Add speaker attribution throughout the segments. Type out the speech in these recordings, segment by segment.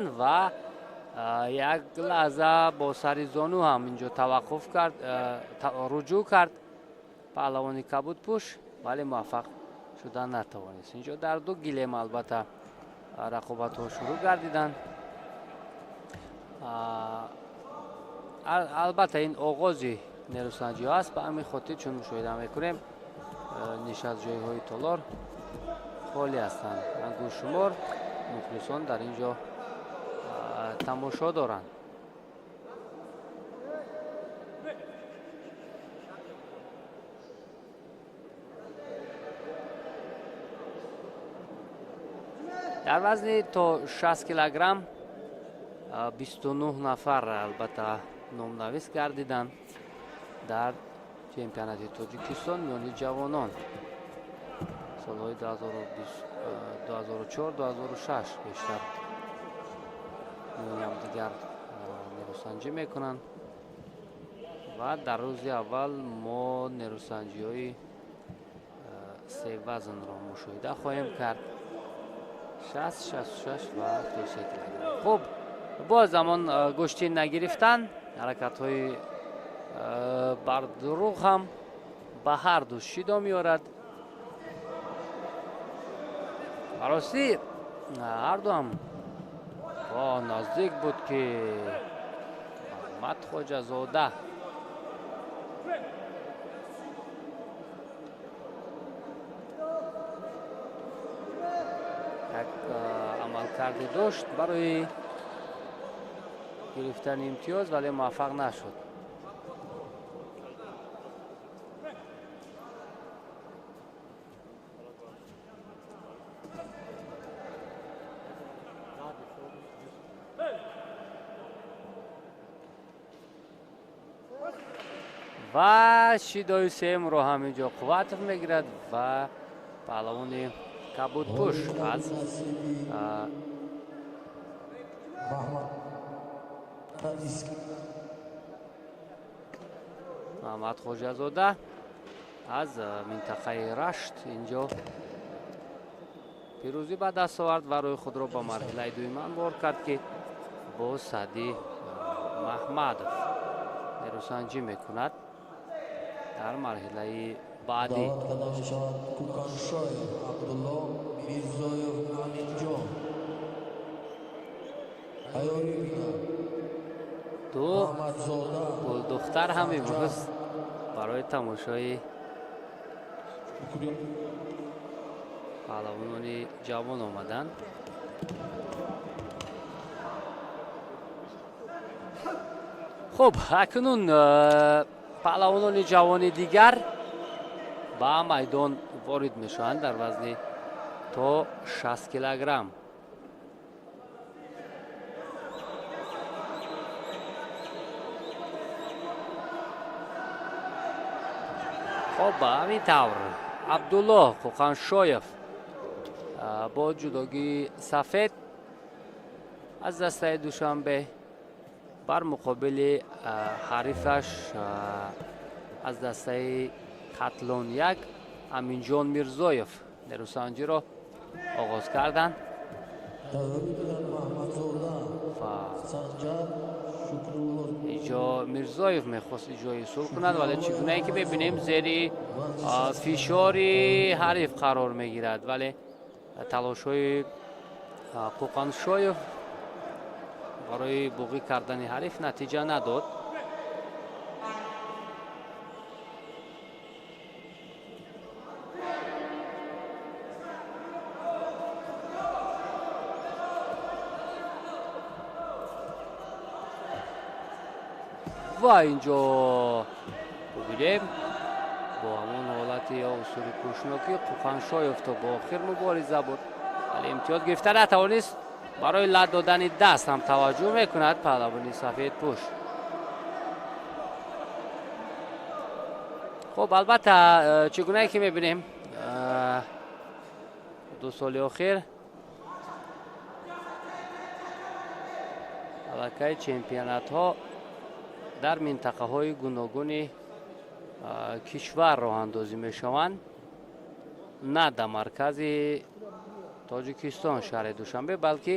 Speaker 1: Ва як лаҳза бо сари зону ҳам инҷо таваққуф кард, руҷӯъ кард паҳлавони кабудпӯш, вале муваффақ шуда натавонист. Инҷо дар ду гилем албатта рақобатҳо шурӯъ гардиданд. Албатта ин оғози нерӯсанҷиҳо аст, ба ҳамин хотир чун мушоҳида мекунем, нишастҷойҳои толор холӣ ҳастанд. Ангуштшумор мухлисон дар ин ҷо тамошо доранд. Дар вазни то 60 килограмм 29 нафар албатта номнавис гардиданд дар чемпионати Тоҷикистон миёни ҷавонон солҳои 2004-2006 бештар миёни ҳамдигар нерӯсанҷӣ мекунанд ва дар рӯзи аввал мо нерӯсанҷиҳои се вазнро мушоҳида хоҳем кард: 60, 66 ва 73 килограмм. Хуб, боз замон гӯштӣ нагирифтан, ҳаракатҳои бардурӯғ ҳам ба ҳар ду шидо меорад. Ростӣ ҳар ду ҳам наздик буд, ки Маҳмад Хоҷазода як амалкарде дошт барои гирифтани имтиёз, вале муваффақ нашуд. Ва шидои сеюмро ҳам инҷо Қувватов мегирад ва паҳлавони кабудпӯш аз Маҳмад Хоҷазода аз минтақаи Рашт инҷо пирӯзӣ ба даст овард ва рӯи худро ба марҳилаи дуюм анвор кард, ки бо Саъдӣ Маҳмадов нерӯсанҷӣ мекунад дар марҳилаи баъдӣ.
Speaker 2: Даъват карда мешавад Кӯканшоев Абдулло, Мирзоев Аминҷон. Айёри бинад.
Speaker 1: Ду
Speaker 2: Маҳмадзода
Speaker 1: гулдухтар ҳам имрӯз барои тамошои паҳлавонони ҷавон омаданд. Хуб, акнун паҳлавонони ҷавони дигар ба майдон ворид мешаванд дар вазни то 60 килограмм. Хоб, ба ҳамин тавр Абдулло Қоқаншоев бо ҷудогии сафед аз дастаи Душанбе бар муқобили ҳарифаш аз дастаи Хатлон 1 Аминҷон Мирзоев нерӯсанҷиро оғоз карданд.
Speaker 2: Тайёрӣ бинад Маҳмадзода
Speaker 1: Ва
Speaker 2: Санҷар Шукрулло.
Speaker 1: Иҷо Мирзоев мехост иҷои сулҳ кунад, вале чӣ гунае ки мебинем, зери фишори ҳариф қарор мегирад, вале талошҳои Қоқаншоев барои буғӣ кардани ҳариф натиҷа надод. Ва инҷо бубинем, бо ҳамон ҳолати ё усули кушнокӣ Қуқаншоев то бо охир мубориза буд, вале имтиёз гирифта натавонист. Барои лат додани даст ҳам таваҷҷӯҳ мекунад паҳлавони сафедпӯш. Хуб, албатта, чӣ гунае ки мебинем, 2 соли охир аллакай чемпионатҳо дар минтақаҳои гуногуни кишвар роҳандозӣ мешаванд, на дар маркази Тоҷикистон, шаҳри Душанбе, балки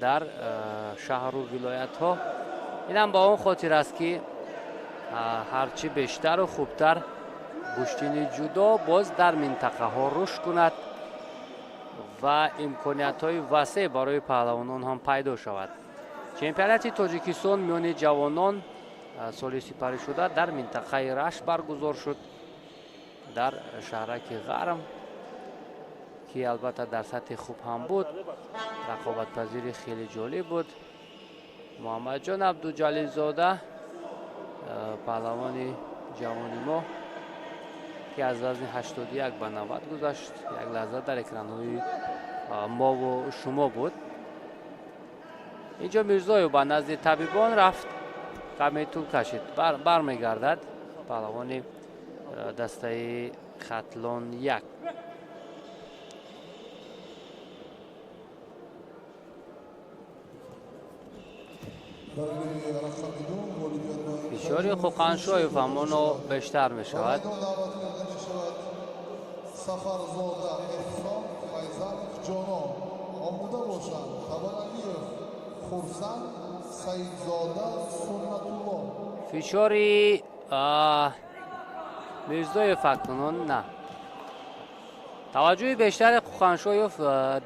Speaker 1: Дар шаҳру вилоятҳо. Инам ба он хотир аст, ки ҳарчи бештару хубтар гӯштини ҷудо боз дар минтақаҳо рушд кунад ва имкониятҳои васеъ барои паҳлавонон ҳам пайдо шавад. Чемпионати Тоҷикистон миёни ҷавонон соли сипаришуда дар минтақаи Рашт баргузор шуд, дар шаҳраки Ғарм, ки албатта дар сатҳи хуб ҳам буд, рақобатпазири хеле ҷолиб буд. Муҳаммадҷон Абдуҷалилзода, паҳлавони ҷавони мо, ки аз вазни 81 ба 90 гузашт, як лаҳза дар экранҳои мову шумо буд. Инҷо Мирзоев ба назди табибон рафт, каме тӯл кашид, бармегардад паҳлавони дастаи Хатлон 1. Фишори Қӯқаншоев ҳамоно бештар мешавад.
Speaker 3: Сафарзода Эҳсон, Файзанов Ҷонон омода бошанд. Хабаралиев Хурсанд, Саидзода Суннатулло.
Speaker 1: Фишори Мирзоев акнун на. Таваҷҷӯҳи бештари Қӯқаншоев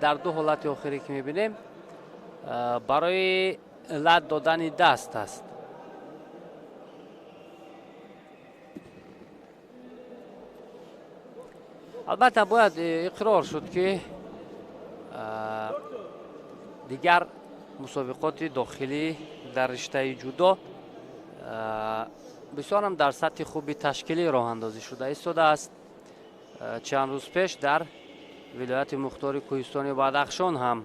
Speaker 1: дар ду ҳолати охире, ки мебинем, барои лат додани даст аст. Албатта, бояд иқрор шуд, ки дигар мусобиқоти дохилӣ дар риштаи ҷудо бисёрам дар сатҳи хуби ташкилӣ роҳандозӣ шуда истодааст. Чанд рӯз пеш дар вилояти мухтори Кӯҳистони Бадахшон ҳам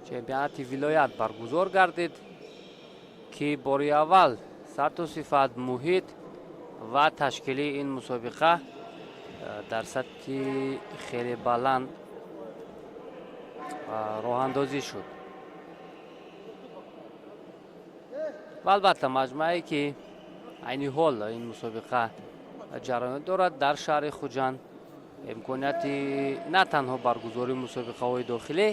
Speaker 1: чемпионати вилоят баргузор гардид, ки бори аввал сатҳу сифат, муҳит ва ташкилии ин мусобиқа дар сатҳи хеле баланд роҳандозӣ шуд. Ва албатта, маҷмӯае, ки айни ҳол ин мусобиқа ҷараён дорад дар шаҳри Хуҷанд, имконияти на танҳо баргузории мусобиқаҳои дохилӣ,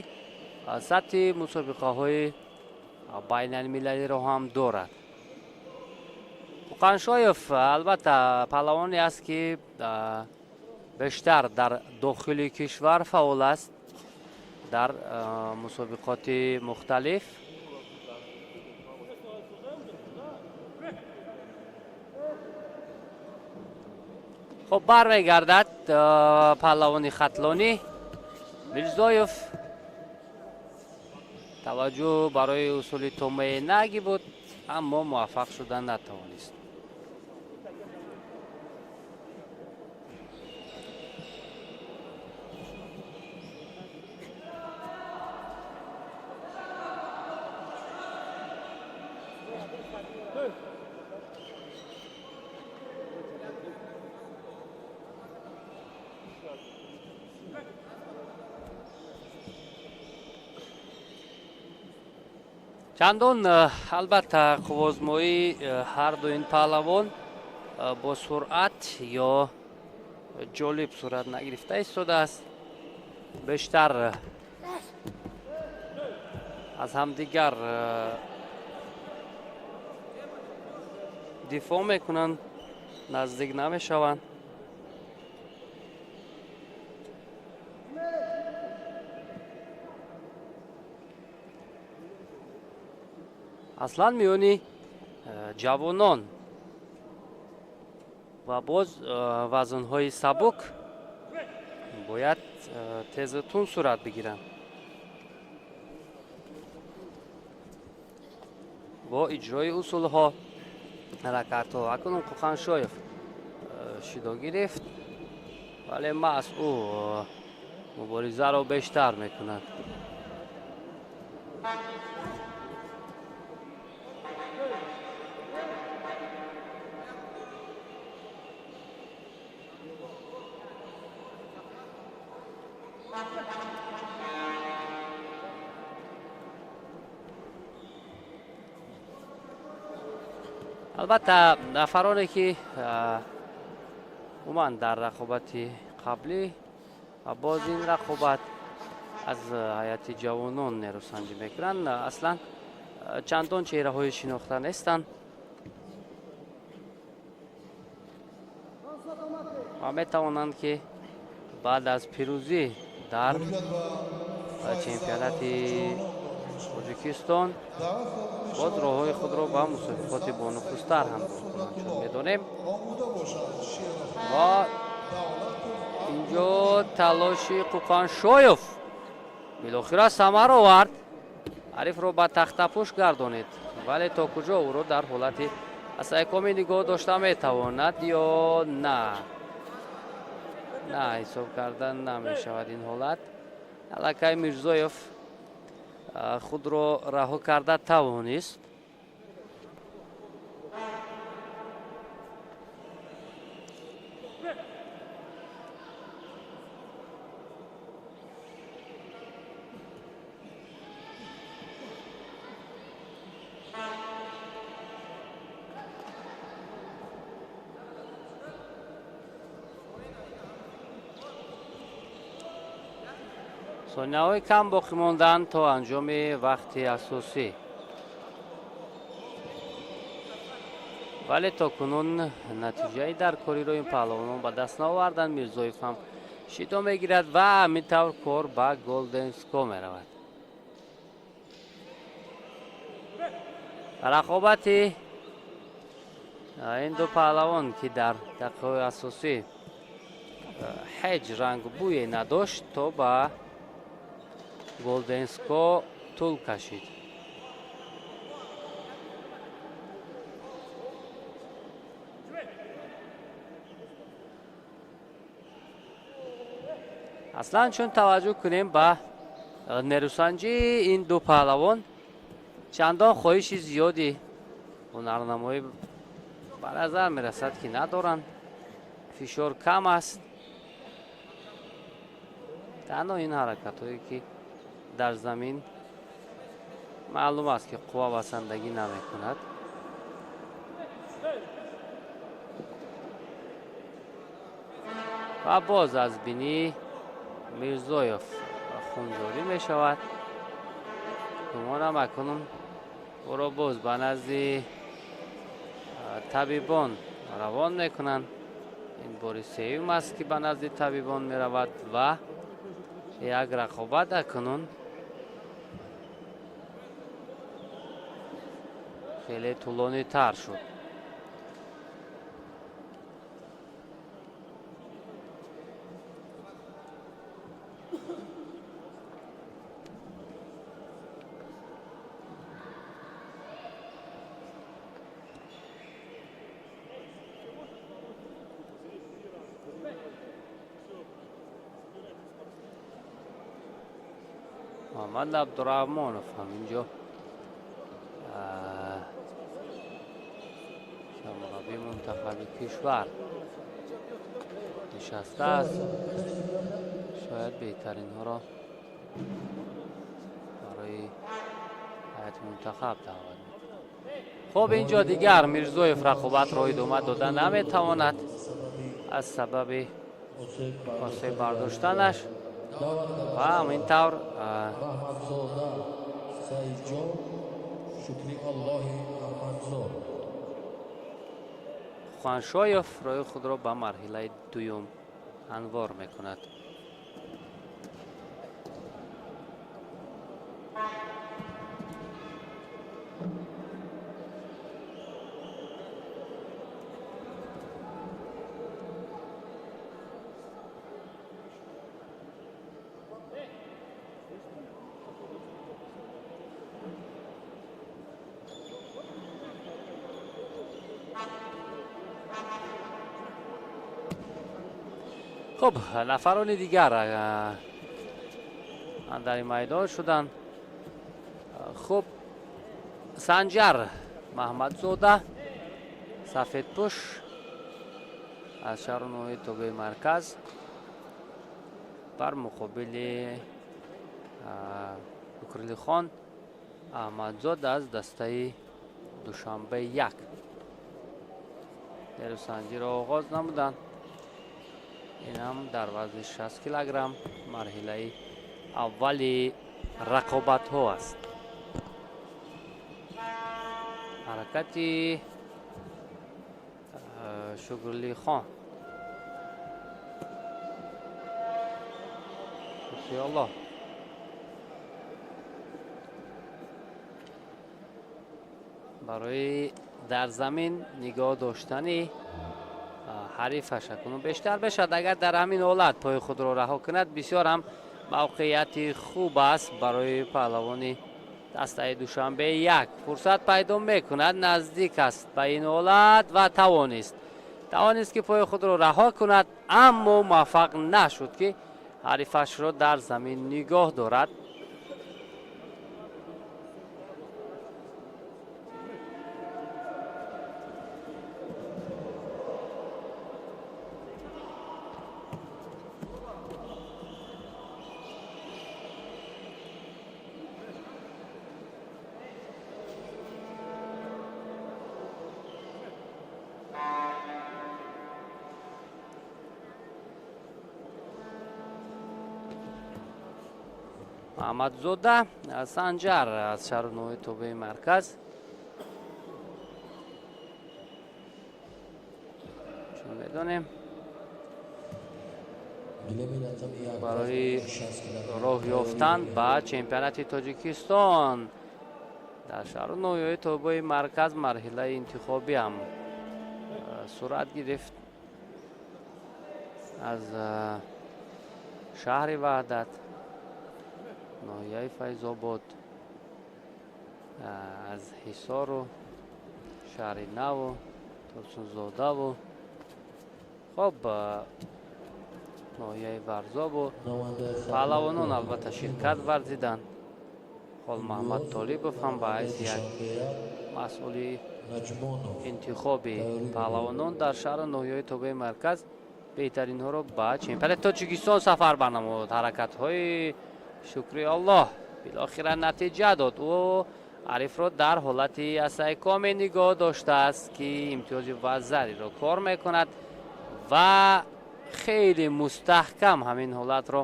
Speaker 1: сатҳи мусобиқаҳои байналмилалиро ҳам дорад. Қӯқаншоев албатта паҳлавоне аст, ки бештар дар дохили кишвар фаъол аст дар мусобиқоти мухталиф. Хуб, бармегардад паҳлавони хатлонӣ Мирзоев. Таваҷҷӯҳ барои усули томаи наги буд, аммо муваффақ шуда натавонист. Чандон албатта қуввозмоии ҳарду ин паҳлавон бо суръат ё ҷолиб сурат нагирифта истодааст. Бештар аз ҳамдигар дифоъ мекунанд, наздик намешаванд. Аслан миёни ҷавонон ва боз вазнҳои сабук бояд тезу тунд сурат бигиранд. Бо иҷрои усулҳо, ҳаракатҳо. Акнун Қӯқаншоев шидо гирифт, вале маҳз ӯ муборизаро бештар мекунад. Албатта, нафароне, ки умуман дар рақобати қаблӣ ва боз ин рақобат Аз ҳайати ҷавонон нерӯсанҷӣ мекунанд. Аслан чандон чеҳраҳои шинохта нестанд ва метавонанд, ки баъд аз пирӯзӣ дар чемпионати Тоҷикистон боз роҳҳои худро ба мусобиқоти бонуфузтар ҳамроҳ кунанд, чун медонем. Ва инҷо талоши Қуқаншоев билохира самар овард, ҳарифро ба тахтапӯш гардонид, вале то куҷо ӯро дар ҳолати асайкомӣ нигоҳ дошта метавонад ё на, на ҳисоб кардан намешавад ин ҳолат. Аллакай Мирзоев худро раҳо карда тавонист. Сонияҳои кам боқӣ монданд то анҷоми вақти асосӣ, вале то кунун натиҷаи даркориро ин паҳлавонон ба даст наоварданд. Мирзоев ҳам шидо мегирад ва ҳамин тавр кор ба голденско меравад. Рақобати ин ду паҳлавон, ки дар дақиқаҳои асосӣ ҳеҷ рангу бӯе надошт, то ба голденско тӯл кашид. Аслан чун таваҷҷӯҳ кунем ба нерӯсанҷии ин ду паҳлавон, чандон хоҳиши зиёди ҳунарнамоӣ ба назар мерасад, ки надоранд. Фишор кам аст, танҳо ин ҳаракатҳое, ки дар замин маълум аст, ки қувва басандагӣ намекунад. Ва боз аз бинӣ Мирзоев хунҷорӣ мешавад. Гумонам акнун ӯро боз ба назди табибон равон мекунанд. Ин бори сеюм аст, ки ба назди табибон меравад ва як рақобат акнун хеле тӯлонитар шуд. Муҳаммад Абдураҳмонов ҳам инҷо сармураббии мунтахаби кишвар нишастааст. Шояд беҳтаринҳоро барои ҳайати мунтахаб даъват мекунад. Хуб, инҷо дигар Мирзоев рақобатро идома дода наметавонад аз сабаби осеб бардоштанаш ва ҳамин тавр
Speaker 2: Маҳмадзода Саидҷон, Шукриаллоҳи Аҳмадзод.
Speaker 1: Қуқаншоев роҳи худро ба марҳилаи дуюм анвор мекунад. Хуб, нафарони дигар андари майдон шуданд. Хуб, Санҷар Маҳмадзода, сафедпӯш аз шаҳру ноҳияи тобеи марказ, бар муқобили Шукрилихон Аҳмадзод аз дастаи Душанбе 1 нерӯсанҷиро оғоз намуданд. Ин ҳам дар вазни 60 килограмм марҳилаи Аввали рақобатҳо аст. Ҳаракати Шукруллихон Шукрулло барои дар замин нигоҳ доштани ҳарифаш акнун бештар бешад. Агар дар ҳамин ҳолат пои худро раҳо кунад, бисёр ҳам мавқеияти хуб аст барои паҳлавони дастаи Душанбе як. Фурсат пайдо мекунад, наздик аст ба ин ҳолат ва тавонист ки пои худро раҳо кунад, аммо муваффақ нашуд ки ҳарифашро дар замин нигоҳ дорад. Маҳмадзода Санҷар аз шаҳру ноҳияи тобеи марказ, чун медонем, барои роҳ ёфтан ба чемпионати Тоҷикистон дар шаҳру ноҳияи тобеи марказ марҳилаи интихобӣ ҳам сурат гирифт. Аз шаҳри Ваҳдат, ноҳияи Файзобод, аз Ҳисору, шаҳри Наву, Турсунзодаву, хоб, ноҳияи Варзобу паҳлавонон албатта ширкат варзиданд. Холмаҳмад Толибов ҳам ба ҳайси як масъули интихоби паҳлавонон дар шаҳру ноҳияи тобеи марказ беҳтаринҳоро ба чемпионати Тоҷикистон сафар барнамуд. Ҳаракатҳои Шукриаллоҳ билохира натиҷа дод. Ӯ ҳарифро дар ҳолати асайкоме нигоҳ доштааст, ки имтиёзи вазариро кор мекунад ва хеле мустаҳкам ҳамин ҳолатро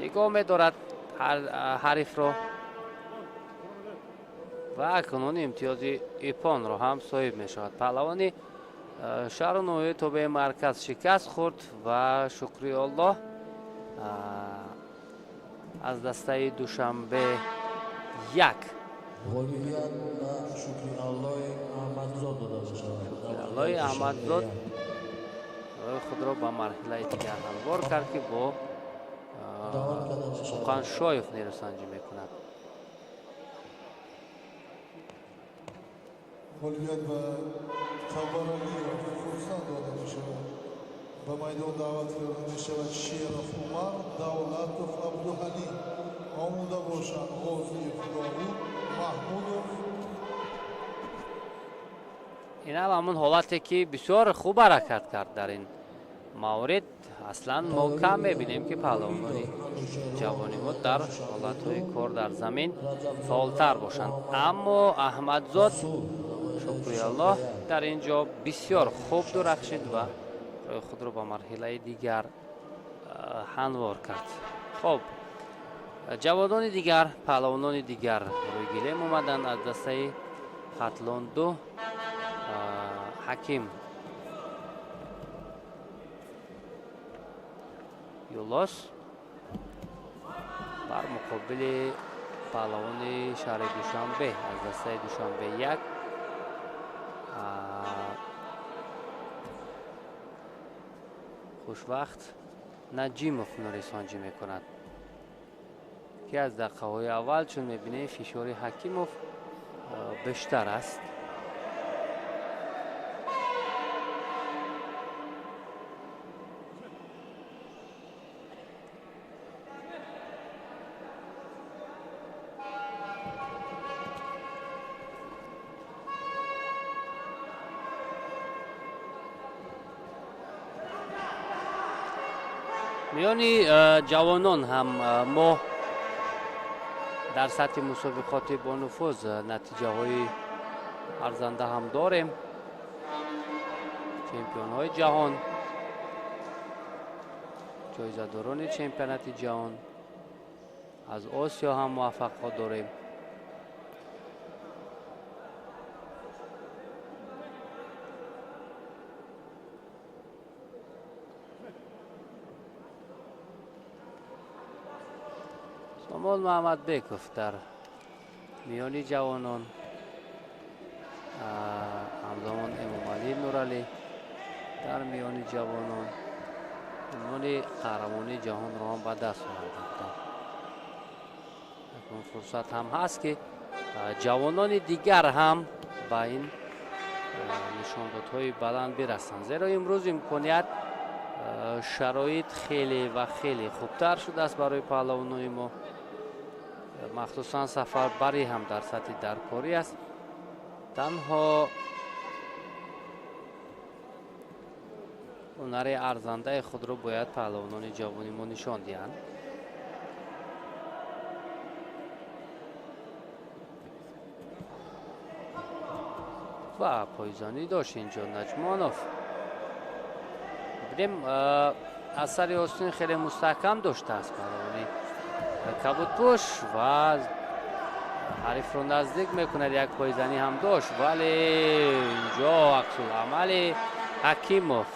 Speaker 1: нигоҳ медорад ҳарифро ва акнун имтиёзи ипонро ҳам соҳиб мешавад. Паҳлавони шаҳру ноҳияи тобеи марказ шикаст хӯрд ва Шукриаллоҳ аз дастаи Душанбе як
Speaker 2: ғолибият ба Шукриаллои Аҳмадзод дода мешавад.
Speaker 1: Шукриаллои Аҳмадзод роҳи худро ба марҳилаи дигар ҳамвор кард, ки бо Суқаншоев нерӯсанҷӣ мекунад.
Speaker 3: Ғолибият ба Қабаралиев Хурсанд дода мешавад. Ба майдон даъват карда мешавад Шеров Умар, Давлатов Абдуҳалим. Омода бошанд Ғозиев Довуд, Маҳмудов.
Speaker 1: Ин ҳам ҳамон ҳолате ки бисёр хуб ҳаракат кард дар ин маврид. Аслан мо кам мебинем, ки паҳлавонони ҷавони мо дар ҳолатҳои кор дар замин фаъолтар бошанд, аммо Аҳмадзод Шукриаллоҳ дар ин ҷо бисёр хуб дурахшид ва роҳи худро ба марҳилаи дигар ҳамвор кард. Хоб, ҷавонони дигар, паҳлавонони дигар рӯи гилем омаданд. Аз дастаи Хатлон ду Ҳаким Юлос бар муқобили паҳлавони шаҳри Душанбе аз дастаи Душанбе як Хушвақт Наҷимов нурисонҷӣ мекунад, ки аз дақиқаҳои аввал, чун мебинем, фишори Ҳакимов бештар аст. Миёни ҷавонон ҳам мо дар сатҳи мусобиқоти бонуфуз натиҷаҳои арзанда ҳам дорем. Чемпионҳои ҷаҳон Ҷоизадорони чемпионати ҷаҳон, аз Осиё ҳам муваффақият дорем. Сомон Муҳаммадбеков дар миёни ҷавонон, ҳамзамон Эмомалӣ Нуралӣ дар миёни ҷавонон унвони қаҳрамонии ҷаҳонро ҳам ба даст оварда буданд. Акнун фурсат ҳам ҳаст, ки ҷавонони дигар ҳам ба ин нишондодҳои баланд бирасанд, зеро имрӯз имконият, шароит хеле ва хеле хубтар шудааст барои паҳлавонони мо. Махсусан сафарбарӣ ҳам дар сатҳи даркорӣ аст. Танҳо ҳунари арзандаи худро бояд паҳлавонони ҷавони мо нишон диҳанд. Ва пойзонӣ дошт инҷо Наҷмонов. Бибинем, асари остин хеле мустаҳкам доштааст паҳлавони кабудпӯш ва ҳарифро наздик мекунад. Як пойзанӣ ҳам дошт, вале инҷо аксуламали Ҳакимов.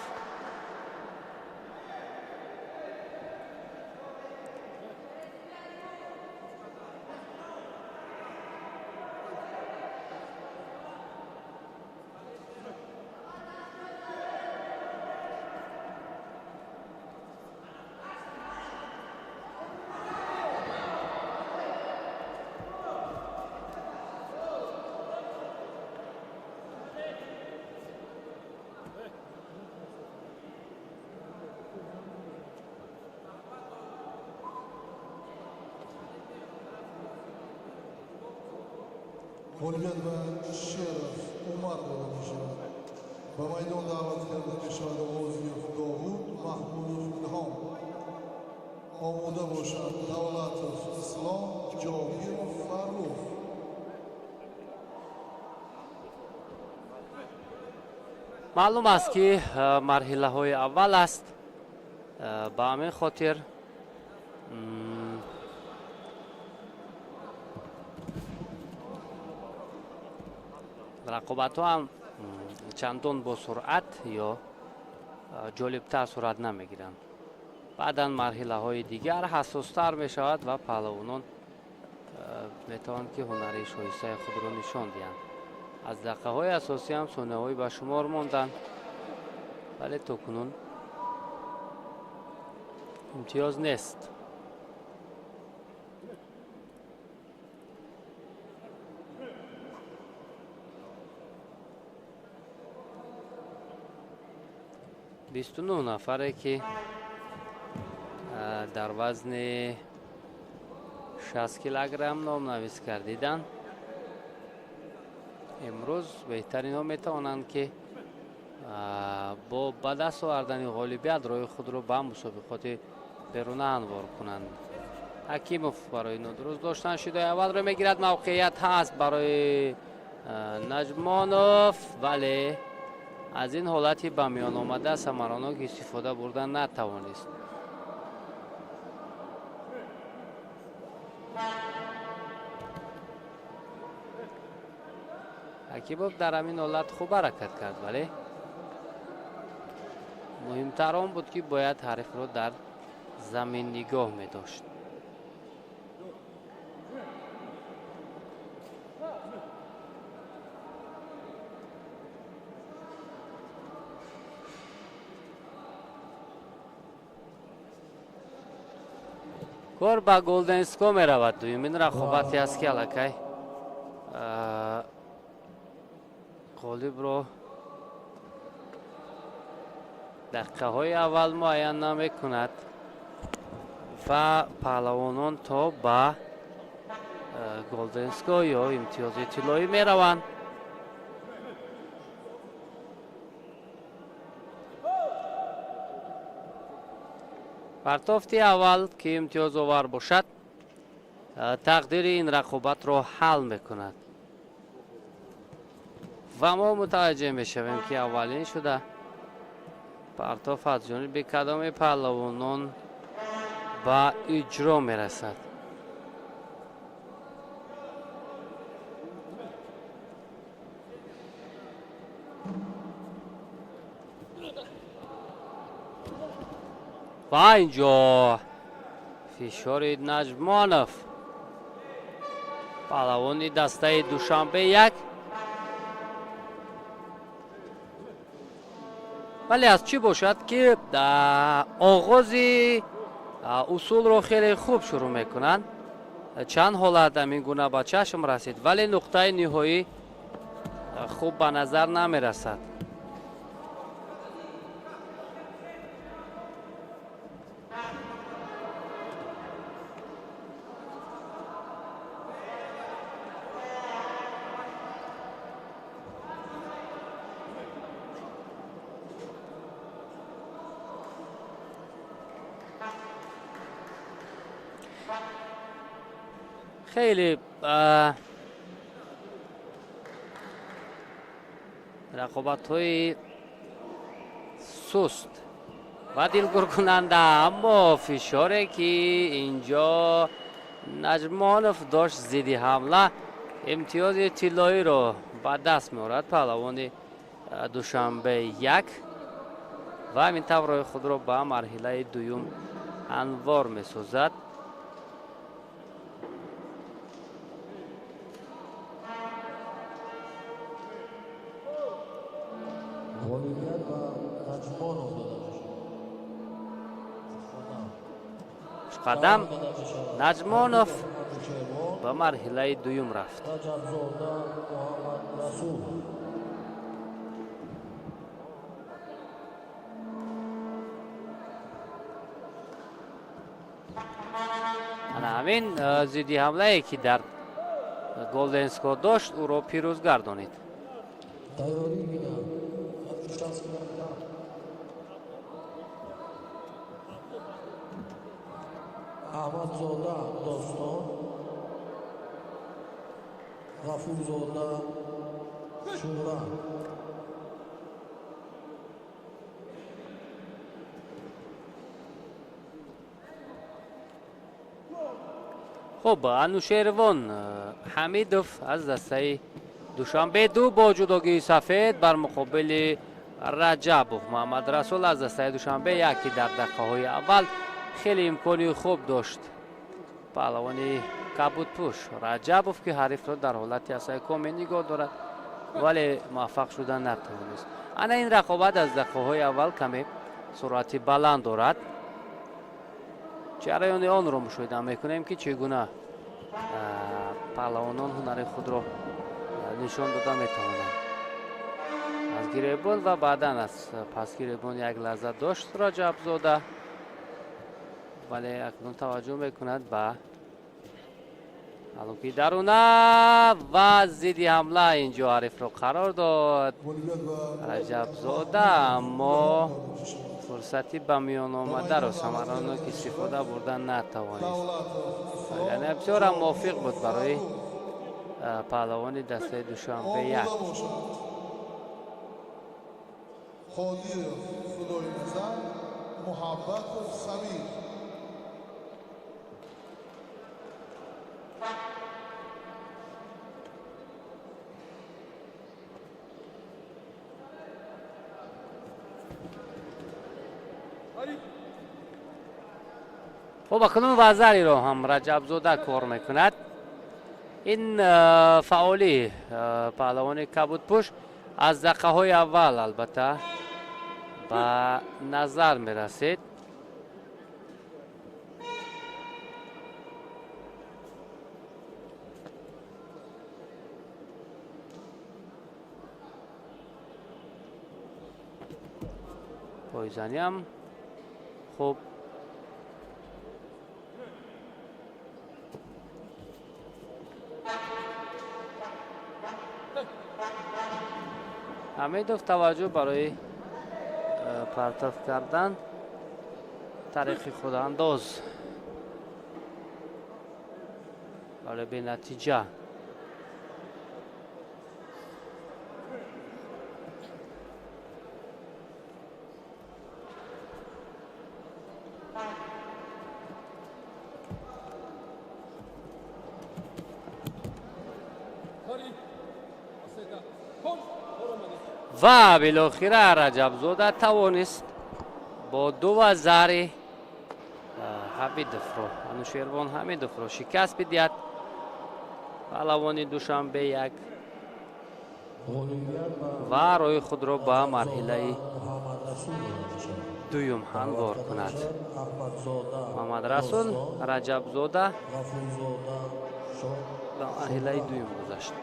Speaker 3: Ғолибият ба Шеров Умар дода мешавад. Ба майдон даъват карда мешавад Ғозиев Довуд, Маҳмудов Илҳом. Омода бошад Давлатов Ислом, Ҷобиров Фаррух.
Speaker 1: Маълум аст, ки марҳилаҳои аввал аст, ба ҳамин хотир рақобатҳо ҳам чандон бо суръат ё ҷолибтар сурат намегиранд. Баъдан марҳилаҳои дигар ҳассостар мешавад ва паҳлавонон метавонанд, ки ҳунари шоистаи худро нишон диҳанд. Аз дақиқаҳои асосӣ ҳам сонияҳои ба шумор монданд, вале то кунун имтиёз нест. 29 нафаре, ки дар вазни 60 килограмм номнавис гардиданд, имрӯз беҳтаринҳо метавонанд, ки бо ба даст овардани ғолибият роҳи худро ба мусобиқоти беруна ҳамвор кунанд. Ҳакимов барои нодуруст доштан шидои аввалро мегирад. Мавқеият ҳаст барои Наҷмонов, вале аз ин ҳолати ба миён омада самаранок истифода бурда натавонист. Ҳакимов дар ҳамин ҳолат хуб ҳаракат кард, вале муҳимтар он буд, ки бояд ҳарифро дар замин нигоҳ медошт. Кор ба golden score меравад. Дуюмин рақобате аст, ки аллакай ғолибро дақиқаҳои аввал муайян намекунад ва паҳлавонон то ба golden score ё имтиёзи тиллоӣ мераванд. Партофти аввал, ки имтиёзовар бошад, тақдири ин рақобатро ҳал мекунад ва мо мутаваҷҷеҳ мешавем, ки аввалин шуда партоф аз ҷониби кадоми паҳлавонон Ба иҷро мерасад. Ва инҷо фишори Наҷмонов, паҳлавони дастаи Душанбе 1. Вале аз чӣ бошад, ки оғози усулро хеле хуб шурӯъ мекунанд. Чанд ҳолат ҳамин гуна ба чашм расид, вале нуқтаи ниҳоӣ хуб ба назар намерасад. Хеле рақобатҳои суст ва дилгуркунанда, аммо фишоре ки инҷо Наҷмонов дошт зидди ҳамла, имтиёзи тиллоиро ба даст меорад паҳлавони Душанбе 1 ва ҳамин тавр роҳи худро ба марҳилаи дуюм анвор месозад.
Speaker 2: Ғолибият ба Наҷмонов дода мешавад.
Speaker 1: Хушқадам Наҷмонов ба марҳилаи дуюм рафт.
Speaker 2: Раҷабзода Муҳаммад Расул.
Speaker 1: Ана ҳамин зидди ҳамлае ки дар Голден Скор дошт, ӯро пирӯз гардонид.
Speaker 2: Тайёрӣ бинам. 60 килограмм. Аҳмадзода Достон, Ғафурзода Шӯра.
Speaker 1: Хуб, Анушервон Ҳамидов аз дастаи Душанбе 2 бо ҷудогии сафед бар муқобили Раҷабов Муҳаммад Расул аз дастаи Душанбе 1, ки дар дақиқаҳои аввал хеле имкони хуб дошт. Паҳлавони кабудпӯш Раҷабов, ки ҳарифро дар ҳолати асаи коме нигоҳ дорад, вале муваффақ шуда натавонист. Ана ин рақобат аз дақиқаҳои аввал каме суръати баланд дорад. Ҷараёни онро мушоҳида мекунем, ки чӣ гуна паҳлавонон ҳунари худро нишон дода метавонанд. Аз гиребон ва баъдан аз пасгиребон як лаҳза дошт Раҷабзода, вале акнун таваҷҷӯҳ мекунад ба ҳалуки даруна ва зидди ҳамла инҷо ҳарифро қарор дод Раҷабзода, аммо фурсати ба миён омадаро самаранок истифода бурда натавонист. Яъне бисёрам мувофиқ буд барои паҳлавони дастаи Душанбе 1.
Speaker 3: Қодиров Худойназар, Муҳаббатов Самир.
Speaker 1: Хуб, акнун вазариро ҳам Раҷабзода кор мекунад. Ин фаъоли паҳлавони кабудпӯш аз дақиқаҳои аввал албатта ба назар мерасид. Пойзаниам хуб Ҳамидов таваҷҷӯҳ барои партоф кардан тариқи худандоз, вале бенатиҷа. Ва билохира Раҷабзода тавонист бо ду вазари Ҳамидовро, Анушервон Ҳамидовро шикаст бидиҳад. Паҳлавони Душанбе як ва роҳи худро ба марҳилаи дуюм ҳамвор кунад. Муҳаммадрасул Раҷабзода ба марҳилаи дуюм гузашт.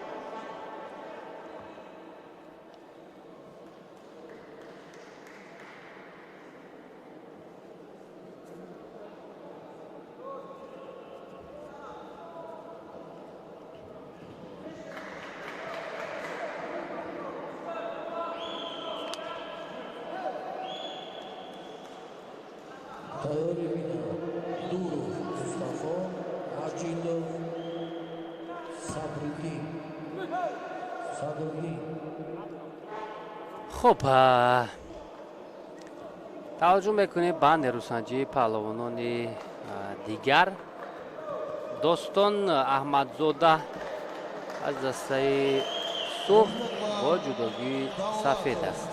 Speaker 2: Тайёрӣ бинад Дуров Мустафо, Маҷидов Сабриддин, Садриддин.
Speaker 1: Хуб, таваҷҷӯҳ мекунем ба нерӯсанҷии паҳлавонони дигар. Достон Аҳмадзода аз дастаи Суғд бо ҷудогии сафед аст.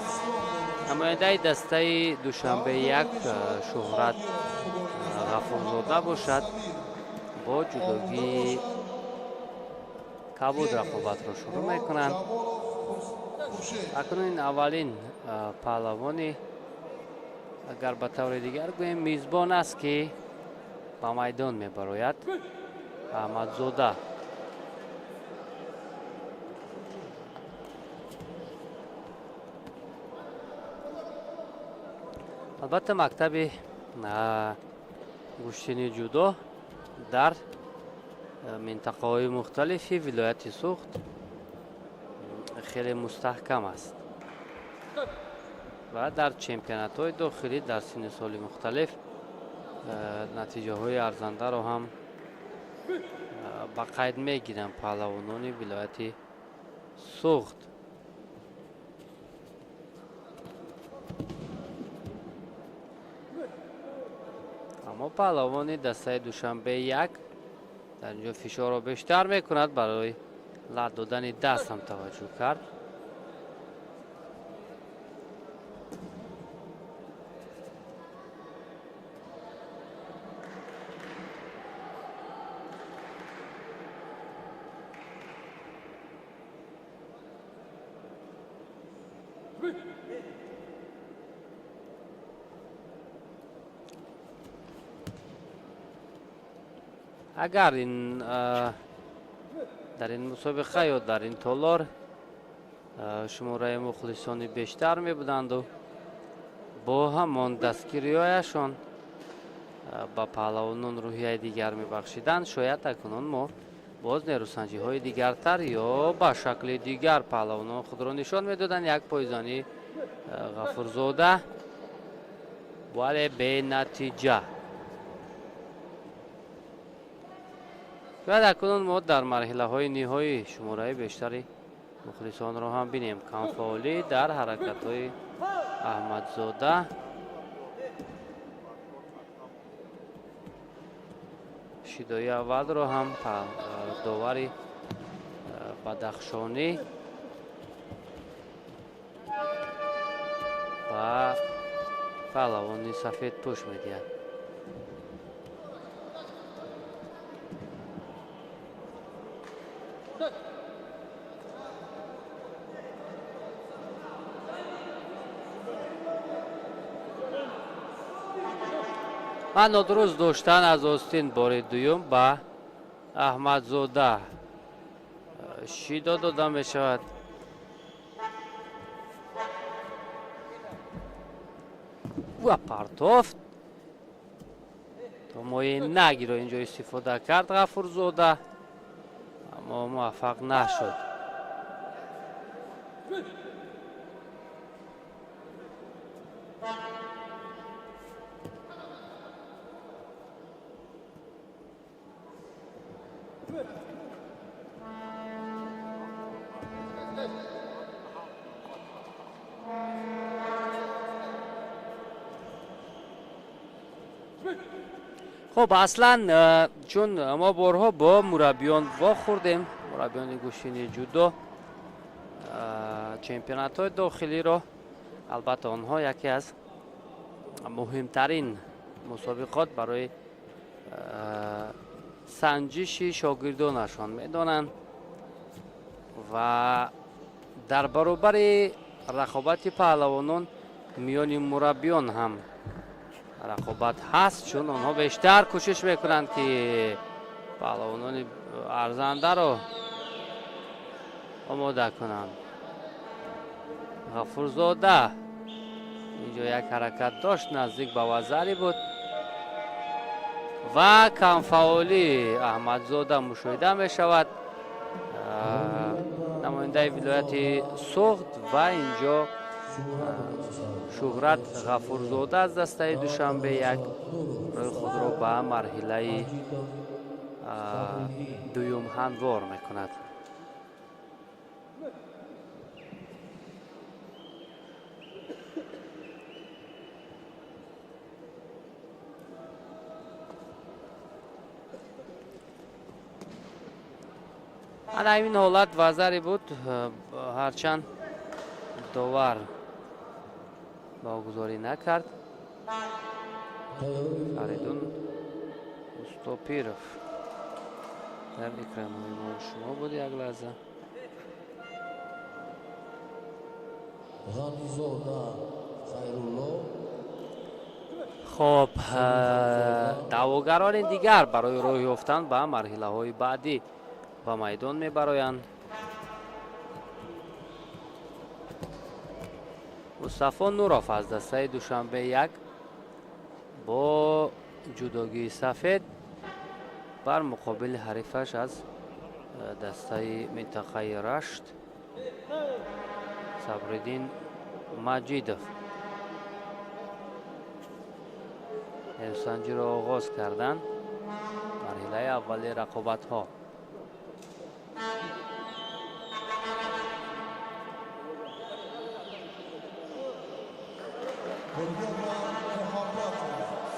Speaker 1: Намояндаи дастаи Душанбе як Шӯҳрат Ғафурзода бошад, бо ҷудогии кабуд рақобатро шурӯъ мекунанд. Акнун ин аввалин паҳлавони, агар ба таври дигар гӯем, мизбон аст, ки ба майдон мебарояд, Аҳмадзода. Албатта, мактаби гӯштини ҷудо дар минтақаҳои мухталифи вилояти Суғд хеле мустаҳкам аст ва дар чемпионатҳои дохилӣ дар синни соли мухталиф натиҷаҳои арзандаро ҳам ба қайд мегиранд паҳлавонони вилояти Суғд. Аммо паҳлавони дастаи Душанбе як дар инҷо фишорро бештар мекунад, барои лат додани даст ҳам таваҷҷӯҳ кард. Агар ин дар ин мусобиқа ё дар ин толор шумораи мухлисони бештар мебуданду бо ҳамон дастгириҳояшон ба паҳлавонон рӯҳияи дигар мебахшиданд, шояд акнун мо боз нерӯсанҷиҳои дигартар ё ба шакли дигар паҳлавонон худро нишон медоданд. Як пойзани Ғафурзода, вале бенатиҷа. Шояд акнун мо дар марҳилаҳои ниҳоӣ шумораи бештари мухлисонро ҳам бинем. Камфаъолӣ дар ҳаракатҳои Аҳмадзода. Шидои аввалро ҳам довари Бадахшонӣ ба паҳлавони сафедпӯш медиҳад. Ман нодуруст доштан аз остин бори дуюм ба Аҳмадзода шидо дода мешавад. Ва партофт то мои нагиро инҷо истифода кард Ғафурзода, аммо муваффақ нашуд. Хуб, аслан чун мо борҳо бо мураббиён вохӯрдем, мураббиёни гӯштини ҷудо, Чемпионатҳои дохилиро албатта онҳо яке аз муҳимтарин мусобиқот барои санҷиши шогирдонашон медонанд ва дар баробари рақобати паҳлавонон миёни мураббиён ҳам рақобат ҳаст, чун онҳо бештар кӯшиш мекунанд, ки паҳлавонони арзандаро омода кунанд. Ғафурзода инҷо як ҳаракат дошт, наздик ба вазари буд ва камфаъолии Аҳмадзода мушоҳида мешавад, намояндаи вилояти Суғд, ва инҷо Шуҳрат Ғафурзода аз дастаи Душанбе як роҳи худро ба марҳилаи дуюм ҳамвор мекунад. Ана ҳамин ҳолат вазари буд, ҳарчанд довар баҳогузорӣ накард. Фаридун Устопиров дар экранҳои мо шумо буд як лаҳза.
Speaker 2: Ғанизода Хайрулло.
Speaker 1: Хоб, даъвогарони дигар барои роҳ ёфтан ба марҳилаҳои баъдӣ ба майдон мебароянд. Мустафо Нуров аз дастаи Душанбе як бо ҷудогии сафед бар муқобили ҳарифаш аз дастаи минтақаи Рашт Сабриддин Маҷидов нерӯсанҷиро оғоз карданд. Марҳилаи аввали рақобатҳо.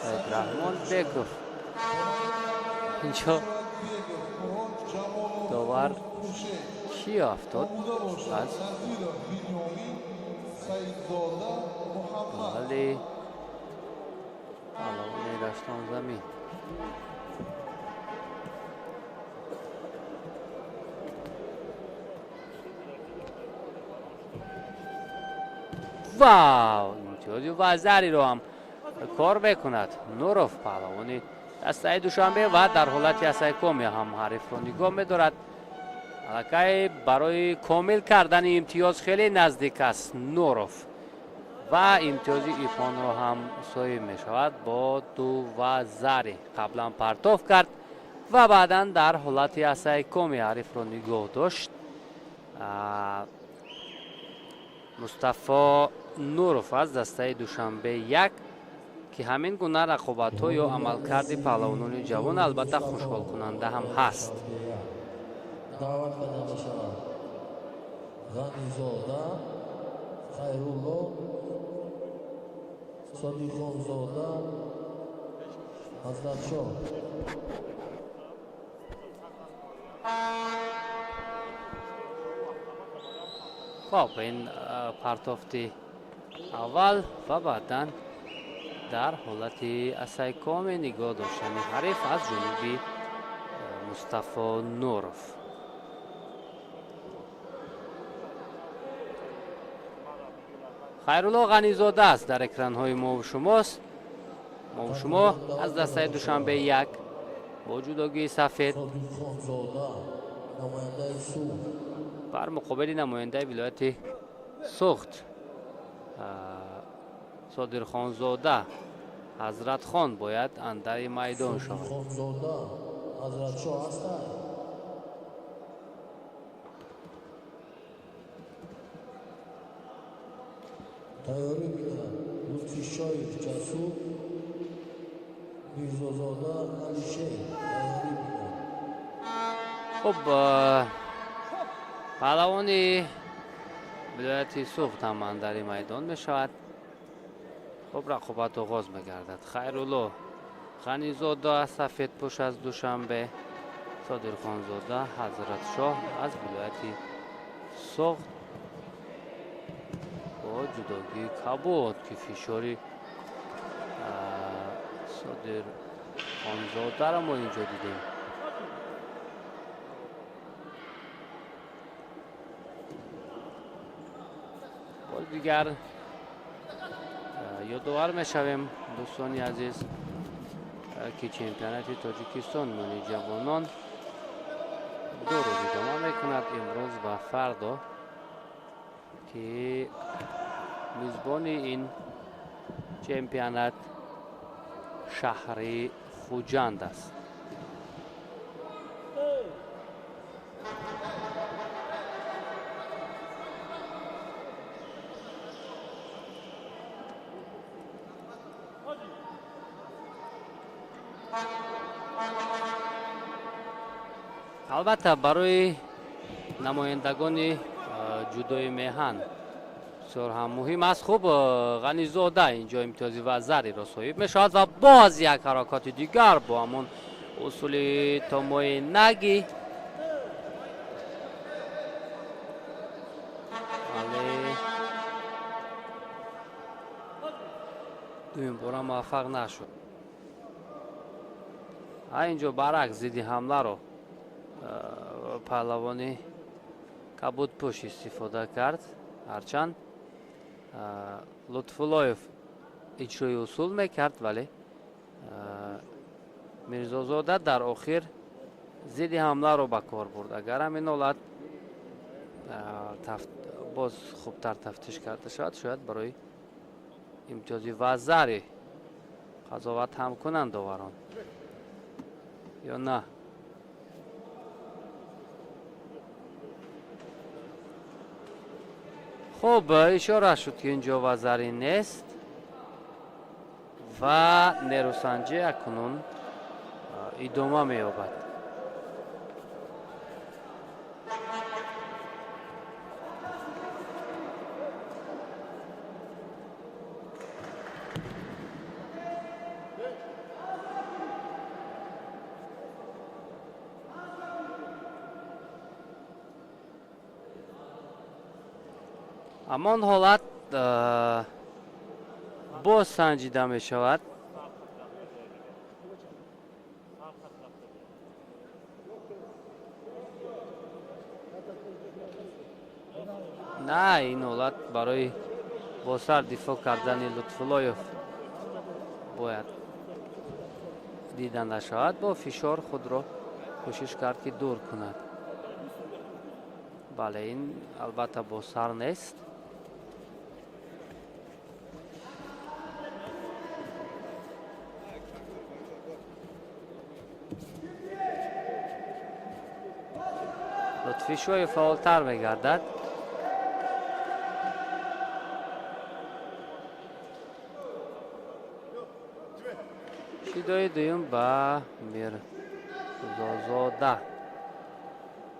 Speaker 1: Саидраҳмон Беков, инҷо довар чӣ афтод аз вале паҳлавони Раштонзамин. Вау, имтиёзи вазариро ҳам кор мекунад Нуров, паҳлавони дастаи Душанбе, ва дар ҳолати асайкоми ҳам ҳарифро нигоҳ медорад. Аллакай барои комил кардани имтиёз хеле наздик аст Нуров ва имтиёзи иппонро ҳам соҳиб мешавад бо ду вазари. Қаблан партоф кард ва баъдан дар ҳолати асайкоми ҳарифро нигоҳ дошт Мустафо Нуров аз дастаи Душанбе як, ки ҳамин гуна рақобатҳо ё амалкарди паҳлавонони ҷавон албатта хушҳолкунанда ҳам ҳаст.
Speaker 2: Даъват карда мешавад Ғанизода Хайрулло, Содиқонзода Ҳазратшоҳ.
Speaker 1: Хоб, ин партофти аввал ва баъдан дар ҳолати асайкоме нигоҳ доштани ҳариф аз ҷониби Мустафо Нуров. Хайрулло Ғанизода аст, дар экранҳои мову шумост, мову шумо аз дастаи Душанбе як бо ҷудогии сафед
Speaker 2: Содиқонзода, намояндаи Суғд.
Speaker 1: бар муқобили намояндаи вилояти Суғд Содирхонзода Ҳазратхон бояд андари майдон шавад.
Speaker 2: Содиқонзода Ҳазратшоҳ ҳастанд. Тайёрӣ бинанд Лутфишоев Ҷасур, Мирзозода Алишер тайёрӣ бинанд.
Speaker 1: Хуб, паҳлавони вилояти Суғд ҳам андари майдон мешавад. Хуб, рақобат оғоз мегардад. Хайрулло Ғанизода сафедпӯш аз Душанбе, Содирхонзода Ҳазратшоҳ аз вилояти Суғд. Бо ҷудогии кабуд, ки фишори Содир Хонзодаро мо инҷо дидем. Бори дигар ёдовар мешавем, дӯстони азиз, ки чемпионати Тоҷикистон миёни ҷавонон 2 рӯз идома мекунад, имрӯз ва фардо, ки мизбони ин чемпионат шаҳри Хуҷанд аст. Албатта, барои намояндагони ҷудои меҳан бисёр ҳам муҳим аст. Хуб, Ғанизода инҷо имтиёзи вазариро соҳиб мешавад ва боз як ҳаракати дигар бо ҳамон усули томои наги. Вале дуюм бора муваффақ нашуд. Инҷо баръакс зидди ҳамларо паҳлавони кабудпӯш истифода кард. Ҳарчанд Лутфуллоев иҷрои усул мекард, вале Мирзозода дар охир зидди ҳамларо ба кор бурд. Агар ҳамин ҳолат боз хубтар тафтиш карда шавад, шояд барои имтиёзи вазари қазоват ҳам кунанд доварон ё на. Хуб, ишора шуд, ки инҷо вазарӣ нест ва нерӯсанҷӣ акнун идома меёбад. Ҳамон ҳолат боз санҷида мешавад. На, ин ҳолат барои бо сар дифоъ кардани Лутфуллоев бояд дида нашавад. Бо фишор худро кӯшиш кард, ки дур кунад. Бале, ин албатта бо сар нест. Лутфишоев фаъолтар мегардад. Шидои дуюм ба Мирзозода,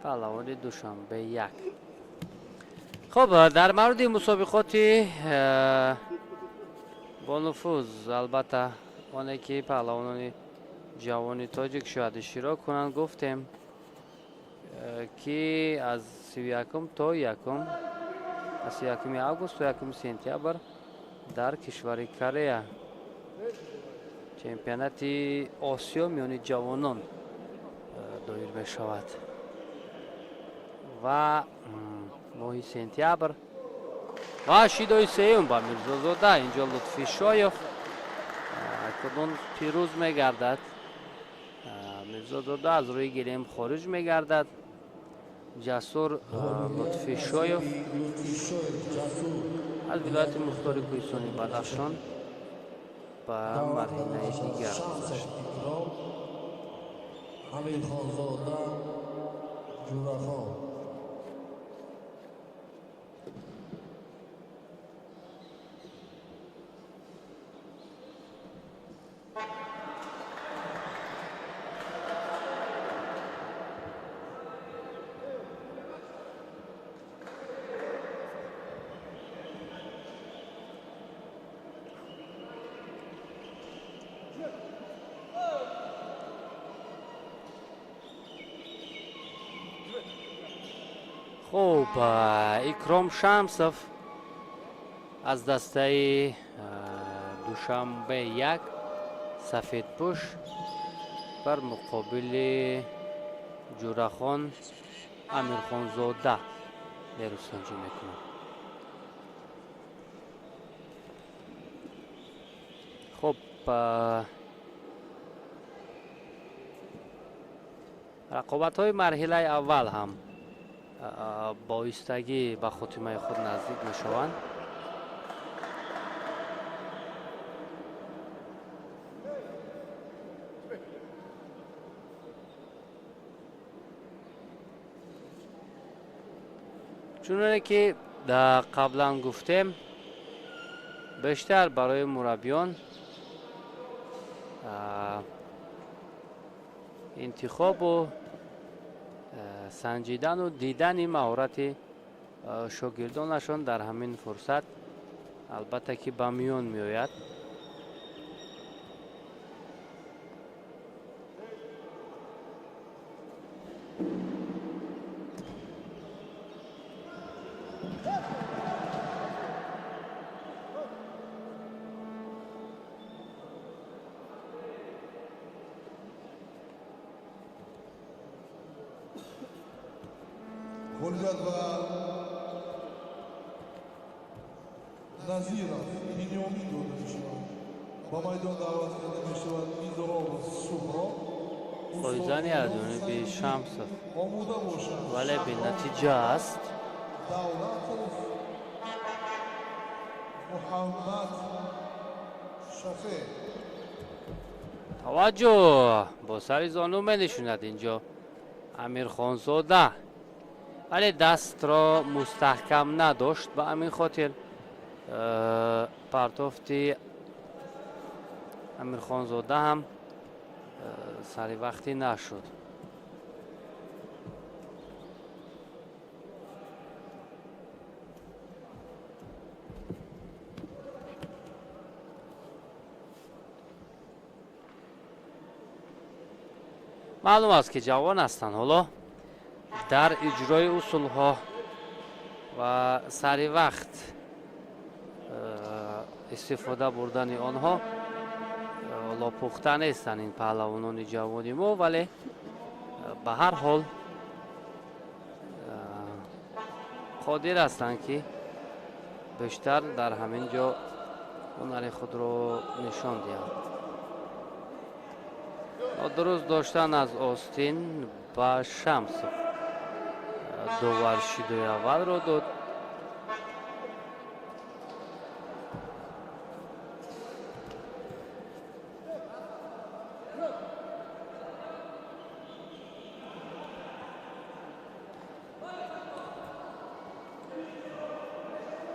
Speaker 1: паҳлавони Душанбе 1. Хуб, дар мавриди мусобиқоти бонуфуз, албатта оне ки паҳлавонони ҷавони тоҷик шояд иштирок кунанд, гуфтем, ки аз 31 то якум, аз 31 август то 1 сентябр дар кишвари Корея чемпионати Осиё миёни ҷавонон доир мешавад ва моҳи сентябр. Ва шидои сеюм ба Мирзозода. Инҷо Лутфишоев акнун пирӯз мегардад. Мирзозода аз рӯи гилем хориҷ мегардад. Ҷасур Лутфишоев аз вилояти мухтори кӯҳистони Бадахшон ба марҳилаи дигар гузашт.
Speaker 2: Амирхонзода Ҷурахон.
Speaker 1: Хуб, Икром Шамсов Аз дастаи Душанбе 1 сафедпӯш бар муқобили Ҷурахон Амирхонзода нерӯсанҷӣ мекунад. Хуб, рақобатҳои марҳилаи аввал ҳам боистагӣ ба хотимаи худ наздик мешаванд. Чуноне ки қаблан гуфтем, бештар барои мураббиён интихобу санҷидану дидани маҳорати шогирдонашон дар ҳамин фурсат албатта ки ба миён меояд.
Speaker 3: Ғолибият ва Назиров Бинёмин дода мешавад. Ба майдон даъват карда мешавад Мизробов Суҳроб.
Speaker 1: Пойзани аз ҷониби Шамсов,
Speaker 3: омода бошад.
Speaker 1: Вале бенатиҷа аст.
Speaker 3: Давлатов Муҳаммад Шафеъ.
Speaker 1: Таваҷҷӯҳ, бо сари зону менишонад инҷо Амирхонзода, вале дастро мустаҳкам надошт, ба ҳамин хотир партофти Амирхонзода ҳам сари вақтӣ нашуд. Маълум аст, ки ҷавон ҳастанд, ҳоло дар иҷрои усулҳо ва сари вақт истифода бурдани онҳо ҳоло пухта нестанд ин паҳлавонони ҷавони мо, вале ба ҳар ҳол қодир ҳастанд, ки бештар дар ҳамин ҷо ҳунари худро нишон диҳанд. Нодуруст доштан аз остин ба Шамсов, довар шидои аввалро дод.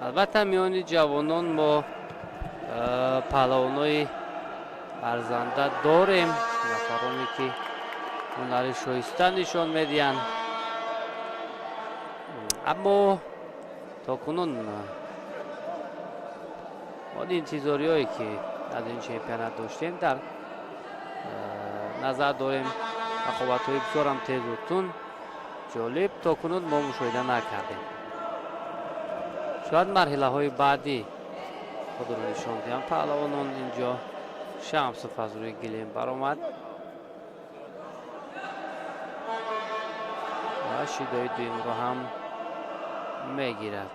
Speaker 1: Албатта, миёни ҷавонон мо паҳлавонои арзанда дорем, нафароне ки ҳунари шоиста нишон медиҳанд, аммо то кунун он интизориҳое ки аз ин чемпионат доштем дар назар дорем, рақобатҳои бисёрам тезу тунд, ҷолиб то кунун мо мушоҳида накардем. Шояд марҳилаҳои баъдӣ худро нишон диҳанд паҳлавонон. Инҷо Шамсов аз рӯи гилем баромад ва шидои дуюмро ҳам мегирад.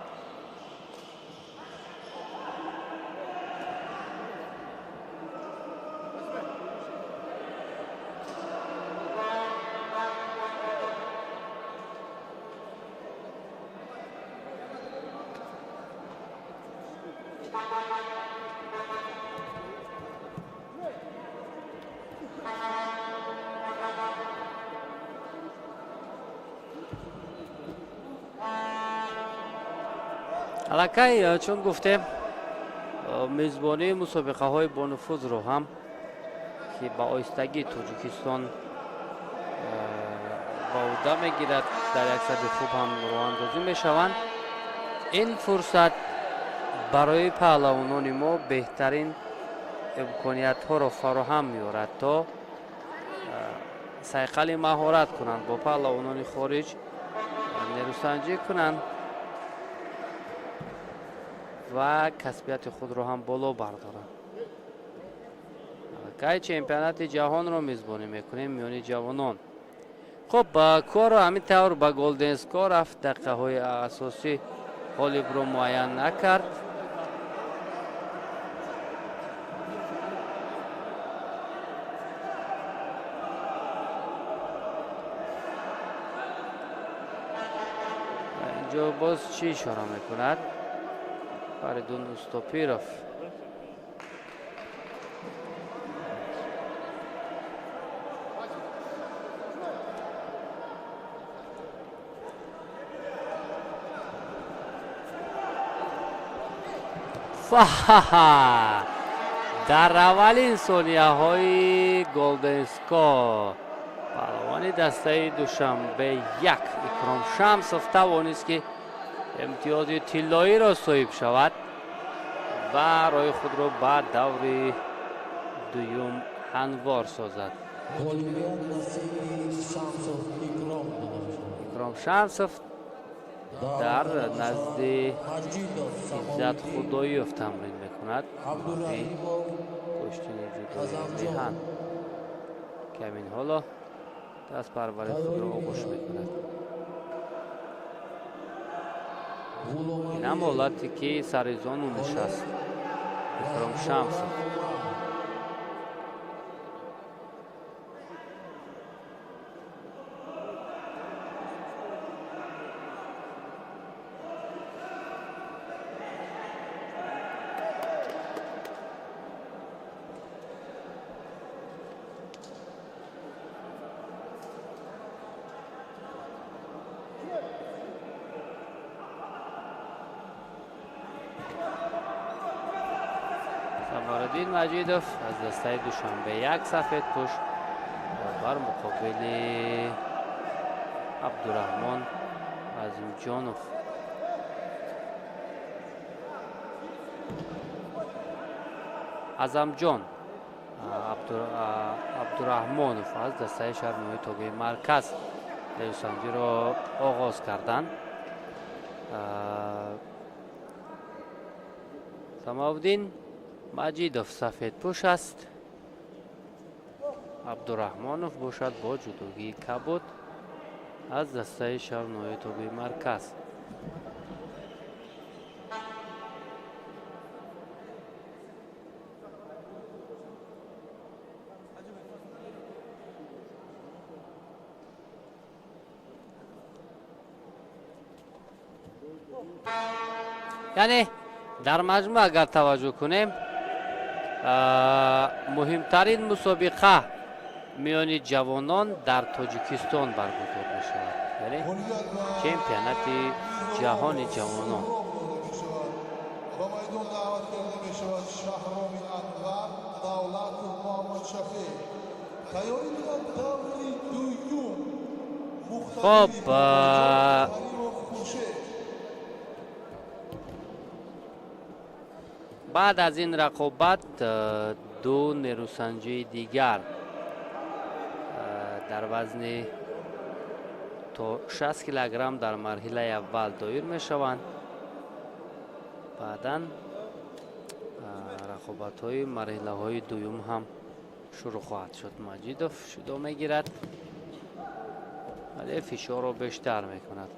Speaker 1: Аллакай, чун гуфтем, мезбонии мусобиқаҳои бонуфузро ҳам, ки ба оҳистагӣ Тоҷикистон ба ӯҳда мегирад, дар як сади хуб ҳам роҳандозӣ мешаванд. Ин фурсат барои паҳлавонони мо беҳтарин имкониятҳоро фароҳам меорад, то сайқали маҳорат кунанд, бо паҳлавонони хориҷ нерӯсанҷӣ кунанд. Ва касбияти худро ҳам боло бардоранд. Аллакай чемпионати ҷаҳонро мизбонӣ мекунем миёни ҷавонон. Хуб, корро ҳамин тавр ба голден скор рафт. Дақиқаҳои асосӣ ғолибро муайян накард. Инҷо боз чӣ ишора мекунад Фаридун Устопиров? Дар аввалин сонияҳои голден скор паҳлавони дастаи Душанбе 1 Икром Шамсов тавонист, ки имтиёзи тиллоиро соҳиб шавад ва роҳи худро ба даври дуюм ҳамвор созад. Икром Шамсов дар назди Иззат Худоёв тамрин мекунад, гӯштини ҷудои меҳан, ки ҳамин ҳоло дастпарвари худро оғӯш мекунад. Инам ҳолате, ки сари зону нишаст Икром Шамсов. Самариддин Маҷидов аз дастаи Душанбе 1 сафедпӯш бар муқобили Абдураҳмон Азимҷонов, Азамҷон Абдураҳмонов аз дастаи шаҳри тобеи марказ нерӯсанҷиро оғоз карданд. Самовдин Маҷидов сафедпӯш аст, Абдураҳмонов бошад бо ҷудогии кабуд аз дастаи шаҳрнои тобеи марказ. Яъне дар маҷмӯъ агар таваҷҷӯҳ кунем, муҳимтарин мусобиқа миёни ҷавонон дар Тоҷикистон баргузор мешавад, яъне чемпионати ҷаҳони ҷавонон.
Speaker 3: Ба майдон даъват карда мешавад Шаҳроми Анвар, Давлатов Муҳаммадшафеъ. Тайёрӣ дорад даври дуюм.
Speaker 1: Хоб,
Speaker 3: Хуршед.
Speaker 1: Баъд аз ин рақобат ду нерӯсанҷии дигар дар вазни то 60 килограмм дар марҳилаи аввал доир мешаванд. Баъдан рақобатҳои марҳилаҳои дуюм ҳам шурӯъ хоҳад шуд. Маҷидов шудо мегирад, вале фишорро бештар мекунад.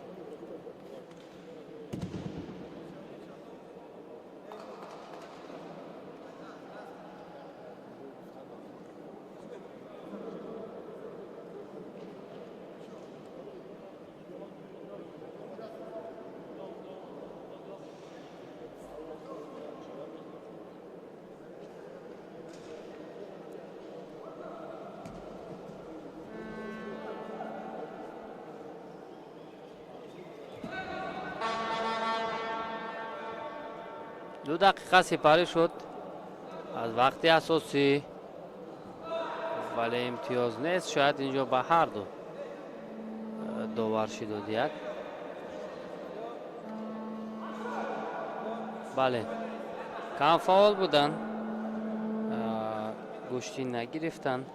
Speaker 1: 2 дақиқа сипарӣ шуд аз вақти асосӣ, вале имтиёз нест. Шояд инҷо ба ҳар ду довар шидо диҳад. Бале, камфаъол буданд, гӯштӣ нагирифтанд,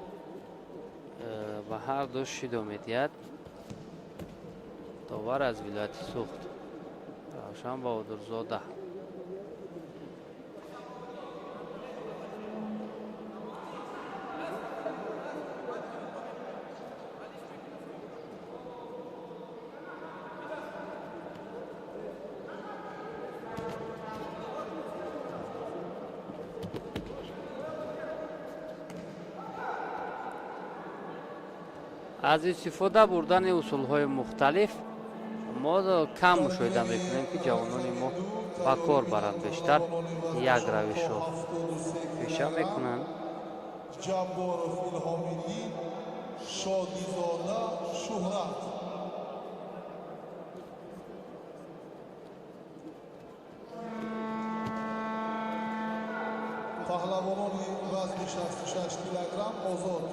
Speaker 1: ба ҳар ду шидо медиҳад довар аз вилояти Суғд Равшан Баҳодурзода. Аз истифода бурдани усулҳои мухталиф мо кам мушоҳида мекунем, ки ҷавонони мо ба кор баранд. Бештар як равишро пеша мекунанд.
Speaker 3: Ҷабборов Илҳомиддин, Шодизода Шуҳрат. Паҳлавонони вазни 66 килограмм озод.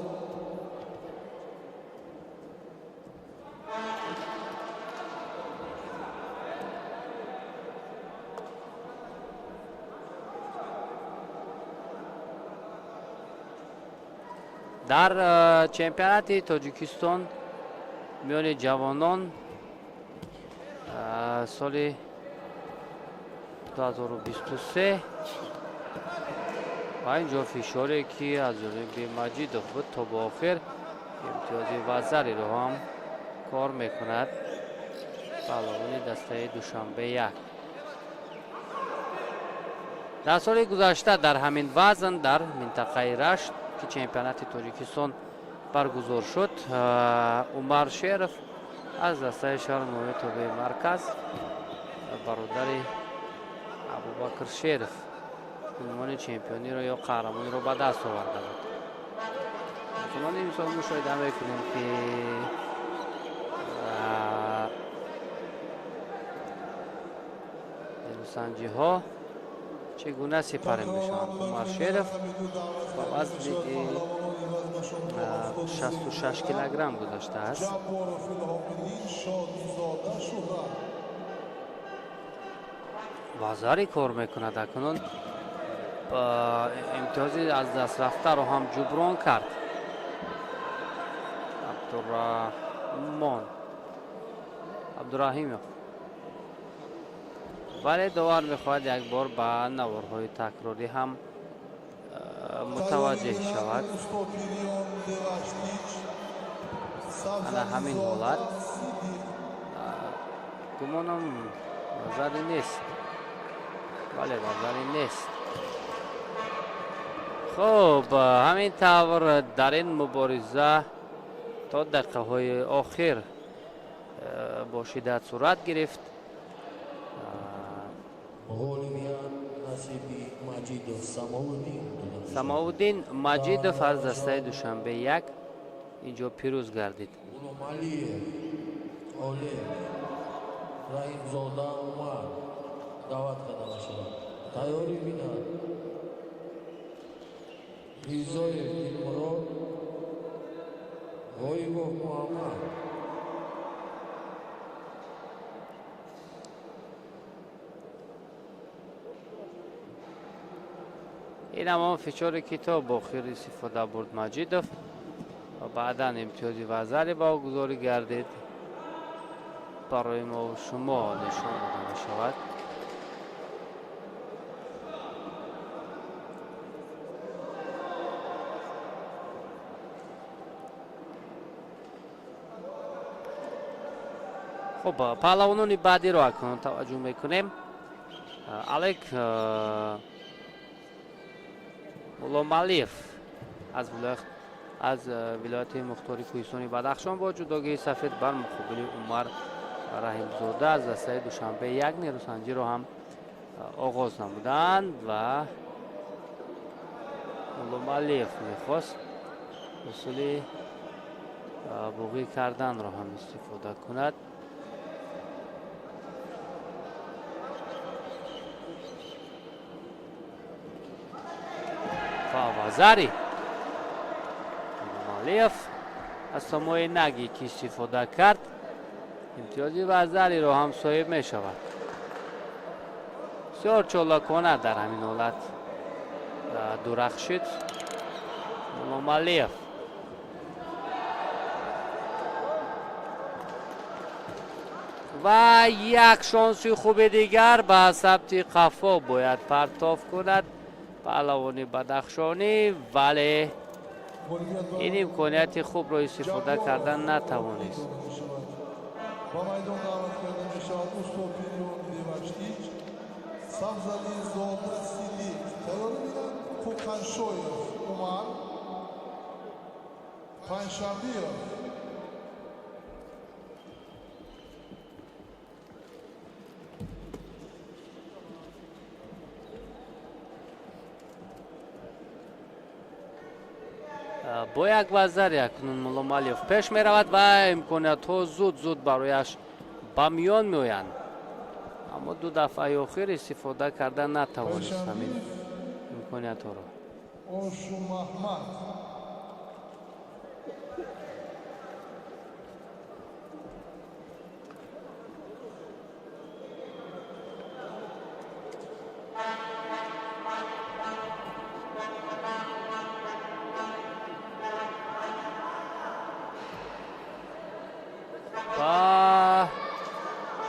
Speaker 1: Дар чемпионати Тоҷикистон миёни ҷавонон соли 2023 ва ин ҷо фишоре, ки аз ҷониби Маҷидов буд, то ба охир имтиёзи вазариро ҳам кор мекунад паҳлавони дастаи Душанбе 1. Дар соли гузашта дар ҳамин вазн дар минтақаи Рашт, ки чемпионати Тоҷикистон баргузор шуд, Умар Шеров аз дастаи шаҳру ноҳияи тобеи марказ, бародари Абубакр Шеров, унвони чемпиониро ё қаҳрамониро ба даст оварда буд. Акнун имсол мушоҳида мекунем, ки нерӯсанҷиҳо чӣ гуна сипарӣ мешаванд. Умар Шеров ба вазни 66 килограмм гузаштааст.
Speaker 3: Ҷабборов Илҳомиддин, Шодизода Шуҳрат.
Speaker 1: Вазари кор мекунад. Акнун имтиёзи аз даст рафтаро ҳам ҷуброн кард Абдурахмон Абдураҳимов, вале довар мехоҳад як бор ба наворҳои такрорӣ ҳам мутаваҷҷеҳ шавад.
Speaker 3: Устопириён Деваштич,
Speaker 1: Ана ҳамин ҳолат.
Speaker 3: Сидиқ.
Speaker 1: Гумонам, вазари нест. Бале, вазари нест. Хуб, ҳамин тавр дар ин мубориза то дақиқаҳои охир бо шиддат сурат гирифт.
Speaker 2: Ғолибият насиби Маҷидов Самовуддин дода мешавад.
Speaker 1: Самовуддин Маҷидов аз дастаи Душанбе 1 инҷо пирӯз гардид.
Speaker 2: Ғуломалиев Олег, Раҳимзода Умар даъват карда мешавад. Тайёрӣ бинад Мирзоев Дилмурод, Ғоибов Муҳаммад.
Speaker 1: Ин ҳамон фишоре, ки то бо охир истифода бурд Маҷидов ва баъдан имтиёзи вазари ба ӯ гузорӣ гардид, барои мо шумо нишон дода мешавад. Хуб, паҳлавонони баъдиро акнун таваҷҷӯҳ мекунем. Алек Мулломалиев аз вилояти мухтори кӯҳистони Бадахшон бо ҷудогии сафед бар муқобили Умар Раҳимзода аз дастаи Душанбе 1 нерӯсанҷиро ҳам оғоз намуданд ва Мулломалиев мехост усули буғӣ карданро ҳам истифода кунад. Вазари Мулломалиев аз сомои наги, ки истифода кард, имтиёзи вазариро ҳам соҳиб мешавад. Бисёр чолокона дар ҳамин ҳолат дурахшид Мулломалиев. Ва як шонси хуби дигар ба самти қафо бояд партоф кунад паҳлавони бадахшонӣ, вале ин имконияти хубро истифода кардан натавонист.
Speaker 3: Ба майдон даъват карда мешавад Устопириён Деваштич, Сабзализода Сидиқ. Тайёрӣ бинанд Қӯқаншоев Умар, Панҷшанбиев
Speaker 1: Бо як вазари акнун Мулломалиев пеш меравад ва имкониятҳо зуд-зуд барояш ба миён меоянд, аммо ду дафъаи охир истифода карда натавонист ҳамин имкониятҳоро.
Speaker 3: Ошумаҳмад.
Speaker 1: Ва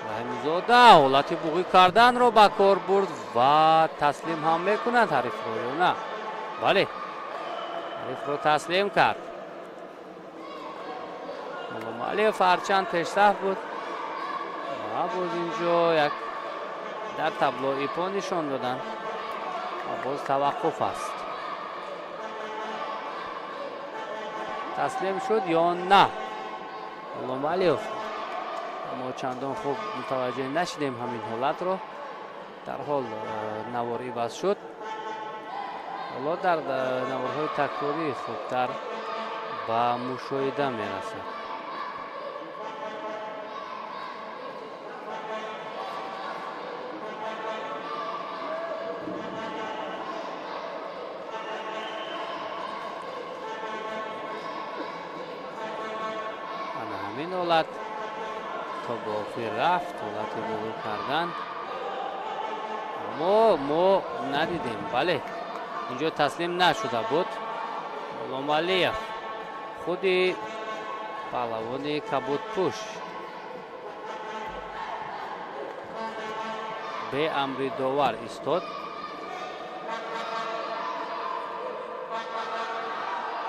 Speaker 1: Раҳимзода ҳолати буғӣ карданро ба кор бурд ва таслим ҳам мекунад ҳарифро ё на? Бале, ҳарифро таслим кард Мулломалиев, ҳарчанд пешсаф буд ва боз инҷо як дар табло иппон нишон доданд ва боз таваққуф аст. Таслим шуд ё на Мулломалиев? Мо чандон хуб мутаваҷҷеҳ нашидем ҳамин ҳолатро. Дарҳол навор иваз шуд. Ҳоло дар наворҳои такрорӣ хубтар ба мушоҳида мерасад. Ана ҳамин ҳолат то ба охир рафт, ҳолати буғӣ кардан, аммо мо надидем. Бале, инҷо таслим нашуда буд Мулломалиев. Худи паҳлавони кабудпӯш беамри довар истод.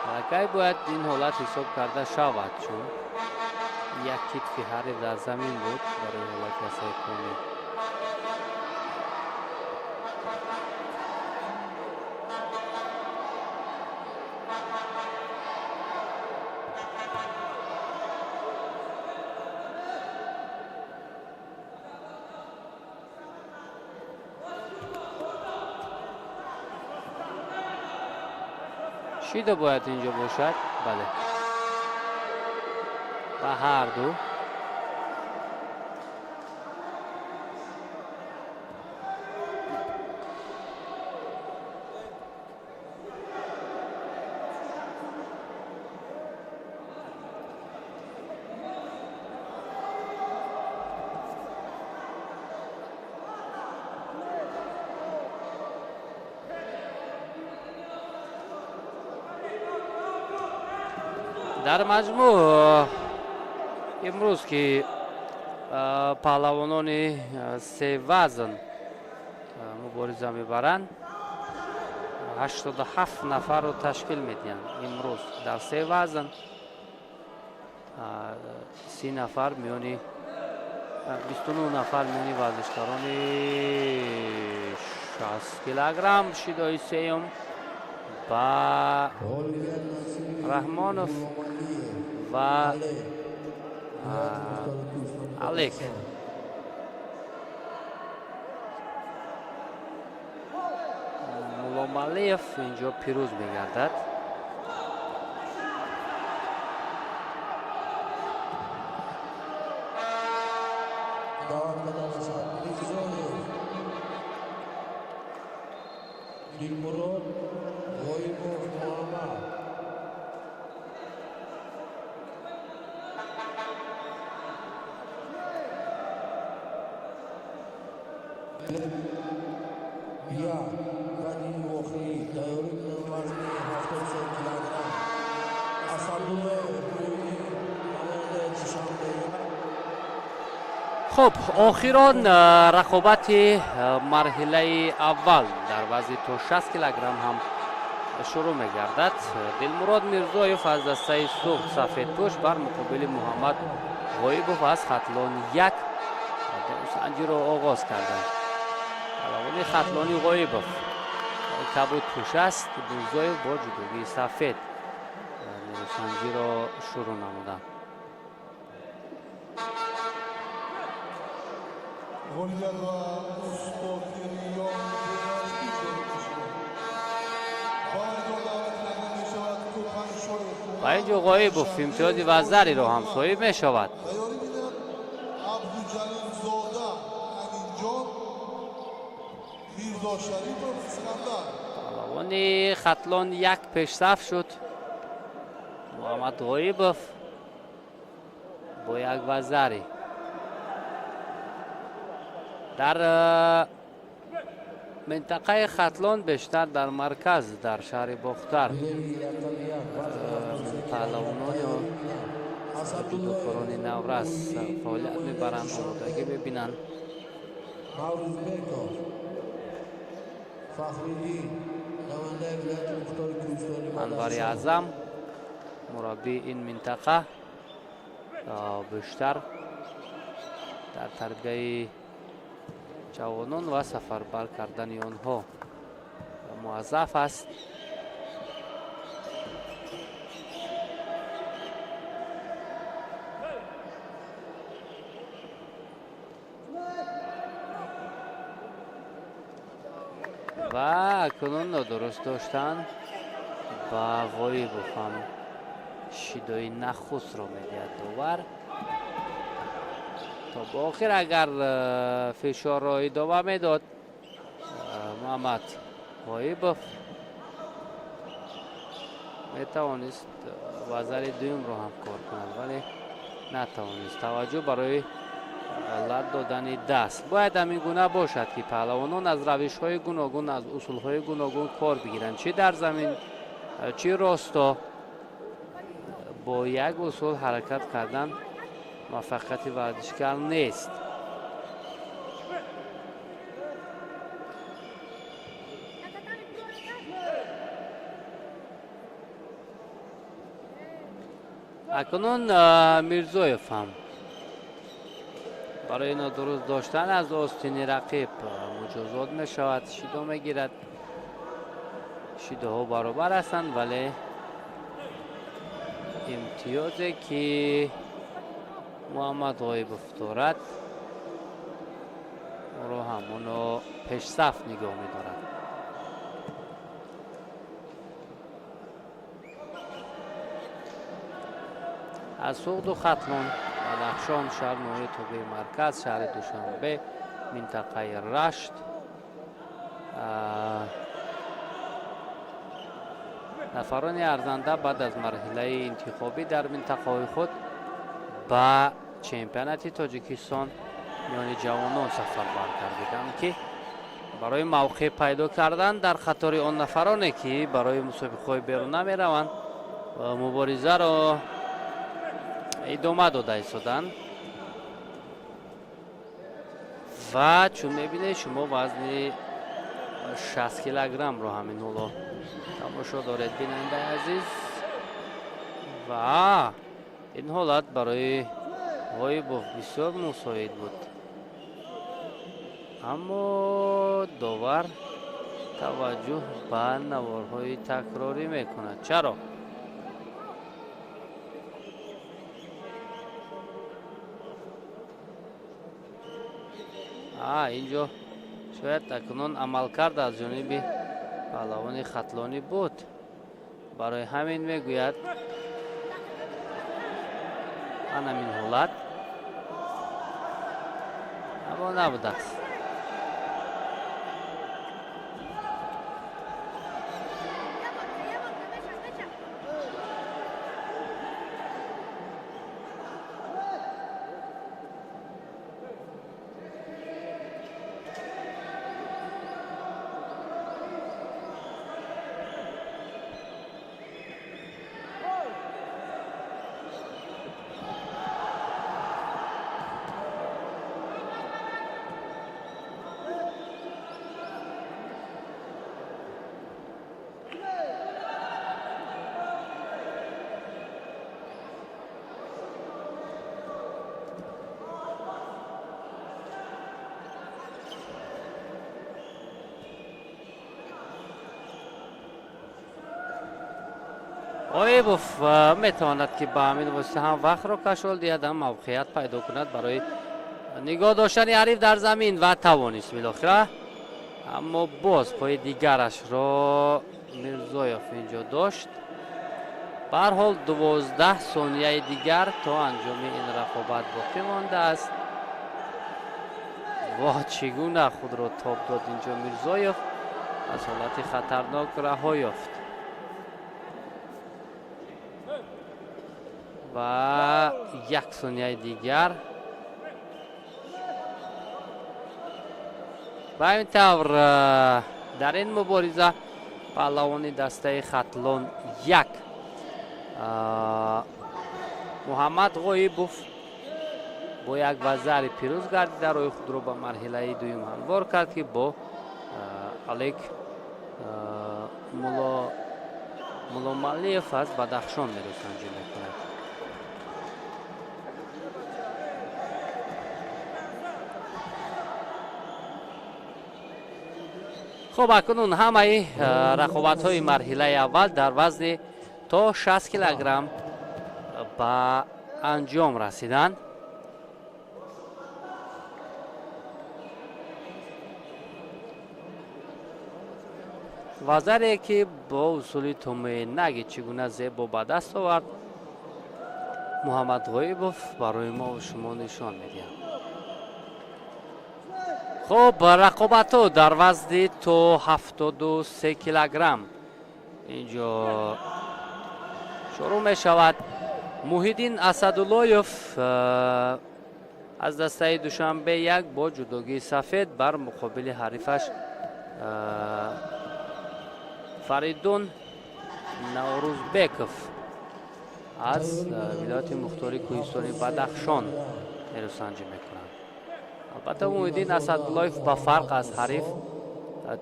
Speaker 1: Аллакай бояд ин ҳолат ҳисоб карда шавад, чун як китфи ҳариф дар замин буд барои ҳолати ҳастаи комил. Шидо бояд инҷо бошад. Бале, ба ҳарду. Дар маҷмӯъ имрӯз ки паҳлавонони се вазн мубориза мебаранд, 87 нафарро ташкил медиҳанд. Имрӯз дар се вазн 30 нафар миёни 29 нафар миёни варзишгарони 60 килограмм шидои сеюм ба Раҳмонов ва Алек. Мулломалиев инҷо пирӯз мегардад.
Speaker 2: Даъват карда мешавад Мирзоев Дилмурод, Ғоибов Муҳаммад. Як вазни охирӣ тайёрӣ вазни 73 килограмм Асадуллоев намояндаи Душанбе.
Speaker 1: Хуб, охирон рақобати марҳилаи аввал дар вазни то 60 килограмм ҳам шурӯъ мегардад. Дилмурод Мирзоев аз дастаи Суғд сафедпӯш бар муқобили Муҳаммад Ғоибов аз Хатлон як санҷиро оғоз карданд. Паҳлавони хатлони Ғоибов кабудпӯш аст, Мирзоев бо ҷудогии сафед нерӯсанҷиро шурӯъ намуданд.
Speaker 3: Ғолибият ва Устохириён дода мешавад. Ба майдон даъват карда мешавад Кӯпаншоев
Speaker 1: Ва инҷо Ғоибов имтиёзи вазариро ҳам соҳиб мешавад.
Speaker 3: Тайёрӣ бинад Абдуҷалилзода Аминҷон, Мирзошарипов Искандар.
Speaker 1: Паҳлавони Хатлон як пешсаф шуд. Муҳаммад Ғоибов бо як вазари дар минтақаи Хатлон, бештар дар марказ, дар шаҳри Бохтар, паҳлавонони ҷудокорони наврас фаъолият мебаранд, омодагӣ мебинанд.
Speaker 2: Наврӯзбеков Фахриддин, намояндаи вилояти мухтори кӯҳистони
Speaker 1: Анвари
Speaker 2: Бадахшон.
Speaker 1: Аъзам, мураббии ин минтақа, бештар дар тарбияи ҷавонон ва сафарбар кардани онҳо муаззаф аст. Ва акнун нодуруст доштан ба Ғоибов ҳам шидои нахустро медиҳад довар. То ба охир агар фишорро идома медод, Муҳаммад Ғоибов метавонист вазари дуюмро ҳам кор кунад, вале натавонист. Таваҷҷӯҳ барои лат додани даст. Бояд ҳамин гуна бошад, ки паҳлавонон аз равишҳои гуногун, аз усулҳои гуногун кор бигиранд, чӣ дар замин, чӣ росто. Бо як усул ҳаракат кардан муваффақияти варзишгар нест. Акнун Мирзоев ҳам барои нодуруст доштан аз остини рақиб муҷозот мешавад, шидо мегирад. Шидоҳо баробар ҳастанд, вале имтиёзе ки Муҳаммад Ғоибов дорад, ӯро ҳамоно пешсаф нигоҳ медорад. Аз Суғду Хатлон, Бадахшон, шаҳр, ноҳияи тобеи марказ, шаҳри Душанбе, минтақаи Рашт, нафарони арзанда баъд аз марҳилаи интихобӣ дар минтақаҳои худ ба чемпионати Тоҷикистон миёни ҷавонон сафарбар гардиданд, ки барои мавқеъ пайдо кардан дар қатори он нафароне, ки барои мусобиқаҳои беруна мераванд, муборизаро идома дода истоданд. Ва чун мебинед, шумо вазни 60 килограммро ҳамин ҳоло тамошо доред, бинандаи азиз. Ва ин ҳолат барои Ғоибов бисёр мусоид буд, аммо довар таваҷҷӯҳ ба наворҳои такрорӣ мекунад. Чаро? Инҷо шояд акнун амалкард аз ҷониби паҳлавони хатлонӣ буд, барои ҳамин мегӯяд анамин ҳолат, аммо набудааст. Ғоибов метавонад, ки ба ҳамин восита ҳам вақтро кашол диҳад, ҳам мавқеият пайдо кунад барои нигоҳ доштани ҳариф дар замин, ва тавонист билохира, аммо боз пои дигарашро Мирзоев инҷо дошт. Ба ҳар ҳол 12 сонияи дигар то анҷоми ин рақобат боқӣ мондааст. Воҳ, чӣ гуна худро тоб дод инҷо Мирзоев, аз ҳолати хатарнок раҳо ёфт ва 1 сонияи дигар. Ба ин тавр дар ин мубориза паҳлавони дастаи Хатлон 1 Муҳаммад Ғоибов бо як вазари пирӯз гардида роҳи худро ба марҳилаи дуюм ҳамвор кард, ки бо Алек Мулломалиев аз Бадахшон мерӯсанҷӣ мекунад. Хуб, акнун ҳамаи рақобатҳои марҳилаи аввал дар вазни то 60 килограмм ба анҷом расиданд. Вазаре ки бо усули томоенаги чӣ гуна зебо ба даст овард, Муҳаммад Ғоибов барои мо шумо нишон медиҳад. Хуб, рақобатҳо дар вазни то 73 килограмм инҷо шурӯъ мешавад. Муҳиддин Асадуллоев аз дастаи Душанбе 1 бо ҷудогии сафед бар муқобили ҳарифаш Фаридун Наврӯзбеков аз вилояти мухтори кӯҳистони Бадахшон нерӯсанҷӣ мекунанд. Албатта, Муҳиддин Асадуллоев ба фарқ аз ҳариф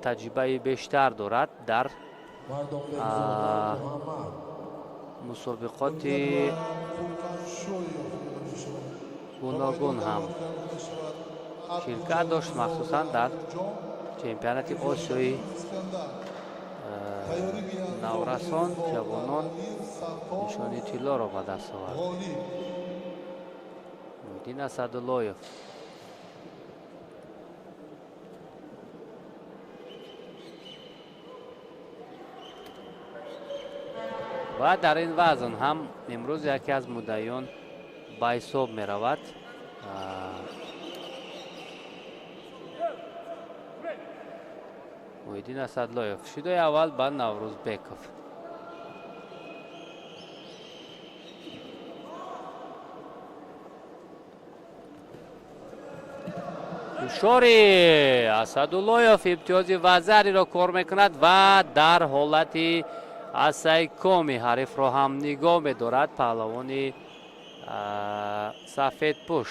Speaker 1: таҷрибаи бештар дорад дар мусобиқоти гуногун ҳам ширкат дошт, махсусан дар чемпионати Осиёи наврасон, ҷавонон нишони тиллоро ба даст овард. Муҳиддин Асадуллоев ва дар ин вазн ҳам имрӯз яке аз муддаиён ба ҳисоб меравад. Муҳиддин Асадлоев шидои аввал ба Наврӯзбеков. Ҳушёри Асадуллоев имтиёзи вазариро кор мекунад ва дар ҳолати асайкоми ҳарифро ҳам нигоҳ медорад паҳлавони сафедпӯш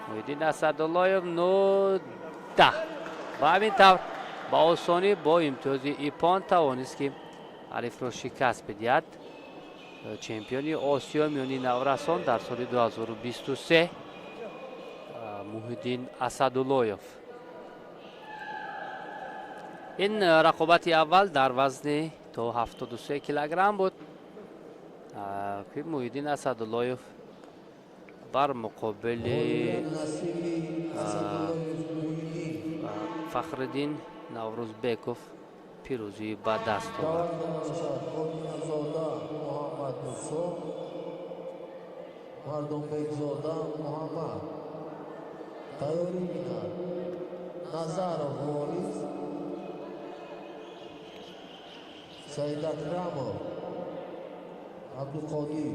Speaker 1: Муҳиддин Асадуллоев 9. Ба ҳамин тавр ба осонӣ бо имтиёзи ипон тавонист, ки ҳарифро шикаст бидиҳад. Чемпиони Осиё миёни наврасон дар соли 2023 Муҳиддин Асадуллоев. Ин рақобати аввал дар вазни то 73 килограмм буд, ки Муҳиддин Асадуллоев бар муқобили Фахриддин Наврӯзбеков пирӯзӣ ба даст овард.
Speaker 2: Мардонбекзода Муҳаммад тайёрӣ бинад. Назаров Ворис, Саидакрамов Абдуқодир.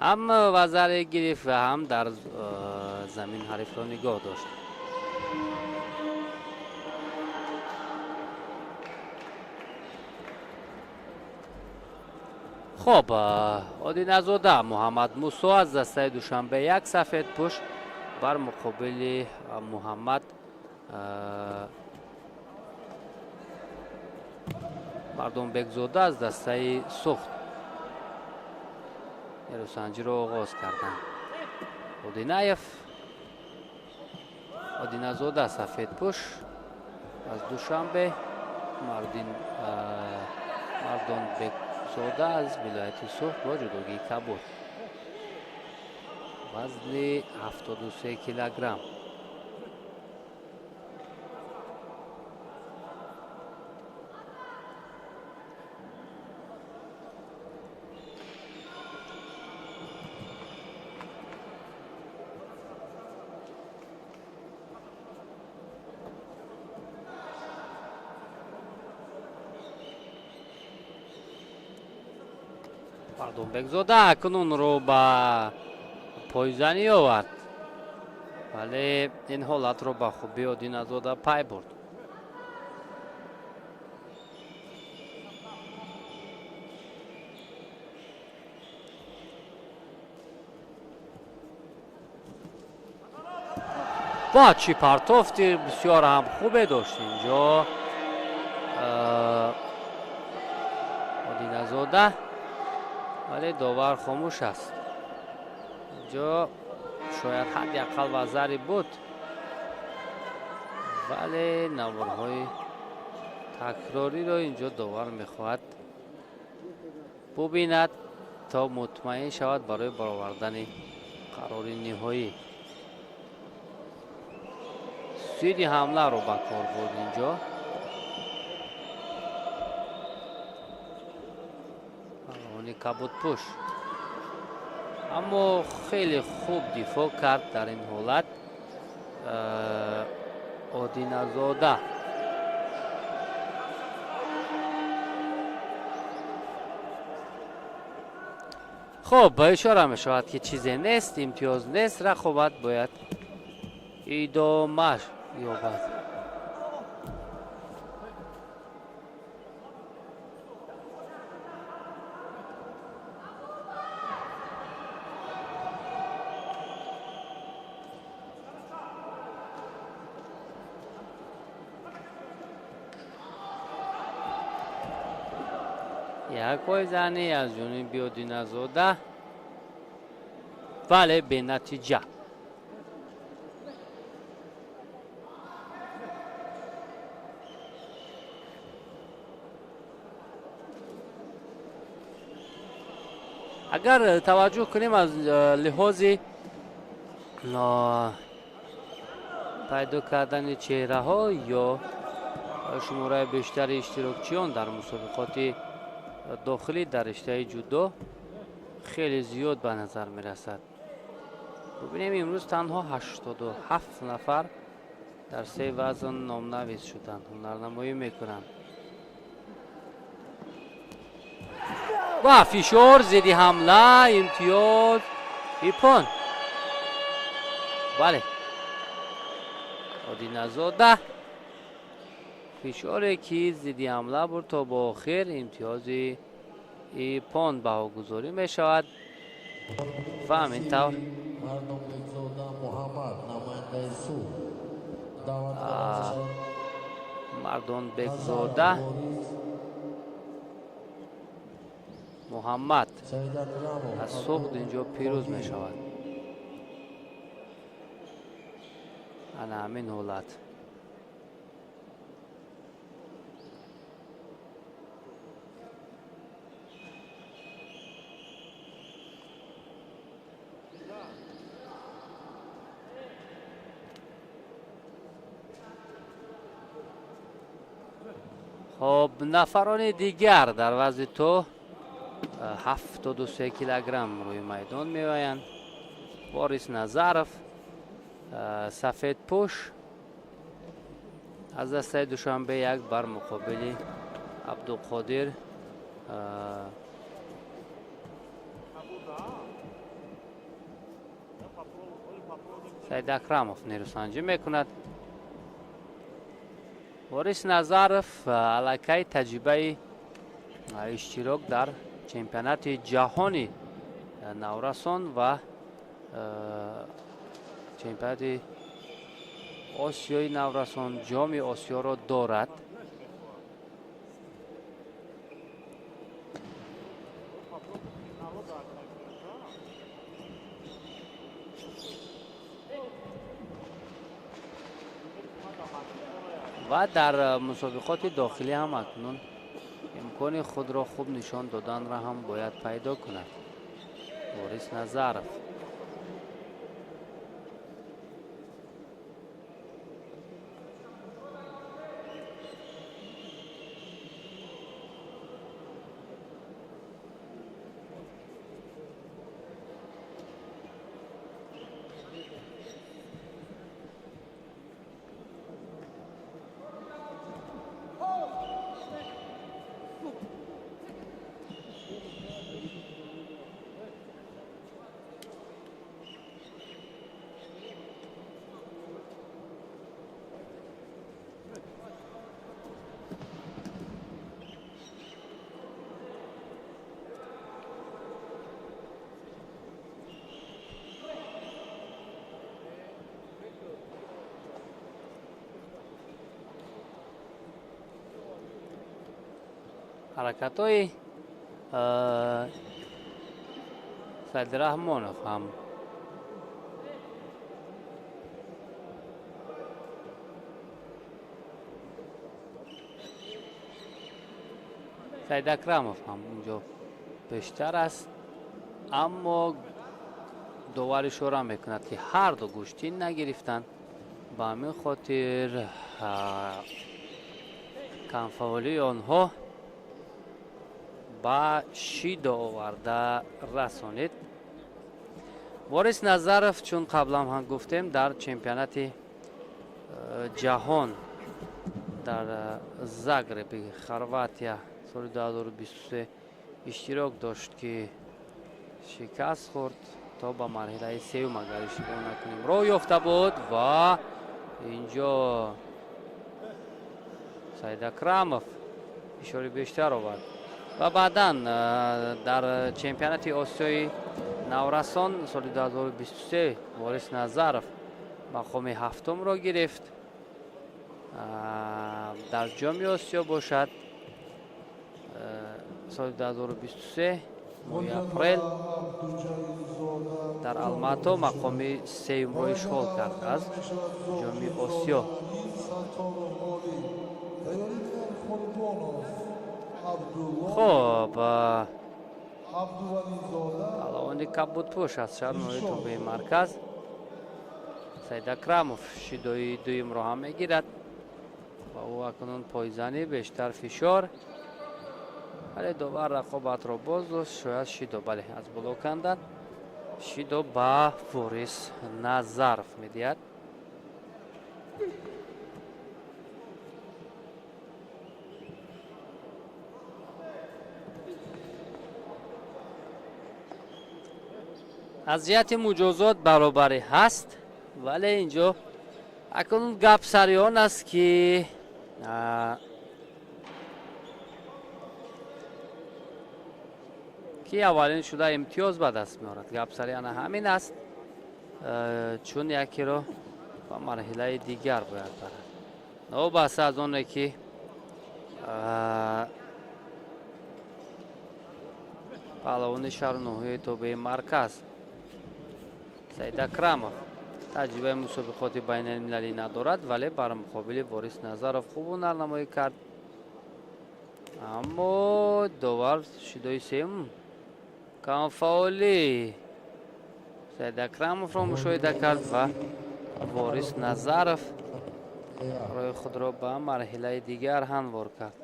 Speaker 1: Ҳам вазаре гирифт ва ҳам дар замин ҳарифро нигоҳ дошт. Хоб, Одиназода Муҳаммад Мусо аз дастаи Душанбе 1 сафедпӯш бар муқобили Муҳаммад Мардонбекзода аз дастаи Суғд нерӯсанҷиро оғоз карданд. Одинаев Одиназода сафедпӯш аз Душанбе, Мардонбекзода аз вилояти Суғд бо ҷудогии кабуд. Вазни 73 килограмм. Мардонбекзода акнун рӯ ба пойзанӣ овард, вале ин ҳолатро ба хубӣ Одиназода пай бурд. Ва чӣ партофти бисёр ҳам хубе дошт инҷо Одиназода, вале довар хомӯш аст. Инҷо шояд ҳадди ақал вазаре буд, вале наворҳои такрориро инҷо довар мехоҳад бубинад, то мутмаин шавад барои баровардани қарори ниҳоӣ. Зидди ҳамларо ба кор бурд инҷо. Паҳлавони кабудпӯш, аммо хеле хуб дифоъ кард дар ин ҳолат Одиназода. Хуб, ба ишора мешавад, ки чизе нест, имтиёз нест, рақобат бояд идома ёбад. Як пойзанӣ аз ҷониби Одиназода, вале бенатиҷа. Агар таваҷҷӯҳ кунем, аз лиҳози пайдо кардани чеҳраҳо ё шумораи бештари иштирокчиён дар мусобиқоти дохилӣ дар риштаи ҷудо хеле зиёд ба назар мерасад. Бубинем, имрӯз танҳо 87 нафар дар се вазн номнавис шуданд, ҳунарнамоӣ мекунанд. Ва фишор, зидди ҳамла, имтиёз, иппон. Бале, Одиназода фишоре ки зидди ҳамла бурд то бо охир, имтиёзи иппон баҳогузорӣ мешавад ва ҳамин тавр
Speaker 2: Мардонбекзода Муҳаммад, намояндаи Суғд, даъват карда мешавад.
Speaker 1: Мардонбекзода Муҳаммад
Speaker 2: Саидакрамов
Speaker 1: аз Суғд инҷо пирӯз мешавад. Ана ҳамин ҳолат. Хоб, нафарони дигар дар вазни то 73 килограмм рӯи майдон меоянд. Борис Назаров, сафедпӯш аз дастаи Душанбе як бар муқобили Абдуқодир Саидакрамов нерӯсанҷӣ мекунад. Борис Назаров аллакай таҷрибаи иштирок дар чемпионати ҷаҳони наврасон ва чемпионати Осиёи наврасон, Ҷоми Осиёро дорад. Ва дар мусобиқоти дохилӣ ҳам акнун имкони худро хуб нишон доданро ҳам бояд пайдо кунад Борис Назаров. Ҳаракатҳои Саидраҳмонов ҳам Саидакрамов ҳам унҷо бештар аст, аммо довар ишора мекунад, ки ҳарду гӯштин нагирифтанд. Ба ҳамин хотир камфаъолии онҳо ба шидо оварда расонид. Борис Назаров, чун қаблан ҳам гуфтем, дар чемпионати ҷаҳон дар Загреби Хорватия соли 2023 иштирок дошт, ки шикаст хӯрд то ба марҳилаи сеюм, агар иштибоҳ накунем, роҳ ёфта буд. Ва инҷо Саидакрамов фишори бештар овард ва баъдан дар чемпионати Осиёи наврасон соли 2023 Борис Назаров мақоми ҳафтумро гирифт. Дар Ҷоми Осиё бошад соли 2023 моҳи апрел дар Алмато мақоми сеюмро ишғол кард аз Ҷоми Осиё. Хоб, паҳлавони кабудпӯш аз шаҳр ноҳияи тобеи марказ Саидакрамов шидои дуюмро ҳам мегирад ва ӯ акнун пойзанӣ, бештар фишор, вале довар рақобатро боз дошт. Шояд шидо, бале, аз боло кандан шидо ба Ворис Назаров медиҳад. Аз ҷиҳати муҷозот баробарӣ ҳаст, вале инҷо акнун гап сари он аст, ки ки аввалин шуда имтиёз ба даст меорад. Гап сари ана ҳамин аст, чун якеро ба марҳилаи дигар бояд барад. Новобаста аз оне ки паҳлавони шаҳру ноҳияи тобеи марказ Саидакрамов таҷрибаи мусобиқоти байналмилалӣ надорад, вале бар муқобили Борис Назаров хуб ҳунарнамоӣ кард. Аммо довар шидои сеюм камфаъолӣ Саидакрамовро мушоҳида кард ва Борис Назаров роҳи худро ба марҳилаи дигар ҳамвор кард.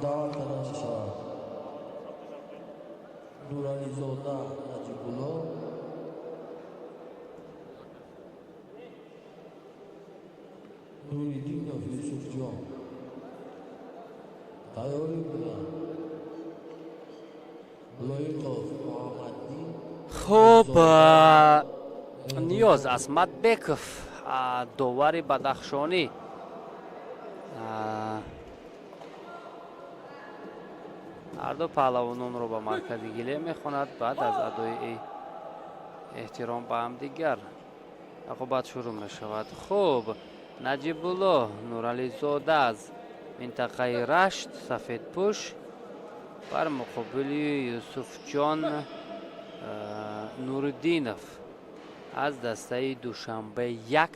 Speaker 2: Даъват карда мешавад Нурализода Наҷибулло, Нуриддинов Юсуфҷон. Тайёрӣ бинанд Лоиқов Муҳаммаддин.
Speaker 1: Хуб, Ниёз Асматбеков, довари бадахшонӣ, ҳарду паҳлавононро ба маркази гилем мехонад. Баъд аз адои эҳтиром ба ҳамдигар рақобат шурӯъ мешавад. Хуб, Наҷибулло Нурализода аз минтақаи Рашт, сафедпӯш, бар муқобили Юсуфҷон Нуриддинов аз дастаи Душанбе 1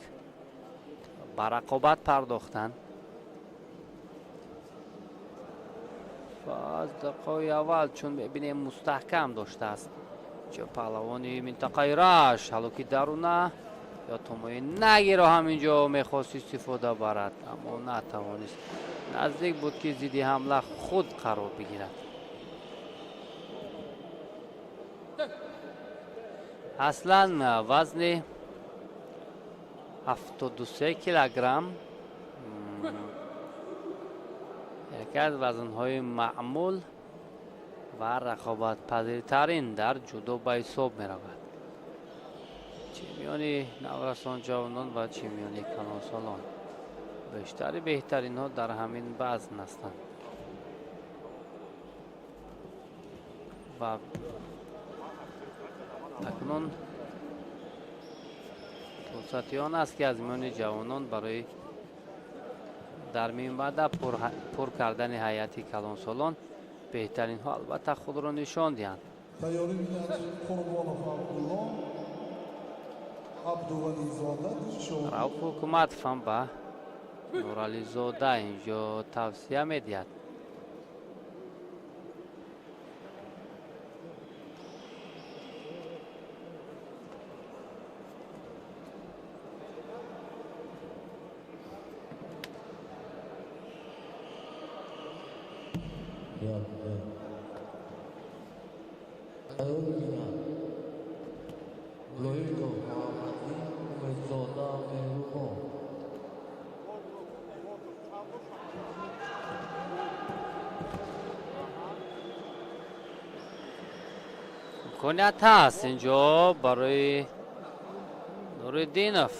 Speaker 1: ба рақобат пардохтанд. Ва аз дақиқаҳои аввал, чун мебинем, мустаҳкам доштааст чо паҳлавони минтақаи Рашт. Ҳалоки даруна ё томои нагиро ҳам инҷо мехост истифода барад, аммо натавонист. Наздик буд, ки зидди ҳамла худ қарор бигирад. Аслан вазни 73 килограмм яке аз вазнҳои маъмул ва рақобатпазиртарин дар ҷудо ба ҳисоб меравад. Чӣ миёни наврасон, ҷавонон ва чӣ миёни калонсолон бештари беҳтаринҳо дар ҳамин вазн ҳастанд ва Акнун фурсати он аст, ки аз миёни ҷавонон барои дар минбаъда пур кардани ҳайати калонсолон беҳтаринҳо албатта худро нишон диҳанд.
Speaker 3: Тайёрӣ бинад Қурбонов Абдулло, Абдувализода Дилшод.
Speaker 1: Рауф Ҳукуматов ҳам ба Нурализода инҷо тавсия медиҳад.
Speaker 2: Лоиқов Муҳаммаддин, Умедзода Меҳрубон.
Speaker 1: Имконият ҳаст инҷо барои Нуриддинов,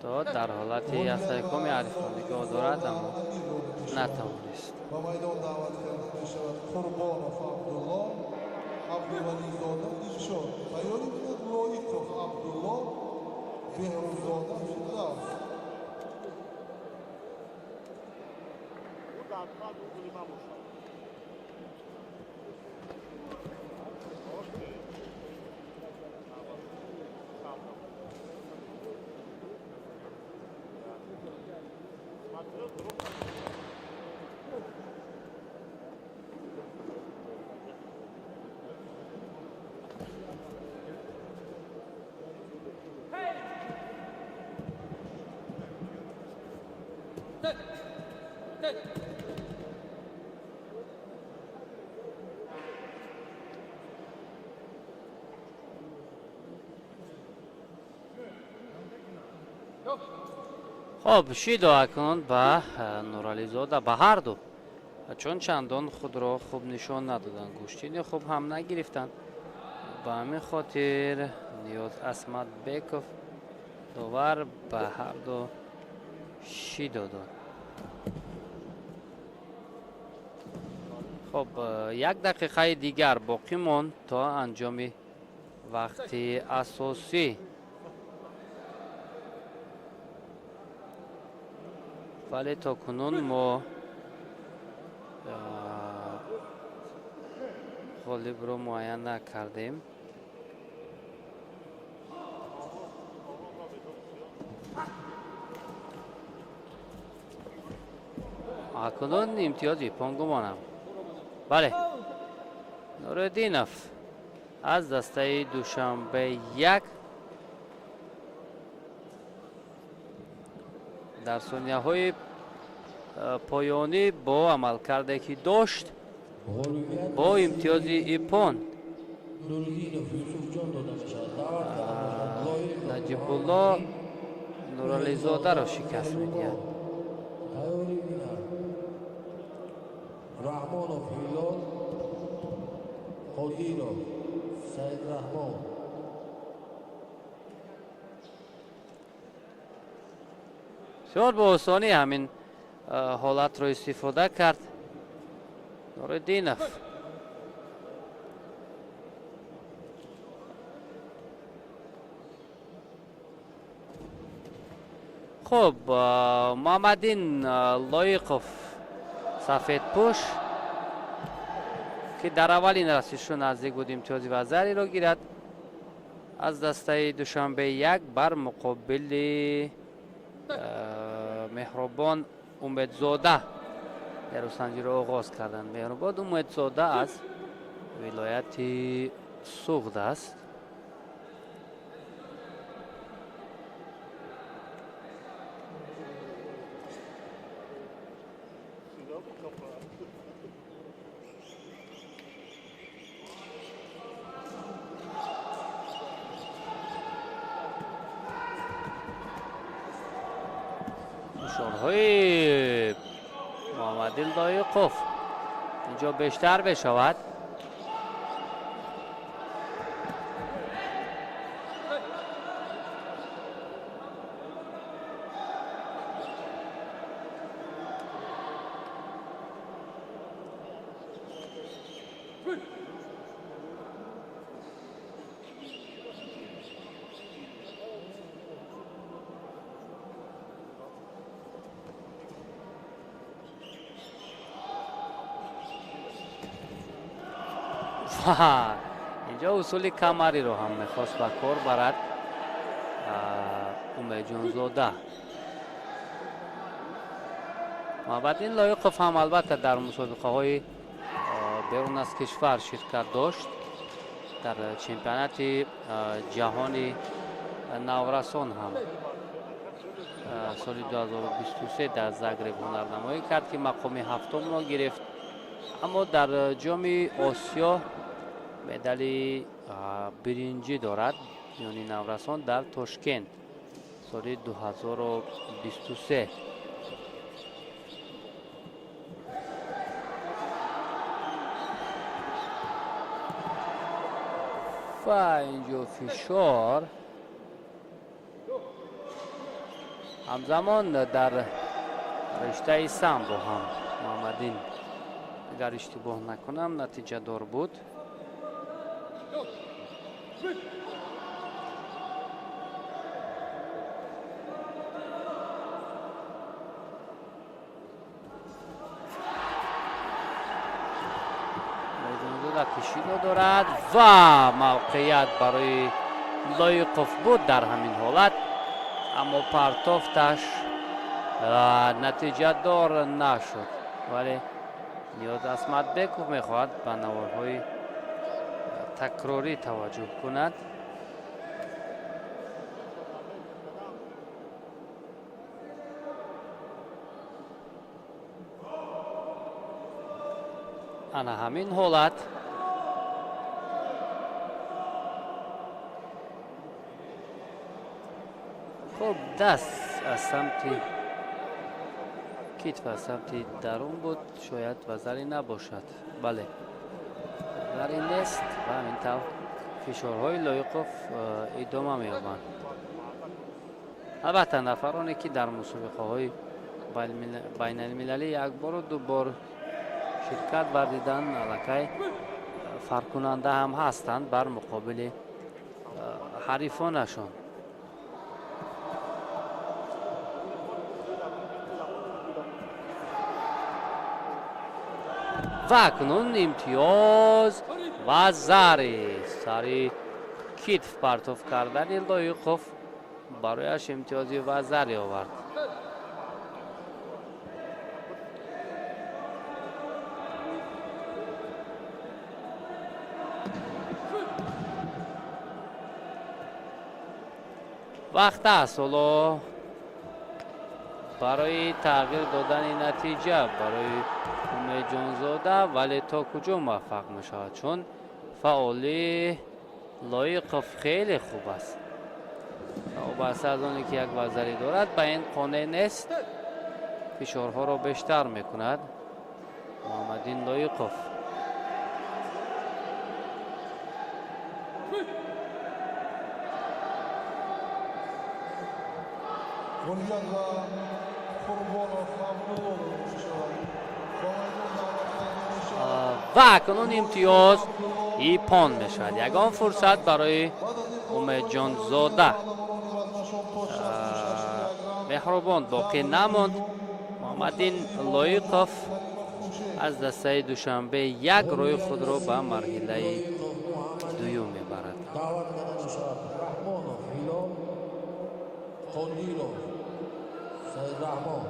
Speaker 1: то дар ҳолати ястайкоми ҳарифро нигоҳ дорад, аммо натавонист.
Speaker 3: Ба майдон даъват карда мешавад Қурбонов Абдулло, Абдувализода Дилшод. Тайёрӣ бинад Лоиқов Абдулло, Беҳрӯзода Фирдавс.
Speaker 1: Хоб, шидо акнун ба Нурализода, ба ҳарду, чун чандон худро хуб нишон надоданд, гӯштини хуб ҳам нагирифтанд. Ба ҳамин хотир Ниёз Асматбеков довар ба ҳарду шидо дод. Хоб, як дақиқаи дигар боқӣ монд то анҷоми вақти асосӣ. Вале то кунун мо ғолибро муайян накардем. Акнун имтиёзи понгумонам. Бале, Нуриддинов аз дастаи Душанбе 1 дар сонияҳои поёнӣ бо амалкарде ки дошт, бо имтиёзи ипон
Speaker 2: Нуриддинов Юсуфҷон дода мешавад. Даъват карда мешавад Лоиқов
Speaker 1: Наҷибулло
Speaker 2: Муҳаммаддин,
Speaker 1: Нурализодаро шикаст медиҳад.
Speaker 2: Тайёрӣ бинад Раҳмонов Ҳилол, Қодиров Саидраҳмон.
Speaker 1: Бисёр бо осонӣ ҳамин ҳолатро истифода кард Нуриддинов. Хуб, Муҳаммаддин Лоиқов сафедпӯш, ки дар аввалин расишу наздик буд имтиёзи вазариро гирад, аз дастаи Душанбе 1 бар муқобили Меҳрубон Умедзода ярусанҷиро оғоз карданд. Меҳрубон Умедзода аз вилояти Суғд аст. فشارهای محمد لایقов اینجا بیشتر بشود. Ва инҷо усули камариро ҳам мехост ба кор барад Умедҷонзода. Муҳаббатдин Лоиқов ҳам албатта дар мусобиқаҳои берун аз кишвар ширкат дошт. Дар чемпионати ҷаҳони наврасон ҳам соли 2023 дар Загреб ҳунарнамоӣ кард, ки мақоми ҳафтумро гирифт. Аммо дар ҷоми Осиё медали биринҷӣ дорад миёни наврасон дар Тошкент соли 2023. Ва инҷо фишор ҳамзамон дар риштаи самбо ҳам Муҳаммадин, агар иштибоҳ накунам, натиҷадор буд. Умедҷонзода кишидо дорад ва мавқеият барои Лоиқов буд дар ҳамин ҳолат, аммо партофташ натиҷадор нашуд. Вале Ниёз Асматбеков мехоҳад ба наворҳои такрорӣ таваҷҷӯҳ кунад. Ана ҳамин ҳолат хуб даст аз самти китф, аз самти дарун буд, шояд вазаре набошад. Бале, вазаре нест ва ҳамин тавр фишорҳои Лоиқов идома меёбанд. Албатта нафароне ки дар мусобиқаҳои байналмилалӣ як бору ду бор ширкат варзиданд, аллакай фарқкунанда ҳам ҳастанд бар муқобили ҳарифонашон. Ва акнун имтиёз ва зари сари китф партоф кардани Лоиқов барояш имтиёзи вазаре овард. Вақт аст ҳоло барои тағйир додани натиҷа барои Умедҷонзода, вале то куҷо муваффақ мешавад, чун фаъоли Лоиқов хеле хуб аст. Вобаста аз оне ки як вазаре дорад, ба ин қонеъ нест, фишорҳоро бештар мекунад Муҳаммадин Лоиқов.
Speaker 3: Ғолибият ва Қурбонов Абдулло мешавад. Ба майдон даъват карда мешавад.
Speaker 1: Ва акнун имтиёз ипон мешавад. Ягон фурсат барои Умедҷонзода меҳрубон боқӣ намонд. Муҳаммадин Лоиқов аз дастаи Душанбе як роҳи худро ба марҳилаи дуюм мебарад.
Speaker 2: Даъват карда мешавад Раҳмонов Ҳилол, Қодиров Саидраҳмон.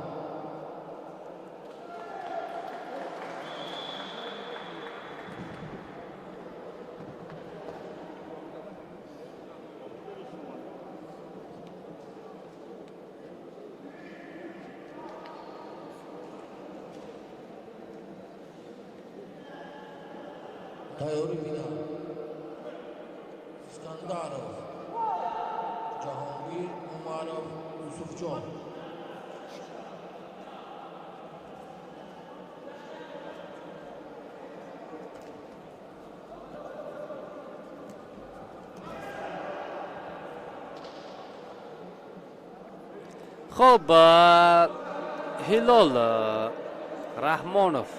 Speaker 2: Тайёрӣ бинам Искандаров Ҷаҳонгир, Умаров Юсуфҷон.
Speaker 1: Хуб, Ҳилол Раҳмонов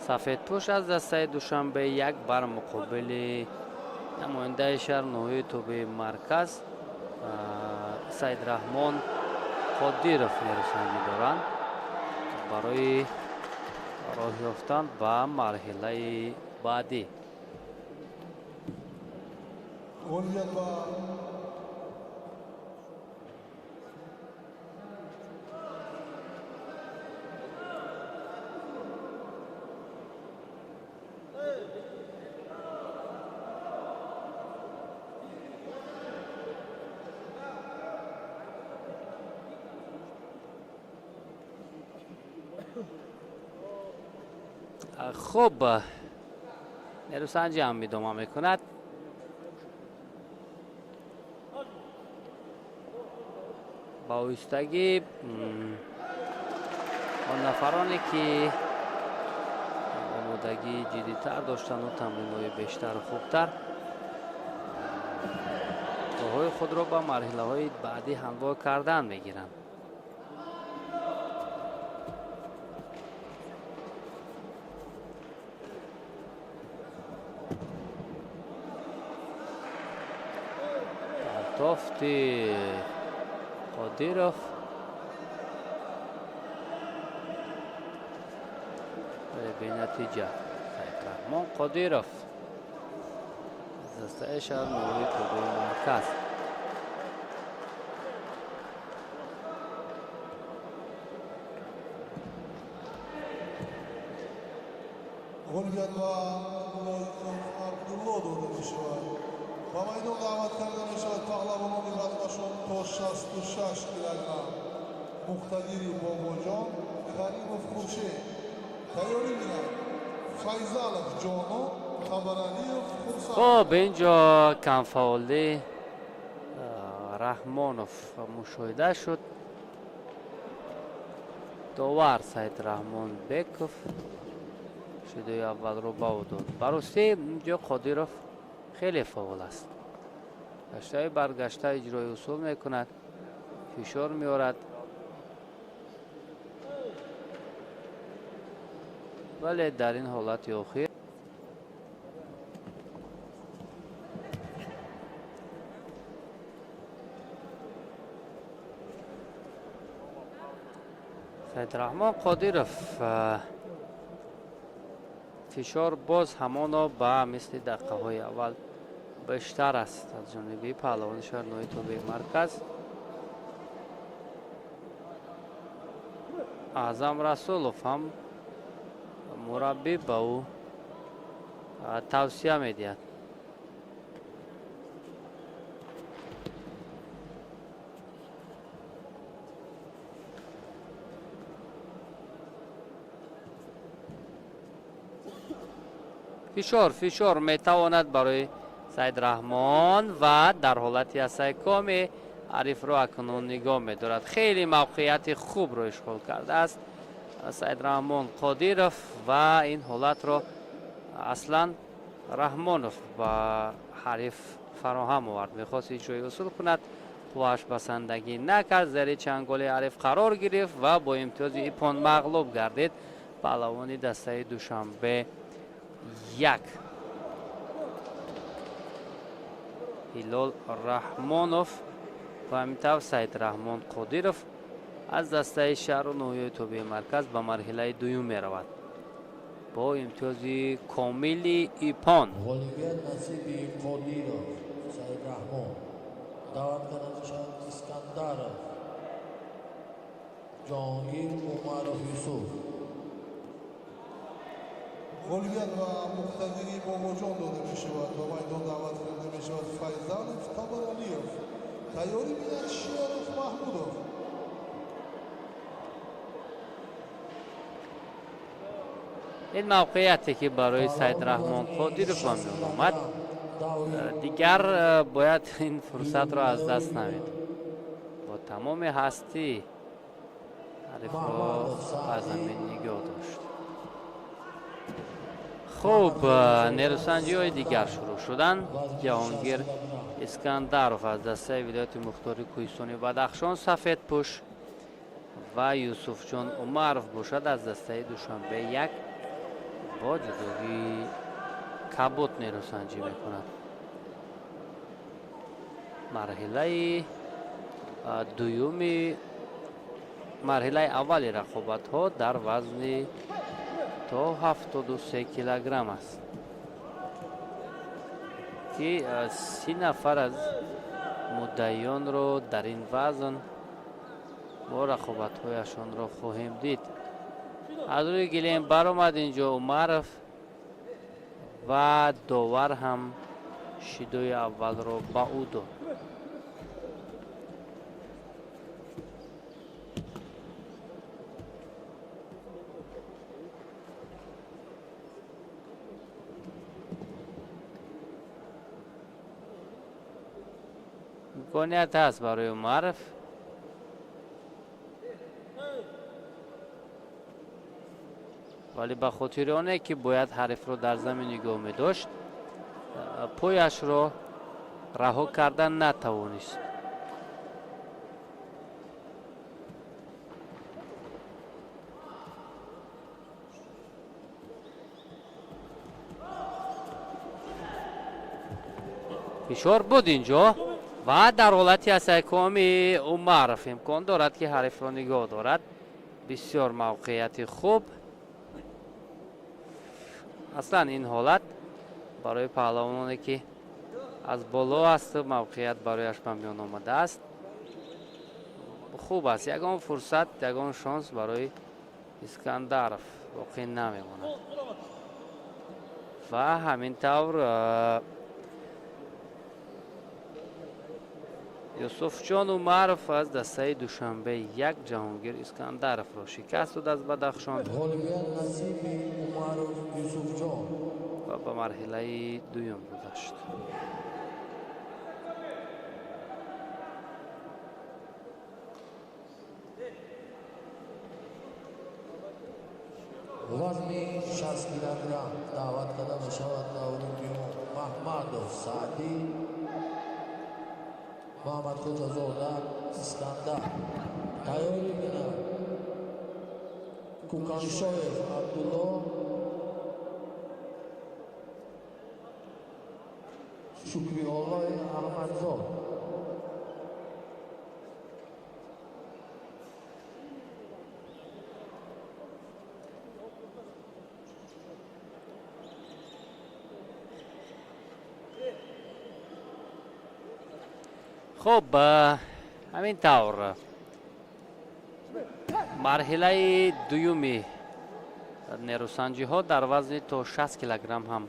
Speaker 1: сафедпӯш аз дастаи Душанбе як бар муқобили намояндаи шаҳр ноҳияи тобеи марказ Саидраҳмон Қодиров нерӯсанҷӣ доранд барои роҳ ёфтан ба марҳилаи баъдӣ.
Speaker 3: Ғолибият ба
Speaker 1: Хуб, нерӯсанҷӣ ҳам идома мекунад. Ба оҳистагӣ он нафароне, ки омодагии ҷиддитар доштанду тамринҳои бештару хубтар, роҳҳои худро ба марҳилаҳои баъдӣ ҳамвор кардан мегиранд. Партофти Қодиров бенатиҷа. Сайдраҳмон Қодиров, дастаи шаҳр ноҳияи тобеи марказ.
Speaker 3: Ғолибият ба Лоиқов Абдулло дода мешавад. Ба майдон даъват карда мешавад паҳлавонони вазнашон то 66 килограмм Муқтадири Бобоҷон, Каримов Хуршед. Тайёрӣ бинад Файзалов Ҷонон, Хабаралиев Хурсанд.
Speaker 1: Хуб, инҷо камфаъолӣ Раҳмонов мушоҳида шуд. Довар Саиdraҳмон Беков шидои аввалро ба ӯ дод. Ба ростӣ, инҷо Қодиров хеле фаъол аст, гаштаи баргашта иҷрои усул мекунад, фишор меорад, вале дар ин ҳолати охир Саиdraҳмон Қодиров фишор боз ҳамоно ба мисли дақиқаҳои аввал бештар аст аз ҷониби паҳлавони шаҳрнои тобеи марказ. Аъзам Расулов ҳам мураббӣ ба ӯ тавсия медиҳад. Фишор, фишор метавонад барои Саиdraҳмон ва дар ҳолати асайкоми ҳарифро акнун нигоҳ медорад. Хеле мавқеияти хубро ишғол кардааст Саиdraҳмон Қодиров ва ин ҳолатро аслан Раҳмонов ба ҳариф фароҳам овард. Мехост иҷрои усул кунад, қуввааш басандагӣ накард, зери чанголи ҳариф қарор гирифт ва бо имтиёзи иппон мағлуб гардид паҳлавони дастаи Душанбе як Ҳилол Раҳмонов ва ҳамин тавр Саиdraҳмон Қодиров аз дастаи шаҳру ноҳияи тобеи марказ ба марҳилаи дуюм меравад бо имтиёзи комили иппон.
Speaker 2: Ғолибият насиби Қодиров Саидраҳмон. Даъват карда мешавад Искандаров Ҷоҳонгир Умаров Юсуф.
Speaker 3: Ғолибият ба Муқтадири Бобоҷон дода мешавад. Ба майдон даъват карда мешавад Файзалов Табаралиев. Тайёрӣ бинад Шеров Маҳмудов.
Speaker 1: Ин мавқеияте, ки барои Саиdraҳмон Қодиров ба миён омад, дигар бояд ин фурсатро аз даст намедод. Бо тамоми ҳастӣ ҳарифро ба замин нигоҳ дошт. Хуб, нерӯсанҷиҳои дигар шурӯъ шуданд. Ҷаҳонгир Искандаров аз дастаи вилояти мухтори кӯҳистони Бадахшон, сафедпӯш, ва Юсуфҷон Умаров бошад аз дастаи Душанбе як бо ҷудогии кабуд нерӯсанҷӣ мекунад. Марҳилаи дуюми марҳилаи аввали рақобатҳо дар вазни то 73 килограмм аст. ки 30 нафар аз муддаиёнро дар ин вазн мо рақобатҳояшонро хоҳем дид. Аз рӯи гилем баромад инҷо Умаров ва довар ҳам шидои аввалро ба ӯ дод. Имконият ҳаст барои Умаров. Вале ба хотири оне ки бояд ҳарифро дар замин нигоҳ медошт, пояшро раҳо кардан натавонист. Фишор буд инҷо ва дар ҳолати асайкоми Умаров имкон дорад ки ҳарифро нигоҳ дорад. Бисёр мавқеияти хуб. Аслан ин ҳолат барои паҳлавононе ки аз боло аст, мавқеият барояш ба миён омадааст, хуб аст. Ягон фурсат, ягон шонс барои Искандаров боқӣ намемонад. Ва ҳамин тавр Юсуфҷон Умаров аз дастаи Душанбе 1 Ҷаҳонгир Искандаровро шикаст дод аз Бадахшон
Speaker 2: Ғолибият насиби Умаров Юсуфҷон
Speaker 1: ва ба марҳилаи дуюм гузашт.
Speaker 2: Вазни 60 килограмм даъват карда мешавад даври дуюм Маҳмадов Саъдӣ, Муҳаммадхоҷазода Искандар. Тайёрӣ бинад Куканшоев Абдулло, Шукриоллои Аҳмадзод.
Speaker 1: Хуб, ҳамин тавр марҳилаи дуюми нерӯсанҷиҳо дар вазни то 60 килограмм ҳам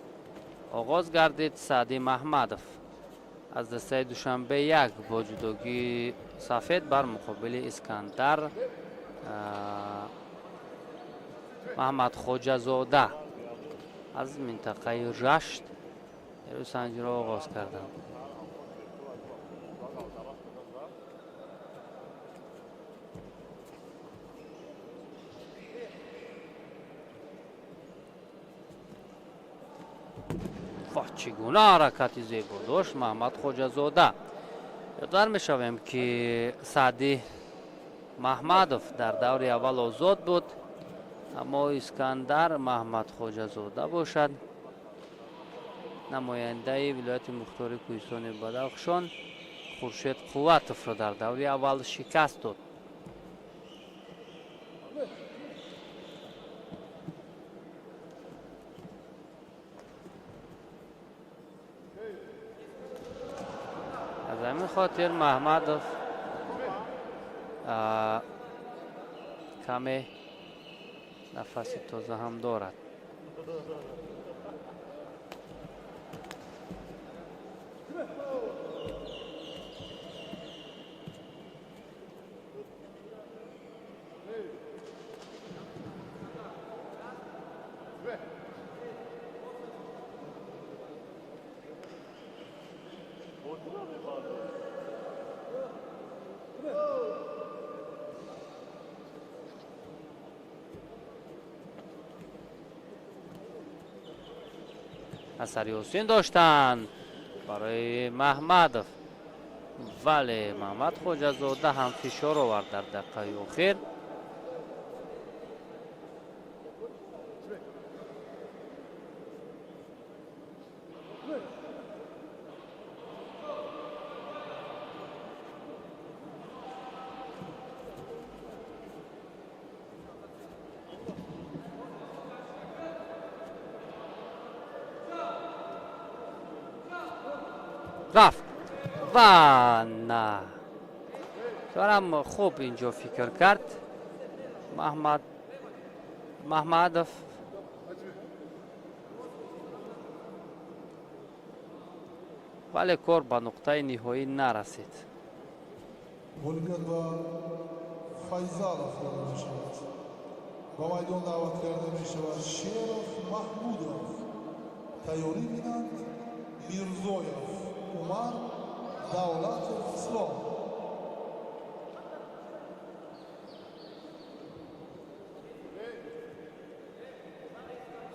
Speaker 1: оғоз гардид. Саъдӣ Маҳмадов аз дастаи Душанбе 1 бо ҷудогии сафед бар муқобили Искандар Маҳмадхоҷазода аз минтақаи Рашт нерӯсанҷиро оғоз карданд. Чӣ гуна ҳаракати зебо дошт Маҳмадхоҷазода. Ёдвар мешавем ки Саъдӣ Маҳмадов дар даври аввал озод буд, аммо Искандар Маҳмадхоҷазода бошад намояндаи вилояти мухтори кӯҳистони Бадахшон Хуршед Қувватовро дар даври аввал шикаст дод. Аз ҳамин хотир Маҳмадов каме нафаси тоза ҳам дорад. Асари ҳусин доштанд барои Маҳмадов, вале Маҳмадхоҷазода ҳам фишор овард дар дақиқаи охир. Рафт ва на, дорам. Хуб, инҷо фикр кард Маҳмад Маҳмадов. Вале кор ба нуқтаи ниҳоӣ нарасид.
Speaker 3: Ғолибият ба Файзалов дода мешавад. Ба майдон даъват карда мешавад Шеров Маҳмудов. Тайёрӣ бинанд Мирзоев Умар, Давлатов Ислом.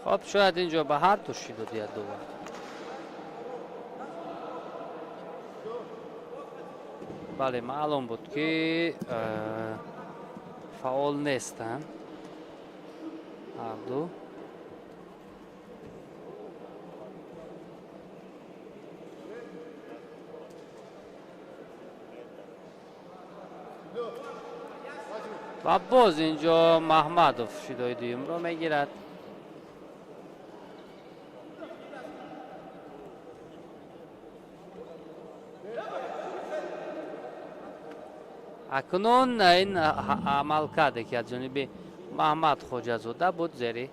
Speaker 1: Хоб, шояд инҷо ба ҳар ду шидо диҳад довар. Бале, маълум буд, ки фаъол нестанд ҳарду. Ва боз инҷо Маҳмадов шидои дуюмро мегирад. Акнун ин амалкарде, ки аз ҷониби Маҳмад Хоҷазода буд, зери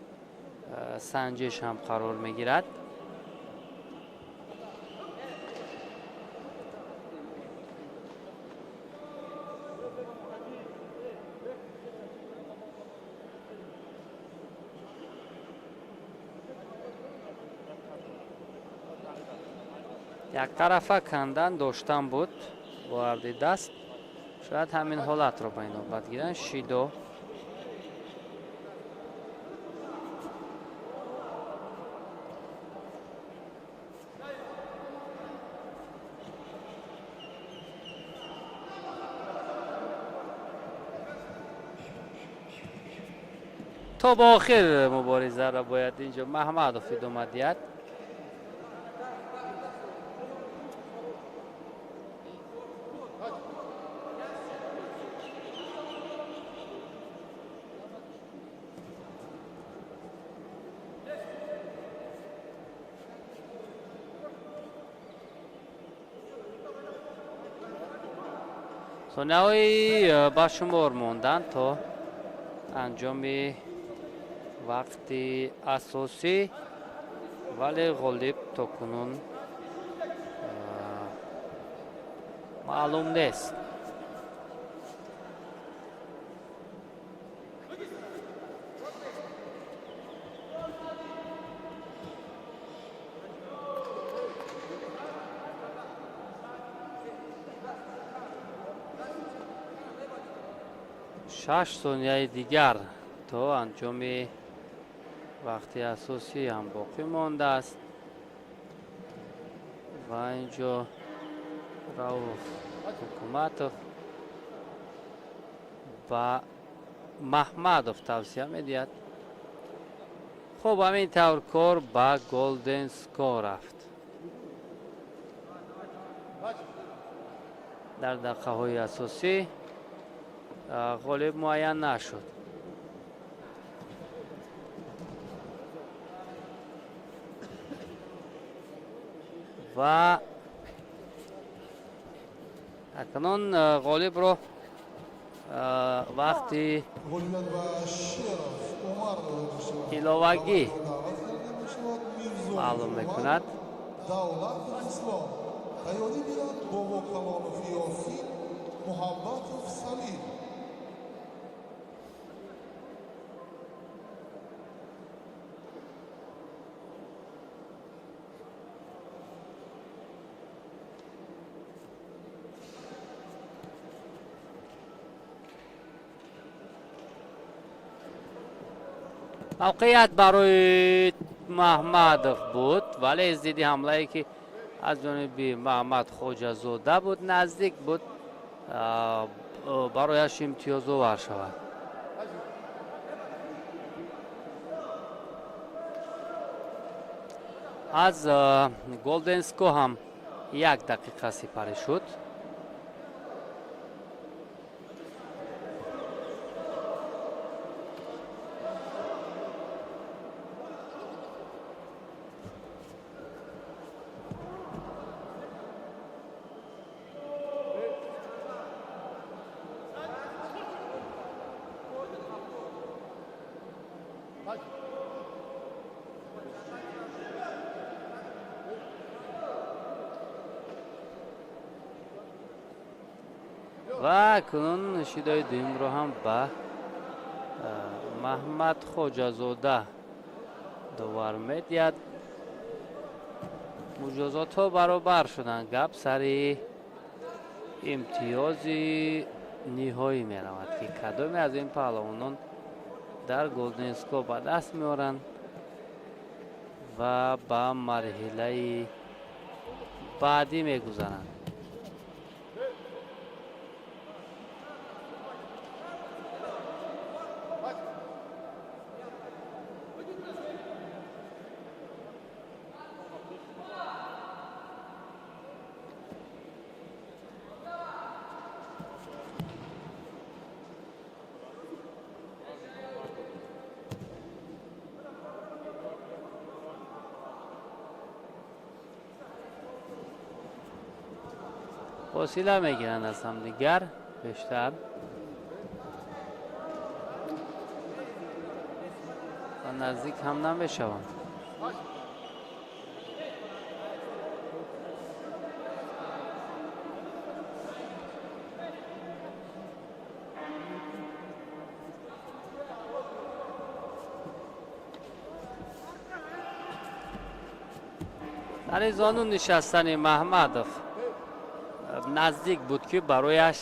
Speaker 1: санҷиш ҳам қарор мегирад. Яктарафа кандан доштан буд бо арди даст. Шояд ҳамин ҳолатро ба инобат гиранд. Шидо то ба охир муборизаро бояд инҷо Маҳмадов идома диҳад. Сонияҳои ба шумор монданд то анҷоми вақти асосӣ, вале ғолиб то кунун маълум нест. 6 сонияи дигар то анҷоми вақти асосӣ ҳам боқӣ мондааст ва инҷо Рауф Ҳукуматов ба Маҳмадов тавсия медиҳад. Хуб, ҳамин тавр кор ба голден скор рафт. Дар дақиқаҳои асосӣ ғолиб муайян нашуд. Ва акнун ғолибро вақти
Speaker 3: Ғолибият ба Шеров Умар дода мешавад.
Speaker 1: иловагӣ
Speaker 3: Ба майдон даъват карда мешавад Мирзоев
Speaker 1: маълум
Speaker 3: Умар,
Speaker 1: мекунад.
Speaker 3: Давлатов Ислом. Тайёрӣ бинанд Бобо Калонов Ёсин, Муҳаббатов Салим.
Speaker 1: Мавқеият барои Маҳмадов буд, вале зидди ҳамлае, ки аз ҷониби Маҳмад Хоҷазода буд, наздик буд барояш имтиёзовар шавад. Аз голден скор ҳам 1 дақиқа сипарӣ шуд. Ва акнун шидои дуюмро ҳам ба Маҳмад Хоҷазода довар медиҳад. Муҷозотҳо баробар шуданд. Гап сари имтиёзи ниҳоӣ меравад, ки кадоме аз ин паҳлавонон дар Голден Скор ба даст меоранд ва ба марҳилаи баъдӣ мегузаранд. Фосила мегиранд аз ҳамдигар бештар ва наздик ҳам намешаванд. Дар зону нишастани Маҳмадов наздик буд, ки барояш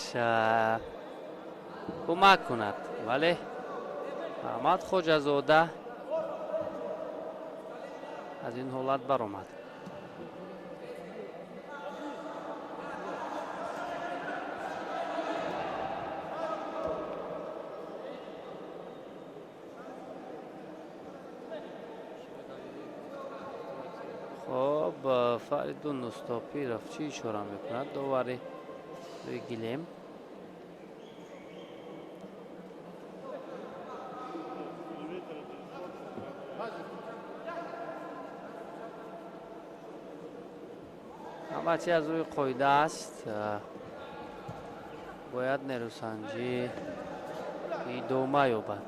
Speaker 1: кӯмак кунад, вале Маҳмад Хоҷазода аз ин ҳолат баромад. Хоб, Фаридун Устопиров чӣ ишора мекунад? Довари рӯи гилем. Ҳама чи аз рӯи қоида аст. Бояд нерӯсанҷӣ идома ёбад.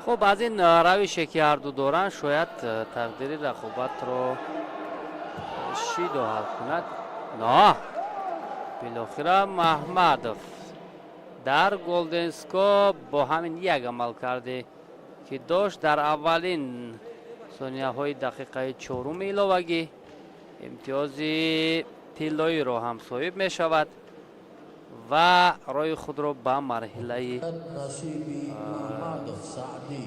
Speaker 1: Хуб, аз ин равише, ки ҳарду доранд, шояд тақдири рақобатро шидо ҳал кунад. На, билохира Маҳмадов дар Голден Скор бо ҳамин як амалкарде, ки дошт дар аввалин сонияҳои дақиқаи чоруми иловагӣ, имтиёзи тиллоиро ҳам соҳиб мешавад ва роҳи худро ба марҳилаи
Speaker 2: Насиби Маҳмадов Саъдӣ,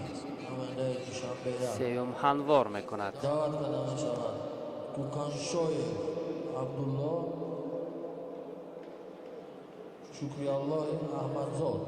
Speaker 2: намояндаи Душанбе.
Speaker 1: Сеюм ҳамвор мекунад.
Speaker 2: Даъват карда мешавад Кӯканшоев Абдулло, Шукриаллоҳи Аҳмадзод.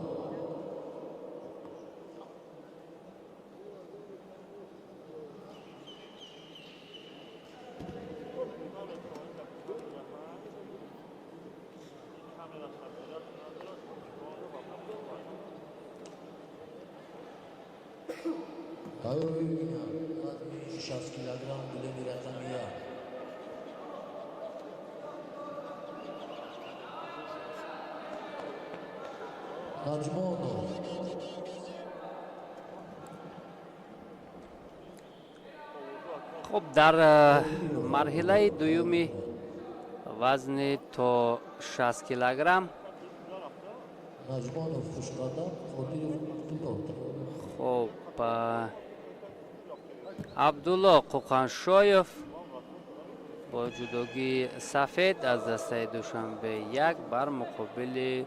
Speaker 2: Тайёрӣ бинанд вазни 60 килограмм, гулеми рақами 1. Наҷмонов.
Speaker 1: Хуб, дар марҳилаи дуюми вазни то 60 килограмм
Speaker 2: Наҷмонов хушқадам, Қодиров Абдулло.
Speaker 1: Хуб, Абдулло Қуқаншоев бо ҷудогии сафед аз дастаи Душанбе 1 бар муқобили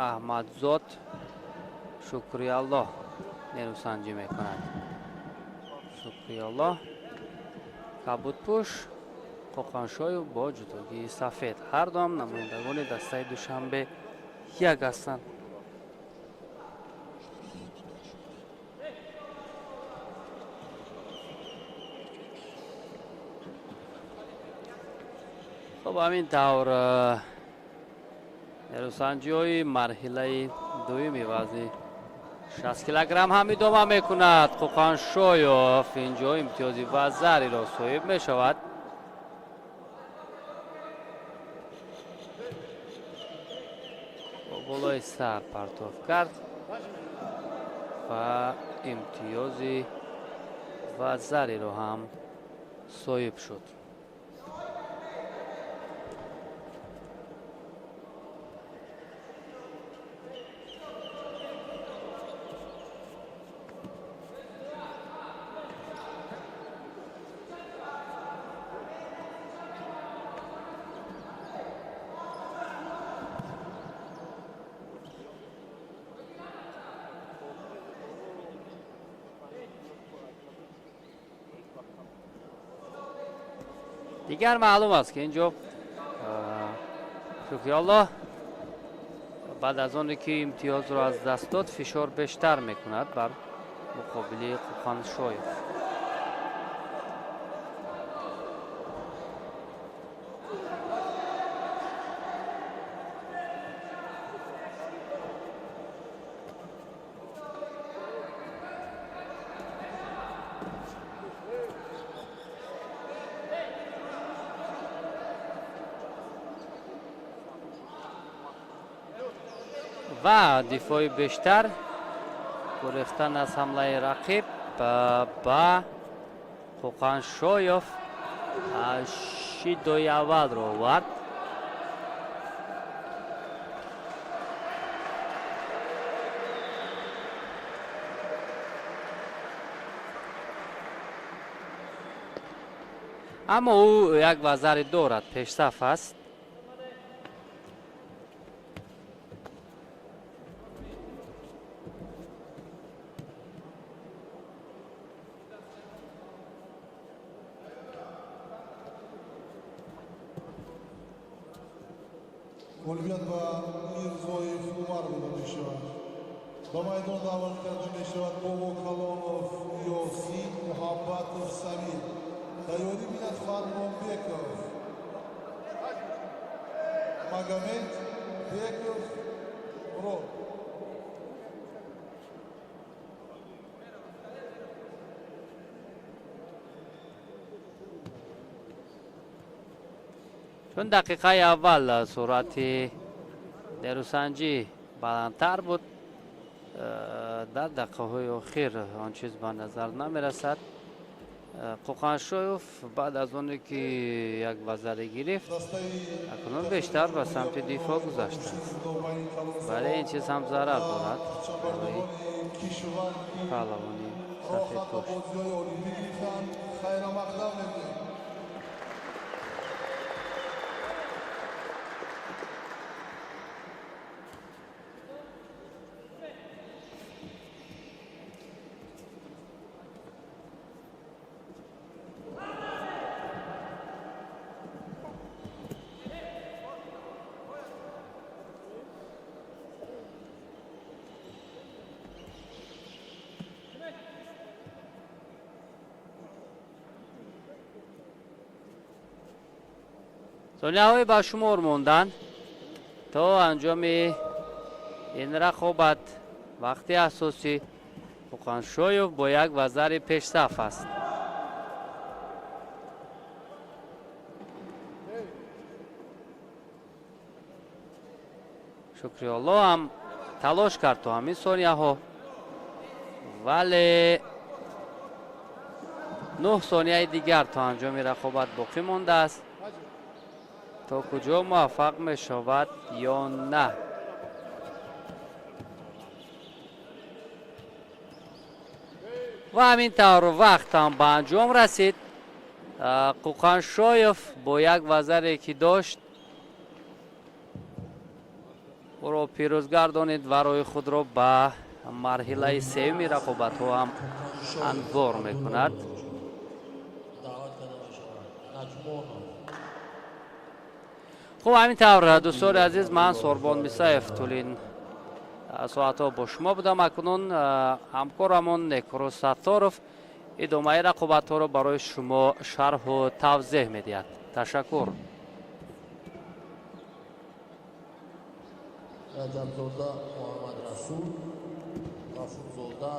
Speaker 1: Аҳмадзод Шукриаллоҳ нерӯсанҷӣ мекунад. Шукриаллоҳ кабудпӯш, Қоқаншоев бо ҷудогии сафед. Ҳар дуам намояндагони дастаи Душанбе 1 ҳастанд. Хуб, ҳамин тавр нерӯсанҷиҳои марҳилаи Дуюми вазни 60 килограмм ҳам идома мекунад. Қуқаншоев инҷо имтиёзи вазариро соҳиб мешавад. Бо болои сар партоф кард ва имтиёзи вазариро ҳам соҳиб шуд. Дигар маълум аст, ки инҷо Шукриаллоҳ баъд аз оне ки имтиёзро аз даст дод, фишор бештар мекунад бар муқобили Қуқаншоев. Ва дифои бештар, гурехтан аз ҳамлаи рақиб ба Қуқаншоев шидои аввалро овард. Аммо ӯ як вазаре дорад, пешсаф аст.
Speaker 3: Ғолибият ба Мирзоев Умар дода мешавад. Ба майдон даъват карда мешавад Бобо Калонов Ёсин, Муҳаббатов Самир. Тайёрӣ бинад Фармонбеков Магомед, Беков Мурод.
Speaker 1: Чун дақиқаи аввал суръати нерӯсанҷӣ баландтар буд, дар дақиқаҳои охир он чиз ба назар намерасад. Қуқаншоев баъд аз оне ки як вазаре гирифт, акнун бештар ба самти дифоъ гузаштааст, вале ин чиз ҳам зарар дорад барои паҳлавони сафедпӯш. Сонияҳои ба шумор монданд то анҷоми ин рақобат. Вақти асосӣ Қуқаншоев бо як вазари пешсаф аст. Шукриолло ҳам талош кард то ҳамин сонияҳо, вале 9 сонияи дигар то анҷоми рақобат боқӣ мондааст. То куҷо муваффақ мешавад ё на? Ва ҳамин тавр вақт ҳам ба анҷом расид. Қуқаншоев бо як вазаре ки дошт, ӯро пирӯз гардонид ва роҳи худро ба марҳилаи сеюми рақобатҳо ҳам ҳамвор мекунад. Хуб, ҳамин тавр, дӯстони азиз, ман Сорбон Мисаев тӯли ин соатҳо бо шумо будам. Акнун ҳамкорамон Некрӯз Сатторов идомаи рақобатҳоро барои шумо шарҳу тавзеҳ медиҳад. Ташаккур.
Speaker 2: Раҷабзода Муҳаммадрасул, Ғафурзода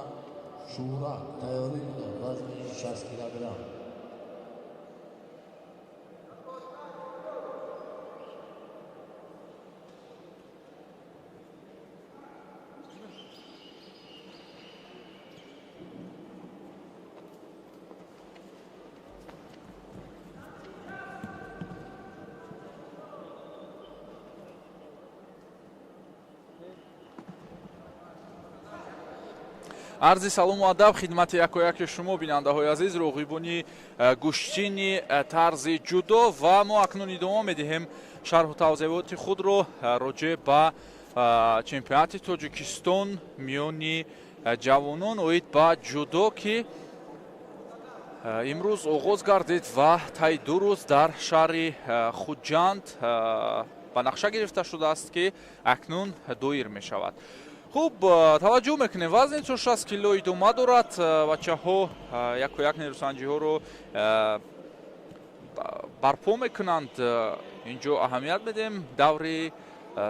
Speaker 2: Шӯра тайёрӣ кунанд вазни 60 килограмм.
Speaker 4: Арзи салому адаб хидмати якояки шумо, бинандаҳои азиз, роғибони гӯштини тарзи ҷудо, ва мо акнун идома медиҳем шарҳу тавзеҳоти худро роҷеъ ба чемпионати Тоҷикистон миёни ҷавонон оид ба ҷудо, ки имрӯз оғоз гардид ва таи 2 рӯз дар шаҳри Хуҷанд ба нақша гирифта шудааст, ки акнун доир мешавад. Хуб, таваҷҷӯҳ мекунем, вазни то 60 кило идома дорад. Бачаҳо яку як нерӯсанҷиҳоро барпо мекунанд. Инҷо аҳамият медиҳем, даври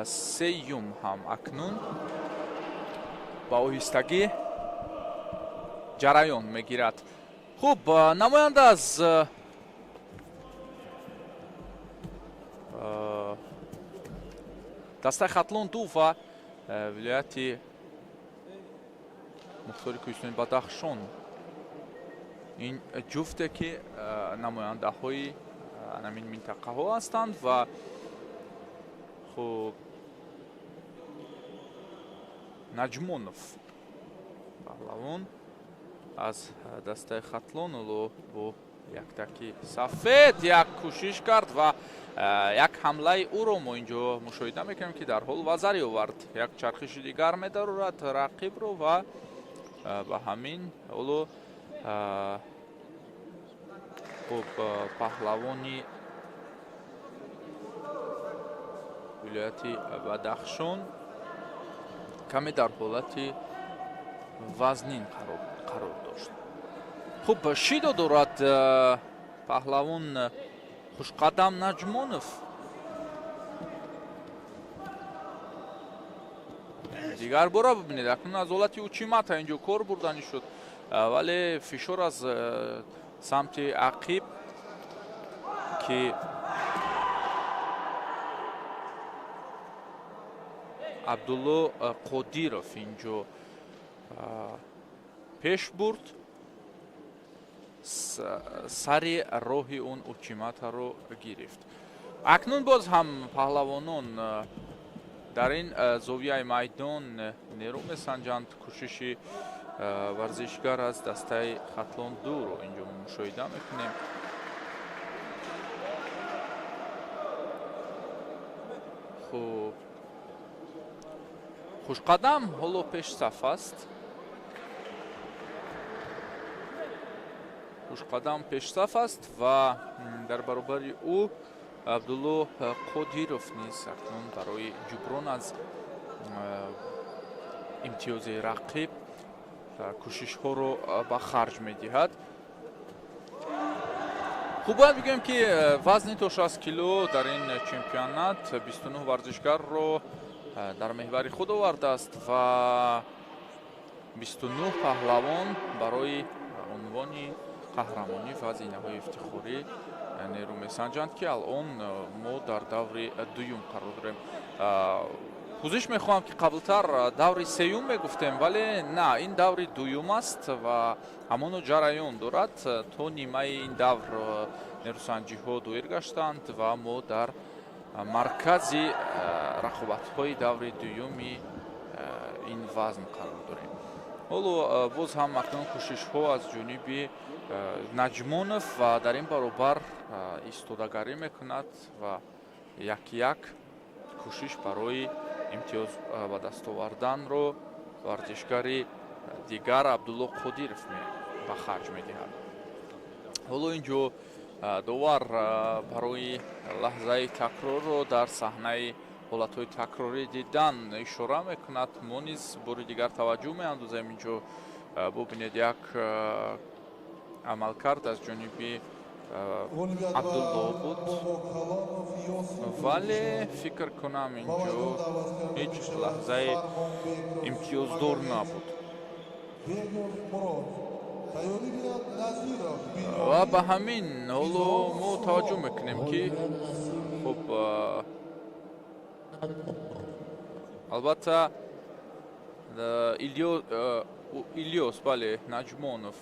Speaker 4: сеюм ҳам акнун ба оҳистагӣ ҷараён мегирад. Хуб, намоянда аз дастаи Хатлон 2 ва вилояти мухтори кӯҳистони Бадахшон, ин ҷуфте ки намояндаҳои ҳамин минтақаҳо ҳастанд ва хуб, Наҷмонов паҳлавон аз дастаи Хатлон ҳоло бо яктаки сафед як кӯшиш кард ва як ҳамлаи ӯро мо инҷо мушоҳида мекунем, ки дар ҳол вазари овард. Як чархиши дигар медарорад рақибро ва ба ҳамин ҳоло хуб, паҳлавони вилояти Бадахшон каме дар ҳолати вазнин қарор дошт. Хуб, шидо дорад паҳлавон Хушқадам Наҷмонов. Дигар бора бибинед, акнун аз ҳолати учимата инҷо кор бурданӣ шуд, вале фишор аз самти ақиб, ки Абдулло Қодиров инҷо пеш бурд, сари роҳи он учиматаро гирифт. Акнун боз ҳам паҳлавонон дар ин зовияи майдон нерӯ месанҷанд. Кӯшиши варзишгар аз дастаи Хатлон 2-ро инҷо мушоҳида мекунем. Хуб, Хушқадам ҳоло пешсаф аст. Хушқадам пешсаф аст ва дар баробари ӯ Абдулло Қодиров низ акнун барои ҷуброн аз имтиёзи рақиб кӯшишҳоро ба харҷ медиҳад. Хуб, бояд бигӯем, ки вазни то 60 кило дар ин чемпионат 29 варзишгарро дар меҳвари худ овардааст ва 29 паҳлавон барои унвони қаҳрамонӣ ва зинаҳои ифтихорӣ нерӯ месанҷанд, ки алон мо дар даври дуюм қарор дорем. Ҳузиш мехоҳам, ки қаблтар даври сеюм мегуфтем, вале на, ин даври дуюм аст ва ҳамоно ҷараён дорад. То нимаи ин давр нерӯсанҷиҳо доир гаштанд ва мо дар маркази рақобатҳои даври дуюми ин вазн қарор дорем. Ҳоло боз ҳам акнун кӯшишҳо аз ҷониби Наҷмонов ва дар ин баробар истодагарӣ мекунад ва як-як кӯшиш барои имтиёз ба даст оварданро варзишгари дигар Абдулло Қодиров ба харҷ медиҳад. Ҳоло инҷо довар барои лаҳзаи такрорро дар саҳнаи ҳолатҳои такрорӣ дидан ишора мекунад. Мо низ бори дигар таваҷҷӯҳ меандозем. Инҷо бубинед, як амалкард аз ҷониби Абдулло буд, вале фикр кунам, инҷо ҳеҷ лаҳзаи имтиёздор набуд. Ва ба ҳамин ҳоло мо таваҷҷӯҳ мекунем, ки хуб, албатта, Илёс, бале, Наҷмонов,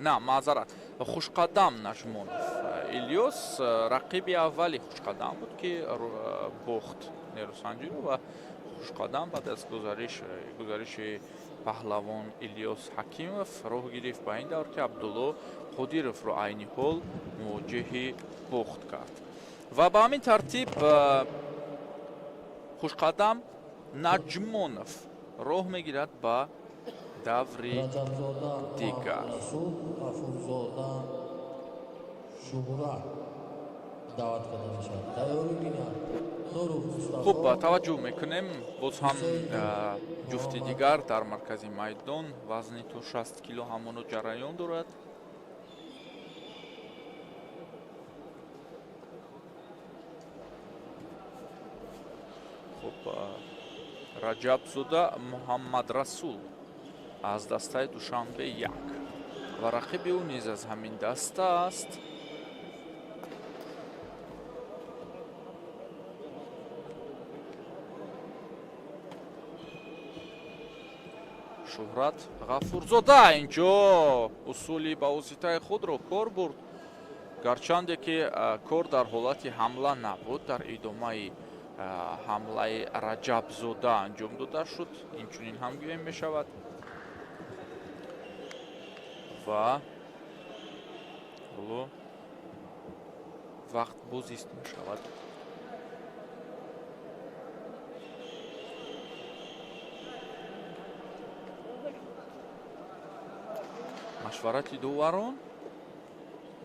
Speaker 4: на, маъзарат, Хушқадам Наҷмонов. Илёс рақиби аввали Хушқадам буд, ки бохт нерӯсанҷиро, ва Хушқадам баъд аз гузариши паҳлавон Илёс Ҳакимов роҳ гирифт ба ин давр, ки Абдулло Қодировро айни ҳол мувоҷиҳи бохт кард. Ва ба ҳамин тартиб Хушқадам Наҷмонов роҳ мегирад ба даври дигар.
Speaker 2: Ғафурзода Шуҳрат даъват карда мешавад. Тайёрӣ бинад.
Speaker 4: Хуб, таваҷҷӯҳ мекунем, боз ҳам ҷуфти дигар дар маркази майдон, вазни то 60 кило ҳамоно ҷараён дорад. Хуб, Раҷабзода Муҳаммадрасул аз дастаи Душанбе 1 ва рақиби ӯ низ аз ҳамин даста аст. Шӯҳрат Ғафурзода инҷо усули ба воситаи худро кор бурд, гарчанде ки кор дар ҳолати ҳамла набуд, дар идомаи ҳамлаи Раҷабзода анҷом дода шуд, инчунин ҳам гӯем мешавад. Ва ҳоло вақт бозист мешавад. Машварати доварон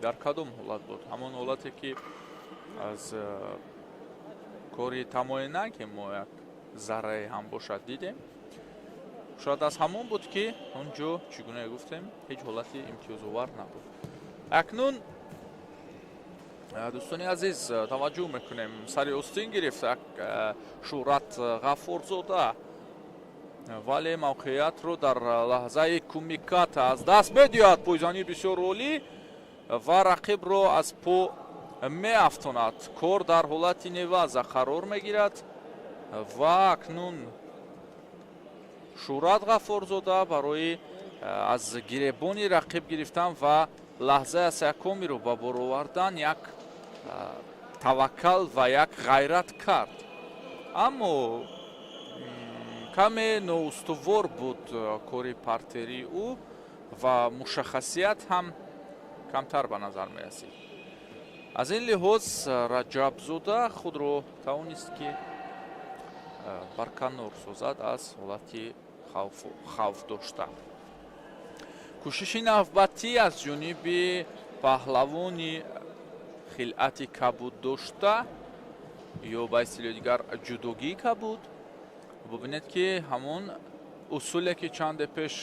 Speaker 4: дар кадом ҳолат буд? Ҳамон ҳолате, ки аз кори тамоина, ки мо як заррае ҳам бошад дидем, шояд аз ҳамон буд, ки он ҷо, чӣ гуна гуфтем, ҳеҷ ҳолати имтиёзовар набуд. Акнун, дӯстони азиз, таваҷҷӯҳ мекунем, сари остин гирифт Шӯҳрат Ғафурзода, вале мавқеиятро дар лаҳзаи кумиката аз даст медиҳад. Пойзанӣ бисёр олӣ ва рақибро аз по меафтонад. Кор дар ҳолати неваза қарор мегирад ва акнун Шӯҳрат Ғафурзода барои аз гиребони рақиб гирифтан ва лаҳзаи асякомиро ба бор овардан як таваккал ва як ғайрат кард, аммо каме ноустувор буд кори партерии ӯ ва мушаххасият ҳам камтар ба назар мерасид. Аз ин лиҳоз Раҷабзода худро тавонист, ки барканор созад аз ҳолати хавф дошта. Кӯшиши навбатӣ аз ҷониби паҳлавони хилъати кабуд дошта ё ба истилоҳи дигар ҷудогии кабуд. Бубинед, ки ҳамон усуле, ки чанде пеш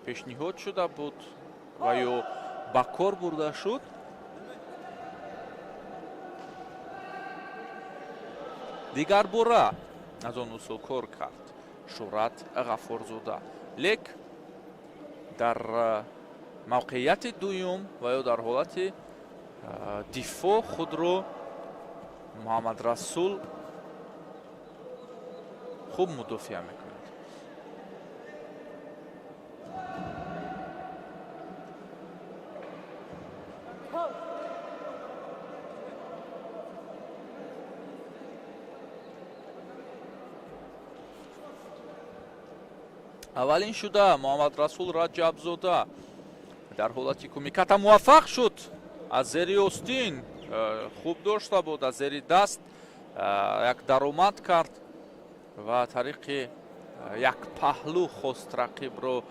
Speaker 4: пешниҳод шуда буд ва ё ба кор бурда шуд, дигарбора аз он усул кор кард Шӯҳрат Ғафурзода, лек дар мавқеияти дуюм ва ё дар ҳолати дифоъ худро Муҳаммадрасул хуб мудофиа мекунад. Аввалин шуда Муҳаммадрасул Раҷабзода дар ҳолати кумиката муваффақ шуд. Аз зери остин хуб дошта буд, аз зери даст як даромад кард ва тариқи як паҳлӯ хост рақибро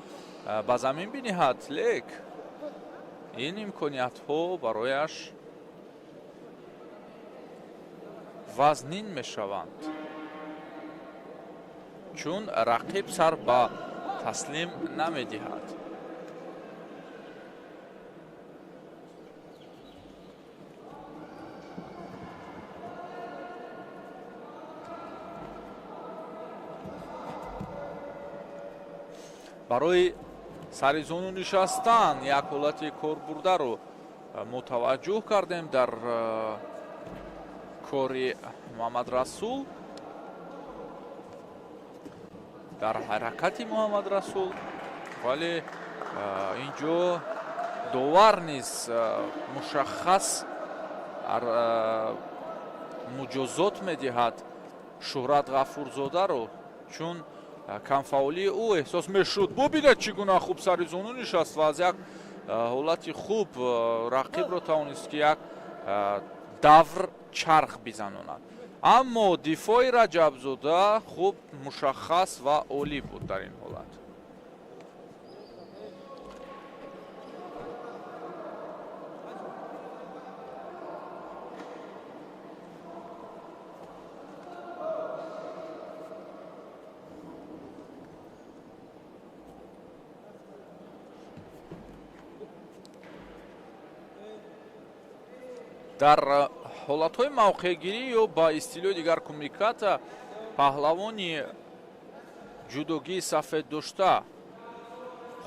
Speaker 4: ба замин биниҳад, лек ин имкониятҳо барояш вазнин мешаванд, чун рақиб сар ба таслим намедиҳад. Барои сари зону нишастан як ҳолати корбурдаро мо таваҷҷӯҳ кардем дар кори Муҳаммадрасул, дар ҳаракати Муҳаммадрасул, вале ин ҷо довар низ мушаххас муҷозот медиҳад Шӯҳрат Ғафурзодаро, чун камфаъолии ӯ эҳсос мешуд. Бубинед, чӣ гуна хуб сари зону нишаст ва аз як ҳолати хуб рақибро тавонист, ки як давр чарх бизанонад. Аммо дифои Раҷабзода хуб мушаххас ва олӣ буд дар ин ҳолат. Дар ҳолатҳои мавқеъгирӣ ё ба истилоҳи дигар кумиката, паҳлавони ҷудогии сафед дошта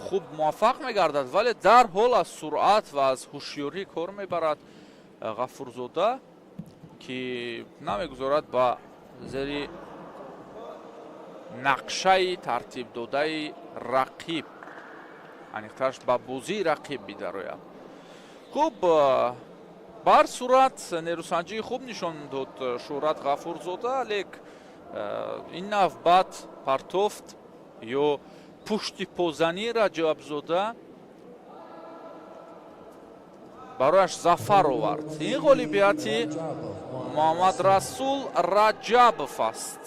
Speaker 4: хуб муваффақ мегардад, вале дар ҳол аз суръат ва аз ҳушёрӣ кор мебарад Ғафурзода, ки намегузорад ба зери нақшаи тартибдодаи рақиб, аниқтараш ба бозии рақиб бидарояд. Хуб, ба ҳар сурат нерӯсанҷии хуб нишон дод Шӯҳрат Ғафурзода, лек ин навбат партофт ё пушти позании Раҷабзода барояш зафар овард. Ин ғолибияти Муҳаммадрасул Раҷабов аст.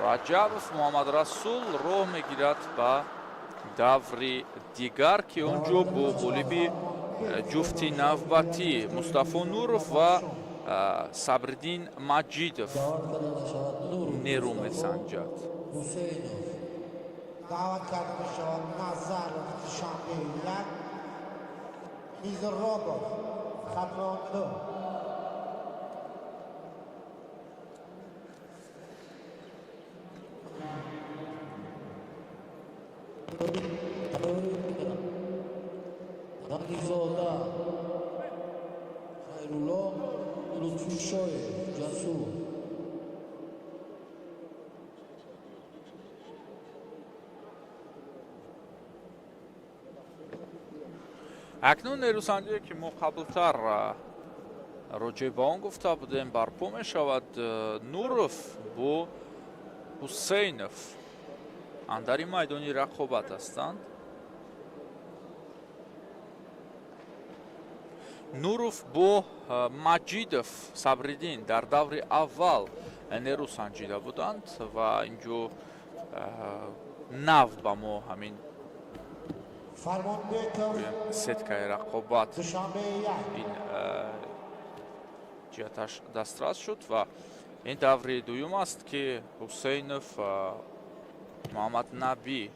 Speaker 4: Раҷабов Муҳаммадрасул роҳ мегирад ба даври дигар, ки он ҷо бо ғолиби ҷуфти навбатӣ Мустафо Нуров ва Сабриддин Маҷидов нерӯ месанҷад.
Speaker 2: Даъват карда мешавад Назаров, Душанбе 1, Мизробов, Хатлон 2. Ғанизода Хайрулло, Лутфишоев Ҷасур.
Speaker 4: Акнун нерӯсанҷие, ки мо қаблтар роҷеъ ба он гуфта будем, барпо мешавад. Нуров бо Ҳусейнов андари майдони рақобат ҳастанд. Нуров бо Маҷидов Сабриддин дар даври аввал нерӯ санҷида буданд ва инҷо нав ба мо ҳамин сеткаи рақобат ин ҷиҳаташ дастрас шуд ва ин даври дуюм аст, ки Ҳусейнов Муҳаммаднабӣ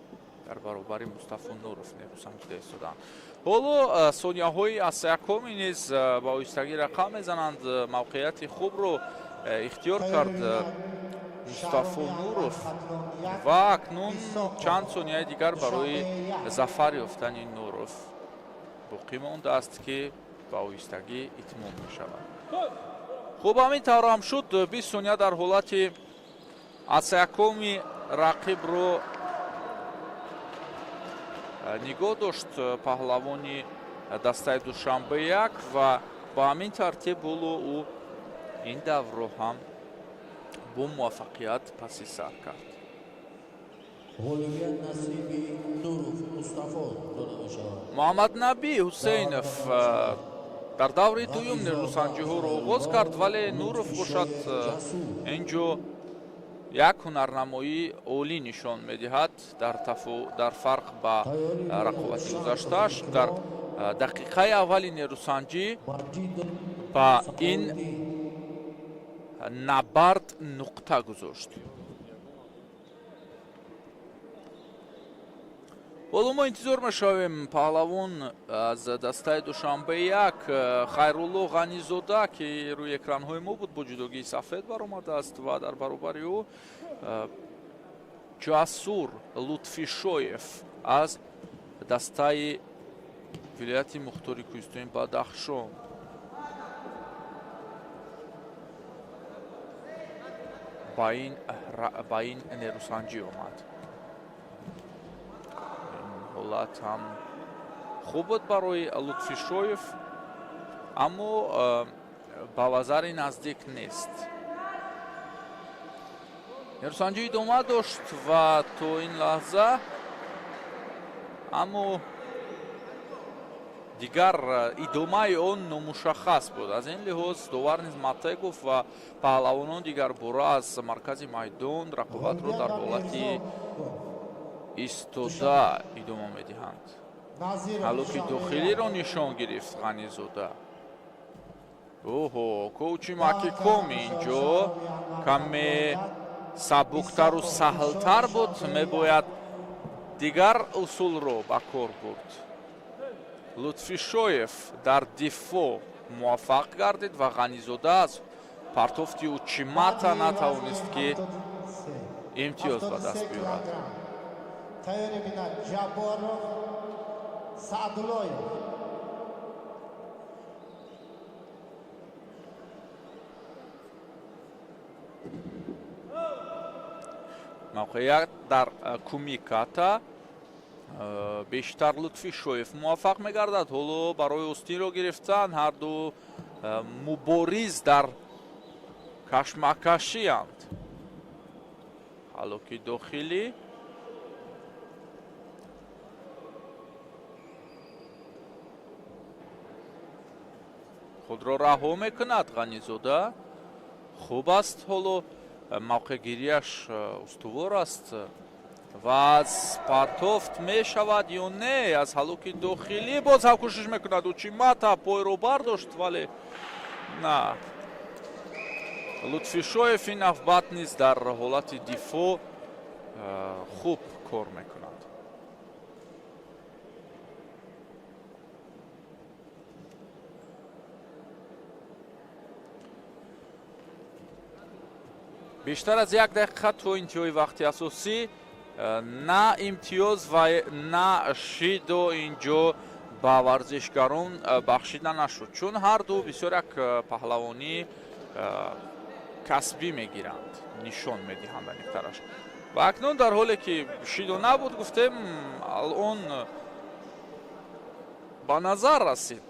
Speaker 4: дар баробари Мустафо Нуров нерӯ санҷида истоданд. Ҳоло сонияҳои аз якоми низ ба оҳистагӣ рақам мезананд. Мавқеияти хубро ихтиёр кард Мустафо Нуров ва акнун чанд сонияи дигар барои зафар ёфтани Нуров боқӣ мондааст, ки ба оҳистагӣ итмом мешавад. Хуб, ҳамин тавр ҳам шуд. 20 сония дар ҳолати аз якоми рақибро нигоҳ дошт паҳлавони дастаи Душанбе 1 ва ба ҳамин тартиб ҳоло ӯ ин даврро ҳам бо муваффақият паси сар кард.
Speaker 2: Ғолибият насиби Нуров Мустафо дода мешавад.
Speaker 4: Муҳаммаднабӣ Ҳусейнов дар даври дуюм нерӯсанҷиҳоро оғоз кард, вале Нуров бошад ин ҷо як ҳунарнамоии олӣ нишон медиҳад дар фарқ ба рақобати гузаштааш. Дар дақиқаи аввали нерӯсанҷӣ ба ин набард нуқта гузошт. Ҳоло мо интизор мешавем паҳлавон аз дастаи Душанбе 1 Хайрулло Ғанизода, ки рӯи экранҳои мо буд, бо ҷудогии сафед баромадааст ва дар баробари ӯ Ҷасур Лутфишоев аз дастаи вилояти мухтори кӯҳистони Бадахшон. Ба ин нерӯсанҷӣ омад. Ин ҳолат ҳам хуб буд барои Лутфишоев, аммо ба вазари наздик нест. Нерӯсанҷӣ идома дошт ва то ин лаҳза, аммо дигар идомаи он номушаххас буд. Аз ин лиҳоз довар низ мате гуфт ва паҳлавонон дигарбора аз маркази майдон рақобатро дар ҳолати истода идома медиҳанд. Ҳалуки дохилиро нишон гирифт Ғанизода. Оҳо, коучи Макикоми инҷо каме сабуктару саҳлтар буд, мебояд дигар усулро ба кор бурд. Лутфишоев дар дифоъ муваффақ гардид ва Ғанизода аз партофти учимата натавонист, ки имтиёз ба даст биёрад.
Speaker 2: Тайёрӣ бинад Ҷабборов Саъдуллоев.
Speaker 4: Мавқеият дар кумиката бештар Лутфишоев муваффақ мегардад. Ҳоло барои остинро гирифтан ҳарду мубориз дар кашмакашианд. Ҳалоки дохилӣ худро раҳо мекунад Ғанизода. Хуб аст, ҳоло мавқеъгириаш устувор аст ва аз партофт мешавад ё не? Аз ҳалуки дохилӣ боз ҳам кӯшиш мекунад учимата, пойро бардошт, вале на. Лутфишоев ин навбат низ дар ҳолати дифоъ хуб кор мекунад. Бештар аз як дақиқа то интиҳои вақти асосӣ, на имтиёз ва на шидо инҷо ба варзишгарон бахшида нашуд, чун ҳарду бисёр як паҳлавонӣ касбӣ мегиранд, нишон медиҳанд аниқтараш. Ва акнун дар ҳоле ки шидо набуд, гуфтем, алон ба назар расид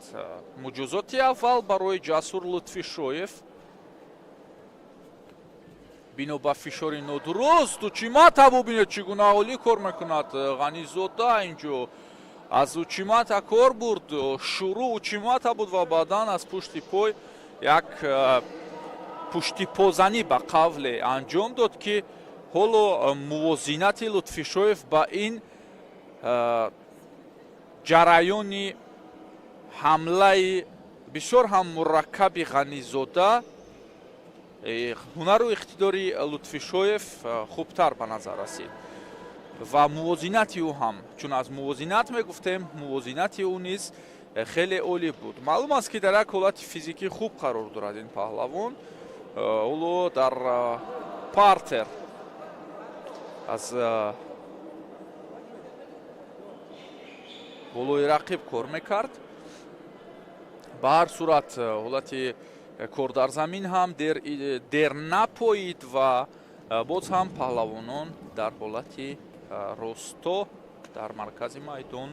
Speaker 4: муҷозоти аввал барои Ҷасур Лутфишоев бино ба фишори нодуруст. Учимата бубинед, чӣ гуна олӣ кор мекунад Ғанизода. Инҷо аз учимата кор бурд, шурӯъ учимата буд ва баъдан аз пушти пой як пуштипозанӣ ба қавле анҷом дод, ки ҳоло мувозинати Лутфишоев ба ин ҷараёни ҳамлаи бисёр ҳам мураккаби Ғанизода ҳунару иқтидори Лутфишоев хубтар ба назар расид ва мувозинати ӯ ҳам, чун аз мувозинат мегуфтем, мувозинати ӯ низ хеле олӣ буд. Маълум аст, ки дар як ҳолати физикӣ хуб қарор дорад ин паҳлавон. Ҳоло дар партер аз болои рақиб кор мекард. Ба ҳар сурат, ҳолати кор дар замин ҳам дер напоид ва боз ҳам паҳлавонон дар ҳолати росто дар маркази майдон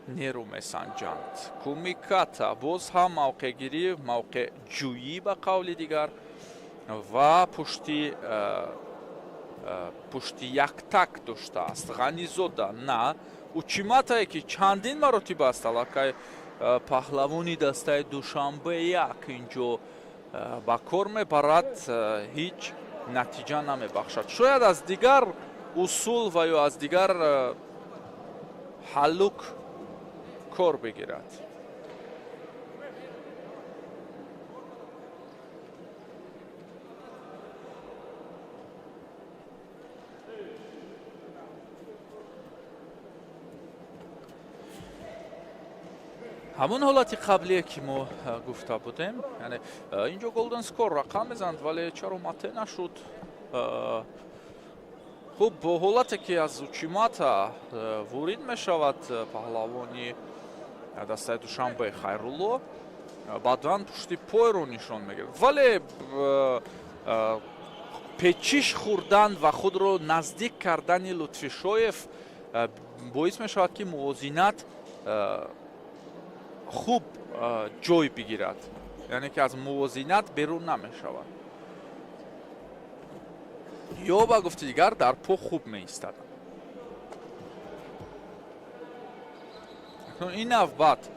Speaker 4: нерӯ месанҷанд. Кумиката боз ҳам мавқеъгирӣ, мавқеъҷӯӣ ба қавли дигар ва пушти яктак доштааст Ғанизода. На учиматае, ки чандин маротиба аст аллакай паҳлавони дастаи Душанбе як инҷо ба кор мебарад, ҳеҷ натиҷа намебахшад. Шояд аз дигар усул ва ё аз дигар ҳаллук кор бигирад. Ҳамон ҳолати қаблие, ки мо гуфта будем, яъне инҷо golden score рақам мезанад, вале чаро мате нашуд? Хуб, бо ҳолате ки аз Учимата ворид мешавад паҳлавони дастаи Душанбе Хайрулло, баъдан пушти пойро нишон мегирад, вале печиш хӯрдан ва худро наздик кардани Лутфишоев боис мешавад, ки мувозинат хуб ҷой бигирад, яъне ки аз мувозинат берун намешавад ё ба гуфти дигар дар по хуб меистад. Ин навбат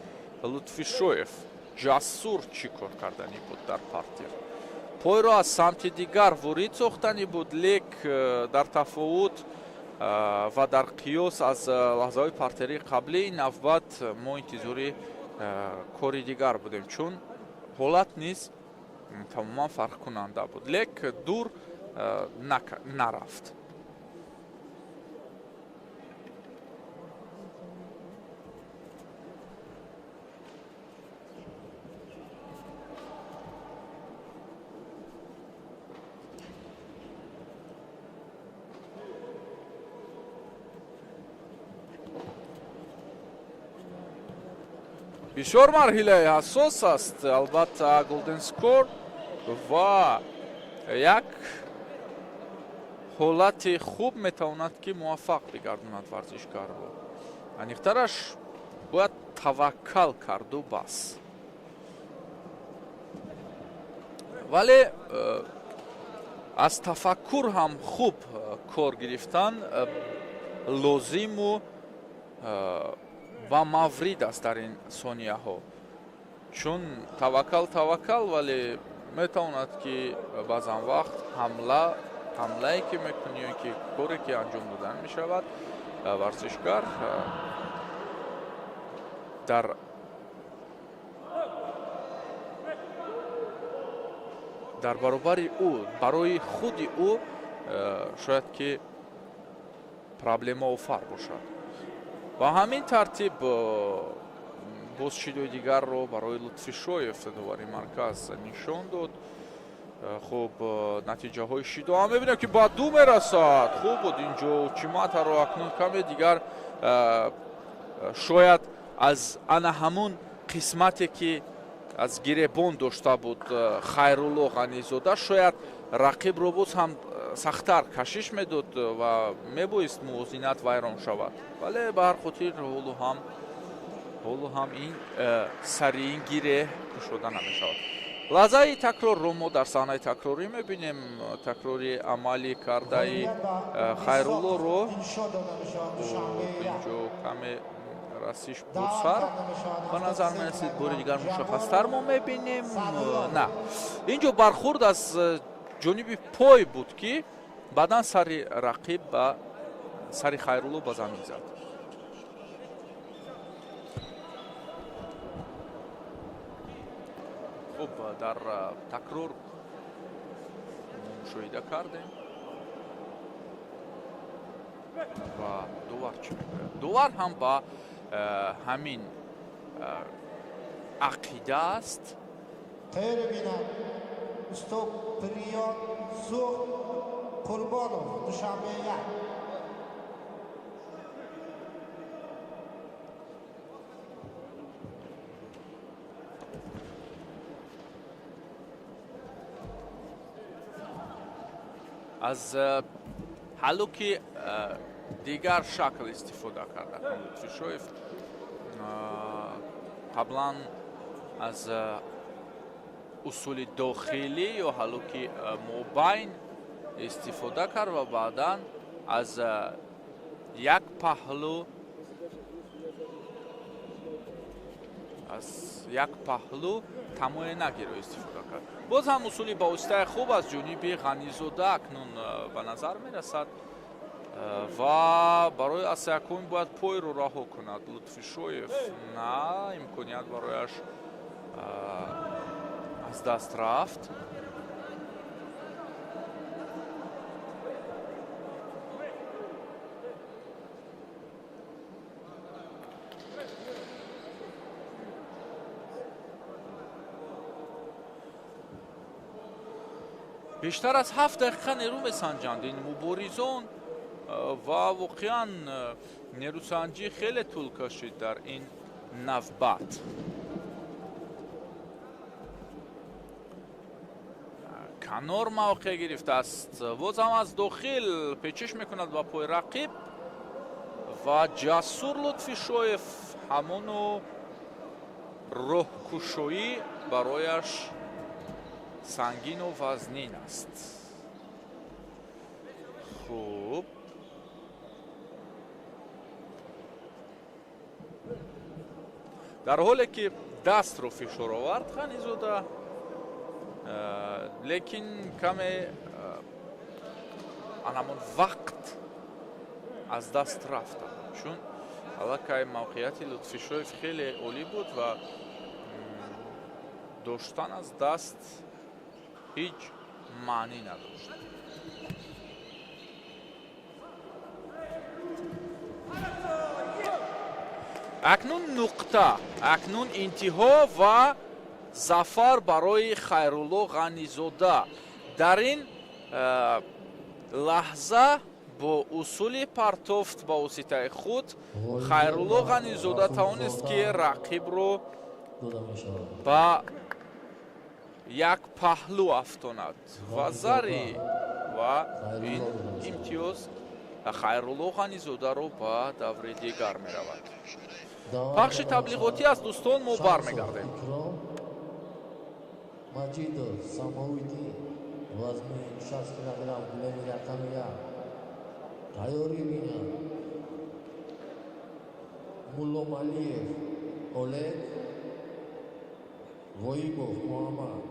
Speaker 4: Лутфишоев ҷасур чӣ кор карданӣ буд дар партер? Пойро аз самти дигар ворид сохтанӣ буд, лек дар тафовут ва дар қиёс аз лаҳзаҳои партерии қаблӣ ин навбат мо интизори кори дигар будем, чун ҳолат низ тамоман фарқкунанда буд, лек дур нарафт. Бисёр марҳилаи ҳассос аст, албатта, голден скор ва як ҳолати хуб метавонад, ки муваффақ бигардонад варзишгарро. Аниқтараш, бояд таваккал карду бас. Вале аз тафаккур ҳам хуб кор гирифтан лозиму ба маврид аст дар ин сонияҳо, чун таваккал таваккал, вале метавонад, ки баъзан вақт ҳамлае ки мекунӣ ё ки коре ки анҷом додан мешавад, варзишгар дар баробари ӯ барои худи ӯ шояд ки проблемаофар бошад. Ба ҳамин тартиб боз шидои дигарро барои Лутфишоев довари марказ нишон дод. Хуб, натиҷаҳои шидо ҳам мебинем, ки ба ду мерасад. Хуб буд инҷо Учиматаро акнун каме дигар шояд аз ана ҳамун қисмате, ки аз гиребон дошта буд Хайрулло Ғанизода, шояд рақибро боз ҳам сахттар кашиш медод ва мебоист мувозинат вайрон шавад, вале ба ҳар хотир ҳолу ҳам ин сари ин гиреҳ кушода намешавад. Лаҳзаи такрорро мо дар саҳнаи такрорӣ мебинем, такрори амалӣ кардаи Хайруллоро. Инҷо каме расиш буд, сар ба назар мерасид. Бори дигар мушаххастар мо мебинем. На, инҷо бархурд аз ҷониби пой буд, ки баъдан сари рақиб ба сари Хайрулло ба замин зад. Хуб, дар такрор мушоҳида кардем. Ва довар чӣ мегӯяд? Довар ҳам ба ҳамин ақида аст.
Speaker 2: Тайёр бинад устод Приён Сух Қурбонов, Душанбе 1.
Speaker 4: Аз ҳаллуки дигар шакл истифода кард Лутфишоев. Қаблан аз усули дохилӣ ё ҳаллуки мобайн истифода кард ва баъдан аз як паҳлу тамоенагиро истифода кард. Боз ҳам усули ба воситаи хуб аз ҷониби Ғанизода акнун ба назар мерасад ва барои аз якум бояд пойро раҳо кунад Лутфишоев. На, имконият барояш аз даст рафт. Бештар аз 7 дақиқа нерӯ месанҷанд ин муборизон. Ва воқеан нерӯсанҷӣ хеле тӯл кашид дар ин навбат. Канор мавқеъ гирифтааст, боз ҳам аз дохил печиш мекунад ба пои рақиб ва Ҷасур Лутфишоев ҳамону роҳкушоӣ барояш сангину вазнин аст. Хуб, дар ҳоле ки дастро фишор овард Ғанизода, лекин каме ан ҳамон вақт аз даст рафта, чун аллакай мавқеияти Лутфишоев хеле олӣ буд ва доштан аз даст ҳеҷ маънӣ надошт. Акнун нуқта, акнун интиҳо ва зафар барои Хайрулло Ғанизода. Дар ин лаҳза бо усули партофт ба воситаи худ Хайрулло Ғанизода тавонист, ки рақибро ба як паҳлӯ афтонад ва зари ва ин имтиёз Хайрулло Ғанизодаро ба даври дигар меравад. Пахши таблиғотӣ аст, дӯстон, мо бармегардем.
Speaker 2: Маҷидов Самовиддин, вазни 60 килограмм, гулеми рақами 1 тайёрӣ бинад. Мулломалиев Олег, Ғоибов Муҳаммад.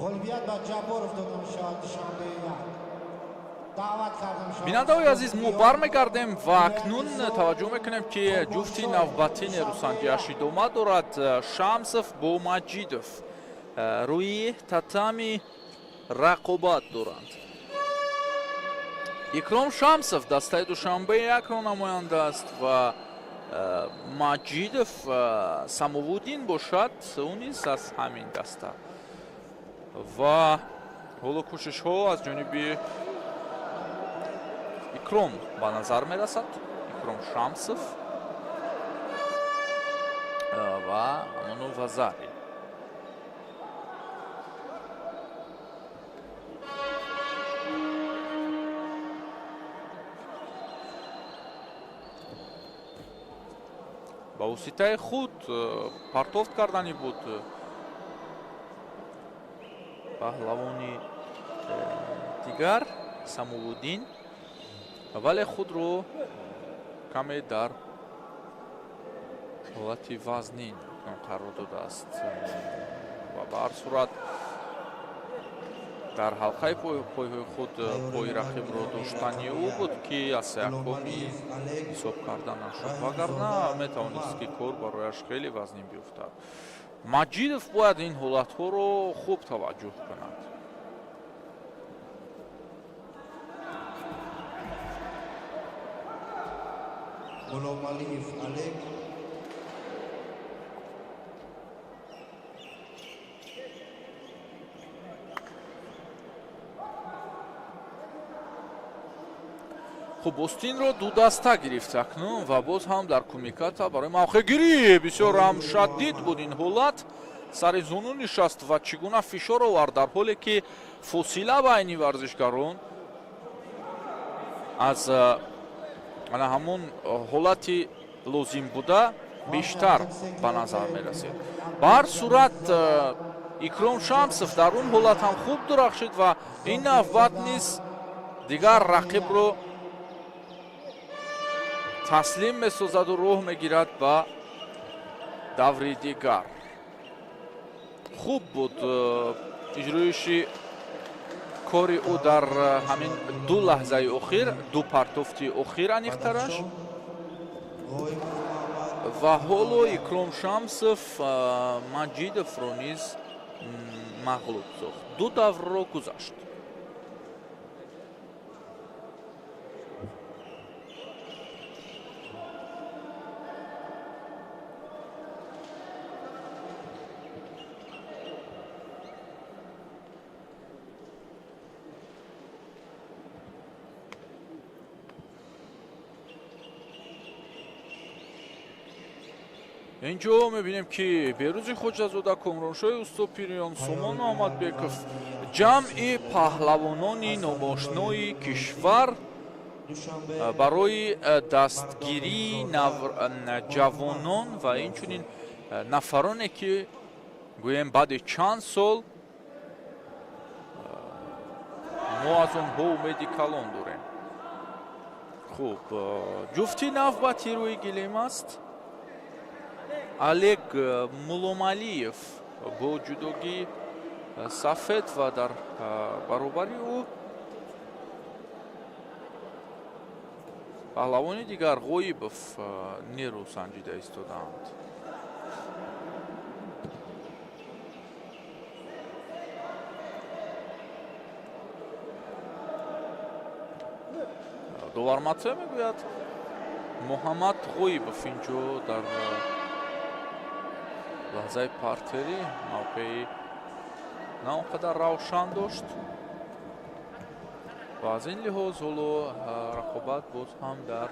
Speaker 2: Ғолибият ба Ҷабборов дода мешавад. Душанбе 1 даъват карда мешавад.
Speaker 4: Бинандаҳои азиз, мо бармегардем ва акнун таваҷҷӯҳ мекунем, ки ҷуфти навбатӣ нерӯсанҷиаш идома дорад. Шамсов бо Маҷидов рӯи татами рақобат доранд. Икром Шамсов дастаи Душанбе якро намоянда аст ва Маҷидов Самовуддин бошад, ӯ низ аз ҳамин даста. Ва ҳоло кӯшишҳо аз ҷониби Икром ба назар мерасад. Икром Шамсов ва Амону Вазари. Ба воситаи худ партофт кардани буд паҳлавони дигар Самовуддин, вале худро каме дар ҳолати вазнин қарор додааст ва ба ҳар сурат дар ҳалқаи пойҳои худ пои рақибро доштани ӯ буд, ки аз якуми ҳисоб карда нашуд, вагарна метавонист, ки кор барояш хеле вазнин биёфтад. Маҷидов бояд ин ҳолатҳоро хуб таваҷҷӯҳ кунад.
Speaker 2: Ғуломалиев Олег.
Speaker 4: Хуб, остинро ду даста гирифт акнун ва боз ҳам дар кумиката барои мавқеъгирӣ бисёр ҳам шадид буд ин ҳолат. Сари зуну нишаст ва чӣ гуна фишор овард, дар ҳоле ки фосила байни варзишгарон аз ана ҳамон ҳолати лозим буда бештар ба назар мерасид. Ба ҳар сурат Икром Шамсов дар он ҳолат ҳам хуб дурахшид ва ин навбат низ дигар рақибро таслим месозаду роҳ мегирад ба даври дигар. Хуб буд иҷроиши кори ӯ дар ҳамин ду лаҳзаи охир, ду партофти охир аниқтараш. Ва ҳоло Икром Шамсов Маҷидовро низ мағлуб сохт, ду даврро гузашт. Инҷо мебинем, ки Берӯзи Хоҷазода, Комроншоҳи Устопириён, Сомон Муҳаммадбеков, ҷамъи паҳлавонони номошнои кишвар барои дастгирии ҷавонон ва инчунин нафароне, ки гӯем баъди чанд сол мо аз онҳо умеди калон дорем. Хуб, ҷуфти навбати рӯи гилем аст. Олег Муломалиев бо ҷудогии сафед ва дар баробари ӯ паҳлавони дигар Ғоибов нерӯ санҷида истодаанд. Доварматсе мегӯяд, Муҳаммад Ғоибов инҷо дар лаҳзаи партерӣ мавқеи на он қадар равшан дошт ва аз ин лиҳоз ҳоло рақобат боз ҳам дар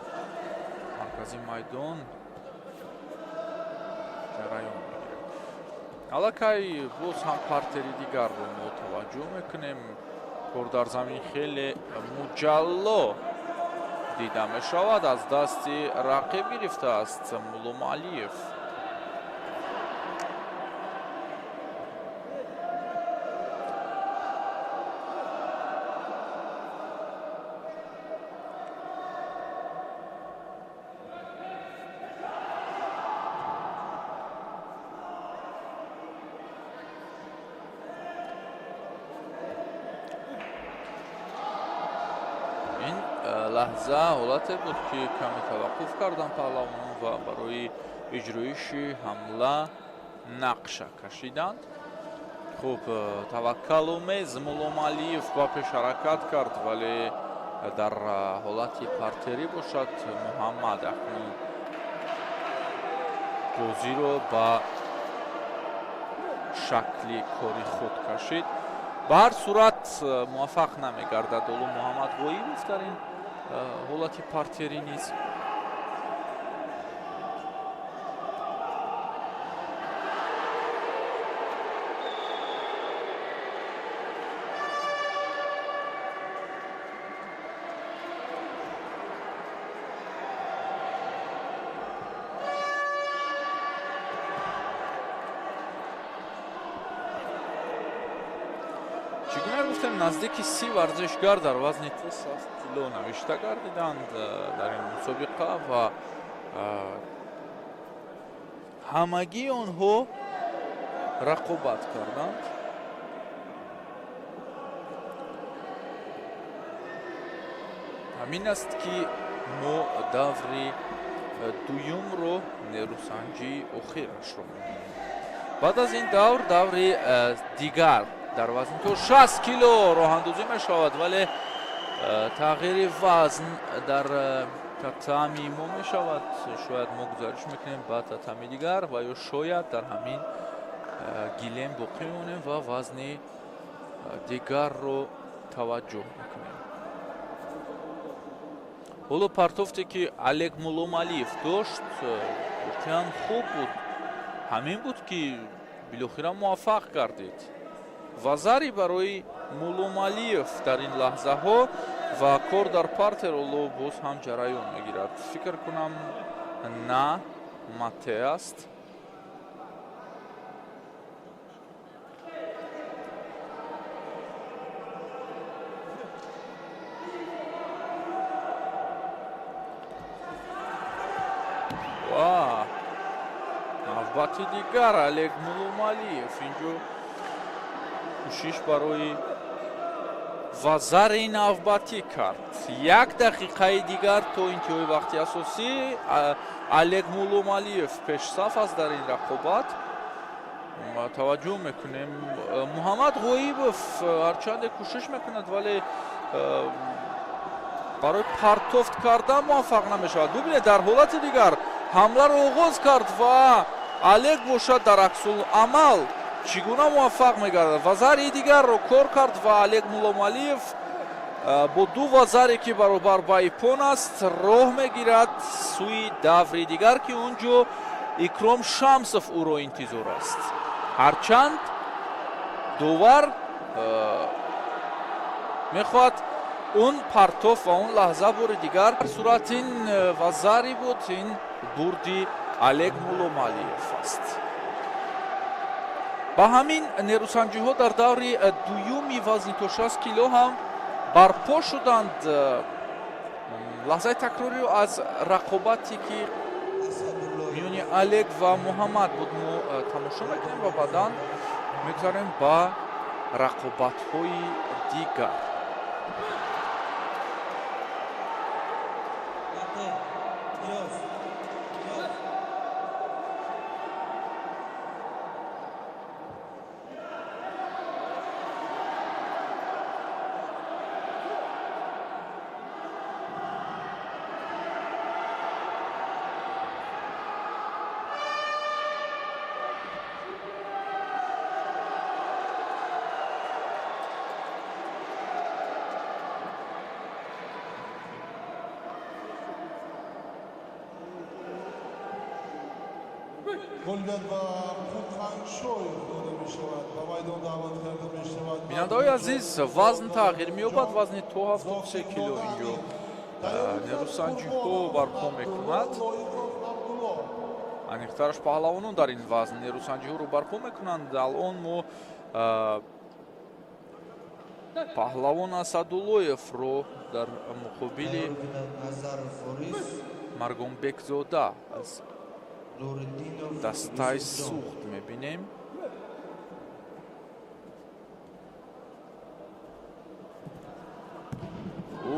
Speaker 4: маркази майдон ҷараён мегирад. Аллакай боз ҳам партери дигарро мо таваҷҷӯҳ мекунем. Кор дар замин хеле муҷалло дида мешавад. Аз дасти рақиб гирифтааст Мулломалиев. Ин лаҳза ҳолате буд, ки каме таваққуф карданд паҳлавонон ва барои иҷроиши ҳамла нақша кашиданд. Хуб, таваккаломез Мулломалиев ба пеш ҳаракат кард, вале Дар ҳолати партерӣ бошад, Муҳаммад акнун бозиро ба шакли кори худ кашид. Ба ҳар сурат муваффақ намегардад Олу Муҳаммад Ғоибов дар ин ҳолати партерӣ низ. Наздики 30 варзишгар дар вазни то 60 кило навишта гардиданд дар ин мусобиқа ва ҳамагии онҳо рақобат карданд. Ҳамин аст ки мо даври дуюмро, нерӯсанҷии охирашро мебинем. Баъд аз ин давр даври дигар дар вазни то 60 кило роҳандозӣ мешавад, вале тағйири вазн дар татами мо мешавад. Шояд мо гузариш мекунем ба татами дигар ва ё шояд дар ҳамин гилем боқӣ мемонем ва вазни дигарро таваҷҷӯҳ мекунем. Ҳоло партофте ки Олег Мулломалиев дошт, воқеан хуб буд. Ҳамин буд ки билохира муваффақ гардид. Вазари барои Мулломалиев дар ин лаҳзаҳо ва кор дар партер ҳоло боз ҳам ҷараён мегирад. Фикр кунам на мате аст. Ва навбати дигар Олег Мулломалиев инҷо кӯшиш барои вазари навбатӣ кард. Як дақиқаи дигар то интиҳои вақти асосӣ. Олег Мулломалиев пешсаф аст дар ин рақобат. Таваҷҷӯҳ мекунем, Муҳаммад Ғоибов ҳарчанде кӯшиш мекунад, вале барои партофт кардан муваффақ намешавад. Бубинед, дар ҳолати дигар ҳамларо оғоз кард ва Олег бошад дар аксуламал чӣ гуна муваффақ мегардад. Вазари дигарро кор кард ва Олег Мулломалиев бо ду вазаре ки баробар ба ипон аст роҳ мегирад сӯи даври дигар, ки он ҷо Икром Шамсов ӯро интизор аст. Ҳарчанд довар мехоҳад он партоф ва он лаҳза бори дигар. Сурат ин вазари буд, ин бурди Олег Мулломалиев аст. Ба ҳамин нерӯсанҷиҳо дар даври дуюми вазни то 60 кило ҳам барпо шуданд. Лаҳзаи такрориро аз рақобате ки миёни Олег ва Муҳаммад буд мо тамошо мекунем ва баъдан мегузарем ба рақобатҳои дигар.
Speaker 3: Ғолибият ба Қуқаншоев дода мешавад. Ба майдон даъват карда мешавад.
Speaker 4: Бинандаҳои азиз, вазн тағйир меёбад. Вазни то 73 кило инҷо нерӯсанҷиҳо барпо мекунад. Аниқтараш паҳлавонон дар ин вазн нерӯсанҷиҳоро барпо мекунанд. Алон мо паҳлавон Асадуллоевро дар муқобили Маргонбекзода аз дастаи Суғд мебинем.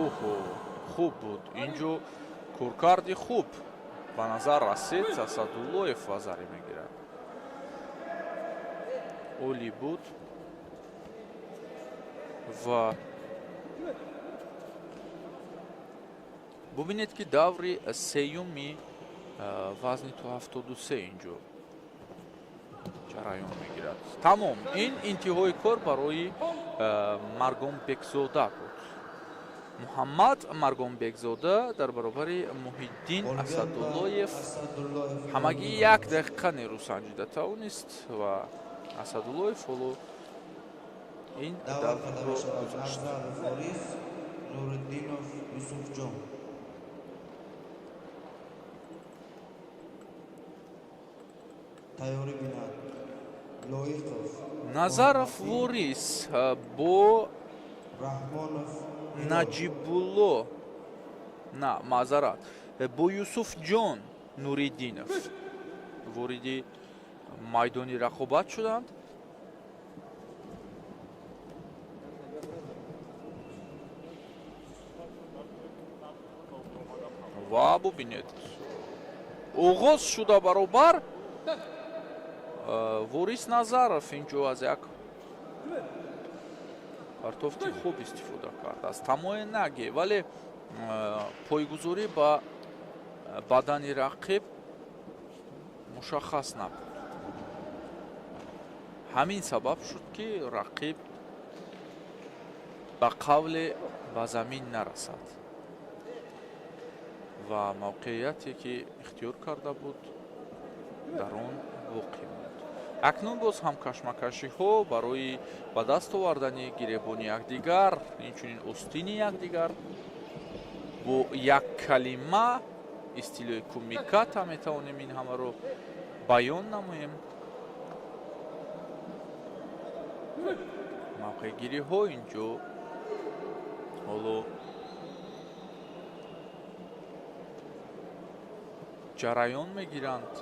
Speaker 4: Оҳо, хуб буд. Инҷо коркарди хуб ба назар расид. Асадуллоев вазаре мегирад. Олӣ буд ва Бубинед, ки даври сеюми вазни то 73 инҷо ҷараён мегирад. Тамом, ин интиҳои кор барои Маргонбекзода буд. Муҳаммад Маргонбекзода дар баробари Муҳиддин Асадуллоев ҳамагӣ як дақиқа нерӯ санҷида тавонист ва Асадуллоев ҳоло ин даврро гузашт.
Speaker 2: Нуриддинов Юсуфҷон. Тайёрӣ бинад Лоиқов.
Speaker 4: Назаров Ворис бо
Speaker 2: Раҳмонов
Speaker 4: Наҷибулло, на, маъзарат, бо Юсуфҷон Нуриддинов вориди майдони рақобат шуданд. Ва бубинед, оғоз шуда баробар. Ворис Назаров инҷо аз як партофти хуб истифода кард, аз тамои наге, вале пойгузорӣ ба бадани рақиб мушаххас набуд. Ҳамин сабаб шуд, ки рақиб ба қавле ба замин нарасад ва мавқеияте, ки ихтиёр карда буд, дар он боқӣ монд. Акнун боз ҳам кашмакашиҳо барои ба даст овардани гиребони якдигар, инчунин остини якдигар. Бо як калима истилоҳи кумиката метавонем ин ҳамаро баён намоем. Мавқеъгириҳо инҷо ҳоло ҷараён мегиранд,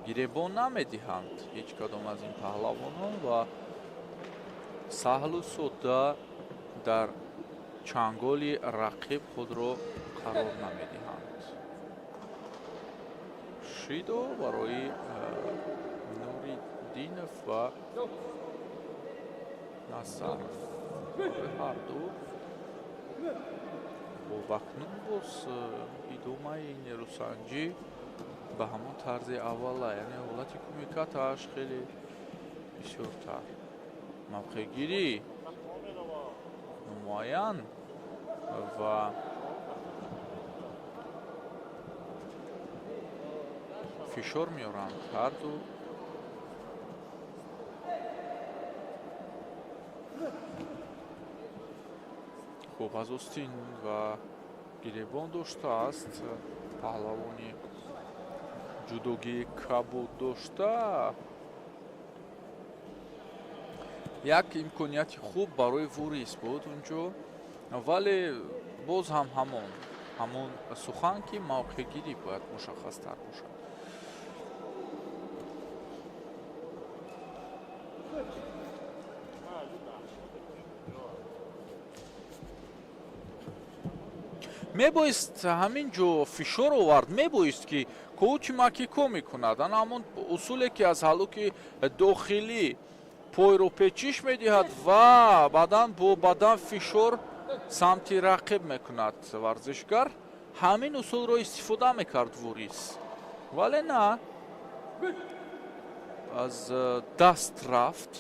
Speaker 4: гиребон намедиҳанд ҳеҷ кадом аз ин паҳлавонон ва саҳлу содда дар чанголи рақиб худро қарор намедиҳанд. Шидо барои Нуриддинов ва Назаров, барои ҳарду. Хуб, акнун боз идомаи нерӯсанҷӣ ба ҳамон тарзи аввала, яъне ҳолати кумикаташ хеле бисёртар. Мавқеъгирӣ муайян ва фишор меоранд ҳарду. Хуб, аз остин ва гиребон доштааст паҳлавони ҷудогии кабуд дошта. Як имконияти хуб барои Ворис буд унҷо, вале боз ҳам ҳамон сухан, ки мавқеъгирӣ бояд мушаххастар бошад. Мебоист ҳамин ҷо фишор овард, мебоист, ки коучи макико мекунад, ана ҳамон усуле, ки аз ҳалуки дохилӣ пойро печиш медиҳад ва баъдан бо бадан фишор самти рақиб мекунад варзишгар. Ҳамин усулро истифода мекард Ворис, вале на, аз даст рафт.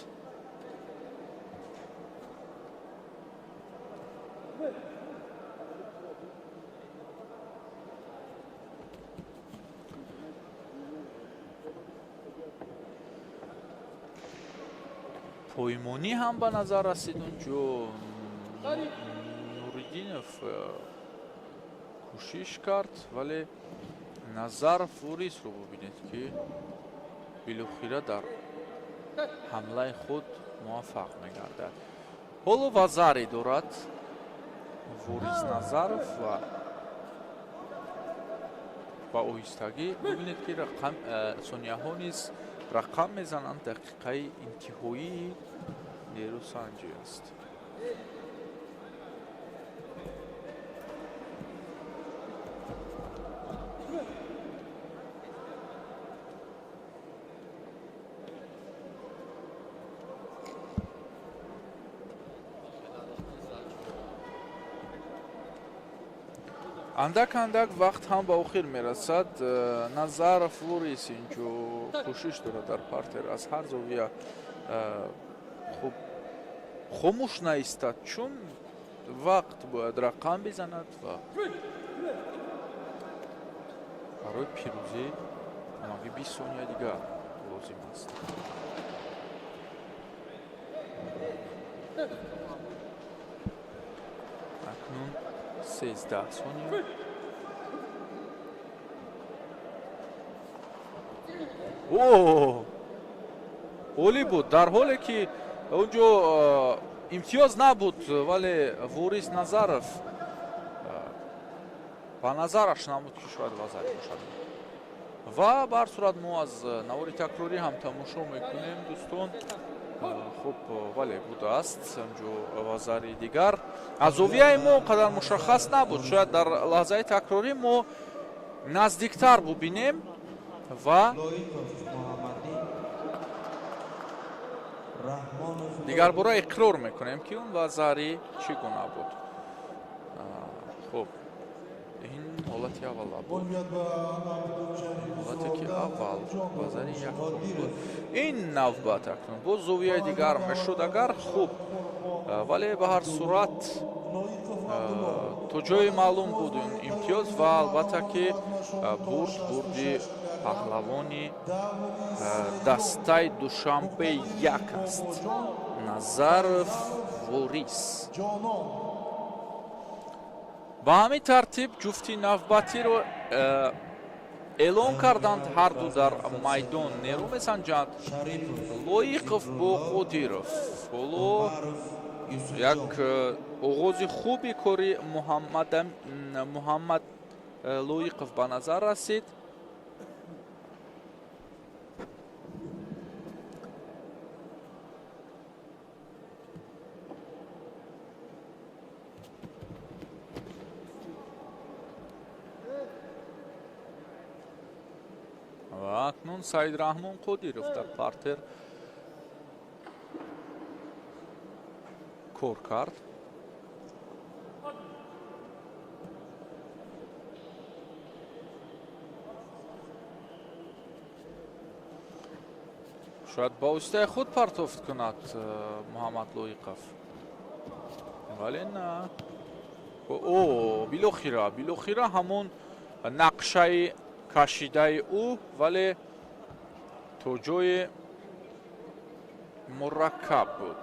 Speaker 4: Поймонӣ ҳам ба назар расид унҷо. Нуриддинов кӯшиш кард, вале Назаров Ворисро бубинед, ки билохира дар ҳамлаи худ муваффақ мегардад. Ҳоло вазаре дорад Ворис Назаров ва ба оҳистагӣ бубинед, ки рақам сонияҳо низ рақам мезананд. Дақиқаи интиҳоии нерӯсанҷӣ аст. Андак андак вақт ҳам ба охир мерасад. Назаров Ворис инҷо кӯшиш дорад дар партер аз ҳар зовия хуб хомӯш наистад, чун вақт бояд рақам бизанад ва барои пирӯзӣ ҳамагӣ 20 сония дигар лозим аст. Акнун 13 сония. О, олӣ буд, дар ҳоле ки он ҷо имтиёз набуд, вале Ворис Назаров ба назараш намуд, ки шояд вазари бошад. Ва ба ҳар сурат мо аз навори такрорӣ ҳам тамошо мекунем, дӯстон. Хуб, вале будааст онҷо вазари дигар. Аз зовияи мо он қадар мушаххас набуд, шояд дар лаҳзаи такрорӣ мо наздиктар бубинем ва дигарбора иқрор мекунем, ки он вазари чӣ гуна буд. Хуб, ин ҳолати аввала буд, ҳолате ки аввал вазари якум буд. Ин навбат акнун боз зовияи дигар мешуд агар хуб, вале ба ҳар сурат то ҷое маълум буд ин имтиёз ва албатта ки бурд бурди паҳлавони дастаи Душанбе як аст, Назаров Ворис. Ба ҳамин тартиб ҷуфти навбатиро эълон карданд. Ҳарду дар майдон нерӯ месанҷанд, Лоиқов бо Қодиров. Ҳоло як оғози хуби кори Муҳаммад Лоиқов ба назар расид. Ва акнун Саидрахмон Қодиров дар партер кор кард. Шояд ба воситаи худ партофт кунад Муҳаммад Лоиқов, вале на. О, билохира ҳамон нақшаи кашидаи ӯ, вале то ҷое мураккаб буд.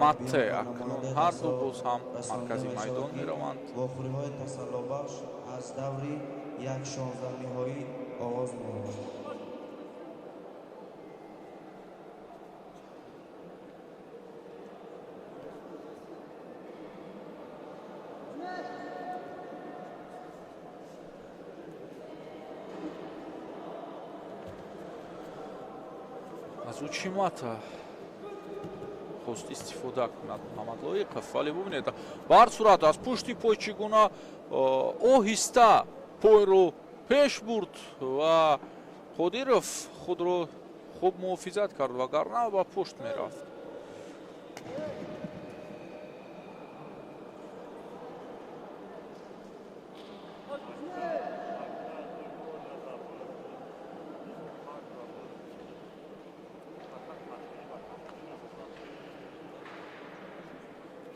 Speaker 4: Матте акнун ҳарду боз ҳам маркази майдон мераванд.
Speaker 2: Вохӯриҳои тасаллобахш аз даври як шонздаҳниҳоӣ оғоз меёбад.
Speaker 4: Аз учимата хост истифода кунад Муҳаммад Лоиқов, вале бубинед, ба ҳар сурат аз пушти пой чӣ гуна оҳиста пойро пеш бурд ва Қодиров худро хуб муҳофизат кард, вагарна ба пушт мерафт.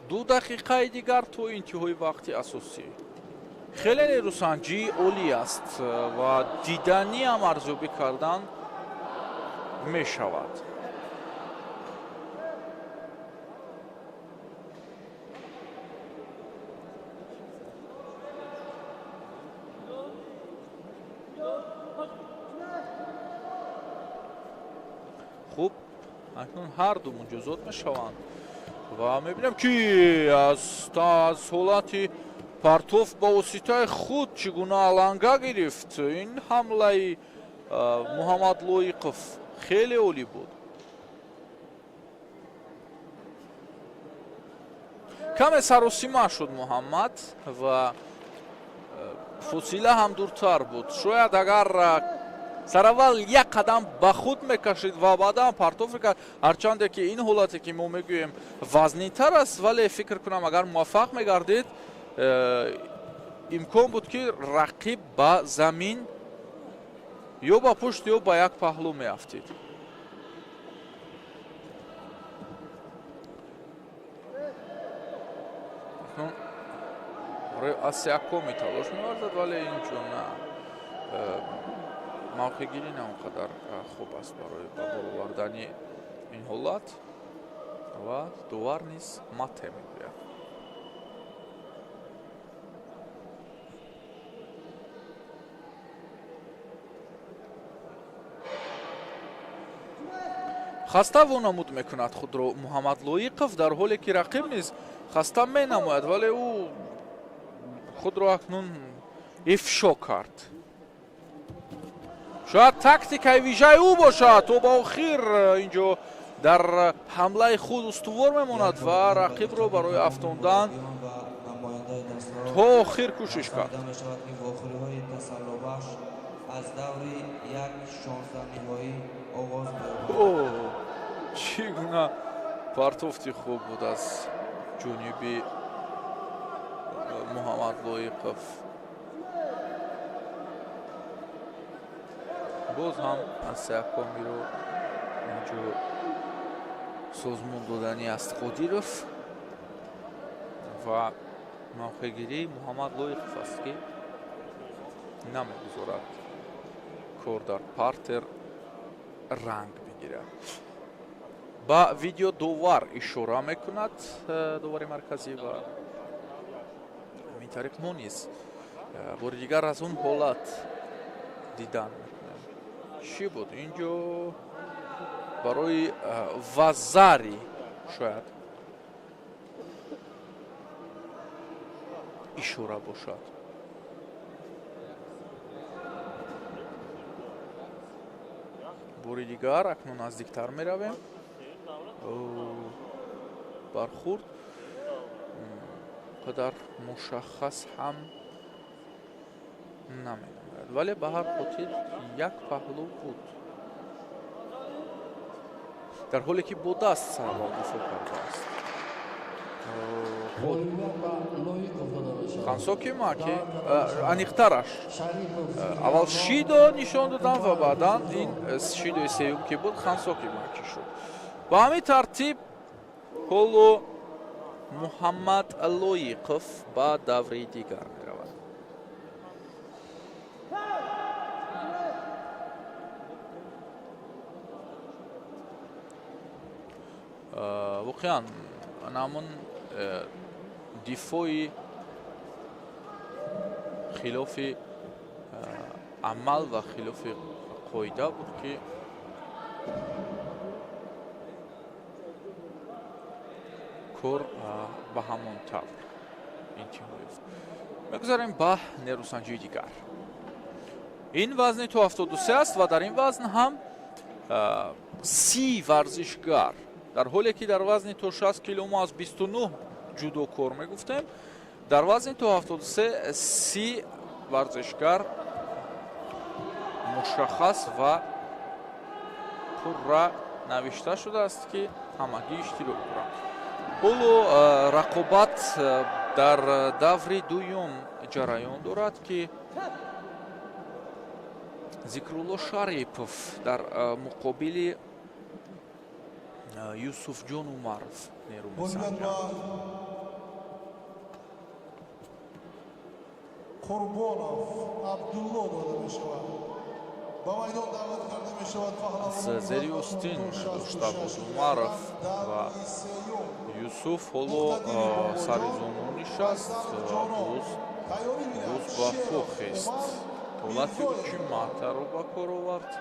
Speaker 4: 2 дақиқаи дигар то интиҳои вақти асосӣ. Хеле нерӯсанҷии олӣ аст ва диданиам арзёбӣ кардан мешавад. Хуб, акнун ҳарду муҷозот мешаванд ва мебинем, ки аз ҳолати партоф ба воситаи худ чӣ гуна аланга гирифт. Ин ҳамлаи Муҳаммад Лоиқов хеле олӣ буд. Каме саросима шуд Муҳаммад ва фосила ҳам дуртар буд. Шояд агар сараввал як қадам ба худ мекашид ва баъдан партоф мекард, ҳарчанде ки ин ҳолате ки мо мегӯем вазнинтар аст, вале фикр кунам, агар муваффақ мегардид, Имкон буд, ки рақиб ба замин ё ба пушт, ё ба як паҳлӯ меафтид. Асиакоми талош меварзад, вале инҷо на мавқеъгирӣ на он қадар хуб аст барои ба бол овардани ин ҳолат ва довар низ мате мегӯяд. Хаста вонамуд мекунад худро Муҳаммад Лоиқов, дар ҳоле ки рақиб низ хаста менамояд, вале ӯ худро акнун ифшо кард. Шояд тактикаи вижаи ӯ бошад, то ба охир инҷо дар ҳамлаи худ устувор мемонад ва рақибро барои афтондан то охир кӯшиш кард.
Speaker 5: Аз даври 1/16 ниҳоӣ оғоз меёбад.
Speaker 4: Чӣ гуна партофти хуб буд аз ҷониби Муҳаммад Лоиқов. Боз ҳам Асиакомиро инҷо созмон додани аст Қодиров ва мавқеъгирии Муҳаммад Лоиқов аст, ки намегузорад кор дар партер ранг бигирад. Ба видеодовар ишора мекунад довари марказӣ ва ҳамин тариқ мо низ бори дигар аз он ҳолат дидан мекунем. Чӣ буд инҷо? Барои вазари шояд ишора бошад. Бори дигар акнун наздиктар меравем. Бархурд қадар мушаххас ҳам наменамояд, вале ба ҳар хотир як паҳлӯ буд, дар ҳоле ки бо даст сарвал дифоъ кардааст. Хансоки маки аниқтараш аввал шидо нишон додам ва баъдан ин шидои сеюм ки буд, хансоки маки шуд. Ба ҳамин тартиб ҳоло Муҳаммад Лоиқов ба даври дигар меравад. Воқеан ҳамон дифои хилофи амал ва хилофи қоида буд, ки кор ба ҳамон тавр интиҳо ёфт. Мегузарем ба нерӯсанҷии дигар. Ин вазни то 73 аст ва дар ин вазн ҳам 30 варзишгар, дар ҳоле ки дар вазни то 60 кило мо аз 29 ҷудокор мегуфтем, дар вазни то 73 30 варзишгар мушаххас ва пурра навишта шудааст, ки ҳамагӣ иштирок доранд. Ҳоло рақобат дар даври дуюм ҷараён дорад, ки Зикрулло Шарипов дар муқобили Юсуфҷон Умаров нерӯ месанҷад.
Speaker 3: Қурбонов Абдулло дода мешавад. Ба майдон даъват карда мешавад.
Speaker 4: Аз зери остин дошта буд Умаров ва Юсуф ҳоло сари зону нишаст, боз ба по хест. Ҳолати учиматаро ба кор овард,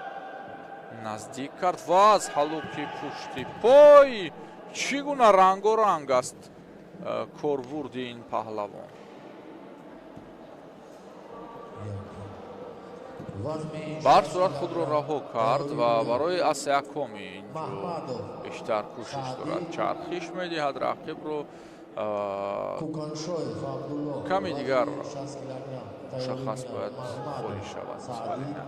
Speaker 4: наздик кард ва аз ҳалуки пушти пой чӣ гуна рангоранг аст корбурди ин паҳлавон. Ба ҳар сурат худро раҳо кард ва барои асиакоми инҷо бештар кӯшиш дорад. Чархиш медиҳад рақибро, ками дигар мушаххас бояд холӣ шавад, вале на.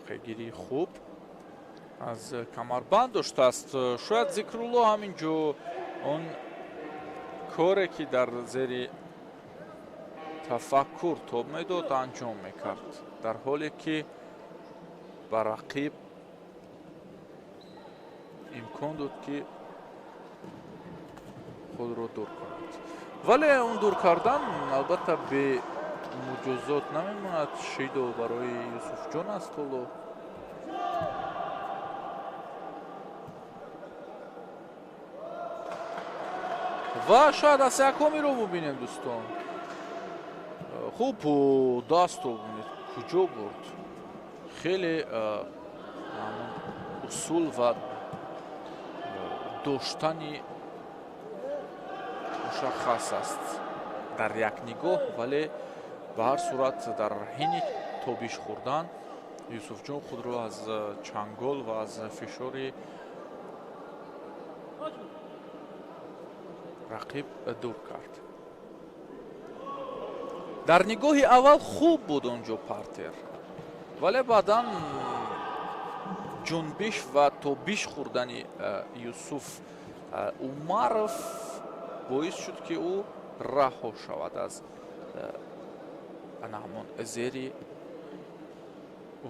Speaker 4: Мавқеъгирии хуб аз камарбанд доштааст. Шояд Зикрулло ҳамин ҷо он коре, ки дар зери тафаккур тоб медод, анҷом мекард, дар ҳоле ки ба рақиб имкон дод, ки худро дур кунад. Вале он дур кардан албатта бемуҷозот намемонад. Шидо барои Юсуфҷон аст ҳоло. Ва шояд аз якумиро бубинем, дӯстон. Хуб, дастро бубинед, куҷо бурд. Хеле усул ва доштани мушаххас аст дар як нигоҳ, вале ба ҳар сурат дар ҳини тобиш хӯрдан Юсуфҷон худро аз чангол ва аз фишори рақиб дур кард. Дар нигоҳи аввал хуб буд он ҷо партер, вале баъдан ҷунбиш ва тобиш хӯрдани Юсуф Умаров боис шуд, ки ӯ раҳо шавад аз ана ҳамон зери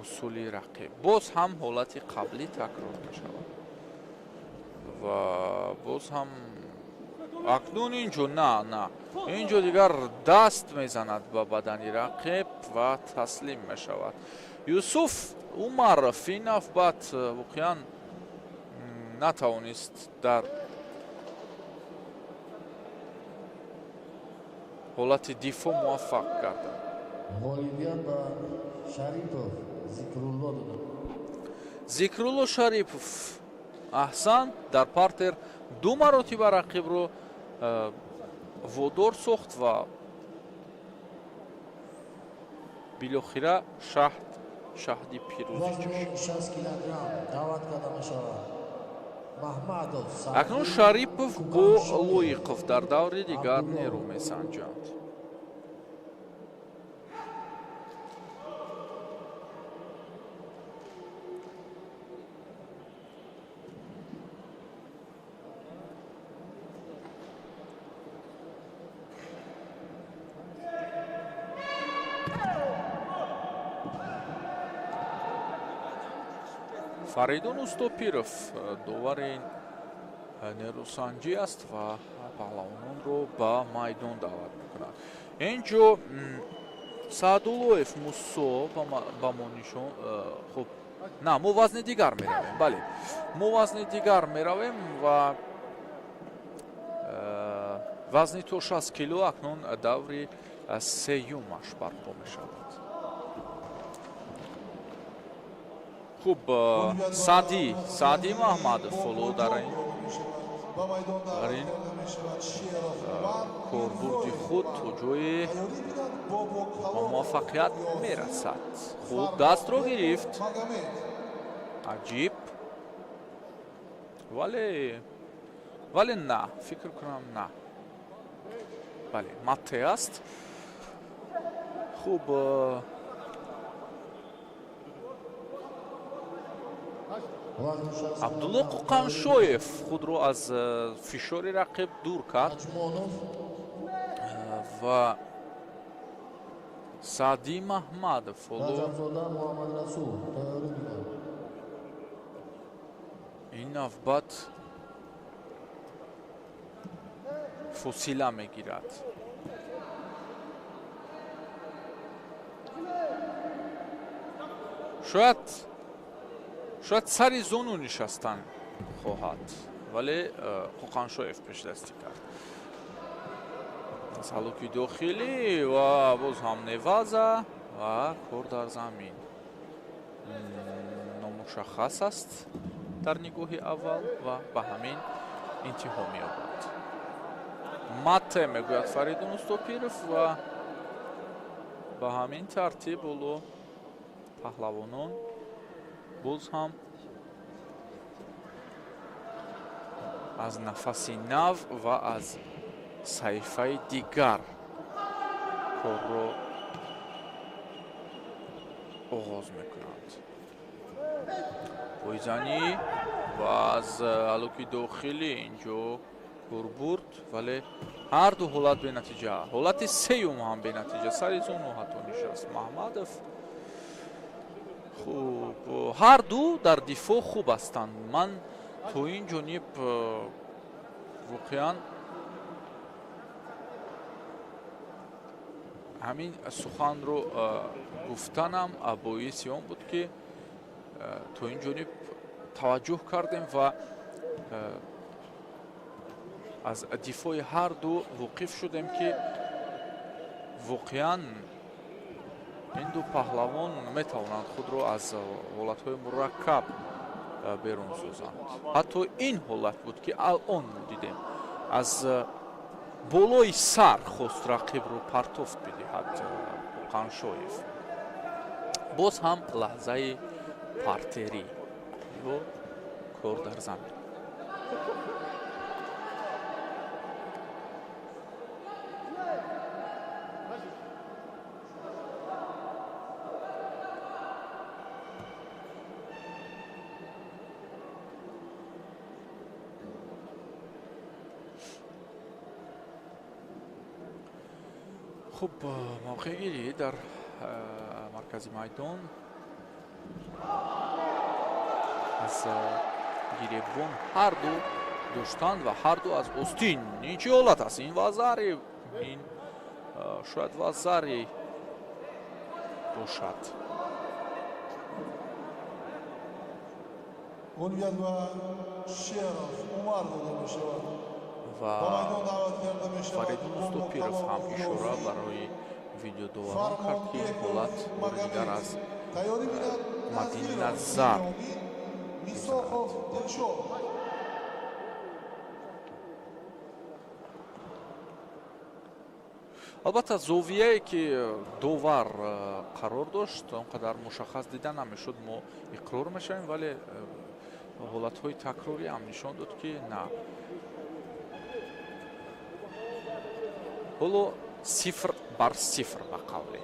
Speaker 4: усули рақиб. Боз ҳам ҳолати қаблӣ такрор мешавад ва боз ҳам акнун ин ҷо на, ин ҷо дигар даст мезанад ба бадани рақиб ва таслим мешавад Юсуф Умаров. Ин навбат воқеан натавонист дар ҳолати дифоъ муваффақ гардад.
Speaker 2: Ғолибият ба Шарипов Зикрулло дода.
Speaker 4: Зикрулло Шарипов, аҳсан, дар партер ду маротиба рақибро водор сохт ва билохира шаҳди пирӯзӣ
Speaker 2: Вазни
Speaker 4: чашид.
Speaker 2: 60 килограмм даъват карда мешавад Маҳмадов
Speaker 4: Акнун
Speaker 2: Саъдӣ
Speaker 4: Шарипов бо
Speaker 2: Куканшоев
Speaker 4: Лоиқов дар даври дигар
Speaker 2: Абдулло.
Speaker 4: нерӯ месанҷанд. Фаридун Устопиров довари ин нерӯсанҷӣ аст ва паҳлавононро ба майдон даъват мекунад. Ин ҷо Саъдуллоев Мусо ба мо нишон. Хуб, на, мо вазни дигар меравем. Бале, мо вазни дигар меравем ва вазни то 60 кило акнун даври сеюмаш барпо мешавад. Хуб, Саъди Маҳмадов ҳоло дар ин корбурди худ то ҷое ба муваффақият мерасад. Хуб, дастро гирифт, аҷиб, вале на, фикр кунам, на, бале, матте аст. Хуб,
Speaker 2: Вазни 60
Speaker 4: Абдулло
Speaker 2: килограмм
Speaker 4: Қуқаншоев худро аз фишори рақиб дур кард.
Speaker 2: Аҷмонов.
Speaker 4: Ва Саъдӣ Маҳмадов ҳоло
Speaker 2: Раҷабзода Муҳаммадрасул тайёрӣ бинад.
Speaker 4: Ин навбат фосила мегирад. Шояд сари зону нишастан хоҳад, вале Қуқаншоев пешдастӣ кард аз ҳалуки дохилӣ ва боз ҳам неваза ва кор дар замин номушаххас аст дар нигоҳи аввал ва ба ҳамин интиҳо меёбад. Матте мегӯяд Фаридун Устопиров ва ба ҳамин тартиб ҳоло паҳлавонон боз ҳам аз нафаси нав ва аз саҳифаи дигар корро оғоз мекунанд. Пойзанӣ ва аз алуки дохилӣ инҷо гурбурд, вале ҳар ду ҳолат бенатиҷа. Ҳолати сеюм ҳам бенатиҷа. Сари зону ҳатто нишаст Маҳмадов. Хуб, ҳар ду дар дифоъ хуб ҳастанд. Ман то ин ҷониб воқеан ҳамин суханро гуфтанам боиси он буд, ки то ин ҷониб таваҷҷӯҳ кардем ва аз дифои ҳар ду воқиф шудем, ки воқеан ин ду паҳлавон метавонанд худро аз ҳолатҳои мураккаб берун созанд. Ҳатто ин ҳолат буд, ки алон мо дидем, аз болои сар хост рақибро партофт бидиҳад Қаншоев. Боз ҳам лаҳзаи партерӣ ё кор дар замин. Хуб, мавқеъгирӣ дар маркази майдон аз гиребон ҳар ду доштанд ва ҳар ду аз остин. Ин чӣ ҳолат аст? Ин вазари, ин шояд вазари бошад.
Speaker 3: Ғолибият ба Шеров Умар дода мешавад.
Speaker 4: Ва
Speaker 3: Ба майдон даъват карда мешавад
Speaker 4: Фаридун Устопиров ҳам ишора барои видеодоварон кард, ки ин ҳолат бори дигар аз
Speaker 3: Тайёрӣ бинад
Speaker 4: Мадиназар.
Speaker 3: Мисохов Дилшод.
Speaker 4: Албатта, зовияе ки довар қарор дошт, он қадар мушаххас дида намешуд, мо иқрор мешавем, вале ҳолатҳои такрорӣ ҳам нишон дод, ки на. Ҳоло 0-0, ба қавле.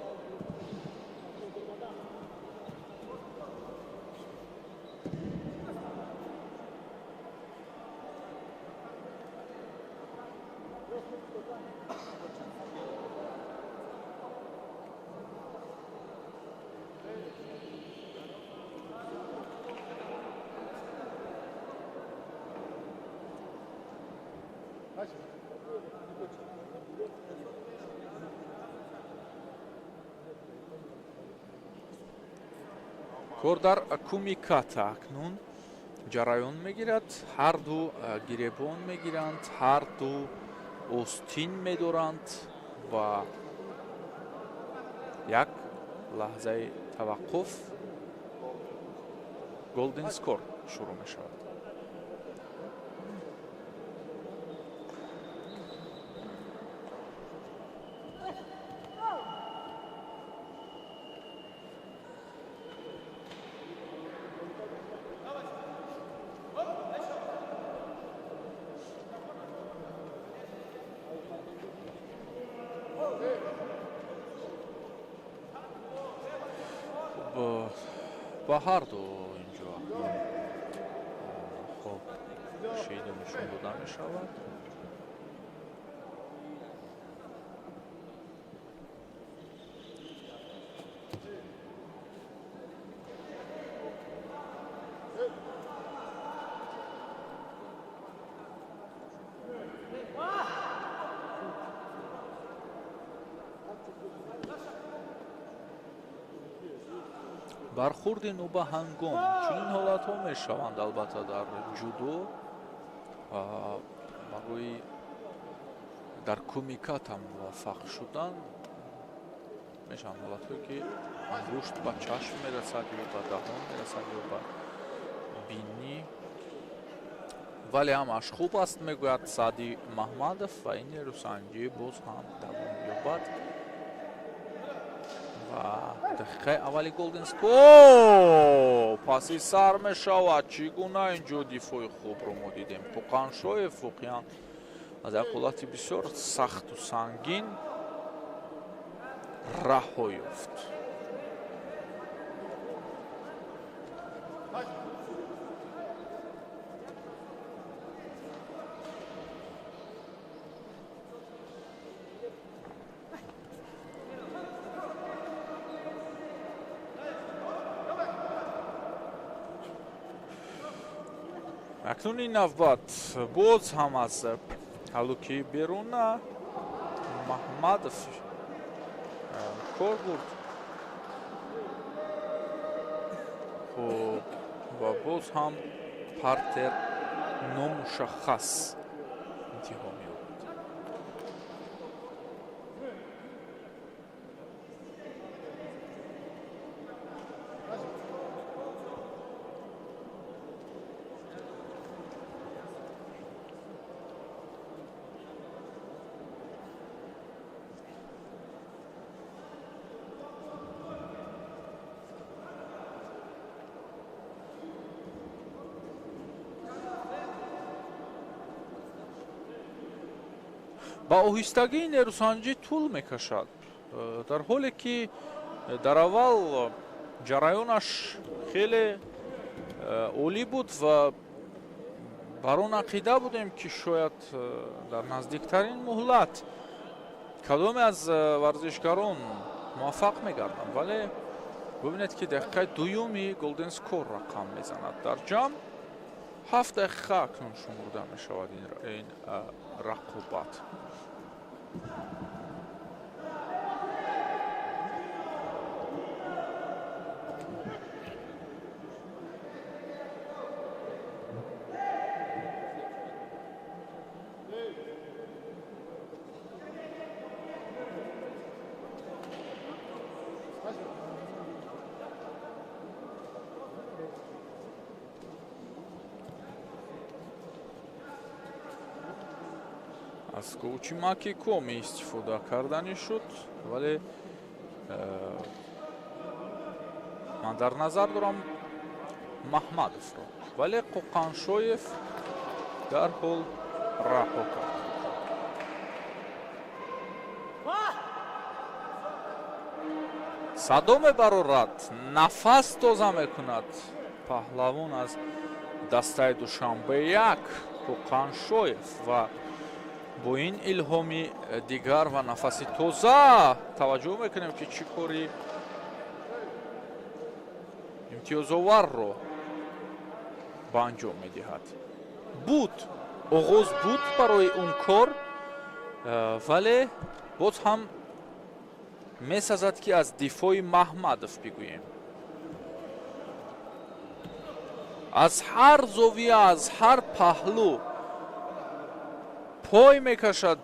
Speaker 4: Кор дар кумиката акнун ҷараён мегирад. Ҳар ду гиребон мегиранд, ҳар ду остин медоранд ва як лаҳзаи таваққуф, голден скор шурӯъ мешавад. Ба ҳар ду инҷо акнун хуб шиду нишон дода мешавад. Бархурди нобаҳангом, чунин ҳолатҳо мешаванд, албатта, дар ҷудо, барои дар кумиката муваффақ шудан мешаванд ҳолатҳое, ки ангушт ба чашм мерасад ё ба даҳон мерасад ё ба бинӣ, вале ҳамаш хуб аст, мегӯяд Саъди Маҳмадов, ва ин нерӯсанҷӣ боз ҳам давом ёбад. Ва дақиқаи аввали голден скор паси сар мешавад. Чӣ гуна инҷо дифои хубро мо дидем! Қуқаншоев воқеан аз як ҳолати бисёр сахту сангин раҳо ёфт. Акнун ин навбат боз ҳам аз ҳаллуки беруна Маҳмадов кор бурд. Хуб, ва боз ҳам партер номушаххас интиҳо меёбад. Ба оҳистагии нерӯсанҷӣ тӯл мекашад, дар ҳоле ки дар аввал ҷараёнаш хеле олӣ буд ва бар он ақида будем, ки шояд дар наздиктарин муҳлат кадоме аз варзишгарон муваффақ мегарданд, вале бубинед, ки дақиқаи дуюми голден скор рақам мезанад. Дар ҷамъ 7 дақиқа акнун шумурда мешавад ин рақобат. Аз коучи маки коми истифода карданӣ шуд, вале ман дар назар дорам Маҳмадовро, вале Қоқаншоев дарҳол раҳо кард. Садо мебарорад, нафас тоза мекунад паҳлавон аз дастаи Душанбе 1 Қоқаншоев ва бо ин илҳоми дигар ва нафаси тоза таваҷҷӯҳ мекунем, ки чӣ кори имтиёзоварро ба анҷом медиҳад. Буд оғоз, буд барои он кор, вале боз ҳам месазад, ки аз дифои Маҳмадов бигӯем. Аз ҳар зовия, аз ҳар паҳлӯ пой мекашад,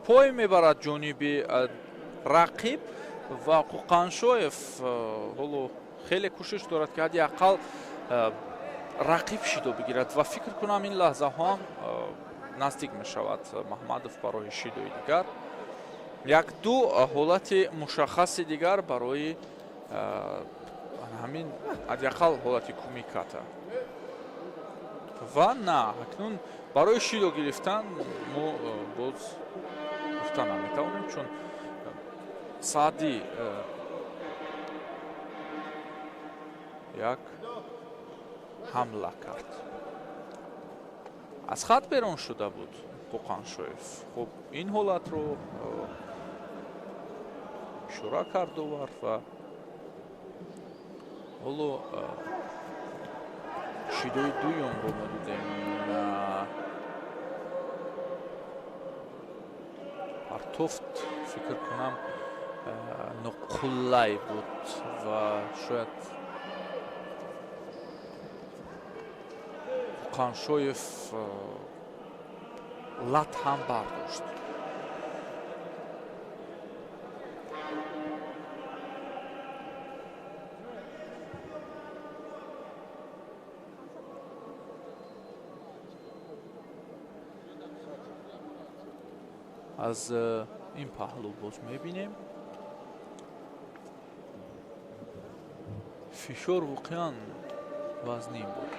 Speaker 4: пой мебарад ҷониби рақиб ва Қоқаншоев ҳоло хеле кӯшиш дорад, ки ҳадди ақал рақиб шидо бигирад ва фикр кунам, ин лаҳзаҳо ҳам наздик мешавад Маҳмадов барои шидои дигар. Як-ду ҳолати мушаххаси дигар барои ҳамин ҳадди ақал ҳолати кумиката ва на акнун барои шидо гирифтан мо боз гуфта наметавонем, чун Саъдӣ як ҳамла кард, аз хат берун шуда буд Қоқаншоев. Хуб, ин ҳолатро ишора кард довар ва ҳоло шидои дуюмро мо дидем. Партофт, фикр кунам, ноқуллай буд ва шояд Қоқаншоев лат ҳам бардошт. Аз ин паҳлӯ боз мебинем, фишор воқеан вазнин буд.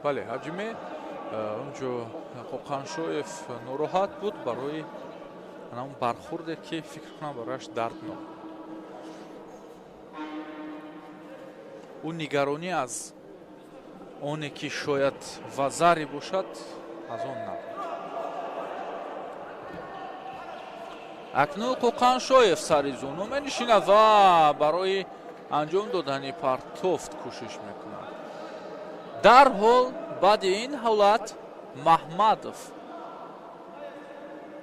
Speaker 4: Бале, ҳаҷиме онҷо Қоқаншоев нороҳат буд барои ан бархурде, ки фикр кунам, барояш дарднок. Ӯ нигаронӣ аз оне, ки шояд вазаре бошад, аз он набуд. Акнун Қӯқаншоев сари зону менишинад ва барои анҷом додани партофт кӯшиш мекунад. Дарҳол баъди ин ҳолат Маҳмадов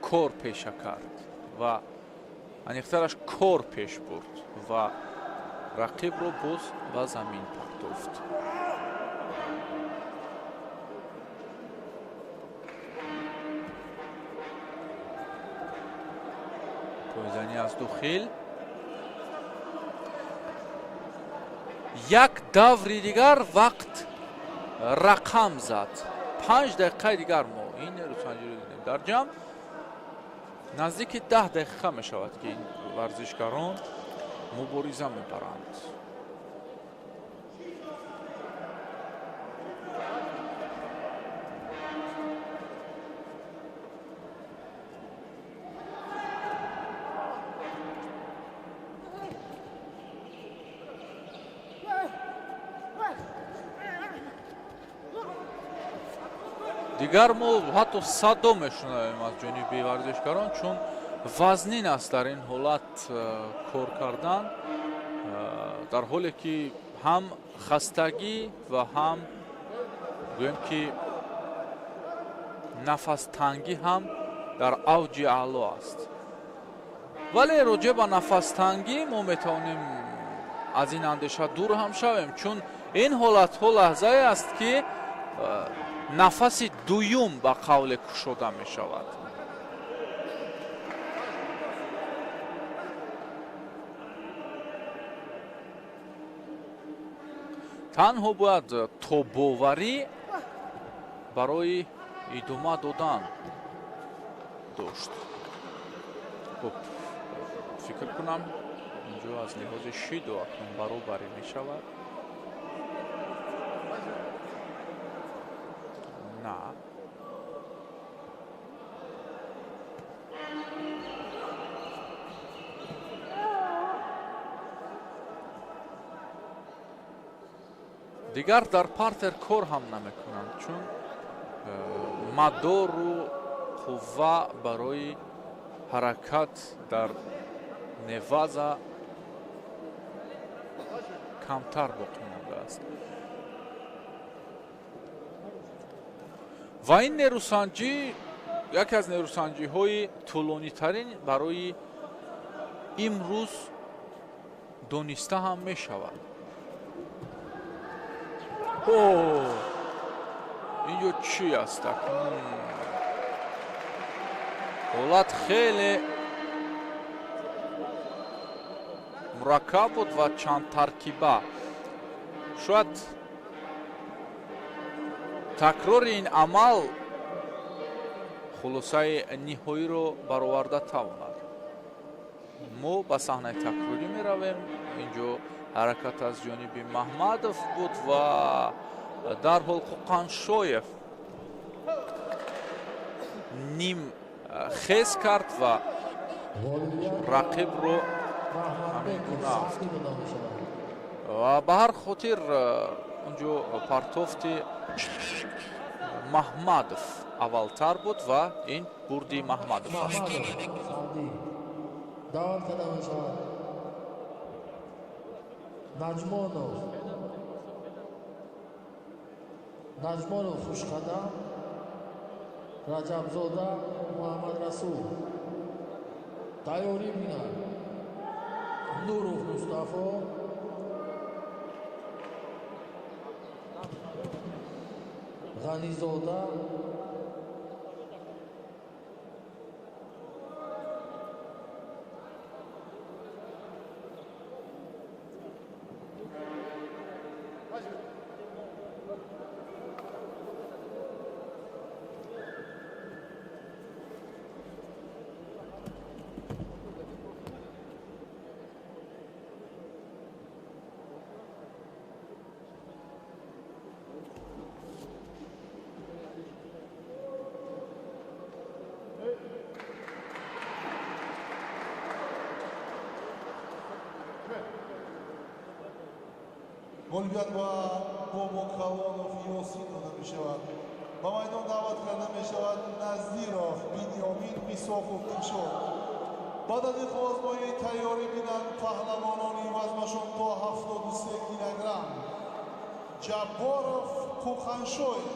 Speaker 4: кор пеша кард ва аниқтараш кор пеш бурд ва рақибро боз ба замин партофт. Пойзанӣ аз дохил. Як даври дигар вақт рақам зад. 5 дақиқаи дигар мо ин нерӯсанҷиро дидем. Дар ҷамъ наздики 10 дақиқа мешавад, ки ин варзишгарон мубориза мебаранд. Дигар мо ҳатто садо мешунавем аз ҷониби варзишгарон, чун вазнин аст дар ин ҳолат кор кардан, дар ҳоле ки ҳам хастагӣ ва ҳам гӯем ки нафастангӣ ҳам дар авҷи аъло аст. Вале роҷеъ ба нафастангӣ мо метавонем аз ин андеша дур ҳам шавем, чун ин ҳолатҳо лаҳзае аст, ки нафаси дуюм ба қавле кушода мешавад. Танҳо бояд тобоварӣ барои идома додан дошт. Хуб, фикр кунам, инҷо аз лиҳози шиду акнун баробарӣ мешавад. На, дигар дар партер кор ҳам намекунанд, чун мадору қувва барои ҳаракат дар неваза камтар боқӣ мондааст. Ва ин нерӯсанҷӣ яке аз нерӯсанҷиҳои тӯлонитарин барои имрӯз дониста ҳам мешавад. О, инҷо чӣ аст акнун? Ҳолат хеле мураккаб буд ва чанд таркиба. Шояд такрори ин амал хулосаи ниҳоиро бароварда тавонад. Мо ба саҳнаи такрорӣ меравем. Инҷо ҳаракат аз ҷониби Маҳмадов буд ва дарҳол Қӯқаншоев ним хез кард ва рақибро ҳамин гуна афтод. Ва ба ҳар хотир онҷо партофти Маҳмадов аввалтар буд ва ин бурди Маҳмадов аст.
Speaker 2: Даъват карда мешавад Наҷмонов, Наҷмонов Хушқадам, Раҷабзода Муҳаммадрасул. Тайёрӣ бинад Нуров Мустафо, Ғанизода.
Speaker 3: Ғолибият ба Бобокалонов Ёсин дода мешавад. Ба майдон даъват карда мешавад Назиров Бинёмин, Мисоқов Дилшод. Баъд аз ин қувваозмоӣ тайёрӣ бинанд паҳлавонони вазнашон то 73 килограмм Ҷабборов Қуқаншоев.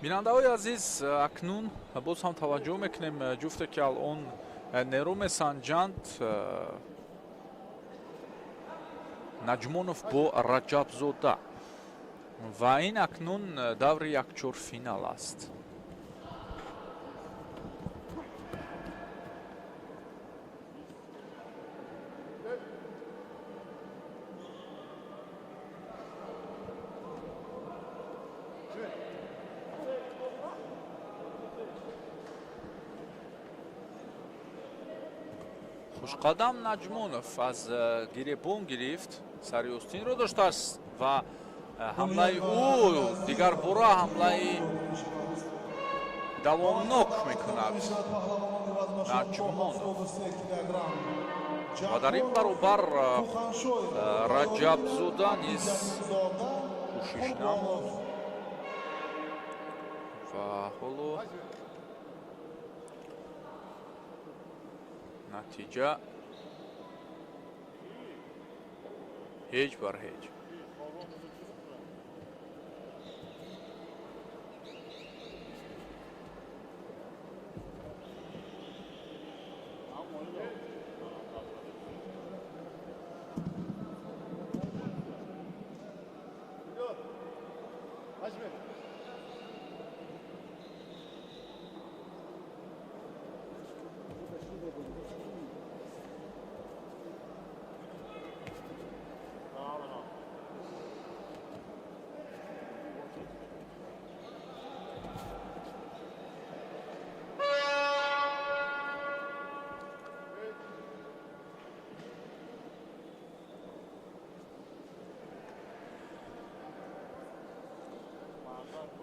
Speaker 4: Бинандаҳои азиз, акнун боз ҳам таваҷҷӯҳ мекунем ҷуфте ки алон нерӯ месанҷанд, Наҷмонов бо Раҷабзода, ва ин акнун даври якчорфинал аст. Хушқадам Наҷмонов аз гиребон гирифт, сари остинро доштааст ва ҳамлаи ӯ дигар бора ҳамлаи давомнок мекунад Наҷмонов. Ва дар ин баробар Раҷабзода низ кӯшиш намуд ва ҳоло натиҷа 0-0.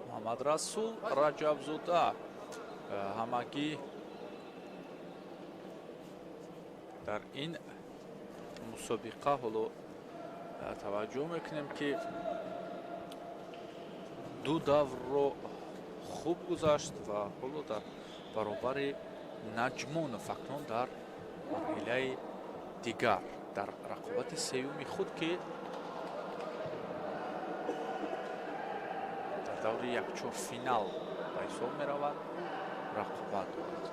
Speaker 4: Муҳаммадрасул Раҷабзода ҳамагӣ дар ин мусобиқа ҳоло таваҷҷӯҳ мекунем ки ду даврро хуб гузашт ва ҳоло дар баробари Наҷмонов акнун дар марҳилаи дигар дар рақобати сеюми худ ки дар даври якчорфинал ба ҳисоб меравад рақобат дорад.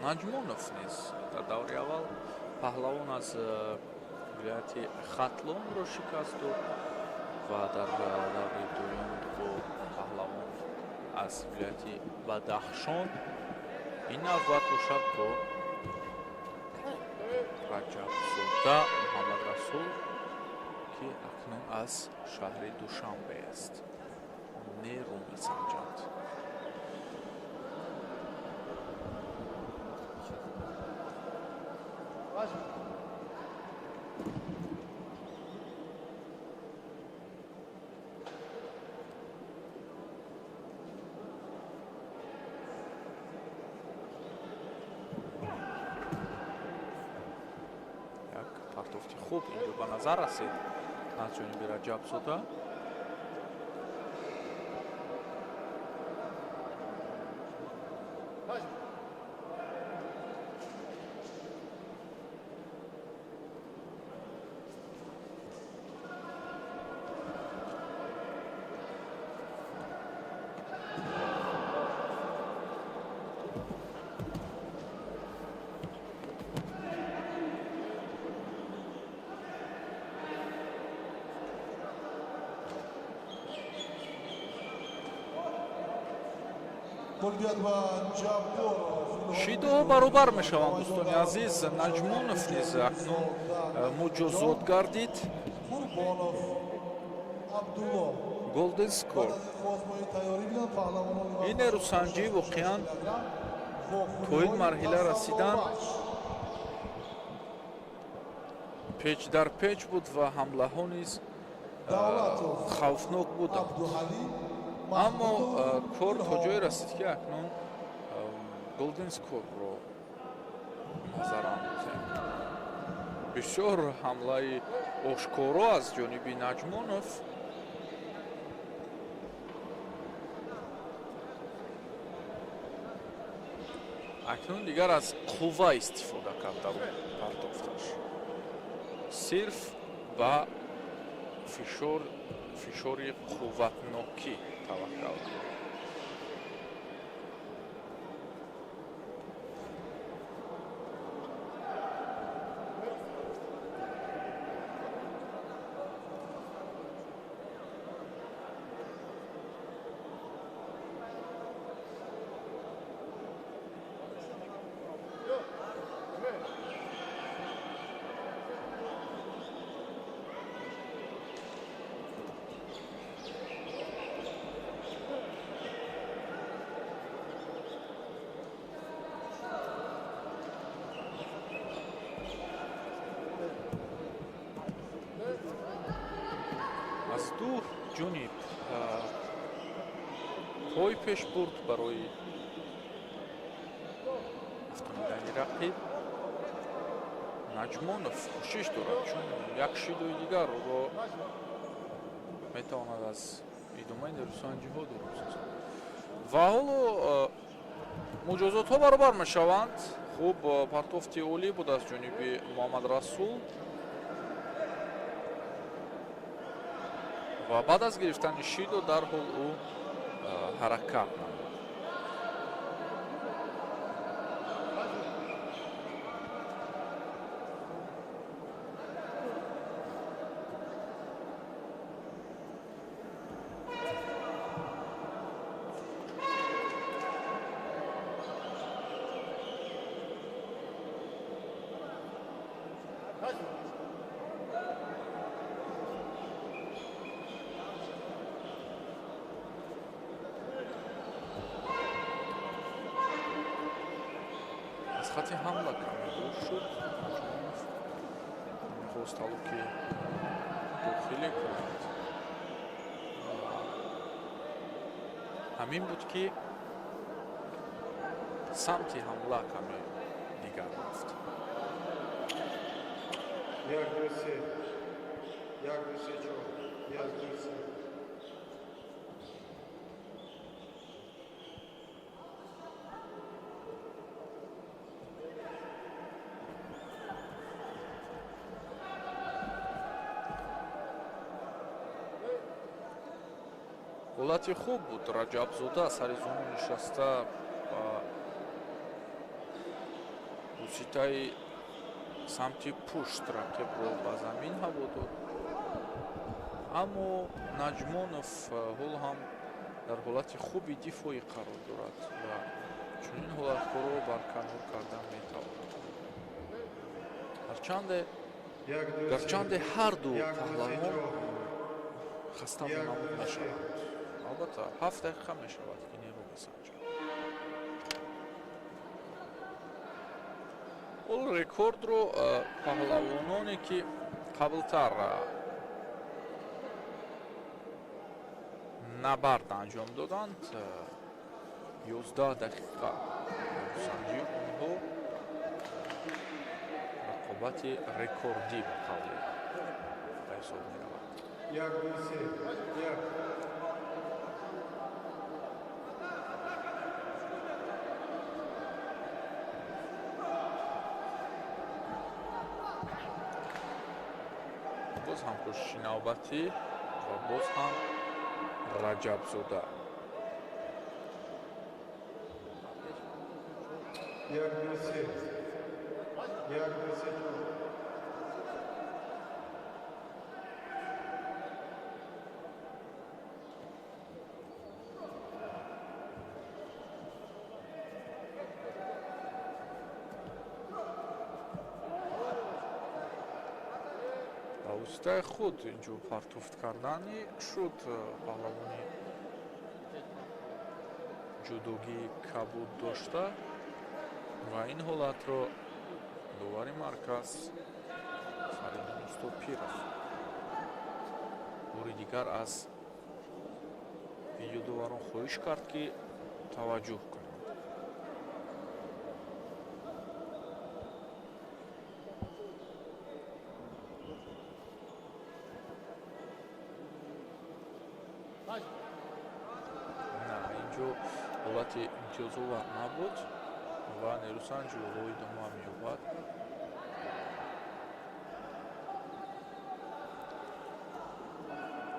Speaker 4: Наҷмонов низ дар даври аввал паҳлавон аз вилояти Хатлонро шикаст дод ва дар даври дуюм бо паҳлавон аз вилояти Бадахшон, ин навбат бошад бо Раҷабзода Муҳаммадрасул ки акнун аз шаҳри Душанбе аст, нерӯ месанҷанд. Як партофти хуб инҷо ба назар расид аз ҷониби Раҷабзода. Шидоҳо баробар мешаванд, дӯстони азиз. Наҷмонов низ акнун муҷозот гардид. Golden score. Ин нерӯсанҷӣ воқеан то ин марҳила расидан печ дар печ буд ва ҳамлаҳо низ хавфнок буданд. Аммо кор то ҷое расид, ки акнун golden score-ро назар андозем. Бисёр ҳамлаи ошкоро аз ҷониби Наҷмонов. Акнун дигар аз қувва истифода кард дар партофташ. Сирф ба фишори қувватнокӣ таваккал. Аз ду ҷониб пой пеш бурд барои афтонидани рақиб. Наҷмонов кӯшиш дорад, чун як шидои дигар ӯро метавонад аз идомаи нерӯсанҷиҳо дур созад. Ва ҳоло муҷозотҳо баробар мешаванд. Хуб, партофти олӣ буд аз ҷониби Муҳаммад Расул. Ва баъд аз гирифтани шидо дарҳол ӯ ҳаракат намуд. Аз хати ҳамла каме дур шуд. Наҷмонов мехост талуки дохиле кунад. Ҳамин буд, ки самти ҳамла каме дигар рафт.
Speaker 6: 1, 2, 3. 1, 2, 3, 4. 1, 2, 3.
Speaker 4: Ҳолати хуб буд. Раҷабзода сари зону нишаста ба воситаи самти пушт рақибро ба замин ҳаво дод. Аммо Наҷмонов ҳоло ҳам дар ҳолати хуби дифоӣ қарор дорад ва чунин ҳолатҳоро барканор кардан метавонад. Гарчанде ҳар ду паҳлавон хаста монамуд мешаванд. Албатта, 7 дақиқа мешавад, ки нерӯ месанҷад. Ҳоло рекордро паҳлавононе, ки қаблтар набард анҷом доданд, 11 дақиқа нерӯсанҷии онҳо рақобати рекордӣ ба қавли ҳисоб меравад.
Speaker 6: 1, 2, 3, 1.
Speaker 4: Боз ҳам кӯшиши навбатӣ ва боз ҳам Раҷабзода.
Speaker 6: 1, 2, 3. 1, 2, 3, 4.
Speaker 4: Ба воситаи худ инҷо партофт кардани шуд паҳлавони ҷудогии кабуд дошта ва ин ҳолатро довари марказ Фаридун Устопиров бори дигар аз видеодоварон хоҳиш кард, ки таваҷҷӯҳ кунанд. На, инҷо ҳолати имтиёзовар набуд ва нерӯсанҷи ӯ идома меёбад.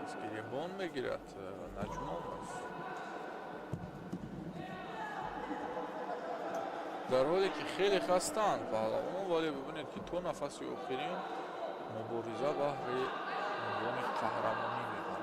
Speaker 4: Аз гиребон мегирад Наҷмонов. Дар ҳоле ки хеле хастанд паҳлавонон, вале бибинед, ки то нафаси охирин мубориза баҳри унвони қаҳрамонӣ мебаранд.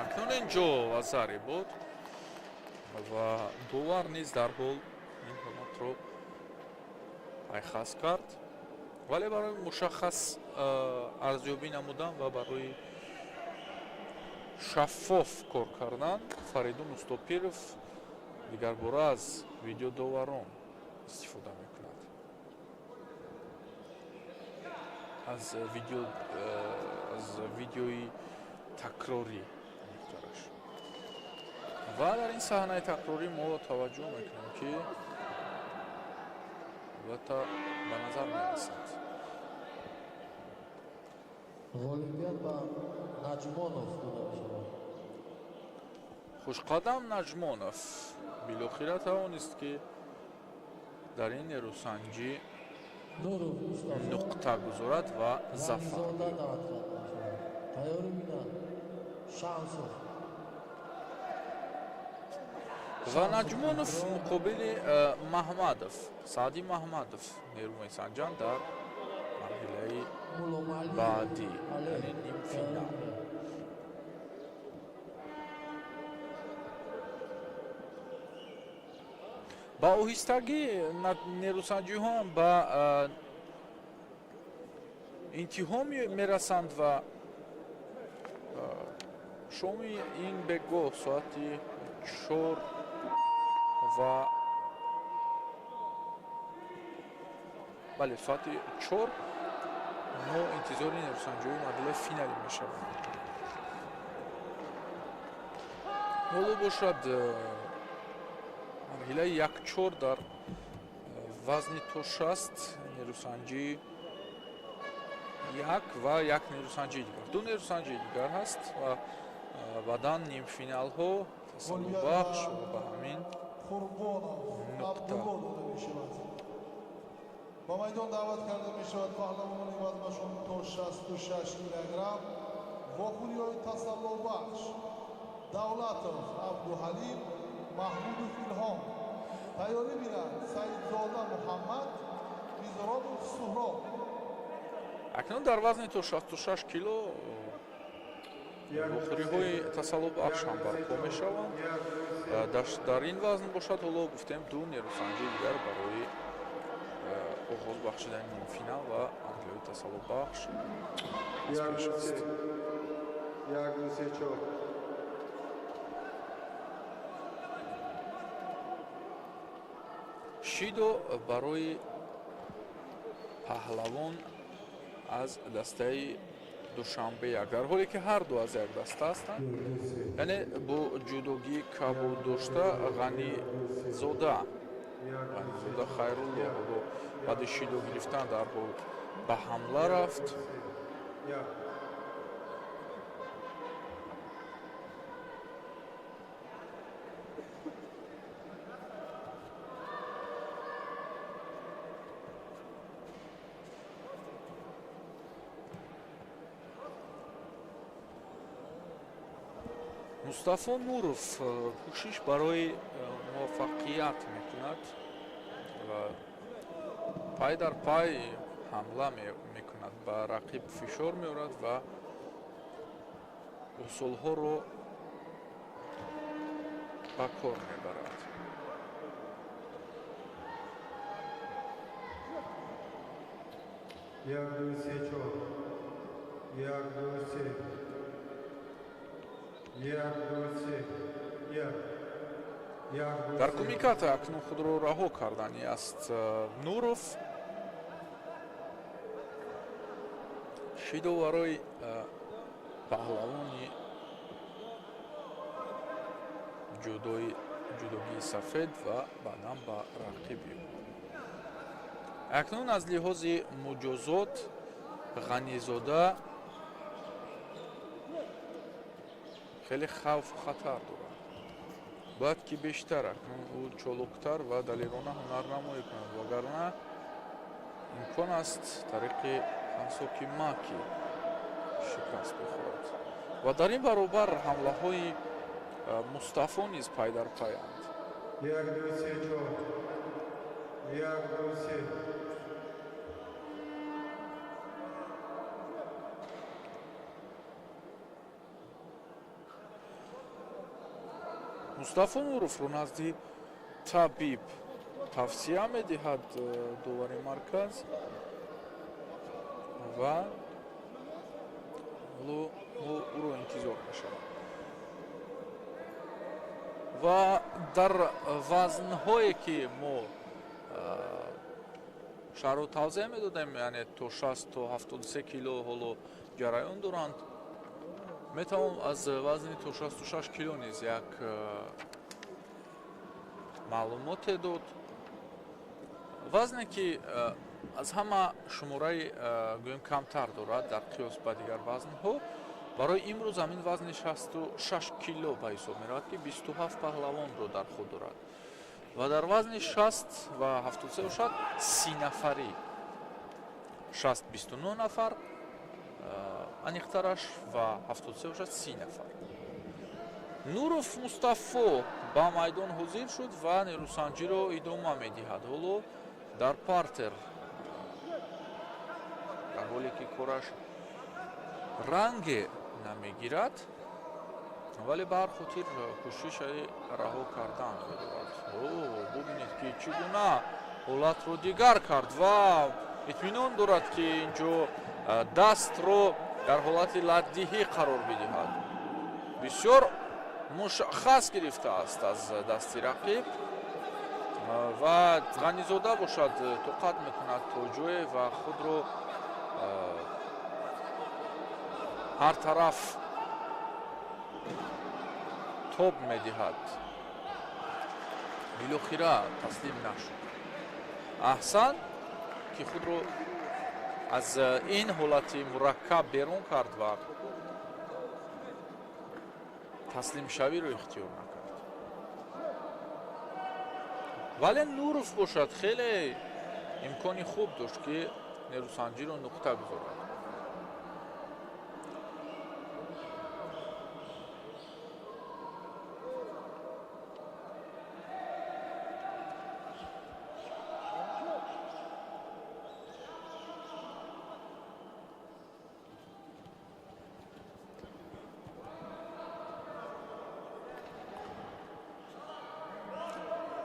Speaker 4: Акнун инҷо вазаре буд ва довар низ дарҳол ин ҳолатро пайхас кард, вале барои мушаххас арзёбӣ намудан ва барои шаффоф кор кардан Фаридун Устопиров дигарбора аз видеодоварон истифода мекунад. Аз видеои такрорӣ мехтараш. Ва дар ин саҳнаи такрорӣ мо таваҷҷӯҳ мекунем, ки албатта ба назар мерасад.
Speaker 2: Ғолибият ба Наҷмонов дода мешавад.
Speaker 4: Хушқадам Наҷмонов билохира тавонист, ки дар ин нерӯсанҷӣ
Speaker 2: Нуров Мустафо
Speaker 4: нуқта гузорад ва зафар.
Speaker 2: Вализода даъват карда мешавад. Тайёрӣ бинад Шамсов.
Speaker 4: Ва Наҷмонов муқобили Маҳмадов, Саъди Маҳмадов нерӯ месанҷанд дар марҳилаи
Speaker 2: Мулломалиев
Speaker 4: баъдӣ,
Speaker 2: Алӣ
Speaker 4: яъне нимфинал.
Speaker 2: Тайёрӣ бинад.
Speaker 4: Ба оҳистагӣ нерӯсанҷиҳо ҳам ба интиҳо мерасанд ва шоми ин бегоҳ соати 4 ва бале, соати 4 мо интизори нерӯсанҷиҳои марҳилаи финалӣ мешавем. Ҳоло бошад марҳилаи 1-4 дар вазни то 60 нерӯсанҷӣ як ва як нерӯсанҷии дигар, ду нерӯсанҷии дигар ҳаст ва баъдан нимфиналҳо тасаллубахш ва ба ҳамин
Speaker 3: Қурбонов
Speaker 4: нуқта.
Speaker 3: Абдулло дода мешавад. Ба майдон даъват карда мешавад паҳлавонони вазнашон то 66 килограмм вохӯриҳои тасаллобахш Давлатов Абдуҳалим, Маҳмудов Илҳом. Тайёрӣ бинад Саидзода Муҳаммад, Мизробов Суҳроб.
Speaker 4: Акнун дар вазни то 66 кило вохӯриҳои тасаллубахш ҳам барпо мешаванд. Дар ин вазн бошад, ҳоло гуфтем, ду нерӯсанҷии дигар барои оғоз бахшидани нимфинал ва марҳилаи тасаллубахш аз пеш аст.
Speaker 6: 1, 2, 3, 4.
Speaker 4: Шидо барои паҳлавон аз дастаи Душанбе як, дар ҳоле ки ҳар ду аз як даста ҳастанд, яъне бо ҷудогии кабуд дошта Ғанизода Хайрулло ҳоло баъди шидо гирифтан дар ҳол ба ҳамла рафт. Мустафо Нуров кӯшиш барои муваффақият мекунад ва пай дар пай ҳамла мекунад, ба рақиб фишор меорад ва усулҳоро ба кор мебарад.
Speaker 6: 1, 2, 3, 4. 1, 2, 3. 1, 2, 3. 1. 1, 2,
Speaker 4: Дар
Speaker 6: 3.
Speaker 4: кумиката акнун худро раҳо кардани аст Нуров. Шидо барои паҳлавони ҷудогии сафед ва баъдан ба рақиби ӯ. Акнун аз лиҳози муҷозот Ғанизода хеле хавфу хатар дорад. Бояд ки бештар акнун ӯ чолоктар ва далерона ҳунарнамоӣ кунад, вагарна имкон аст тариқи хансоки маки шикаст бихӯрад. Ва дар ин баробар ҳамлаҳои Мустафо низ пай дар паянд.
Speaker 6: 1, 2, 3, 4. 1, 2, 3.
Speaker 4: Мустафо Нуровро назди табиб тавсия медиҳад довари марказ ва ҳоло мо ӯро интизор мешавем. Ва дар вазнҳое ки мо шарҳу тавзеҳ медодем, яъне то 60 то 73 кило ҳоло ҷараён доранд, метавон аз вазни то 66 кило низ як маълумоте дод. Вазне ки аз ҳама шумораи гӯем камтар дорад дар қиёс ба дигар вазнҳо, барои имрӯз ҳамин вазни 66 кило ба ҳисоб меравад, ки 27 паҳлавонро дар худ дорад. Ва дар вазни 60 ва 73 бошад 30 нафарӣ, 60 29 нафар аниқтараш ва 73 бошад 30 нафар. Нуров Мустафо ба майдон ҳозир шуд ва нерӯсанҷиро идома медиҳад. Ҳоло дар партер, дар ҳоле ки кораш ранге намегирад, вале ба ҳар хотир кӯшиши раҳо кардан дорад. Бубинед ки чӣ гуна ҳолатро дигар кард ва итминон дорад, ки инҷо дастро дар ҳолати ладдиҳӣ қарор бидиҳад. Бисёр мушаххас гирифтааст аз дасти рақиб ва Ғанизода бошад тоқат мекунад то ҷое ва худро ҳар тараф тоб медиҳад. Билохира таслим нашуд. Аҳсан, ки худро аз ин ҳолати мураккаб берун кард ва таслимшавиро ихтиёр накард. Вале Нуров бошад хеле имкони хуб дошт, ки нерӯсанҷиро нуқта гузорад.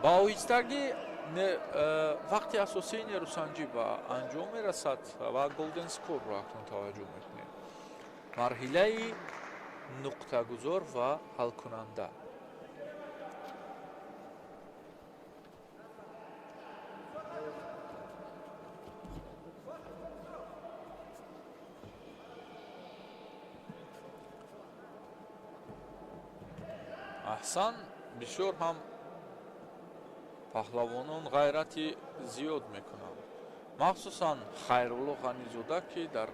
Speaker 4: Ба оҳистагӣ вақти асосии нерӯсанҷӣ ба анҷом мерасад ва голден скорро акнун таваҷҷӯҳ мекунем. Марҳилаи нуқтагузор ва ҳалкунанда. Аҳсан, бисёр ҳам паҳлавонон ғайрати зиёд мекунанд, махсусан Хайрулло Ғанизода, ки дар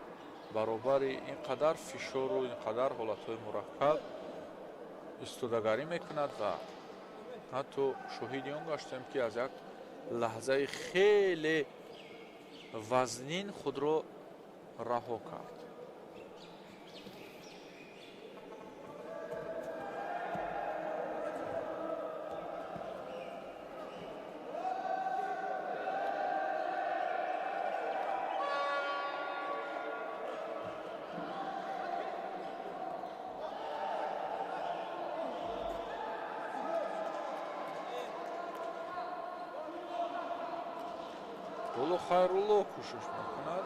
Speaker 4: баробари ин қадар фишору ин қадар ҳолатҳои мураккаб истодагарӣ мекунад ва ҳатто шоҳиди он гаштем, ки аз як лаҳзаи хеле вазнин худро раҳо кард. Ҳоло Хайрулло кӯшиш мекунад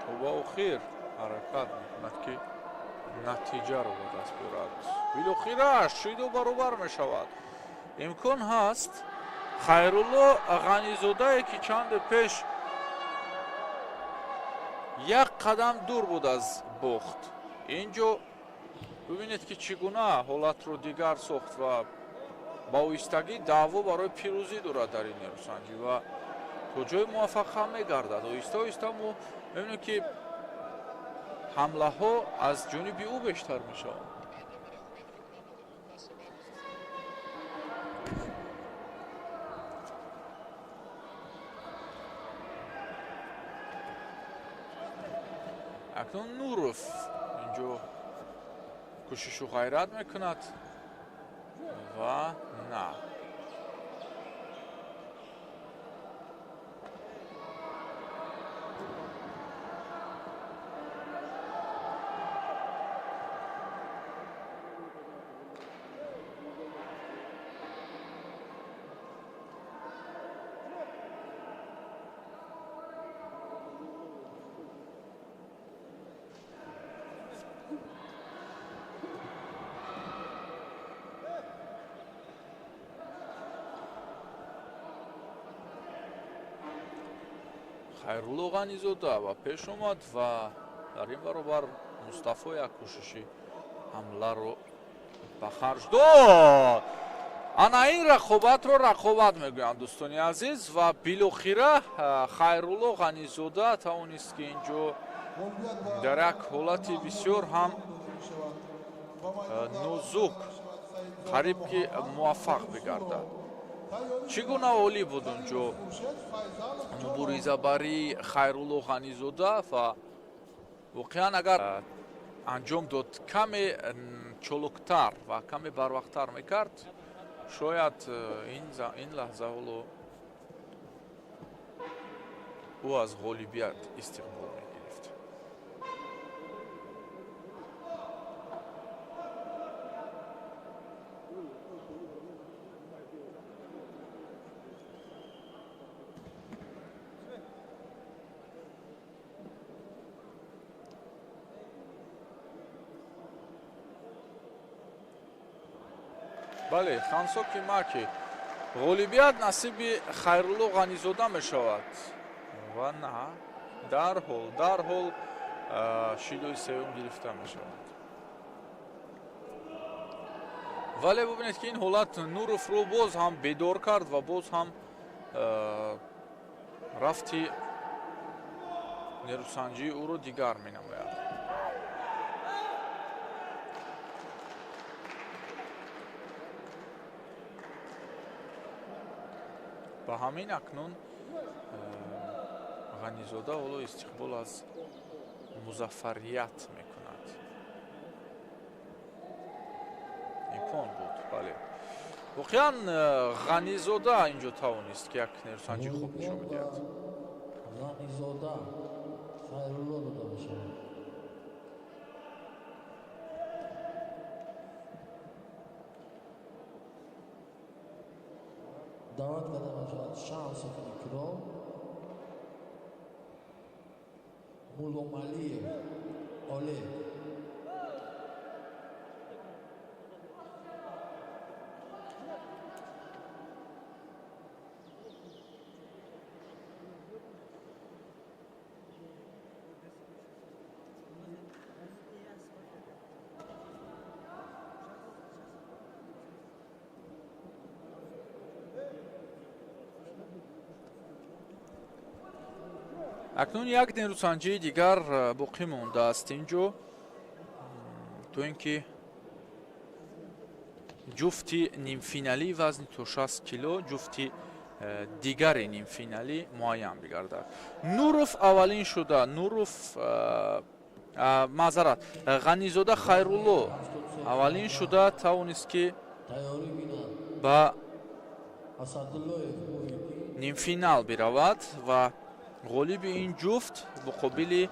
Speaker 4: то ба охир ҳаракат мекунад, ки натиҷаро ба даст биёрад. Билохира шиду баробар мешавад. Имкон ҳаст, Хайрулло Ғанизодае, ки чанде пеш як қадам дур буд аз бохт, инҷо бибинед, ки чӣ гуна ҳолатро дигар сохт ва ба оҳистагӣ даъво барои пирӯзӣ дорад дар ин нерӯсанҷӣ ва то ҷои муваффақ ҳам мегардад. Оҳиста оҳиста мо мебинем, ки ҳамлаҳо аз ҷониби ӯ бештар мешаванд. Акнун Нуров инҷо кӯшишу ғайрат мекунад ва на. Хайрулло Ғанизода ба пеш омад ва дар ин баробар Мустафо як кӯшиши ҳамларо ба харҷ дод. Ана ин рақобатро рақобат мегӯянд, дӯстони азиз, ва билохира Хайрулло Ғанизода тавонист, ки инҷо дар як ҳолати бисёр ҳам нозук қариб ки муваффақ бигардад. Чӣ гуна олӣ буд унҷо муборизабарии Хайрулло Ғанизода ва воқеан агар анҷом дод, каме чолуктар ва каме барвақттар мекард, шояд ин лаҳза ҳоло ӯ аз ғолибият истиқбол мегирифт. Бале, хансоки маки ғолибият насиби Хайрулло Ғанизода мешавад ва на, дарҳол шидои сеюм гирифта мешавад. Вале бубинед, ки ин ҳолат Нуровро боз ҳам бедор кард ва боз ҳам рафти нерӯсанҷии ӯро дигар менамояд. Ба ҳамин акнун Ғанизода ҳоло истиқбол аз музаффарият мекунад. Имкон буд, бале. Воқеан Ғанизода инҷо тавонист, ки як нерӯсанҷи хуб нишон бидиҳад.
Speaker 2: Ғанизода Хайрулло дода мешавад. Даъват карда мешавад Шамсов Икром, Мулломалиев Олег.
Speaker 4: Акнун як нерӯсанҷии дигар боқӣ мондааст инҷо, то ин ки ҷуфти нимфиналии вазни то 60 кило, ҷуфти дигари нимфиналӣ муайян бигардад. Нуров аввалин шуда, Нуров, маъзарат, Ғанизода Хайрулло аввалин шуда тавонист ки ба нимфинал биравад ва ғолиби ин ҷуфт муқобили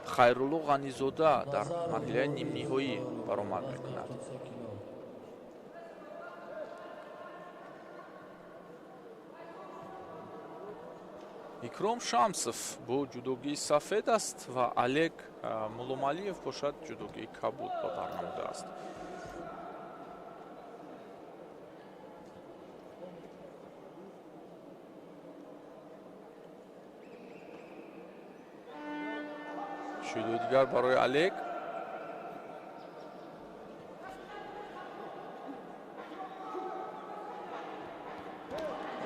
Speaker 4: Хайрулло Ғанизода дар марҳилаи нимниҳоӣ баромад мекунад. Икром Шамсов бо ҷудогии сафед аст ва Олег Мулломалиев бошад ҷудогии кабуд ба бар намудааст. Шидои дигар барои Олег.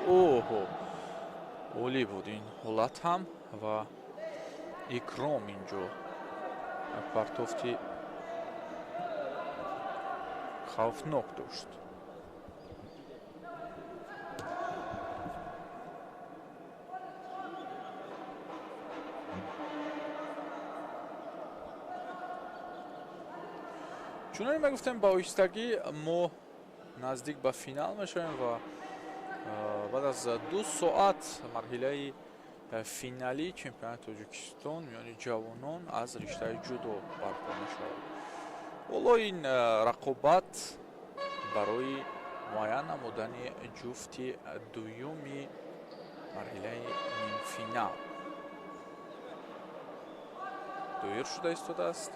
Speaker 4: Оҳо, олӣ буд ин ҳолат ҳам ва Икром инҷо партофти хавфнок дошт. Чуноне мегуфтем, ба оҳистагӣ мо наздик ба финал мешавем ва баъд аз 2 соат марҳилаи финалии чемпионати Тоҷикистон миёни ҷавонон аз риштаи ҷудо барпо мешавад. Ҳоло ин рақобат барои муайян намудани ҷуфти дуюми марҳилаи нимфинал доир шуда истодааст.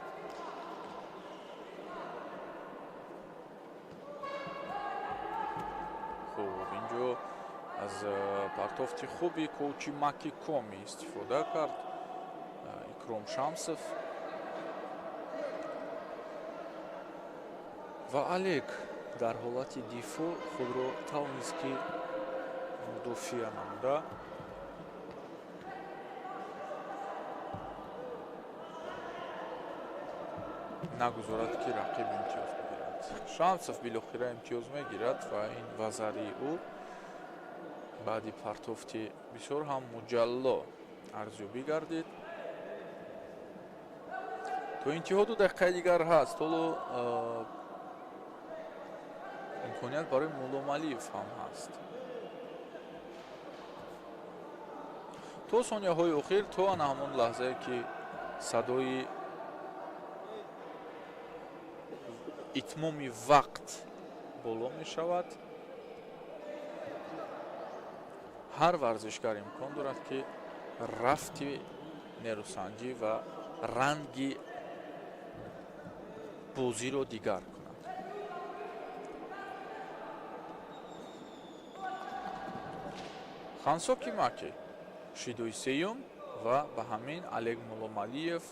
Speaker 4: Хуб, инҷо аз партофти хуби коучи Маки Коми истифода кард Икром Шамсов ва Олег дар ҳолати дифоъ худро тавонист ки мудофиа намуда нагузорад ки рақиб имтиёз бигирад. Шамсов билохира имтиёз мегирад ва ин вазарии ӯ баъди партофти бисёр ҳам муҷалло арзёбӣ гардид. То интиҳо 2 дақиқаи дигар ҳаст. Ҳоло имконият барои Мулломалиев ҳам ҳаст. То сонияҳои охир, то ана ҳамон лаҳзае ки садои итмоми вақт боло мешавад, ҳар варзишгар имкон дорад ки рафти нерӯсанҷӣ ва ранги бозиро дигар кунад. Хансоки Маки шидои сеюм ва ба ҳамин Олег Мулломалиев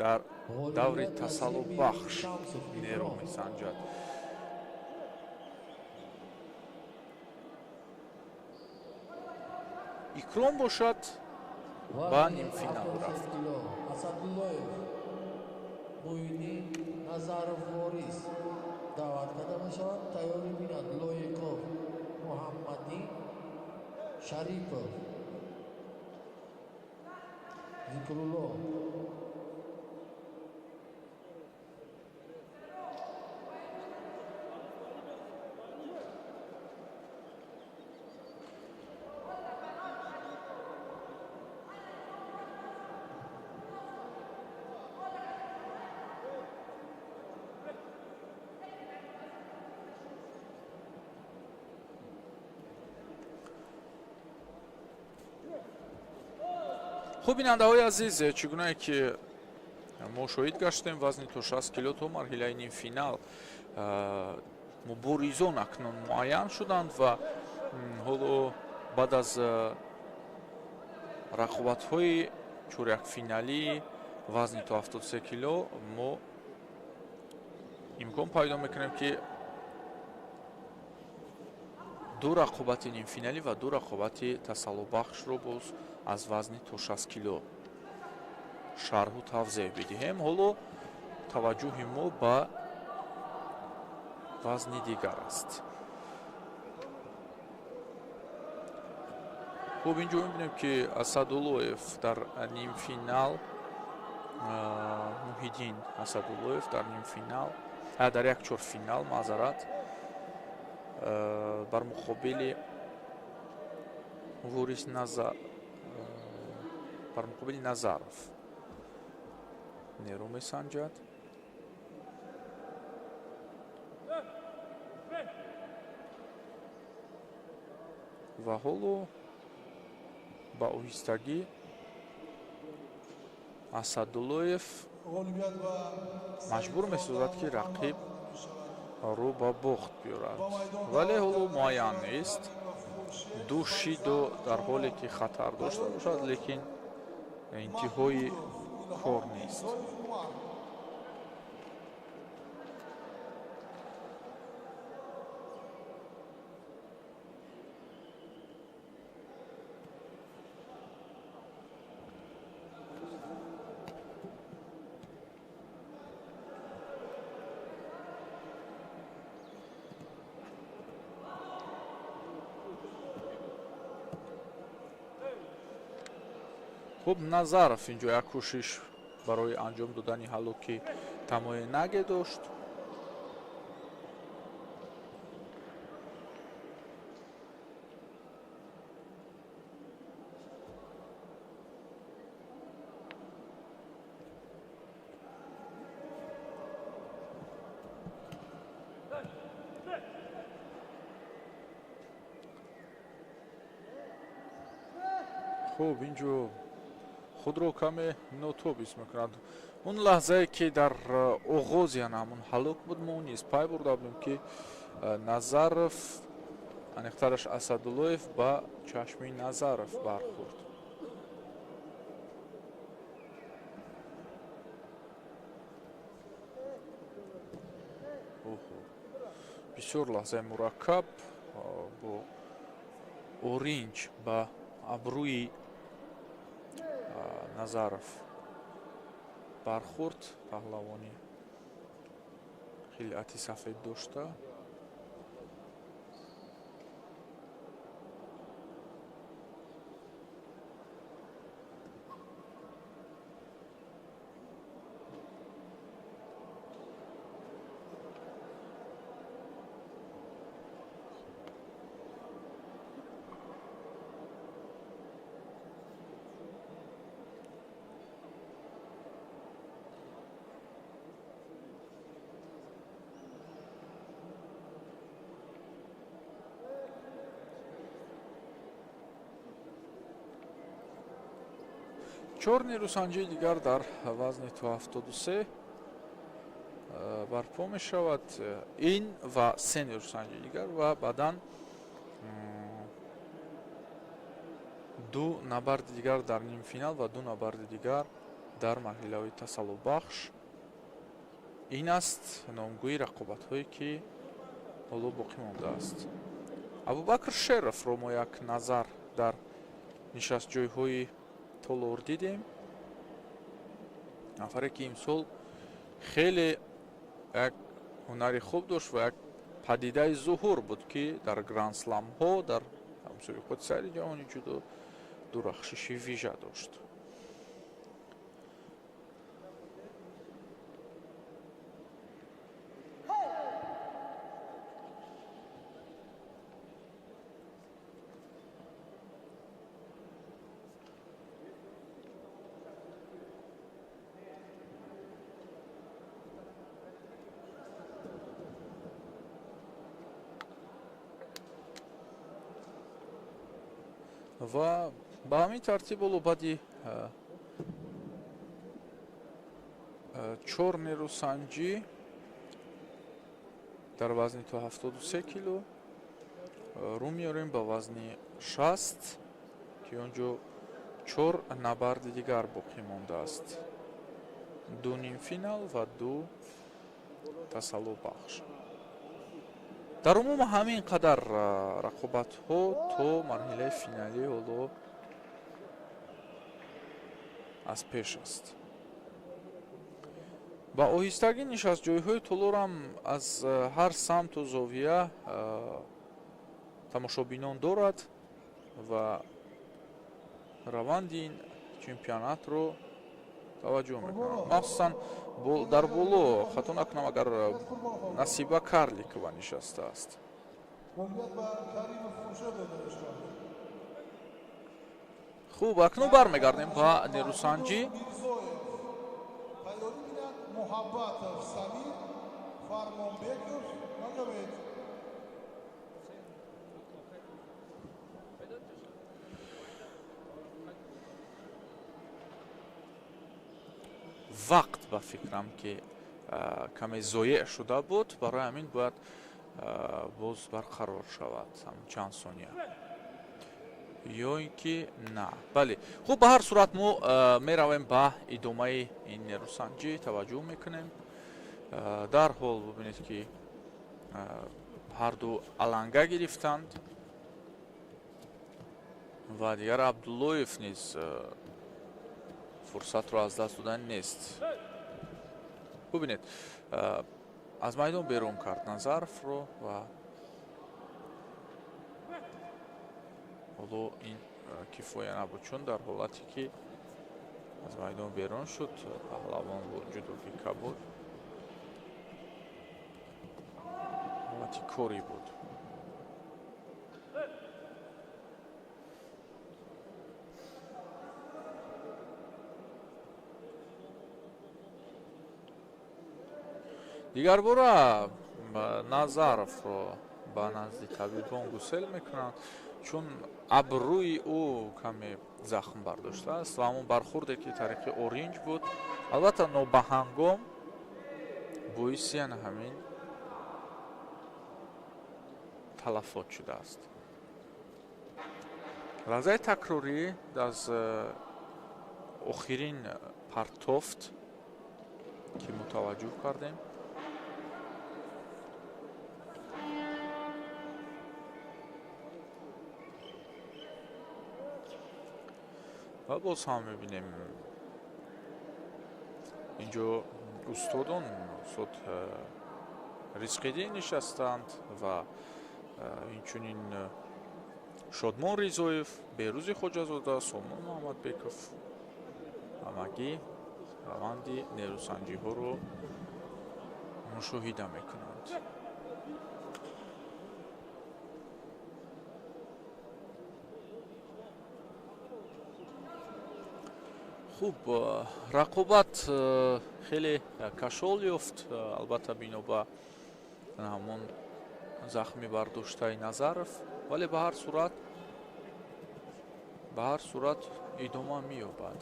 Speaker 4: дар даври тасаллубахш нерӯ месанҷад. Икром бошад ба нимфинал рафт.
Speaker 2: Асадуллоев Муҳиддин Назаров Ворис даъват карда мешавад. Тайёрӣ бинад Лоиқов Муҳаммадин Шарипов Зикрулло.
Speaker 4: Хуб, бинандаҳои азиз, чӣ гунае ки мо шоҳид гаштем, вазни то 60 кило то марҳилаи нимфинал муборизон акнун муайян шуданд ва ҳоло баъд аз рақобатҳои чорякфиналии вазни то 73 кило мо имкон пайдо мекунем, ки ду рақобати нимфиналӣ ва ду рақобати тасаллобахшро боз аз вазни то 60 кило шарҳу тавзеҳ бидиҳем. Ҳоло таваҷҷӯҳи мо ба вазни дигар аст. Хуб, инҷо мебинем, ки Асадуллоев дар нимфинал, Муҳиддин Асадуллоев дар нимфинал, дар як чорфинал, маъзарат, бар муқобили Ворис бар муқобили Назаров нерӯ месанҷад. Ва ҳоло ба оҳистагӣ Асадуллоев маҷбур месозад, ки рақиб рӯ ба бохт биёрад, вале ҳоло муайян нест. Ду шидо дар ҳоле ки хатар дошта бошад, лекин интиҳои кор нест. Хуб, Назаров инҷо як кӯшиш барои анҷом додани ҳалоки тамои наге дошт. Хуб, инҷо худро каме нотоб ҳис мекунад. Он лаҳзае ки дар оғози ана ҳамон ҳалок буд, мо низ пай бурда будем, ки Назаров, аниқтараш Асадуллоев, ба чашми Назаров бархӯрд. Бисёр лаҳзаи мураккаб, бо оринҷ ба абрӯи Назаров бархӯрд. Паҳлавони хилъати сафед дошта. Чор нерӯсанҷии дигар дар вазни то 73 барпо мешавад. Ин ва се нерӯсанҷии дигар ва баъдан ду набарди дигар дар нимфинал ва ду набарди дигар дар марҳилаҳои тасаллобахш. Ин аст номгӯи рақобатҳое, ки ҳоло боқӣ мондааст. Абубакр Шеровро мо як назар дар нишастҷойҳои толор дидем. Нафаре ки имсол хеле як ҳунари хуб дошт ва як падидаи зуҳур буд, ки дар грандсламҳо, дар мусобиқоти сайри ҷаҳони ҷудо дурахшиши вижа дошт. Ва ба ҳамин тартиб ҳоло баъди Чор нерӯсанҷӣ дар вазни то 73 кило рӯ меорем ба вазни 60, ки он ҷо чор набарди дигар боқӣ мондааст: ду нимфинал ва ду тасаллобахш. Дар умум ҳамин қадар рақобатҳо то марҳилаи финалӣ ҳоло аз пеш аст. Ба оҳистагӣ нишастҷойҳои толорам аз ҳар самту зовия тамошобинон дорад ва раванди ин чемпионатро таваҷҷӯҳ мекунанд. Махсусан дар боло, хато накунам, агар Насиба Карликова нишастааст. Хуб, акнун бармегардем ба нерӯсанҷӣ.
Speaker 3: Муҳаббатов Самир, Фармонбеков Магомед.
Speaker 4: Вақт ба фикрам, ки каме зоеъ шуда буд, барои ҳамин бояд боз барқарор шавад чанд сония ё ин ки на. Бале, хуб, ба ҳар сурат мо меравем ба идомаи ин нерӯсанҷӣ, таваҷҷӯҳ мекунем. Дарҳол бубинед, ки ҳарду аланга гирифтанд ва дигар Абдуллоев низ фурсатро аз даст додан нест. Бубинед, аз майдон берун кард Назаровро ва ҳоло ин кифоя набуд, чун дар ҳолате ки аз майдон берун шуд, паҳлавон бо ҷудоги кабуд ҳолати корӣ буд. Дигарбора Назаровро ба назди табибон гусел мекунанд, чун абрӯи ӯ каме захм бардоштааст ва ҳамон бархурде, ки тариқи оринҷ буд, албатта нобаҳангом боиси ана ҳамин талафот шудааст. Лаҳзаи такрорӣ аз охирин партофт, ки мо таваҷҷӯҳ кардем. Ва боз ҳам мебинем инҷо устодон, устод Ризқиддин нишастанд ва инчунин Шодмон Ризоев, Берӯзи Хоҷазода, Сомон Муҳаммадбеков ҳамагӣ раванди нерӯсанҷиҳоро мушоҳида мекунанд. Хуб, рақобат хеле кашол ёфт, албатта бино ба ҳамон захми бардоштаи Назаров, вале ба ҳар сурат идома меёбад.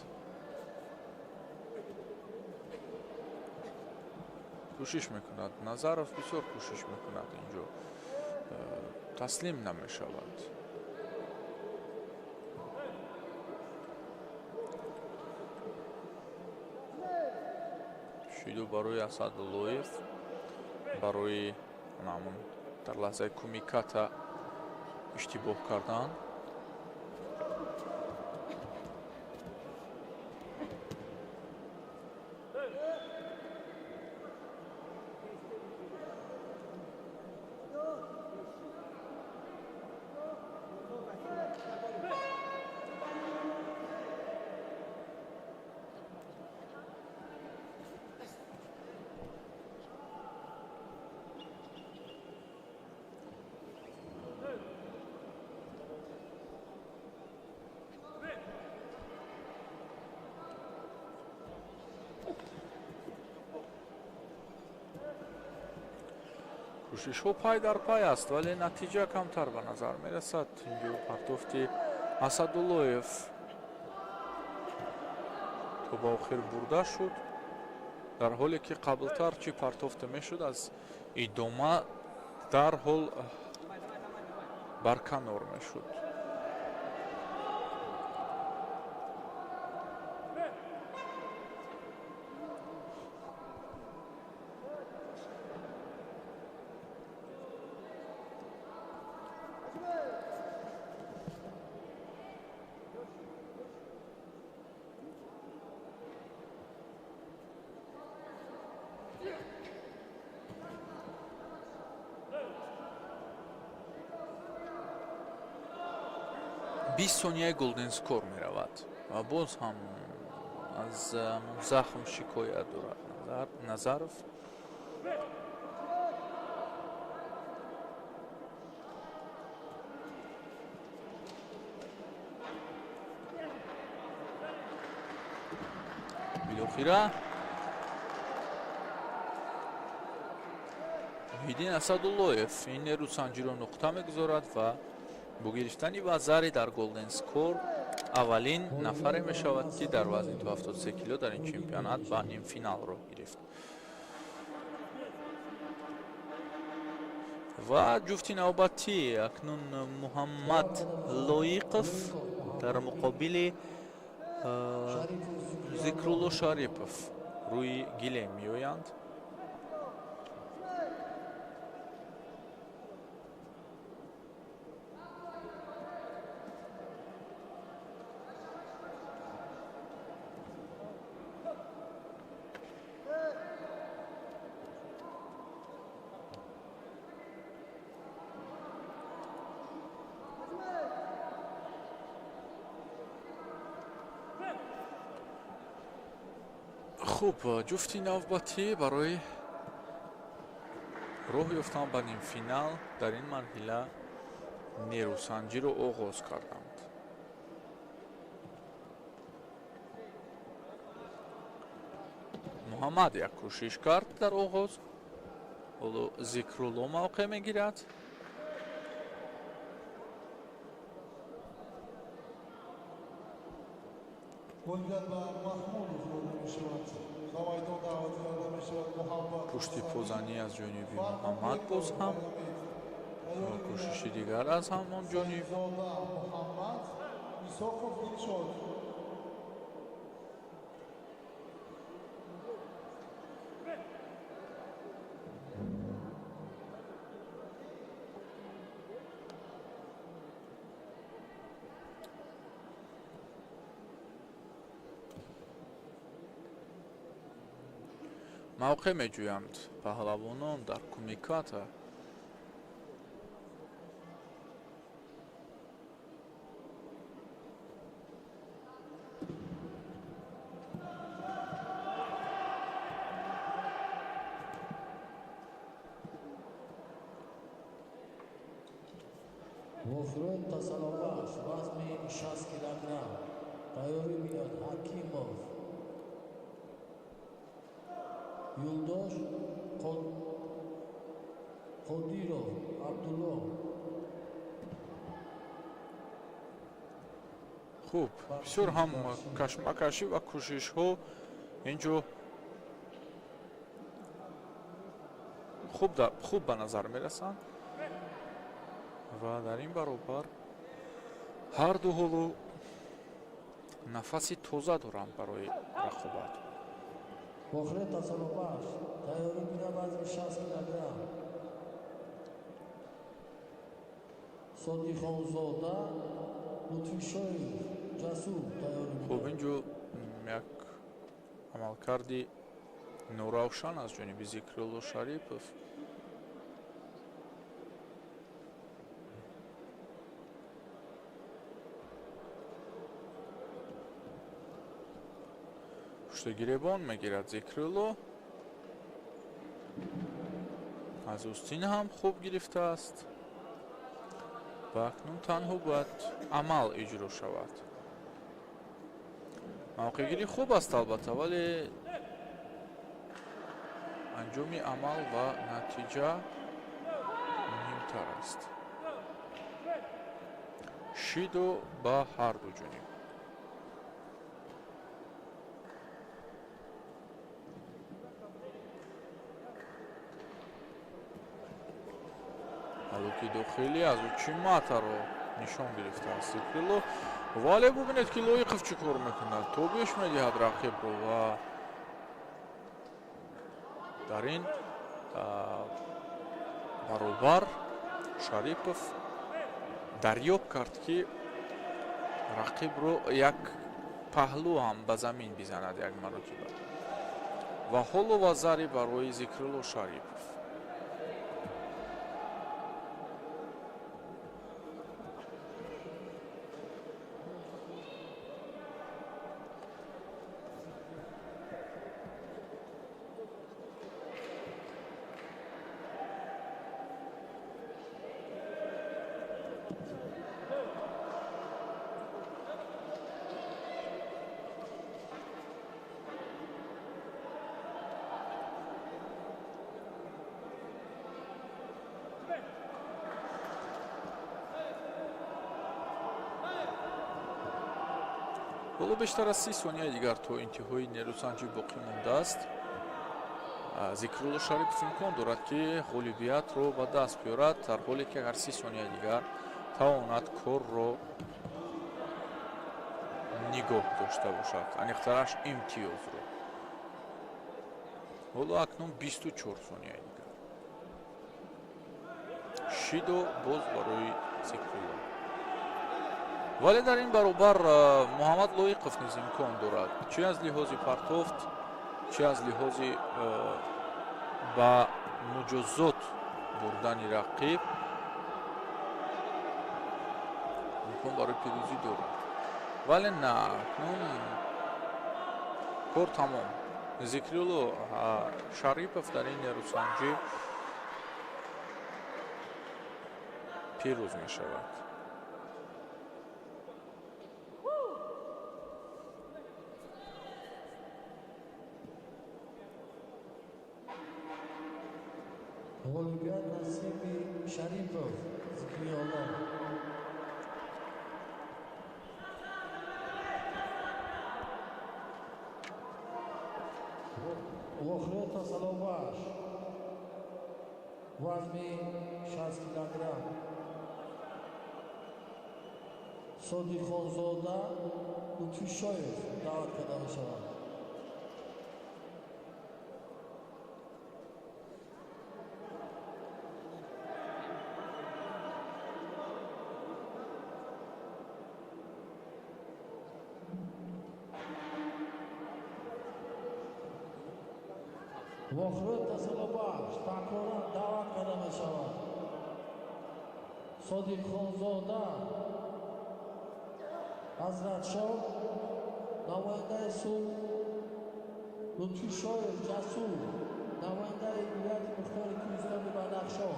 Speaker 4: Кӯшиш мекунад Назаров, бисёр кӯшиш мекунад, инҷо таслим намешавад. Шиду барои Асадуллоев, барои ҳамон дар лаҳзаи кумиката иштибоҳ кардан. Кӯшишҳо пай дар пай аст, вале натиҷа камтар ба назар мерасад. Инҷо партофти Асадуллоев. То ба охир бурда шуд, дар ҳоле ки қаблтар чӣ партофта мешуд, аз идома дарҳол барканор мешуд. 20 сонияи golden score меравад ва боз ҳам аз захм шикоят дорад Назаров. Билохира Муҳиддин Асадуллоев ин нерӯсанҷиро нуқта мегузорад ва бо гирифтани вазари дар golden score аввалин нафаре мешавад, ки дар вазни то 73 кило дар ин чемпионат ба нимфинал роҳ гирифт. Ва ҷуфти навбатӣ акнун Муҳаммад Лоиқов дар муқобили Зикрулло Шарипов рӯи гилем меоянд. Хуб, ҷуфти навбатӣ барои роҳ ёфтан ба нимфинал дар ин марҳила нерӯсанҷиро оғоз карданд. Муҳаммад як кӯшиш кард дар оғоз, ҳоло Зикрулло мавқеъ мегирад.
Speaker 3: Ғолибият ба Маҳмудов дода мешавад. Ба майдон даъват карда мешавад Муҳаббат.
Speaker 4: Пушти позанӣ аз ҷониби Муҳаммад, боз ҳам кӯшиши дигар аз ҳамон ҷониб.
Speaker 3: Зода Муҳаммад, Исоқов Дилшод.
Speaker 4: Мавқеъ меҷӯянд паҳлавонон дар кумиката.
Speaker 2: Вохрӯд Тасалобахш, вазни 60 килограмм. Тайёрӣ бинад Ҳакимов. Юлдош Қодиров Абдулло.
Speaker 4: Хуб, бисёр ҳам кашмакашӣ ва кӯшишҳо инҷо хуб ба назар мерасанд ва дар ин баробар ҳарду ҳоло нафаси тоза доранд барои рақобат.
Speaker 2: Вохрӯд Тасалобахш, тайёрӣ бинад вазни 60 килограмм. Содиқхонзода Лутфишоев Ҷасур тайёрӣ бинад.
Speaker 4: Хуб, инҷо як амалкарди норавшан аз ҷониби Зикрулло Шарипов. Пуштагиребон мегирад Зикрулло. Аз устин ҳам хуб гирифтааст ва акнун танҳо бояд амал иҷро шавад. Мавқеъгирӣ хуб аст албатта, вале анҷоми амал ва натиҷа муҳимтар аст. Шидо ба ҳарду ҷониб. Локи дохилӣ аз ӯ чиматаро нишон гирифтааст Зикрилло. Вале бубинед, ки Лоиқов чӣ кор мекунад. Тобеш медиҳад рақибро ва дар ин баробар Шарипов дарёб кард, ки рақибро як паҳлӯ ҳам ба замин бизанад як маротиба. Ва ҳоло вазари барои Зикрилло Шарипов. Ҳоло бештар аз 30 сонияи дигар то интиҳои нерӯсанҷӣ боқӣ мондааст. Зикрулло Шарипов имкон дорад, ки ғолибиятро ба даст биёрад, дар ҳоле ки агар 30 сонияи дигар тавонад корро нигоҳ дошта бошад, аниқтараш имтиёзро. Ҳоло акнун 24 сонияи дигар. Шидо боз барои Зикрулло. Вале дар ин баробар Муҳаммад Лоиқов низ имкон дорад, чи аз лиҳози партофт, чи аз лиҳози ба муҷозот бурдани рақиб имкон барои пирӯзӣ дорад. Вале на, акнун кор тамом. Зикрилло Шарипов дар ин нерӯсанҷӣ пирӯз мешавад.
Speaker 2: Ғолибият насиби Шарипов Зикрилло. Вохрета Саловаш, вазми 60 килограмм. Содиқхонзода Лутфишоев даъват карда мешавад. Вохрӯд Тасалобахш такроран даъват карда мешавад. Содиқхонзода Ҳазратшоҳ, намояндаи суд Лутфишоев Ҷасур, намояндаи вилояти мухтори Кӯҳистони Бадахшон.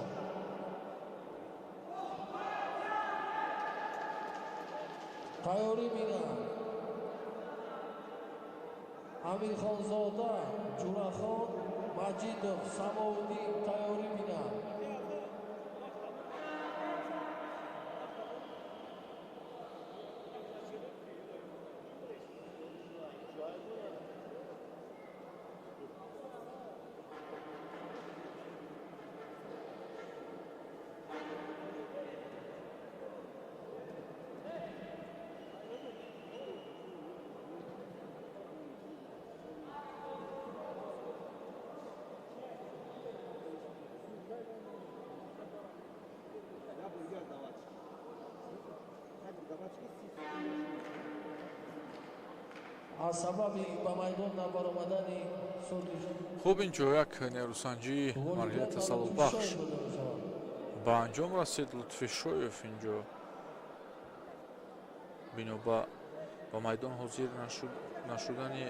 Speaker 2: Тайёрӣ бинанд. Амирхонзода Ҷурахон Маҷидов Самовуддин тайёрӣ бинанд. Аз сабаби ба майдон набаромадани
Speaker 4: Хуб, инҷо як нерӯсанҷии марҳилаи тасаллобахш ба анҷом расид. Лутфишоев инҷо бино ба майдон ҳозир нашудани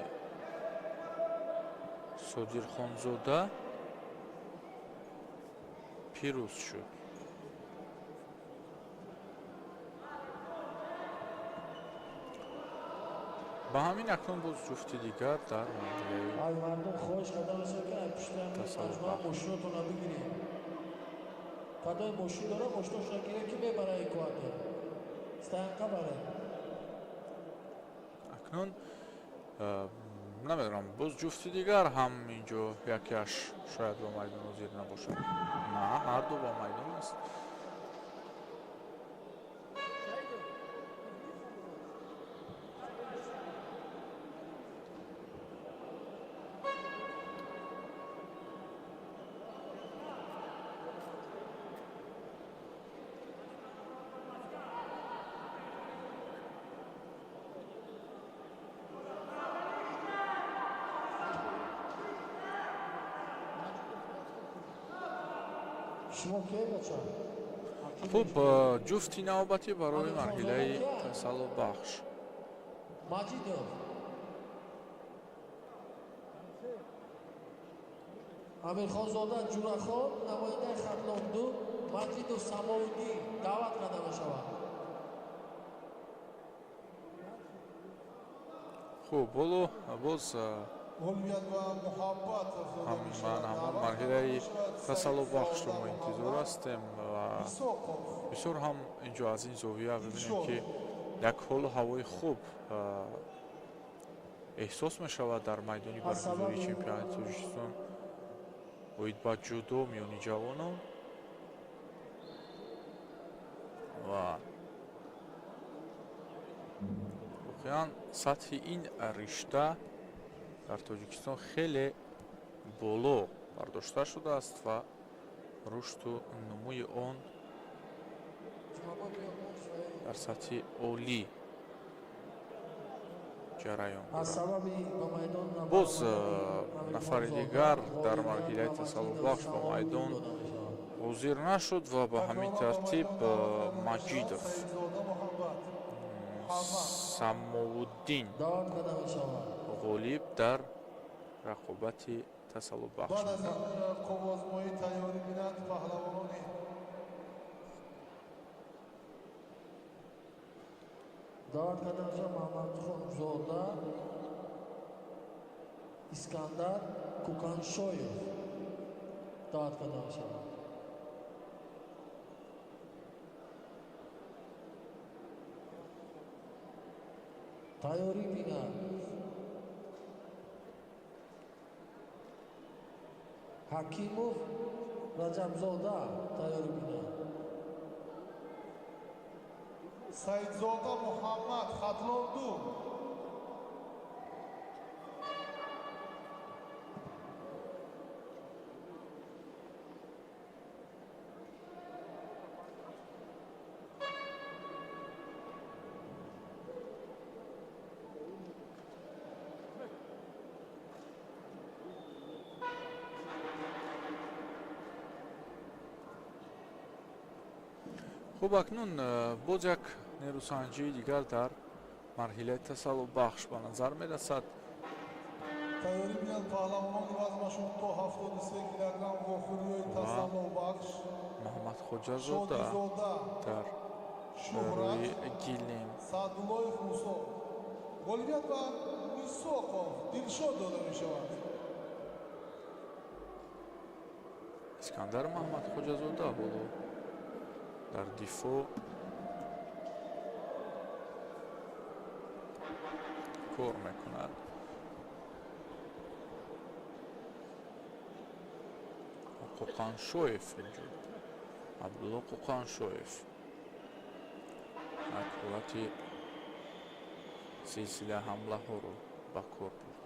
Speaker 4: Содирхонзода пирӯз шуд. Ба ҳамин акнун боз ҷуфти дигар дар марҳилаи
Speaker 2: мардум хоҳиш карда мешавад, ки пушти маҷмӯа мошинотонро бигиред. Кадои мошин дора, мошиношро гиред, ки мебара экватор. Стоянка баред.
Speaker 4: Акнун намедонам, боз ҷуфти дигар ҳам инҷо якеаш шояд ба майдон ҳозир набошад. На, ҳарду ба майдон аст.
Speaker 2: Шумо ке, бача?
Speaker 4: Хуб, ҷуфти навбатӣ барои марҳилаи тасаллобахш.
Speaker 2: Маҷидов Амирхонзода Ҷурахон, намояндаи Хатлон 2, Маҷидов Самовиддин даъват карда мешавад.
Speaker 4: Хуб, ҳоло боз
Speaker 3: Ғолибият ва Муҳаббатов дода мешавад.
Speaker 4: Ҳамон марҳилаи тасаллобахшро мо интизор ҳастем ва
Speaker 3: Исоқов
Speaker 4: бисёр ҳам инҷо аз ин зовия бибинем, ки як ҳолу ҳавои хуб эҳсос мешавад дар майдони баргузории чемпионати Тоҷикистон оид ба ҷудо миёни ҷавонон ва воқеан сатҳи ин ришта дар Тоҷикистон хеле боло бардошта шудааст ва рушду нумӯи он дар сатҳи олӣ ҷараён
Speaker 2: Аз
Speaker 4: дорад.
Speaker 2: сабаби ба майдон
Speaker 4: Боз
Speaker 2: набаромадани
Speaker 4: нафари
Speaker 2: Амирхонзода,
Speaker 4: дигар дар
Speaker 2: ғолибият
Speaker 4: марҳилаи
Speaker 2: ва
Speaker 4: тасаллобахш
Speaker 2: Маҷидов
Speaker 4: ба
Speaker 2: Самовиддин
Speaker 4: майдон
Speaker 2: дода мешавад.
Speaker 4: ҳозир нашуд ва ба ҳамин
Speaker 3: Такроран ба
Speaker 4: тартиб
Speaker 3: майдон даъват карда мешавад
Speaker 4: Маҷидов
Speaker 3: Саидзода Муҳаббат Муҳаммад.
Speaker 4: Самовуддин
Speaker 2: Даъват карда мешавад.
Speaker 4: ғолиб дар рақобати тасаллобахш.
Speaker 3: Баъд аз ин қуввозмоӣ тайёрӣ бинанд паҳлавонони
Speaker 2: Даъват карда мешавад Маҳмадхонзода Искандар Куканшоев даъват карда мешавад. Тайёрӣ бинад Ҳакимов Раҷабзода, тайёрӣ бинад.
Speaker 3: Саидзода Муҳаммад, Хатлон 2.
Speaker 4: Хуб, акнун боз як нерӯсанҷии дигар дар марҳилаи тасаллобахш ба назар мерасад.
Speaker 3: Тайёрӣ бинанд паҳлавонони вазнашон то 73 килограмм вохӯриҳои тасаллобахш.
Speaker 4: Муҳаммадхоҷазода
Speaker 3: Шодизода
Speaker 4: дар
Speaker 3: Шуҳрат,
Speaker 4: рӯи гилем.
Speaker 3: Саъдуллоев Мусо. Ғолибият ба Мисоқов Дилшод дода мешавад.
Speaker 4: Искандар Маҳмадхоҷазода ҳоло дар дифоъ кор мекунад. Қоқаншоев инҷо, Абдулло Қоқаншоев, як ҳолати силсила ҳамлаҳоро ба кор бурд.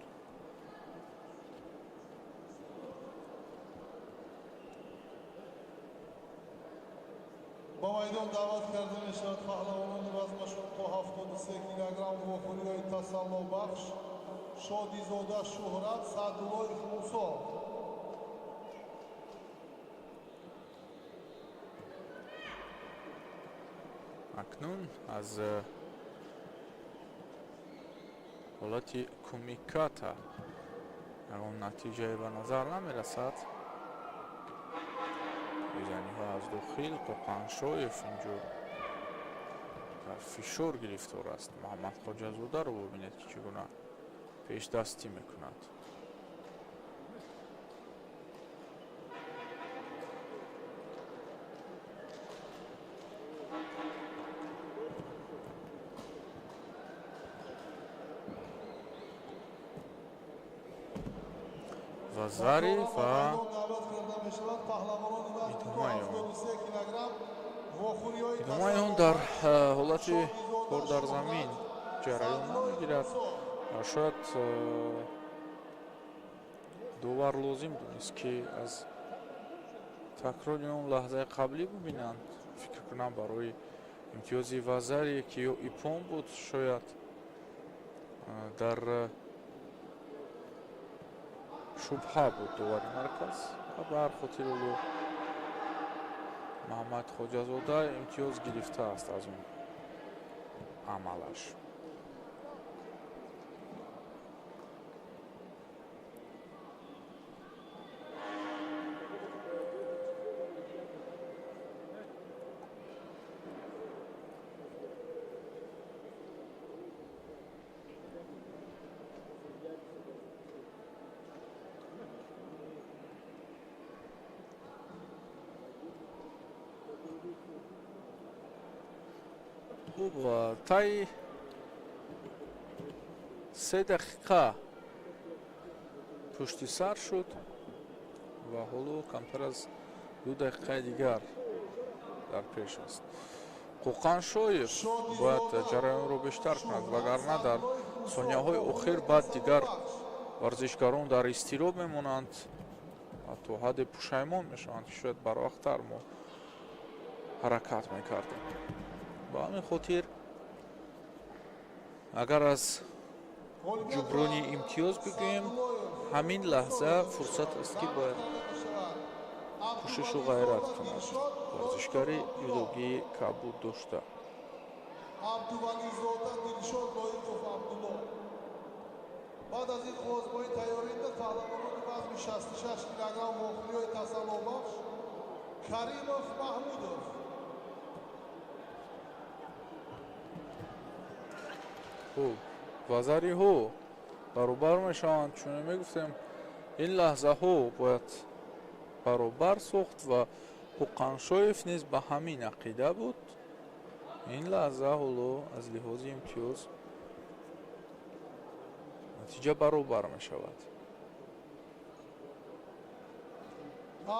Speaker 3: Ба майдон даъват карда мешавад паҳлавонони вазнашон то 73 килограмм вохӯриҳои тасаллобахш. Шодизода Шуҳрат, Саъдуллоев Мусо.
Speaker 4: Акнун аз ҳолати кумиката ягон натиҷае ба назар намерасад. Рӯйзаниҳо аз дохил. Қоқаншоев инҷо дар фишор гирифтор аст. Муҳаммадхоҷазодаро бубинед, ки чӣ гуна пешдастӣ мекунад. Вазари
Speaker 3: Такроран ба
Speaker 4: ва
Speaker 3: майдон даъват карда мешавад паҳлавонони вазни то
Speaker 4: идомаи он.
Speaker 3: 73 килограмм вохӯриҳои
Speaker 4: Идомаи он дар
Speaker 3: тасаллобахш.
Speaker 4: ҳолати кор
Speaker 3: Шодизода
Speaker 4: дар замин
Speaker 3: Шуҳрат,
Speaker 4: ҷараён
Speaker 3: Саъдуллоев
Speaker 4: намегирад.
Speaker 3: Мусо.
Speaker 4: Шояд довар лозим донист, ки аз такрори он лаҳзаи қаблӣ бубинанд. Фикр кунам, барои имтиёзи вазаре, ки ё ипон буд, шояд дар шубҳа буд довари марказ ва ба ҳар хотир ӯ Муҳаммад Хоҷазода имтиёз гирифтааст аз он амалаш. Хуб, таи 3 дақиқа пушти сар шуд ва ҳоло камтар аз 2 дақиқаи дигар дар пеш аст. Қоқаншоев бояд ҷараёнро бештар кунад, вагарна дар сонияҳои охир баъд дигар варзишгарон дар изтироб мемонанд ва то ҳадде пушаймон мешаванд, ки шояд барвақттар мо ҳаракат мекардем. Ба ҳамин хотир агар аз ҷуброни имтиёз бигӯем, ҳамин лаҳза фурсат аст, ки бояд кӯшишу ғайрат кунад варзишгари ҷудогии кабуд дошта.
Speaker 3: Абдувализода Дилшод, Лоиқов Абдулло. Баъд аз ин озмоӣ тайёрӣ дид паҳлавонони вазни 66 килограмм вохӯриҳои тасаллобахш Каримов Маҳмудов.
Speaker 4: Хуб, вазариҳо баробар мешаванд, чун мегуфтем ин лаҳзаҳо бояд баробар сохт ва Қоқаншоев низ ба ҳамин ақида буд. Ин лаҳза ҳоло аз лиҳози имтиёз натиҷа баробар мешавад.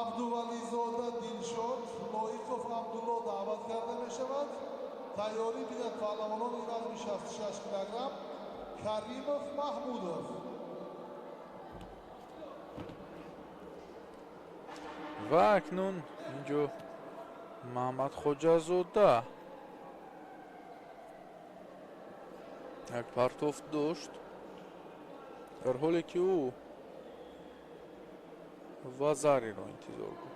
Speaker 3: Абдувализода Дилшод, Лоиқов Абдулло даъват карда мешавад. Тайёрӣ бинад паҳлавонони вазни 66 килограмм Каримов Маҳмудов.
Speaker 4: Ва акнун инҷо Маҳмад Хоҷазода як партофт дошт, дар ҳоле ки ӯ вазариро интизор буд.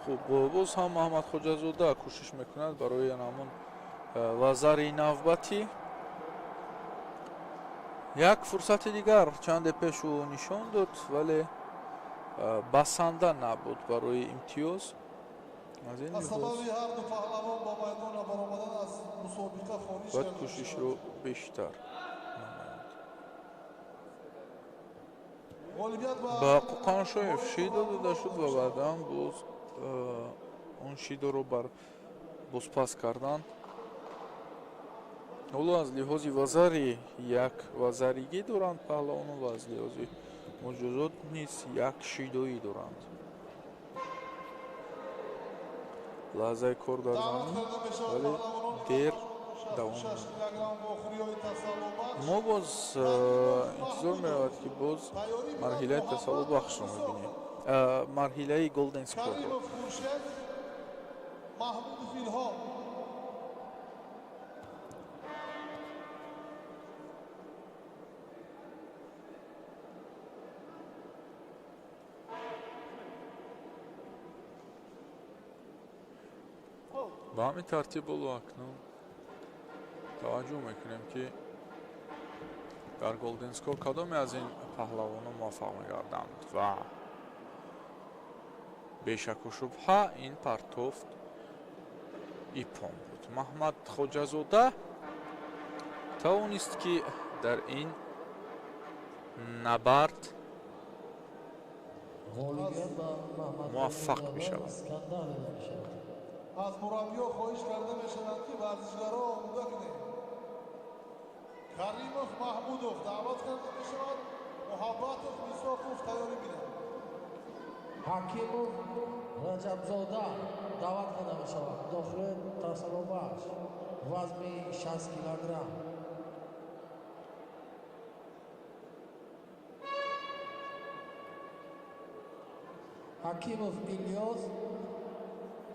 Speaker 4: Хуб, боз ҳам Маҳмад Хоҷазода кӯшиш мекунад барои ҳамон вазари навбатӣ. Як фурсати дигар чанде пеш ӯ нишон дод, вале басанда набуд барои имтиёз. Аз ин
Speaker 3: Аз сабаби ҳар ду паҳлавон ба майдон баромадан аз мусобиқа хориҷ
Speaker 4: бояд
Speaker 3: карда
Speaker 4: кӯшишро
Speaker 3: мешавад.
Speaker 4: бештар намоянд.
Speaker 3: Ғолибият ба
Speaker 4: Ба Қоқаншоев шидо дода шуд ва баъдан боз он шидоро бар бозпас карданд. Ҳоло аз лиҳози вазари як вазаригӣ доранд паҳлавонон ва аз лиҳози муҷозот низ як шидоӣ доранд. Лаҳзаи кор дар
Speaker 3: даъват
Speaker 4: замин,
Speaker 3: карда мешавад
Speaker 4: вале
Speaker 3: паҳлавонони
Speaker 4: дер
Speaker 3: вазни
Speaker 4: давом
Speaker 3: 66 килограмм вохӯриҳои тасаллобахш
Speaker 4: мо боз интизор меравад, ки боз
Speaker 3: Тайёрӣ бинад
Speaker 4: марҳилаи
Speaker 3: Муҳаммад
Speaker 4: тасаллобахшро мебинем, марҳилаи голден скорро.
Speaker 3: Каримов Хуршед, Маҳмудов Илҳом.
Speaker 4: Ба ҳамин тартиб ҳоло акнун таваҷҷӯҳ мекунем, ки дар голден скор кадоме аз ин паҳлавонон муваффақ мегарданд ва бешаку шубҳа ин партофт иппон буд. Маҳмад Хоҷазода тавонист, ки дар ин набард
Speaker 2: Ғолибият ба Маҳмад
Speaker 4: муваффақ бишавад.
Speaker 2: Искандар дода мешавад.
Speaker 3: Аз мураббиҳо хоҳиш карда мешаванд, ки варзишгарро омода кунед. Каримов Маҳмудов даъват карда мешавад. Муҳаббатов Мисоқов тайёрӣ бинад.
Speaker 2: Ҳакимов Раҷабзода даъват карда мешавад. Дохили тасаллобахш вазни 60 килограмм. Ҳакимов Илёс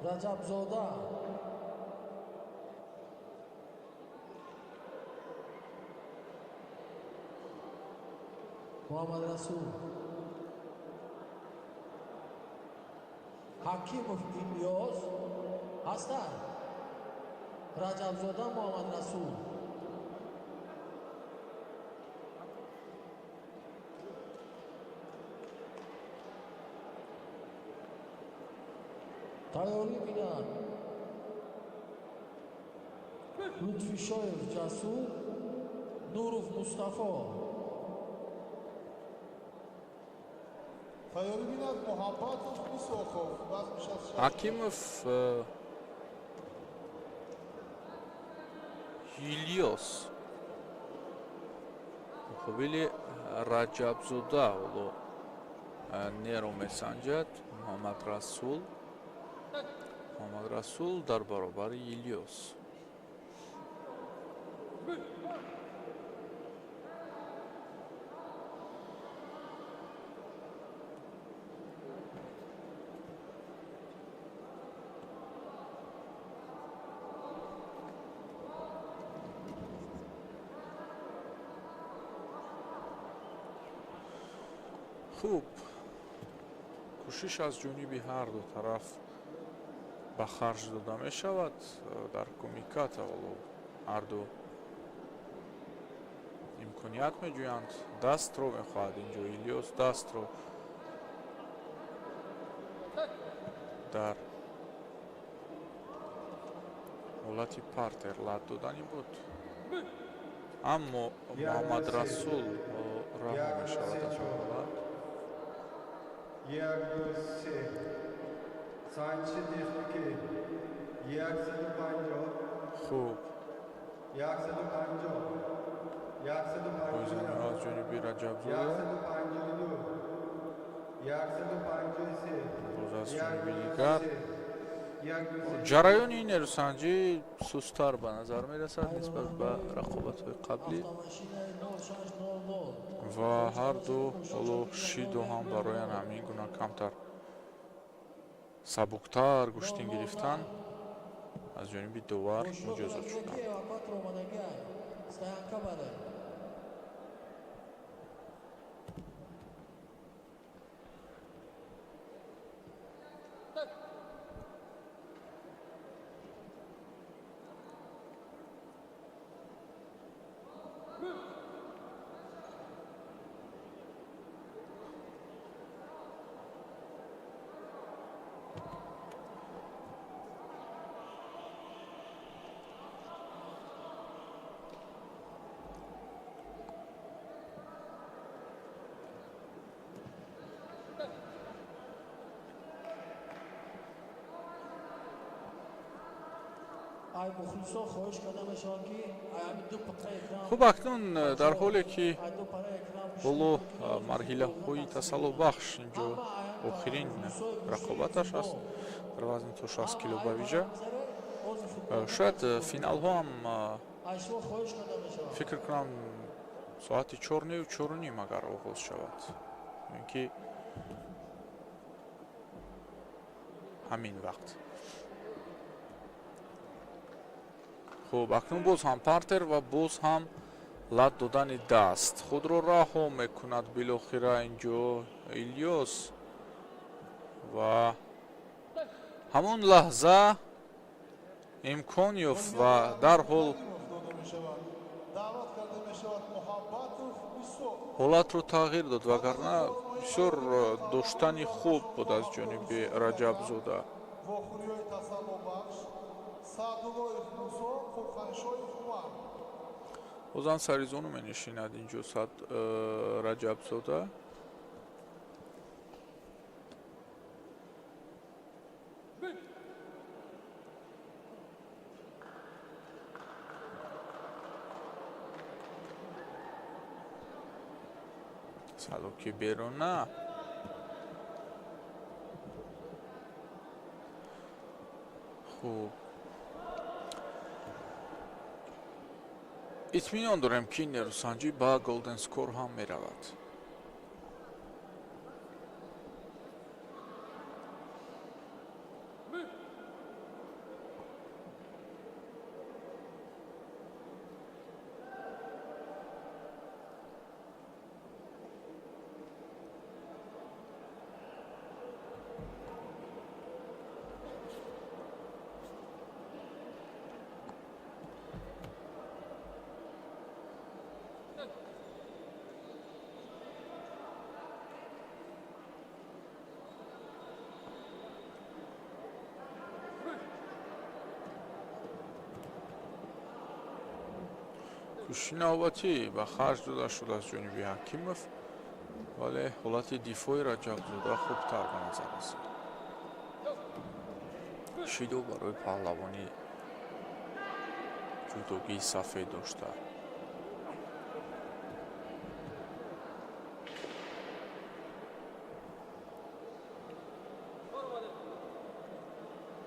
Speaker 2: Раҷабзода. Муҳаммадрасул. Ҳакимов Илёс ҳастанд. Раҷабзода Муҳаммадрасул. Тайёрӣ бинанд. Лутфишоев Ҷасур, Нуров Мустафо.
Speaker 3: Тайёрӣ бинад Муҳаббатов Исоқов.
Speaker 4: Ҳакимов Илёс муқобили Раҷабзода ҳоло нерӯ месанҷад. Муҳаммадрасул, Муҳаммадрасул дар баробари Илёс. Хуб, кӯшиш аз ҷониби ҳар ду тараф ба харҷ дода мешавад. Дар кумиката ҳоло ҳар ду имконият меҷӯянд. Дастро мехоҳад инҷо Илёс, дастро дар ҳолати партер лат додани буд, аммо Муҳаммадрасул раҳо мешавад аз он ҳолат.
Speaker 6: 1, 2, 3. Санҷиши техникӣ 150.
Speaker 4: Хуб,
Speaker 6: 150. 151.
Speaker 4: Пойзаниҳо аз ҷониби Раҷабзода,
Speaker 6: 152. 153.
Speaker 4: боз аз ҷониби дигар.
Speaker 6: 1, 2, 3.
Speaker 4: Ҷараёни ин нерӯсанҷӣ сусттар ба назар мерасад нисбат ба рақобатҳои қаблӣ
Speaker 2: Автомашинаи 0600.
Speaker 4: ва ҳар ду ҳоло шиду ҳам барои ҳамин гуна камтар сабуктар гӯштин гирифтан аз ҷониби довар муҷозот шуданд.
Speaker 2: Эвакуатор омадагиай. Стоянка баре. Ай мухлисо хоҳиш карда мешавад, ки ай ҳамин ду пара экран,
Speaker 4: Хуб, акнун дар ҳоле ки
Speaker 2: ай ду пара экран
Speaker 4: ҳоло марҳилаҳои тасаллобахш инҷо охирин рақобаташ аст дар вазни то 60 кило ба вижа, шояд финалҳо ҳам
Speaker 2: ай шумо хоҳиш карда мешавад.
Speaker 4: Фикр кунам, соати чорнию чоруним агар оғоз шавад, ин ки ҳамин вақт. Хуб, акнун боз ҳам партер ва боз ҳам лат додани даст. Худро раҳо мекунад билохира инҷо Илёс ва ҳамон лаҳза имкон ёфт ва дарҳол
Speaker 3: Дода мешавад. Даъват карда мешавад Муҳаббатов Исоқ.
Speaker 4: Ҳолатро тағйир дод, вагарна бисёр доштани хуб буд аз ҷониби Раҷабзода.
Speaker 3: Вохӯриҳои тасаллобахш Саъдуллоев Мусо, Қурқаншоев Умар.
Speaker 4: Бозам сари зону менишинад инҷо сад Раҷабзода. Салоки беруна. Хуб, итминон дорем, ки нерӯсанҷӣ ба голден скор ҳам меравад. Кӯшиши навбатӣ ба харҷ дода шуд аз ҷониби Ҳакимов, вале ҳолати дифои Раҷабзода хубтар ба назар расид. Шидо барои паҳлавони ҷудогии сафед дошта.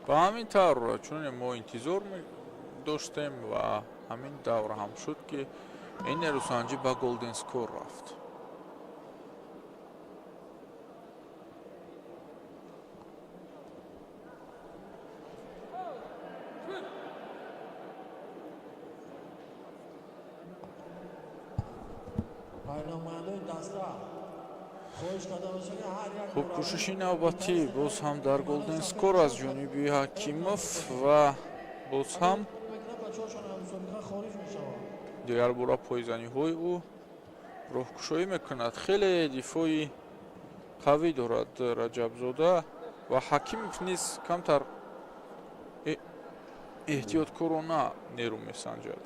Speaker 4: Ба ҳамин тавр, чуне мо интизор доштем ва ҳамин давр ҳам шуд, ки ин нерӯсанҷӣ ба голден скор рафт. Хуб, кӯшиши навбатӣ боз ҳам дар голден скор аз ҷониби Ҳакимов ва боз ҳам дигарбора пойзаниҳои ӯ роҳкушоӣ мекунад. Хеле дифои қавӣ дорад Раҷабзода ва Ҳакимов низ камтар эҳтиёткорона нерӯ месанҷад.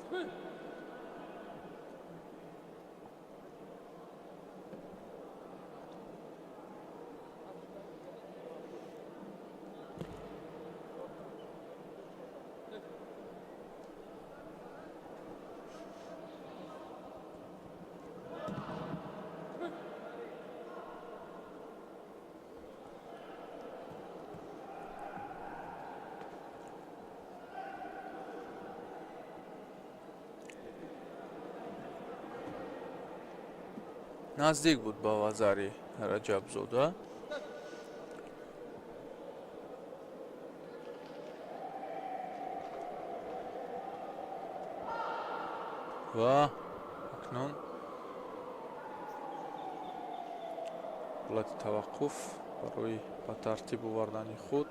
Speaker 4: Наздик буд ба вазари Раҷабзода. Ва акнун ҳолати таваққуф барои ба тартиб овардани худ.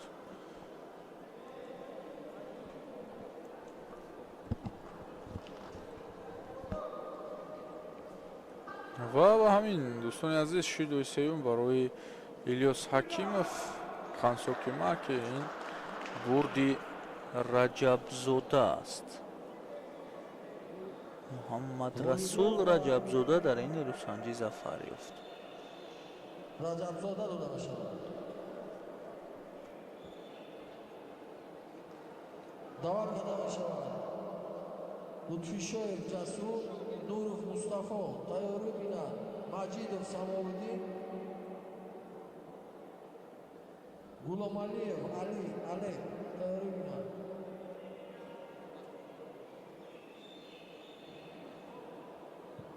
Speaker 4: Ва ба ҳамин, дӯстони азиз, шидои сеюм барои Илёс Ҳакимов, Хансокима, ки ин бурди Раҷабзода аст. Муҳаммадрасул Раҷабзода дар ин нерӯсанҷӣ зафар ёфт.
Speaker 2: Раҷабзода дода мешавад. Даъват карда мешавад Лутфишоев Ҷасур, Нуров Мустафо, тайёрӣ бинад Маҷидов Самовиддин, Гуломалиев Али Алек, тайёрӣ бинад.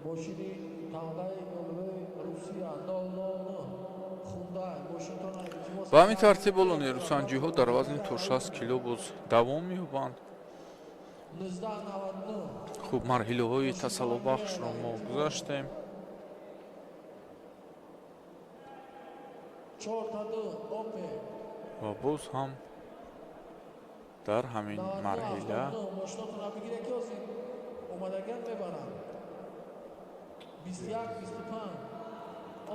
Speaker 2: Мошини тамғаи нолвои Русия 009 Хундай, мошинтон илтимос.
Speaker 4: Ба ҳамин тартиб ҳоло нерӯсанҷиҳо дар вазни то 60 кило боз давом меёбанд.
Speaker 2: 1999.
Speaker 4: Хуб, марҳилаҳои тасаллобахшро мо гузаштем. Ва боз ҳам дар ҳамин марҳила
Speaker 2: мошинотонро бигиред, ки ҳозир омадагиан мебаранд. 21 25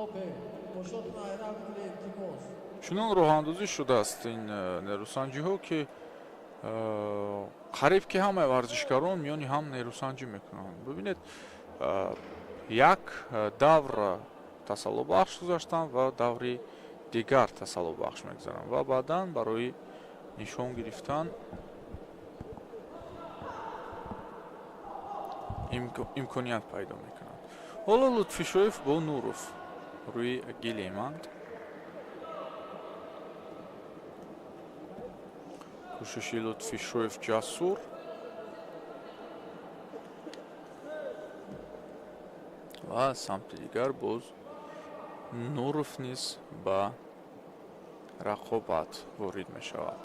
Speaker 2: Опел, мошинотонро айра бигиред, илтимос.
Speaker 4: Чунон роҳандозӣ шудааст ин нерӯсанҷиҳо, ки қариб ки ҳамаи варзишгарон миёни ҳам нерӯсанҷӣ мекунанд. Бибинед, як давр тасаллобахш гузаштанд ва даври дигар тасаллобахш мегузаранд ва баъдан барои нишон гирифтан имконият пайдо мекунанд. Ҳоло Лутфишоев бо Нуров рӯи гилеманд. Кӯшиши Лутфишоев Ҷасур ва аз самти дигар боз Нуров низ ба рақобат ворид мешавад.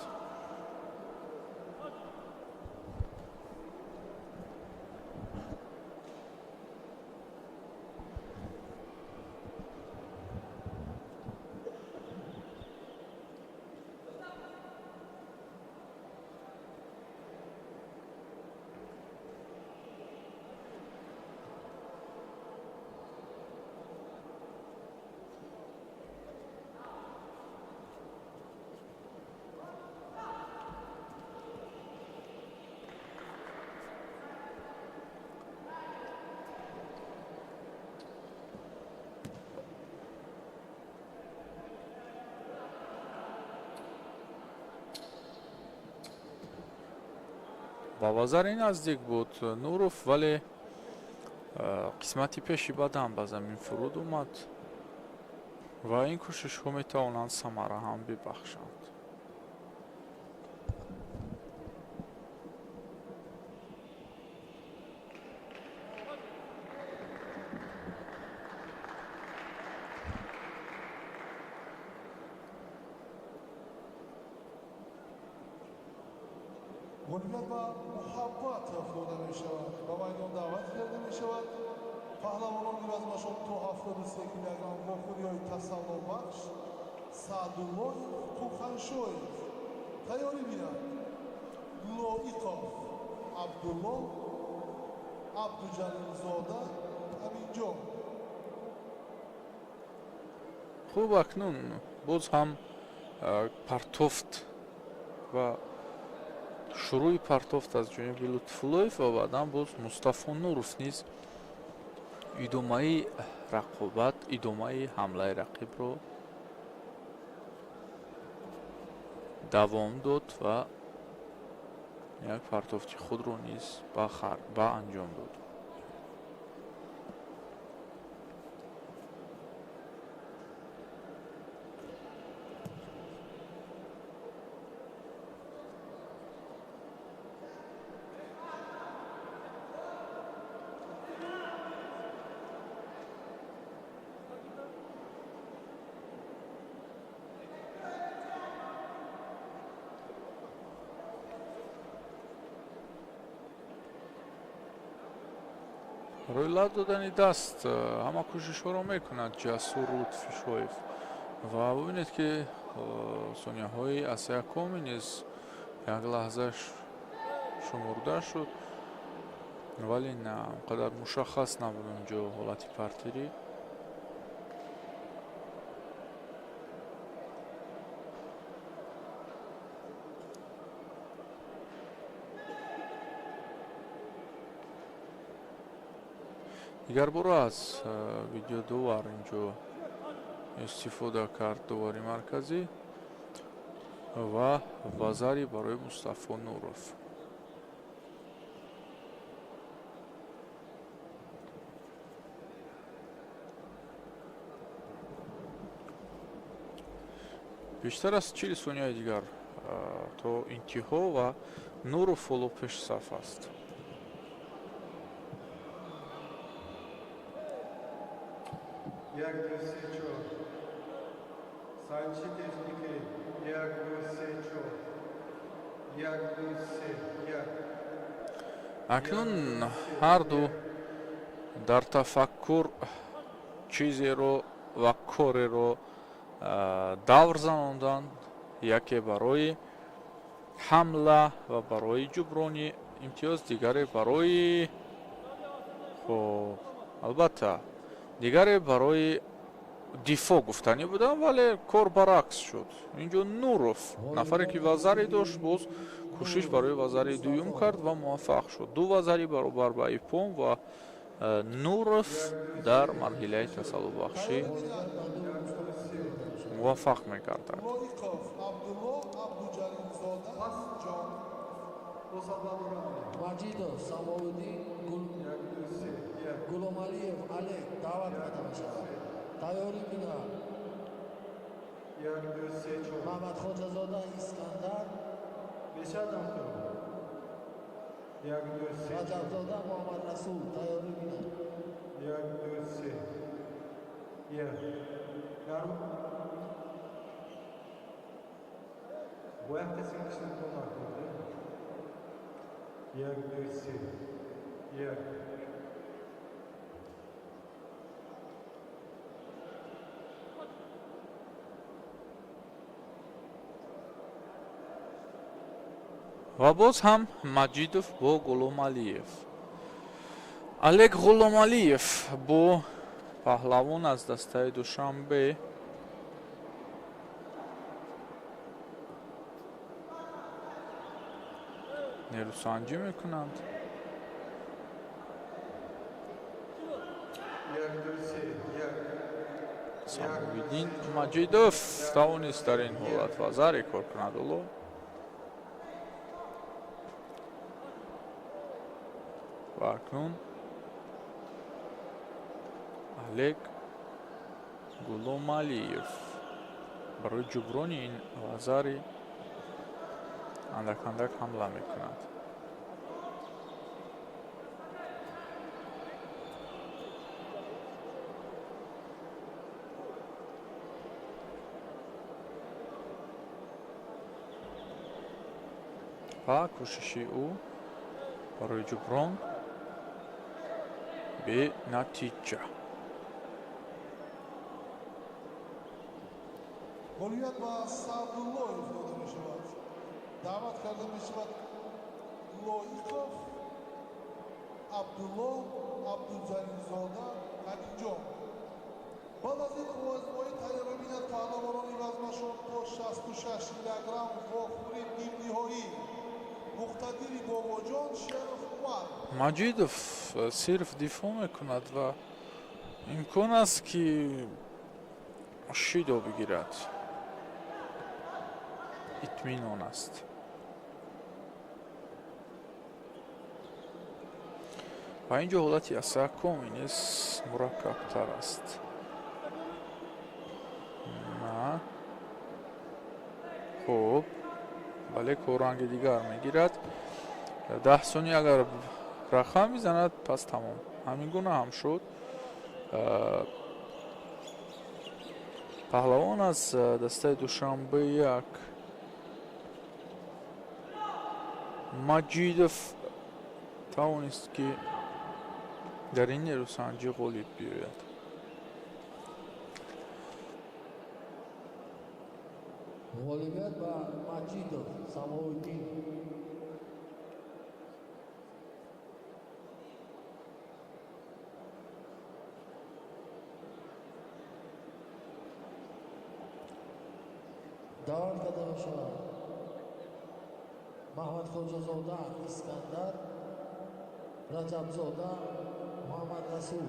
Speaker 4: Ба вазари наздик буд Нуров, вале қисмати пеши бадан ба замин фуруд омад ва ин кӯшишҳо метавонанд самара ҳам бибахшанд.
Speaker 3: Ғолибият ба Муҳаббатов дода мешавад, ба майдон даъват карда мешавад. Паҳлавонони размашон то 73 килограмм вохӯриҳои тасаллобахш Саъдуллоев Қуханшоев тайёрӣ бинанд. Лоиқов Абдулло, Абдуҷалилзода Аминҷон.
Speaker 4: Хуб, акнун боз ҳам партофт ва шурӯи партофт аз ҷониби Лутфуллоев ва баъдан боз Мустафо Нуров низ идомаи рақобат, идомаи ҳамлаи рақибро давом дод ва як партофти худро низ ба анҷом дод. Барои лаб додани даст ҳама кӯшишҳоро мекунад Ҷасур Лутфишоев ва бубинед, ки сонияҳои аз якуми низ як лаҳза шумурда шуд, вале на он қадар мушаххас набуд онҷо ҳолати партирӣ. Дигарбора аз видеодовар инҷо истифода кард довари марказӣ ва вазари барои Мустафо Нуров. Бештар аз 40 сонияи дигар то интиҳо ва Нуров ҳоло пешсаф аст.
Speaker 6: Як, ду, се, чор. Санҷиши техникӣ. Як, ду, се, чор. Як, ду, се, як.
Speaker 4: Акнун ҳарду дар тафаккур чизеро ва кореро давр занонданд, яке барои ҳамла ва барои ҷуброни имтиёз, дигаре барои, хуб, албатта, дигаре барои дифоъ гуфтанӣ будам, вале кор баръакс шуд. Инҷо Нуров, нафаре ки вазаре дошт, боз кӯшиш барои вазари дуюм кард ва муваффақ шуд. Ду вазари баробар ба ипом ва Нуров дар марҳилаи тасаллубахшӣ муваффақ мегардад.
Speaker 3: Лоиқов Абдулло, Абдуҷалилзода Ҷон.
Speaker 2: Маҷидов Самовиддин,
Speaker 6: Як, ду, се, як.
Speaker 2: Гуломалиев Олег даъват карда мешавад. Тайёрӣ бинад.
Speaker 6: Як, ду, се, чор.
Speaker 2: Маҳмадхоҷазода Искандар.
Speaker 6: Мешавад ту. Як, ду, се.
Speaker 2: Раҷабзода Муҳаммадрасул тайёрӣ бинад.
Speaker 6: Як, ду, се. Як. Гарм. Бояд касе кишнатон накунад. Як, ду, се. Як.
Speaker 4: Ва боз ҳам Маҷидов бо Ғуломалиев. Олег Ғуломалиев бо паҳлавон аз дастаи Душанбе. Нерӯсанҷӣ мекунанд.
Speaker 6: Як, ду, се, як.
Speaker 4: Самовиддин Маҷидов тавонист дар ин ҳолат вазаре кор кунад. Ҳоло Ва акнун Олег Гуломалиев барои ҷуброни ин вазари андак андак ҳамла мекунад. Ва кӯшиши ӯ барои ҷуброн бенатиҷа.
Speaker 3: Ғолибият ба Саъдуллоев дода мешавад. Даъват карда мешавад Лоиқов Абдулло Абдуҷалилзода Ғаниҷон. Баъд аз ин қувваозмоӣ тайёрӣ бинад паҳлавонони вазнашон то 66 килограмм вохӯри нимниҳоӣ. Муқтадири Бобоҷон Шеров Умар.
Speaker 4: Маҷидов сирф дифоъ мекунад ва имкон аст, ки шидо бигирад. Итминон аст. Ва ин ҷо ҳолати Асакоми низ мураккабтар аст. На. Хуб. Бале, ранги дигар мегирад. 10 сония агар рақам мизанад, пас тамом. Ҳамин гуна ҳам шуд. Паҳлавон аз дастаи Душанбе як Маҷидов тавонист, ки дар ин нерӯсанҷӣ ғолиб биёяд.
Speaker 2: Ғолибият ба Маҷидов Самоиддин. Даъват карда мешавад Маҳмадхоҷазода Искандар, Раҷабзода Муҳаммад Расул.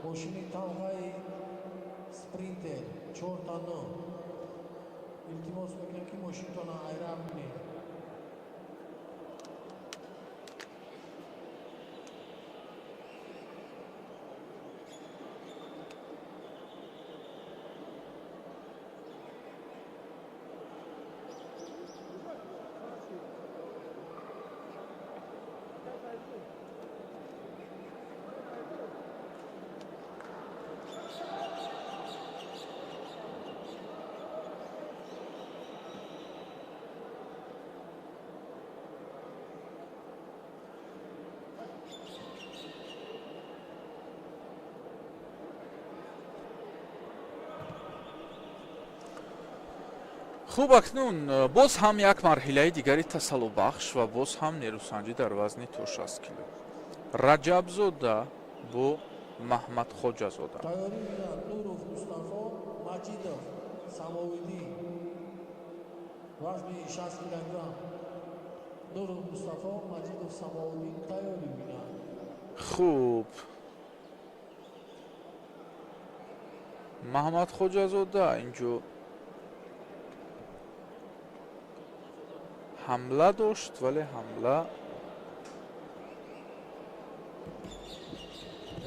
Speaker 2: Мошини тамғаи Спринтер 4 9. Илтимос мекунем, ки мошинтона айрам кунед.
Speaker 4: Хуб, акнун боз ҳам як марҳилаи дигари тасаллубахш ва боз ҳам нерӯсанҷӣ дар вазни то 60 кило. Раҷабзода бо Маҳмадхоҷазода.
Speaker 2: Тайёрӣ бинад Нуров Мустафо, Маҷидов Самовиддин, вазни 60 килограмм. Нуров Мустафо, Маҷидов Самовиддин тайёрӣ бинад.
Speaker 4: Хуб, Маҳмадхоҷазода инҷо Ҳамла дошт, вале ҳамла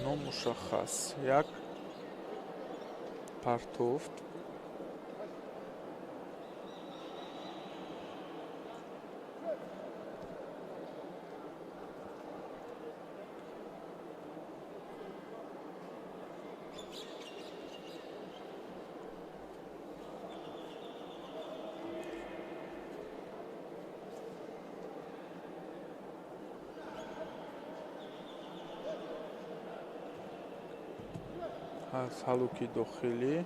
Speaker 4: номушаххас. Як партофт. Аз ҳалуки дохилӣ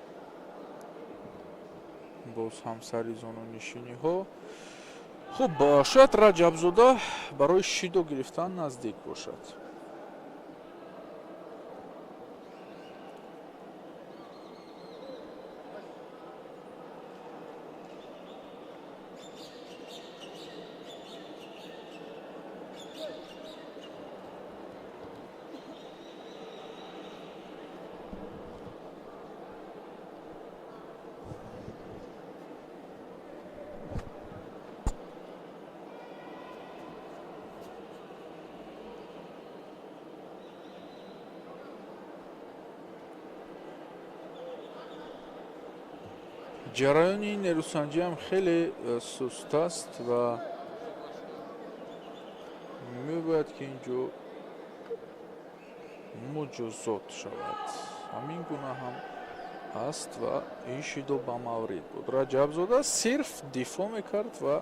Speaker 4: боз ҳамсари зонунишиниҳо. Хуб, шояд Раҷабзода барои шидо гирифтан наздик бошад. Ҷараёни нерӯсанҷиам хеле суст аст ва мебояд ки ин ҷо муҷозот шавад. Ҳамин гуна ҳам аст ва ин шидо ба маврид буд. Раҷабзода сирф дифоъ мекард ва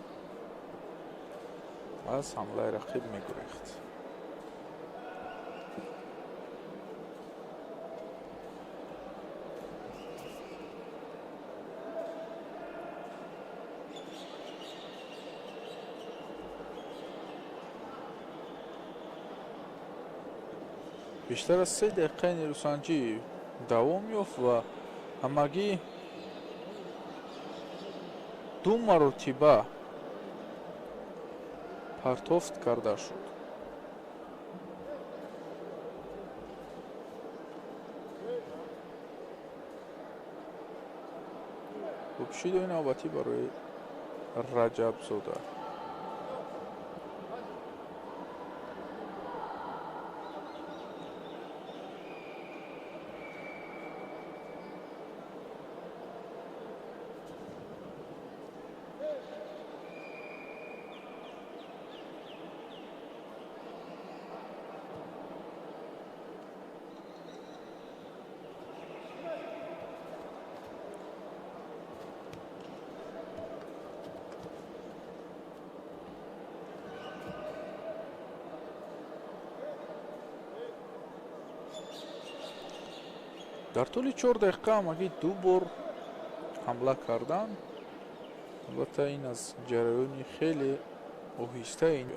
Speaker 4: аз ҳамлаи рақиб мегурехт. Бештар аз 3 дақиқаи нерӯсанҷӣ давом ёфт ва ҳамагӣ 2 маротиба партофт карда шуд. Хуб, шидои навбатӣ барои Раҷабзода. Дар тӯли 4 дақиқа ҳамагӣ 2 бор ҳамла кардан. Албатта ин аз ҷараёни хеле оҳиста ин.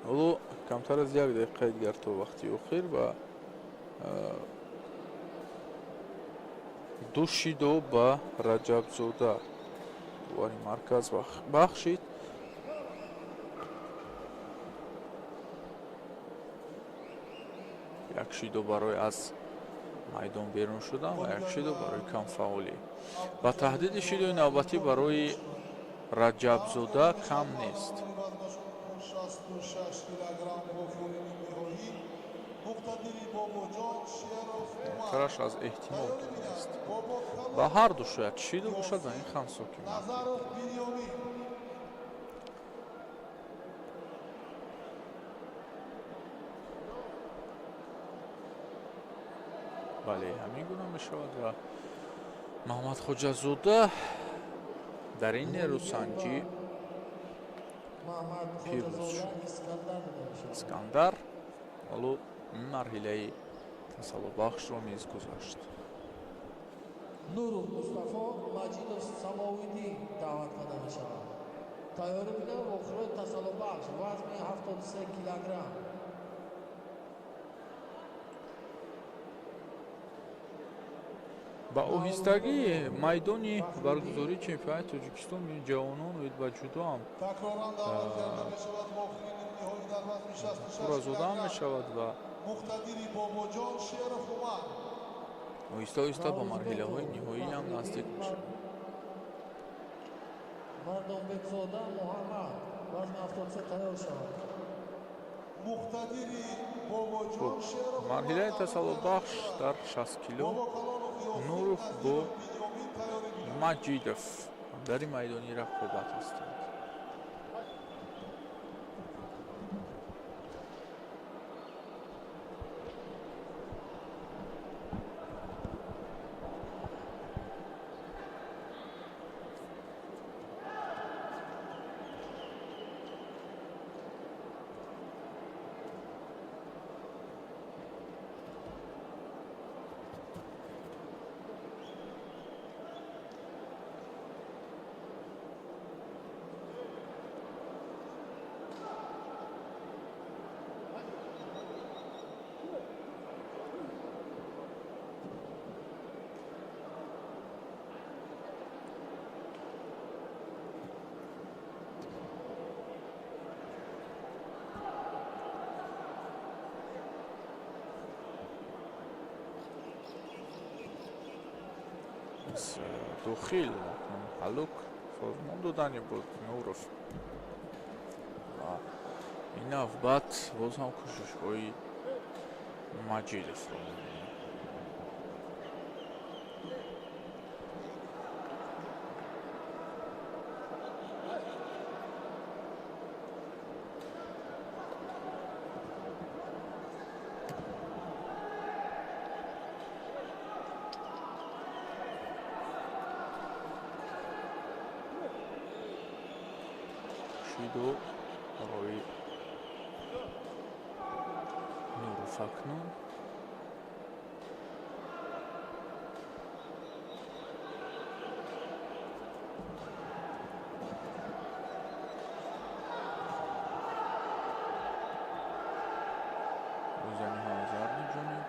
Speaker 4: Ҳоло камтар аз 1 дақиқаи дигар то вақти охир ва 2 шидо ба Раҷабзода дувари марказ бахшид. Як шидо барои аз майдон берун шудан ва як шидо барои камфаъолӣ. Ба таҳдиди шидои навбатӣ барои Раҷабзода кам нест. Тараш аз эҳтимол дур нест. Ба ҳар ду шояд шидо бошад ва ин хансоки мард. Бале, ҳамин гуна мешавад ва Маҳмад Хоҷазода дар ин нерӯсанҷӣ пирӯз шуд. Искандар ҳоло марҳилаи тасаллобахшро низ гузашт.
Speaker 2: Нуров Мустафо Маҷидов Самовиддин даъват карда мешавад. Тайёрӣ бинам охирои тасаллобахш вазни 73 килограмм.
Speaker 4: Ба оҳистагӣ майдони баргузории чемпионати Тоҷикистон миёни ҷавонон оид ба ҷудо ҳам пур аз одам мешавад ва оҳиста оҳиста ба марҳилаҳои ниҳоӣ ҳам наздик мешавад.
Speaker 2: Мардонбекзода Муҳаммад, вазни 73, тайёр шавад.
Speaker 3: Муқтадири Бобоҷон Шеров.
Speaker 4: Марҳилаи тасаллобахш дар 60 кило.
Speaker 3: Бобокалонов Ёсин,
Speaker 4: Нуров бо
Speaker 3: Азизов Бинёмин тайёрӣ бинанд.
Speaker 4: Маҷидов дари майдони рақобат ҳастанд. Аз дохил ҳалук фармон додани буд Нуров ва ин навбат боз ҳам кӯшишҳои Маҷидовро мебинем. Шиду барои Нуров акнун. Бозаниҳо аз ҳар ду ҷониб.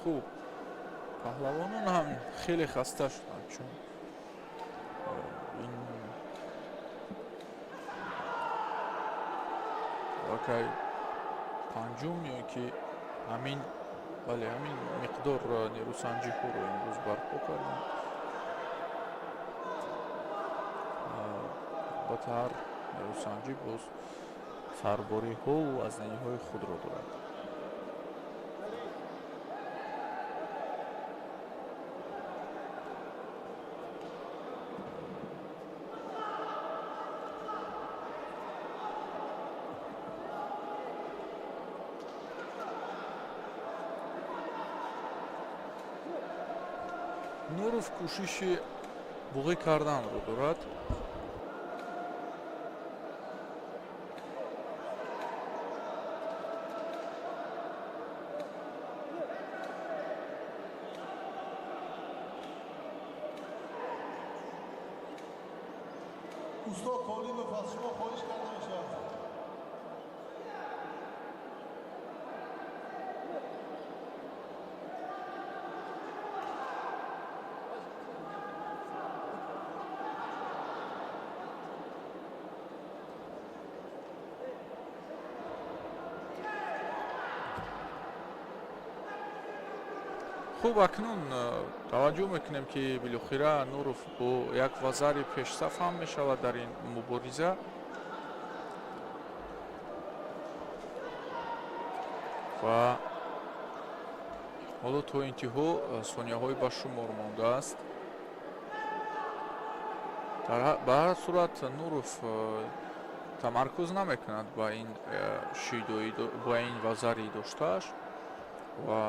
Speaker 4: Хуб, паҳлавонон ҳам хеле хаста шуданд, чун ин аллакай панҷум ё ки ҳамин, бале, ҳамин миқдор нерӯсанҷиҳоро имрӯз барпо карданд. Албатта, ҳар нерӯсанҷӣ боз сарбориҳову вазнаниҳои худро дорад. Нуров кӯшиши буғӣ карданро дорад.
Speaker 3: Устод Толибов, аз шумо хоҳиш карда мешавад.
Speaker 4: Хуб, акнун таваҷҷӯҳ мекунем, ки билохира Нуров бо як вазари пешсаф ҳам мешавад дар ин мубориза. Ва ҳоло то интиҳо сонияҳои ба шумор мондааст. Ба ҳар сурат, Нуров тамаркуз намекунад ба ин шидоӣ, ба ин вазари доштааш ва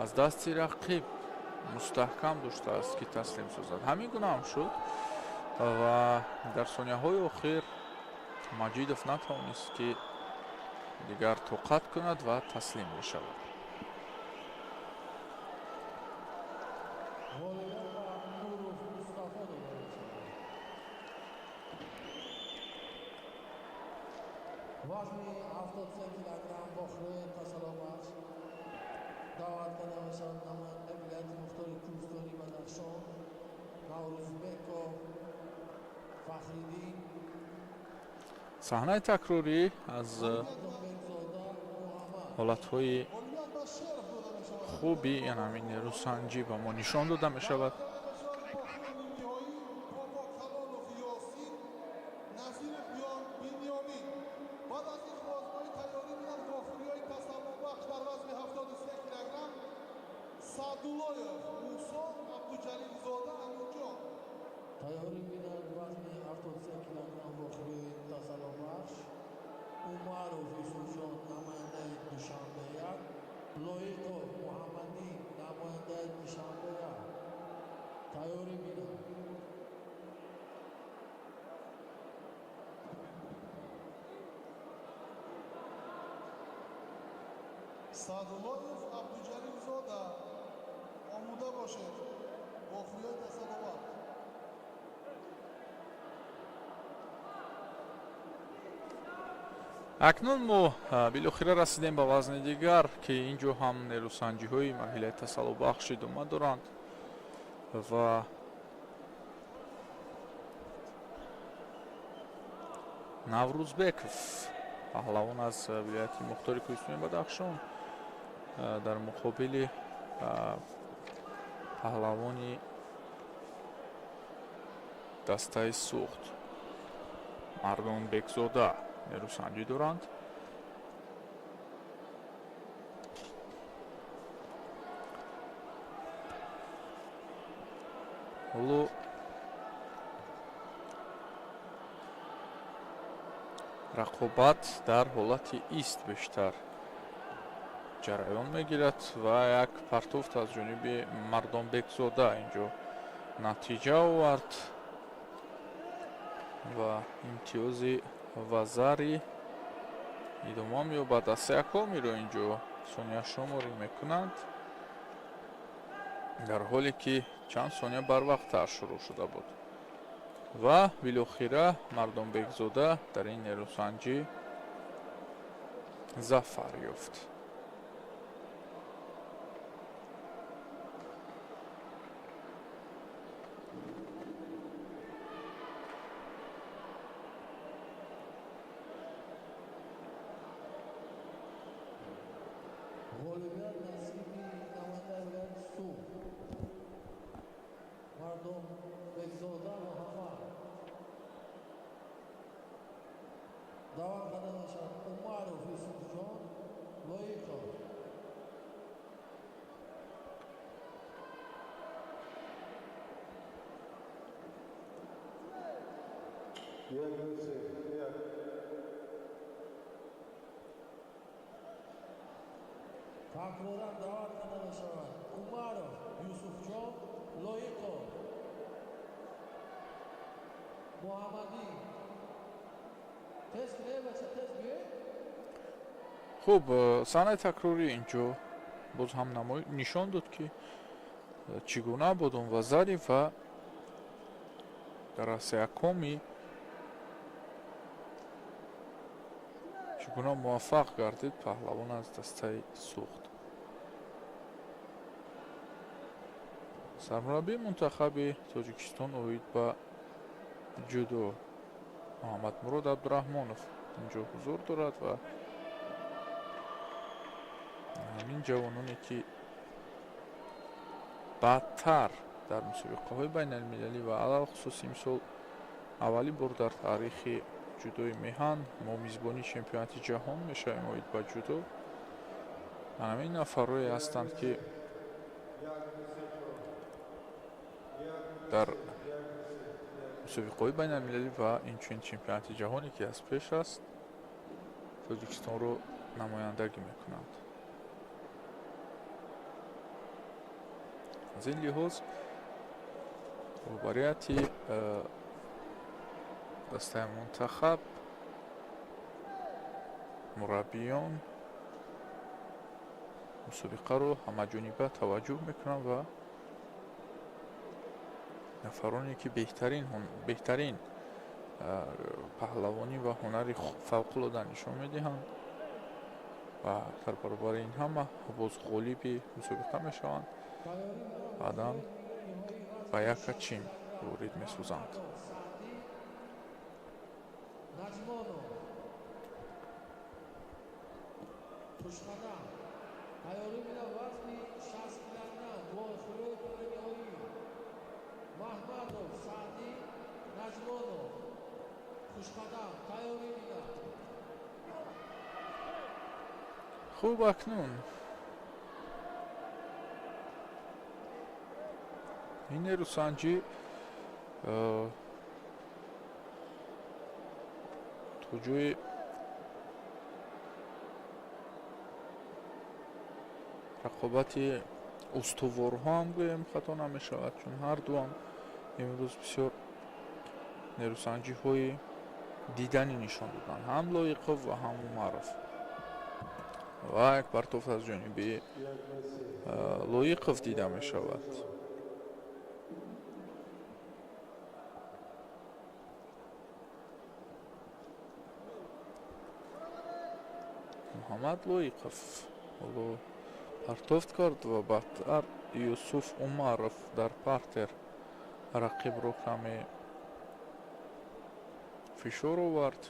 Speaker 4: аз дасти рақиб мустаҳкам доштааст, ки таслим созад. Ҳамин гуна ҳам шуд ва дар сонияҳои охир Маҷидов натавонист, ки Дигар тоқат кунад ва таслим мешавад.
Speaker 2: Вазни 73 килограмм вохӯрии тасаллобахш даъват карда мешавад намояндаи вилояти мухтори Кӯҳистони Бадахшон Наврӯзбеков Фахриддин.
Speaker 4: Саҳнаи такрорӣ аз ҳолатҳои хуби ҳамин нерӯсанҷӣ ба мо нишон дода мешавад.
Speaker 2: Тайёрӣ бинад вазни 73 килограмм вохӯрии тасаллобахш Умаров Юсуфҷон, намояндаи Душанбе 1, Лоиқов Муҳаммадин, намояндаи Душанбе 1. Тайёрӣ бинад.
Speaker 3: Саъдуллоев Абдуҷалилзода, омода бошед, вохӯриҳои тасаллобахш.
Speaker 4: Акнун мо билохира расидем ба вазни дигар, ки ин ҷо ҳам нерӯсанҷиҳои марҳилаи тасаллобахш идома доранд ва Наврӯзбеков, паҳлавон аз вилояти мухтори Кӯҳистони Бадахшон, дар муқобили паҳлавони дастаи Суғд Мардонбекзода нерӯсанҷӣ доранд. Ҳоло рақобат дар ҳолати ист бештар ҷараён мегирад ва як партофт аз ҷониби Мардонбекзода инҷо натиҷа овард ва имтиёзи вазари идома меёбад. Дастаякомиро инҷо сонияшуморӣ мекунанд, дар ҳоле ки чанд сония барвақттар шурӯъ шуда буд ва билохира Мардонбекзода дар ин нерӯсанҷӣ зафар ёфт.
Speaker 2: Ғолибият насиби намояндаи вилояти Суғд Мардонбекзода Муҳаммад. Даъват карда мешавад Умаров Юсуфҷон, Лоиқов.
Speaker 6: Як, ду, се, як.
Speaker 2: Такроран даъват карда мешавад Умаров Юсуфҷон, Лоиқов Муҳаммадин. Тез кунед, бача, тез биёед.
Speaker 4: Хуб, саҳнаи такрорӣ инҷо боз ҳам нишон дод, ки чӣ гуна буд он вазари ва дар асякоми чӣ гуна муваффақ гардид паҳлавон аз дастаи Суғд. Сармураббии мунтахаби Тоҷикистон оид ба ҷудо Муҳаммадмурод Абдураҳмонов инҷо ҳузур дорад ва ҳамин ҷавононе, ки баъдтар дар мусобиқаҳои байналмилалӣ ва алалхусус имсол аввалин бор дар таърихи ҷудои меҳан мо мизбони чемпионати ҷаҳон мешавем оид ба ҷудо, ҳамин нафарое ҳастанд, ки дар мусобиқаҳои байналмилалӣ ва инчунин чемпионати ҷаҳоне, ки аз пеш аст, Тоҷикистонро намояндагӣ мекунанд. Аз ин лиҳоз роҳбарияти дастаи мунтахаб Мураббиён мусобиқаро ҳамаҷониба таваҷҷӯҳ мекунанд ва нафароне ки беҳтарин паҳлавонӣ ва ҳунари фавқулода нишон медиҳанд ва дар баробари ин ҳама боз ғолиби мусобиқа мешаванд, баъдан ба Якачин ворид месозанд. Хуб, акнун ин нерӯсанҷӣ то ҷои рақобати устуворҳо ҳам гӯем хато намешавад, чун ҳардуам имрӯз бисёр нерӯсанҷиҳои диданӣ нишон доданд, ҳам Лоиқов ва ҳам Умаров. Ва як партофт аз ҷониби Лоиқов дида мешавад. Муҳаммад Лоиқов ҳоло партофт кард ва баъдтар Юсуф Умаров дар партер рақибро каме фишор овард.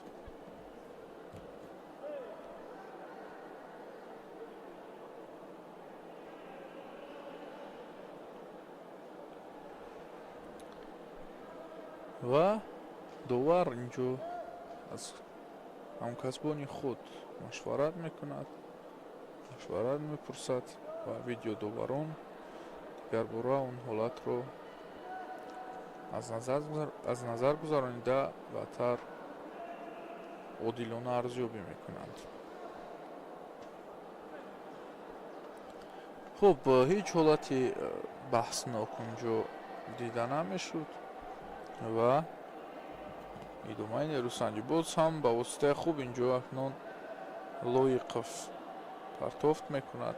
Speaker 4: Ва довар инҷо аз ҳамкасбони худ машварат мекунад, машварат мепурсад ва видеодоварон дигарбора он ҳолатро аз назар гузаронида баъдтар одилона арзёбӣ мекунанд. Хуб, ҳеҷ ҳолати баҳснок унҷо дида намешуд ва идомаи нерӯсанҷӣ боз ҳам ба воситаи хуб инҷо акнун Лоиқов партофт мекунад.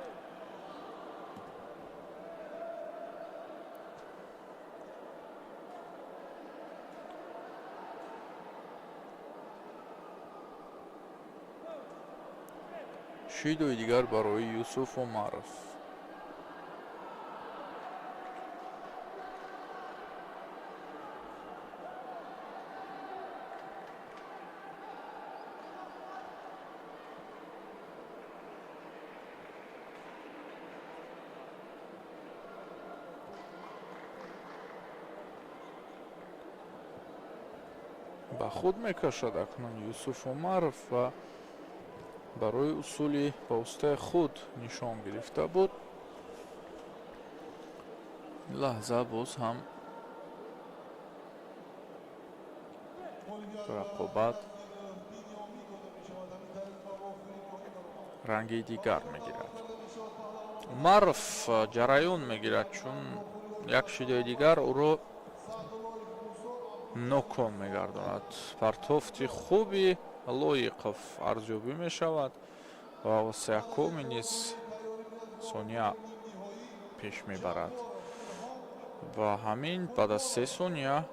Speaker 4: Шидои дигар барои Юсуф Умаров. Ба худ мекашад акнун Юсуф Умаров ва барои усули ба воситаи худ нишон гирифта буд. Лаҳза боз ҳам рақобат ранги дигар мегирад. Умаров ҷараён мегирад, чун як шидои дигар ӯро ноком мегардонад. Партофти хуби Лоиқов арзёбӣ мешавад ва сеякуми низ сония пеш мебарад. Ва ҳамин баъд аз 3 сония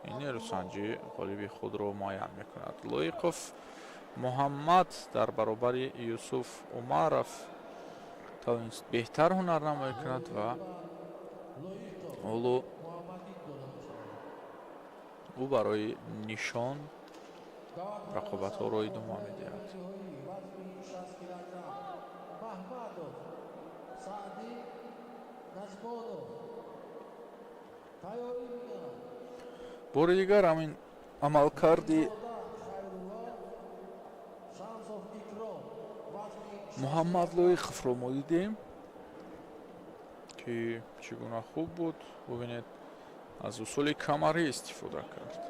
Speaker 4: ин нерӯсанҷӣ ғолиби худро муайян мекунад. Лоиқов Муҳаммад дар баробари Юсуф Умаров тавонист беҳтар ҳунарнамоӣ кунад ва ҳоло ӯ барои нишон рақобатҳоро идома медиҳад. Бори дигар ҳамин амалкарди Муҳаммад Лоиқовро мо дидем, ки чӣ гуна хуб буд. Бубинед, аз усули камарӣ истифода кард.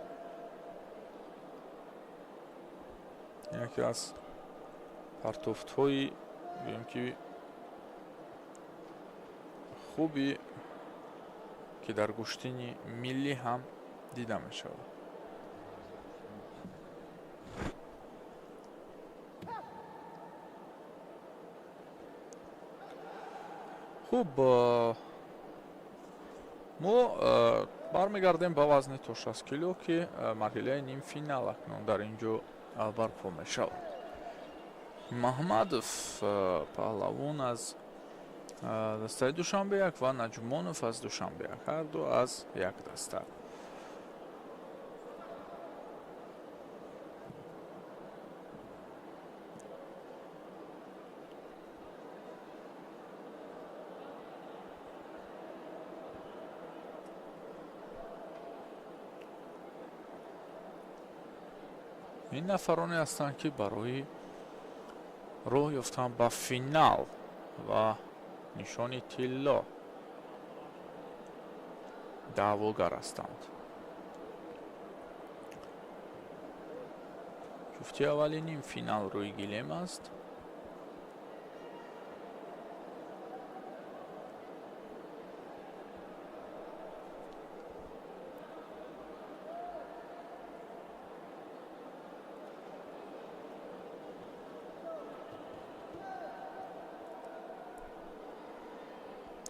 Speaker 4: Яке аз партофтҳои гӯем ки хуби ки дар гӯштини миллӣ ҳам дида мешавад. Хуб, мо бармегардем ба вазни то 60 кило, ки марҳилаи нимфинал акнун дар ин ҷо барпо мешавад. Маҳмадов, паҳлавон аз дастаи Душанбе як, ва Наҷмонов аз Душанбе як, ҳарду аз як даста. Ин нафароне ҳастанд, ки барои роҳ ёфтан ба финал ва нишони тилло даъвогар ҳастанд. Ҷуфти аввали нимфинал рӯи гилем аст.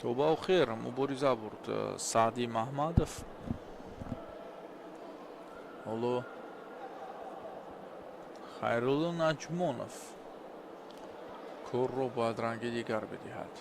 Speaker 4: То ба охир мубориза бурд Саъди Маҳмадов. Ҳоло Хайрулло Наҷмонов корро бояд ранги дигар бидиҳад.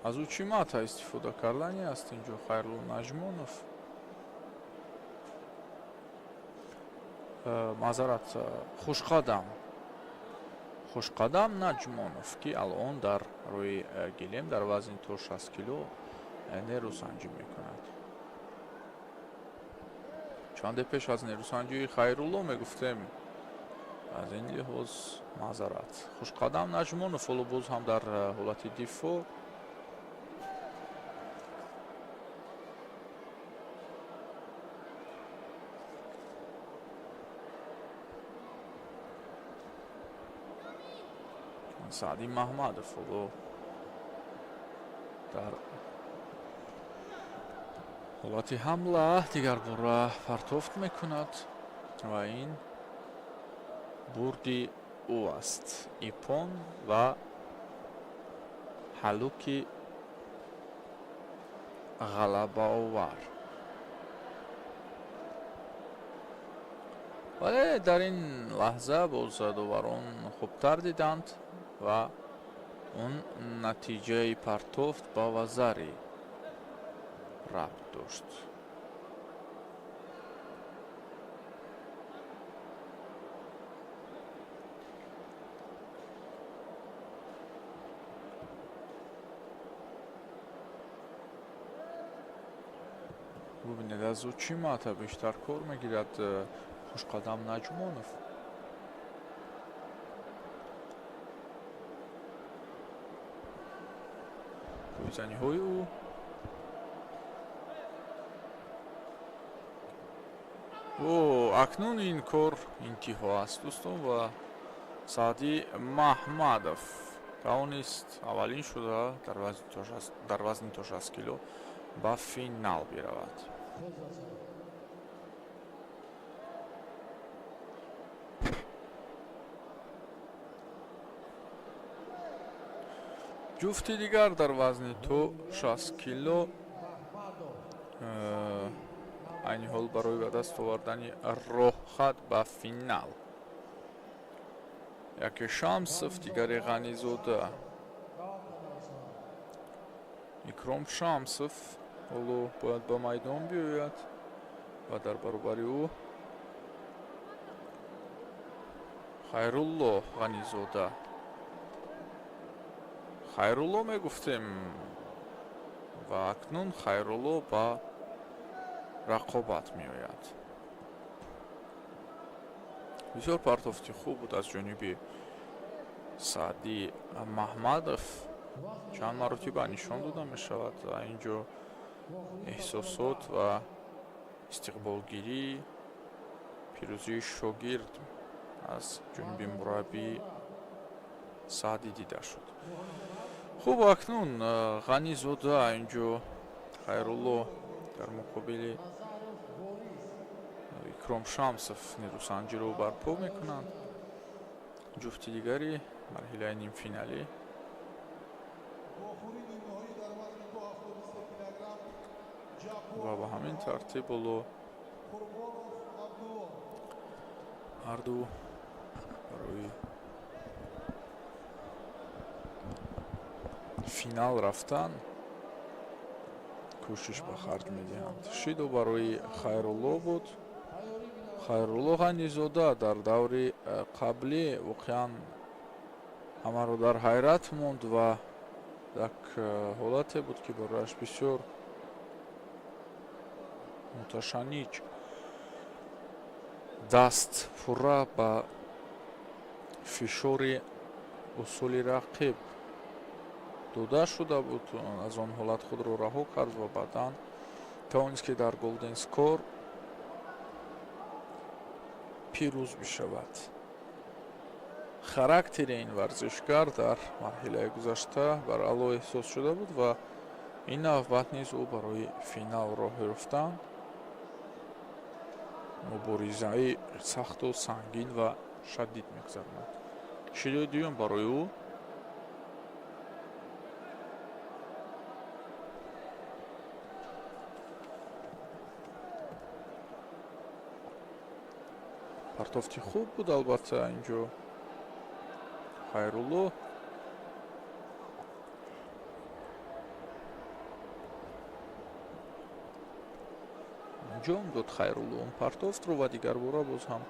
Speaker 4: Аз ӯ чӣ мата истифода кардани аст инҷо Хайрулло Наҷмонов? Маъзарат, Хушқадам. Хушқадам Наҷмонов, ки алон дар рӯи гилем дар вазни то 60 кило нерӯсанҷӣ мекунад. Чанде пеш аз нерӯсанҷии Хайрулло мегуфтем, аз ин лиҳоз маъзарат. Хушқадам Наҷмонов ҳоло боз ҳам дар ҳолати дифоъ. Саъди Маҳмадов ҳоло дар ҳолати ҳамла дигарбора партофт мекунад ва ин бурди ӯ аст. Ипон ва ҳалуки ғалабаовар. Вале дар ин лаҳза боз доварон хубтар диданд ва он натиҷаи партофт ба вазари рабт дошт. Бубинед, аз ӯ чӣ мата бештар кор мегирад Хушқадам Наҷмонов. Пойзаниҳои ӯ о акнун ин кор интиҳо аст, дӯстон, ва Саъди Маҳмадов тавонист аввалин шуда дар вазни то 60 кило ба финал биравад. Ҷуфти дигар дар вазни то 60 кило айни ҳол барои ба даст овардани роҳхат ба финал. Яке Шамсов, дигаре Ғанизода. Икром Шамсов ҳоло бояд ба майдон биёяд ва дар баробари ӯ Хайрулло Ғанизода. Хайрулло мегуфтем ва акнун Хайрулло ба рақобат меояд. Бисёр партофти хуб буд аз ҷониби Саъди Маҳмадов. Чанд маротиба нишон дода мешавад ва ин ҷо эҳсосот ва Истиқболгирӣ, пирӯзии шогирд аз ҷониби мураббӣ Саъдӣ дида шуд. Хуб, акнун Ғанизода инҷо Хайрулло дар муқобили Икром Шамсов нерӯсанҷиро барпо мекунанд. Ҷуфти дигари марҳилаи нимфиналӣ. Ва ба ҳамин тартиб ҳоло ҳарду барои финал рафтан кӯшиш ба харҷ медиҳанд. Шидо барои Хайрулло буд. Хайрулло Ғанизода дар даври қаблӣ воқеан ҳамаро дар ҳайрат монд ва як ҳолате буд, ки барояш бисёр муташанниҷ даст пурра ба фишори усули рақиб дода шуда буд. Аз он ҳолат худро раҳо кард ва баъдан тавонист, ки дар голден скор пирӯз бишавад. Характери ин варзишгар дар марҳилаи гузашта баръало эҳсос шуда буд ва ин навбат низ ӯ барои финал роҳ ёфтан муборизаи сахту сангин ва шадид мегузаронад. Шидои дуюм барои ӯ. Партофти хуб буд, албатта, инҷо Хайрулло. Анҷом дод Хайрулло он партофтро ва дигарбора боз ҳам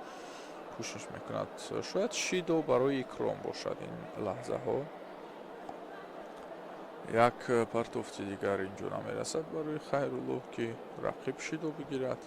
Speaker 4: кӯшиш мекунад. Шояд шидо барои Икром бошад ин лаҳзаҳо. Як партофти дигар инҷо намерасад барои Хайрулло, ки рақиб шидо бигирад.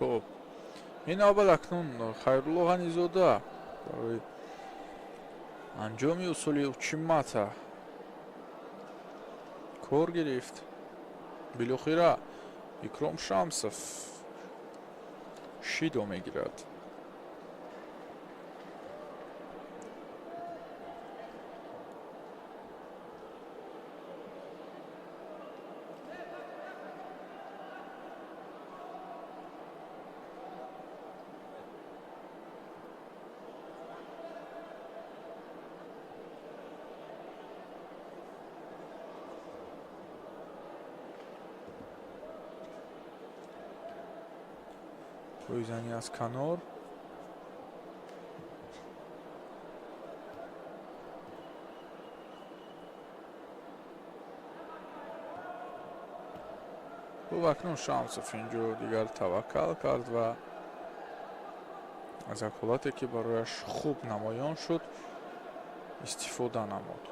Speaker 4: Хуб, ин навбат акнун Хайрулло Ғанизода барои анҷоми усули учимата кор гирифт. Билохира Икром Шамсов шидо мегирад. Пойзанӣ аз канор. Хуб, акнун Шамсов инҷо дигар таваккал кард ва аз як ҳолате, ки барояш хуб намоён шуд, истифода намуд.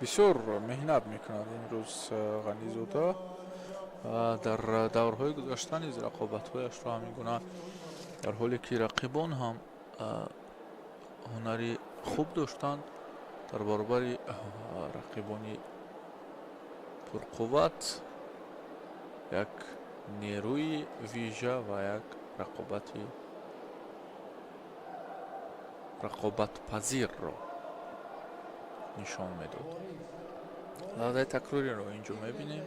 Speaker 4: Бисёр меҳнат мекунад имрӯз Ғанизода. Дар даврҳои гузашта низ рақобатҳояшро ҳамин гуна, дар ҳоле ки рақибон ҳам ҳунари хуб доштанд, дар баробари рақибони пурқувват як нерӯи вижа ва як рақобатпазирро нишон медод. Лаҳзаи такрориро инҷо мебинем.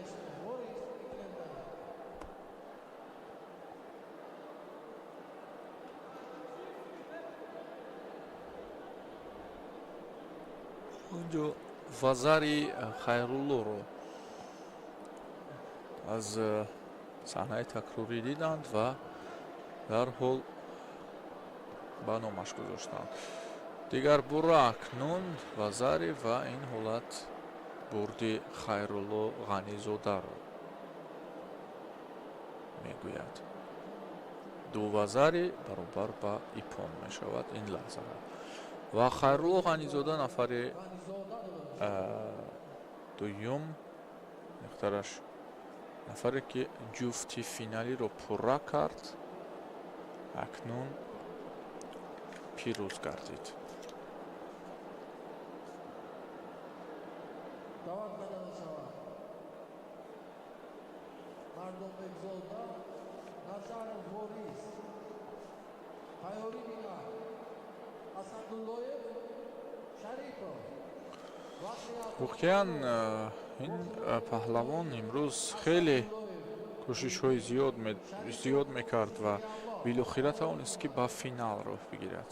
Speaker 4: Онҷо вазари Хайруллоро аз саҳнаи такрорӣ диданд ва дарҳол ба номаш гузоштанд. Дигар бура акнун вазари ва ин ҳолат бурди Хайрулло Ғанизодаро мегӯяд. Ду вазари баробар ба ипон мешавад ин лаҳзаҳо. Ва Хайрулло Ғанизода нафари дуюм, духтараш нафаре ки ҷуфти финалиро пурра кард, акнун пирӯз гардид.
Speaker 2: Даъват карда мешавад Мардонбекзода Назаров Ворис, тайёрӣ бинад Асадуллоев Шарипов.
Speaker 4: Воқеан, ин паҳлавон имрӯз хеле кӯшишҳои зиёд мекард ва билохира тавонист, ки ба финал роҳ бигирад.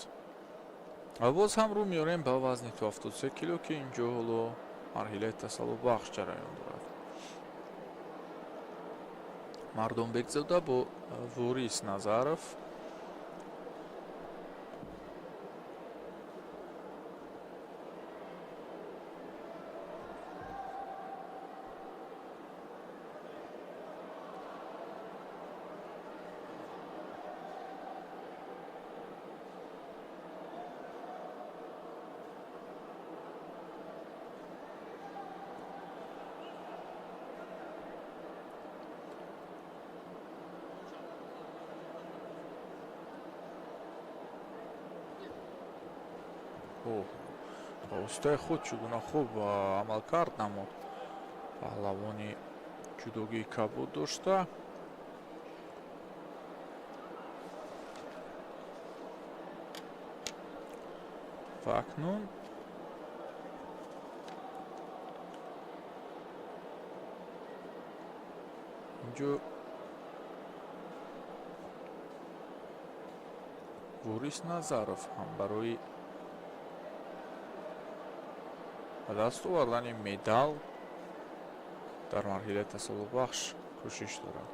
Speaker 4: Ва боз ҳам рӯ меорем ба вазни то 73 кило, ки инҷо ҳоло марҳилаи тасаллубахш ҷараён дорад. Мардонбекзода бо Ворис Назаров. Ба воситаи худ чӣ гуна хуб амалкард намуд паҳлавони ҷудогии кабуд дошта. Ва акнун инҷо Ворис Назаров ҳам барои ба даст овардани медал дар марҳилаи тасаллубахш кӯшиш дорад.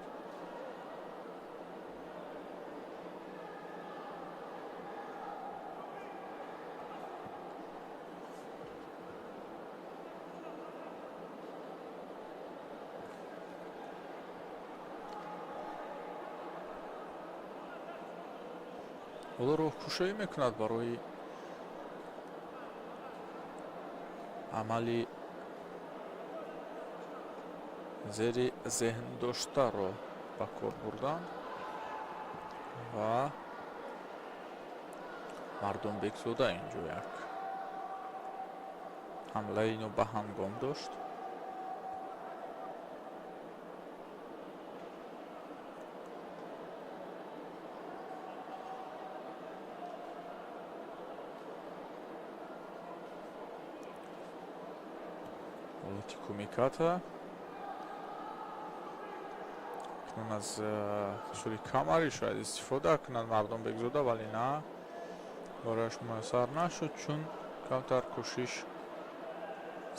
Speaker 4: Ҳоло роҳкушоӣ мекунад барои амали зери зеҳн доштаро ба кор бурдан ва Мардонбекзода инҷо як ҳамлаи нобаҳангом дошт. Ҳолати кумиката акнун аз усули камарӣ шояд истифода кунад Мардонбекзода, вале на, барояш муяссар нашуд, чун камтар кӯшиш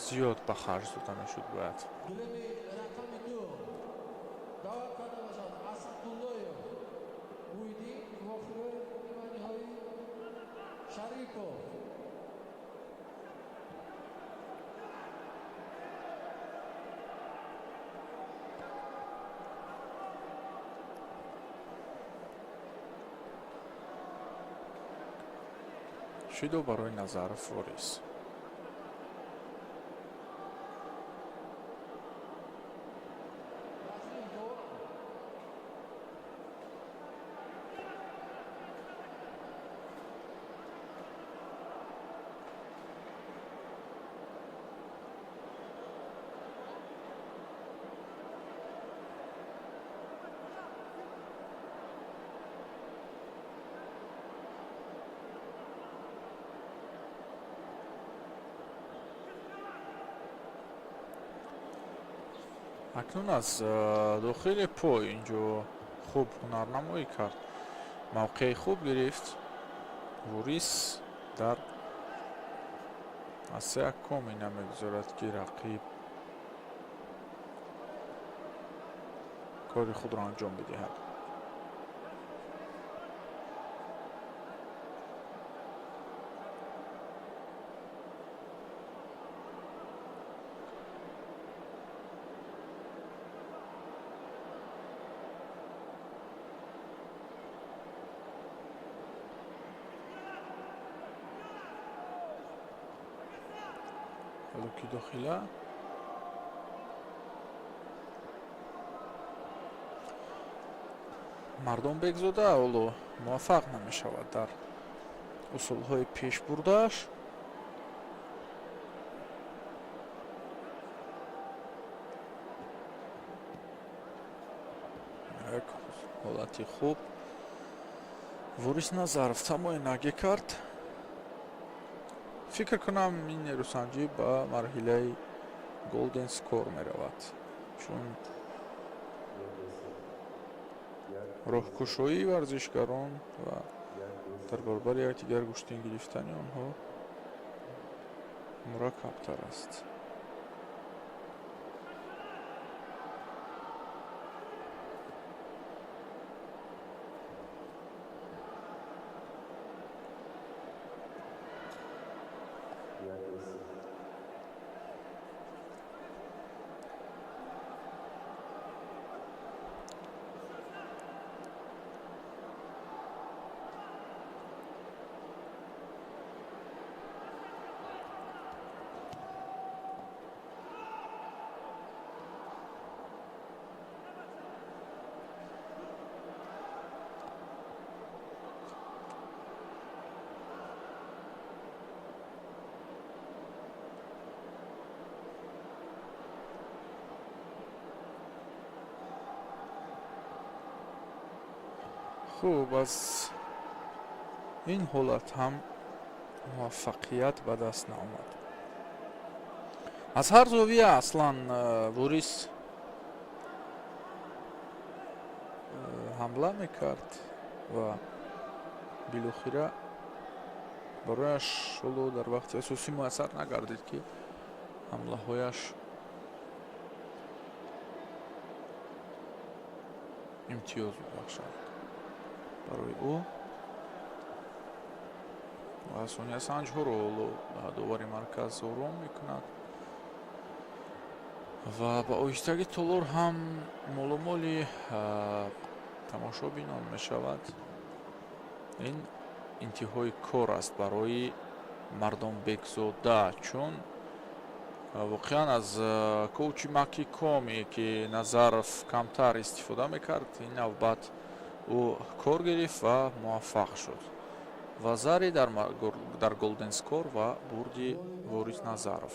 Speaker 4: зиёд ба харҷ дода мешуд бояд.
Speaker 2: Гилеми рақами 2 даъват карда мешавад Асадуллоев Муҳиддин, вохӯрии ниманиҳоӣ Шарипов.
Speaker 4: Шидо барои Назаров Ворис.
Speaker 2: Вазни 2.
Speaker 4: Акнун аз дохили пой инҷо хуб ҳунарнамоӣ кард, мавқеи хуб гирифт Ворис дар Аз се коми намегузорад, ки рақиб кори худро анҷом бидиҳад. Луки дохила Мардон Бекзода ҳоло муваффақ намешавад дар усулҳои пешбурдааш. Як ҳолати хуб Ворис Назаров тамои наге кард. Фикр кунам, ин нерӯсанҷӣ ба марҳилаи голден скор меравад, чун роҳкушоии варзишгарон ва дар баробари якдигар гӯштин гирифтани онҳо мураккабтар аст. Хуб, аз ин ҳолат ҳам муваффақият ба даст наомад. Аз ҳар зовия аслан Ворис ҳамла мекард ва билохира барояш ҳоло дар вақти асосӣ муяссар нагардид, ки ҳамлаҳояш имтиёз бибахшад барои ӯ. Ва сониясанҷҳоро ҳоло довари марказ ором мекунад ва ба оҳистагӣ толор ҳам молумоли тамошобинон мешавад. Ин интиҳои кор аст барои Мардонбекзода, чун воқеан аз коучи Макикоме, ки Назаров камтар истифода мекард, ин навбат ӯ кор гирифт ва муваффақ шуд. Ва зари дар голден скор ва бурди Ворис Назаров.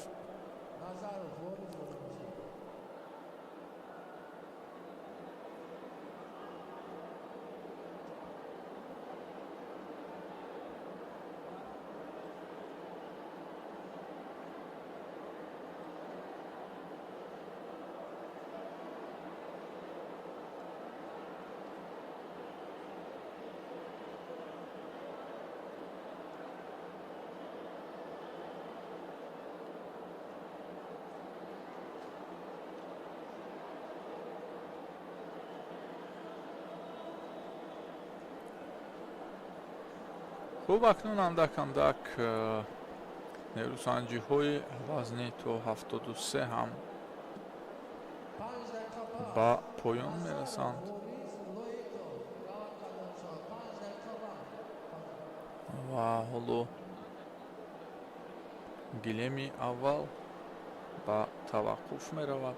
Speaker 4: Хуб, акнун андак андак нерӯсанҷиҳои вазни то 73 ҳам ба поён мерасанд ва ҳоло гилеми аввал ба таваққуф меравад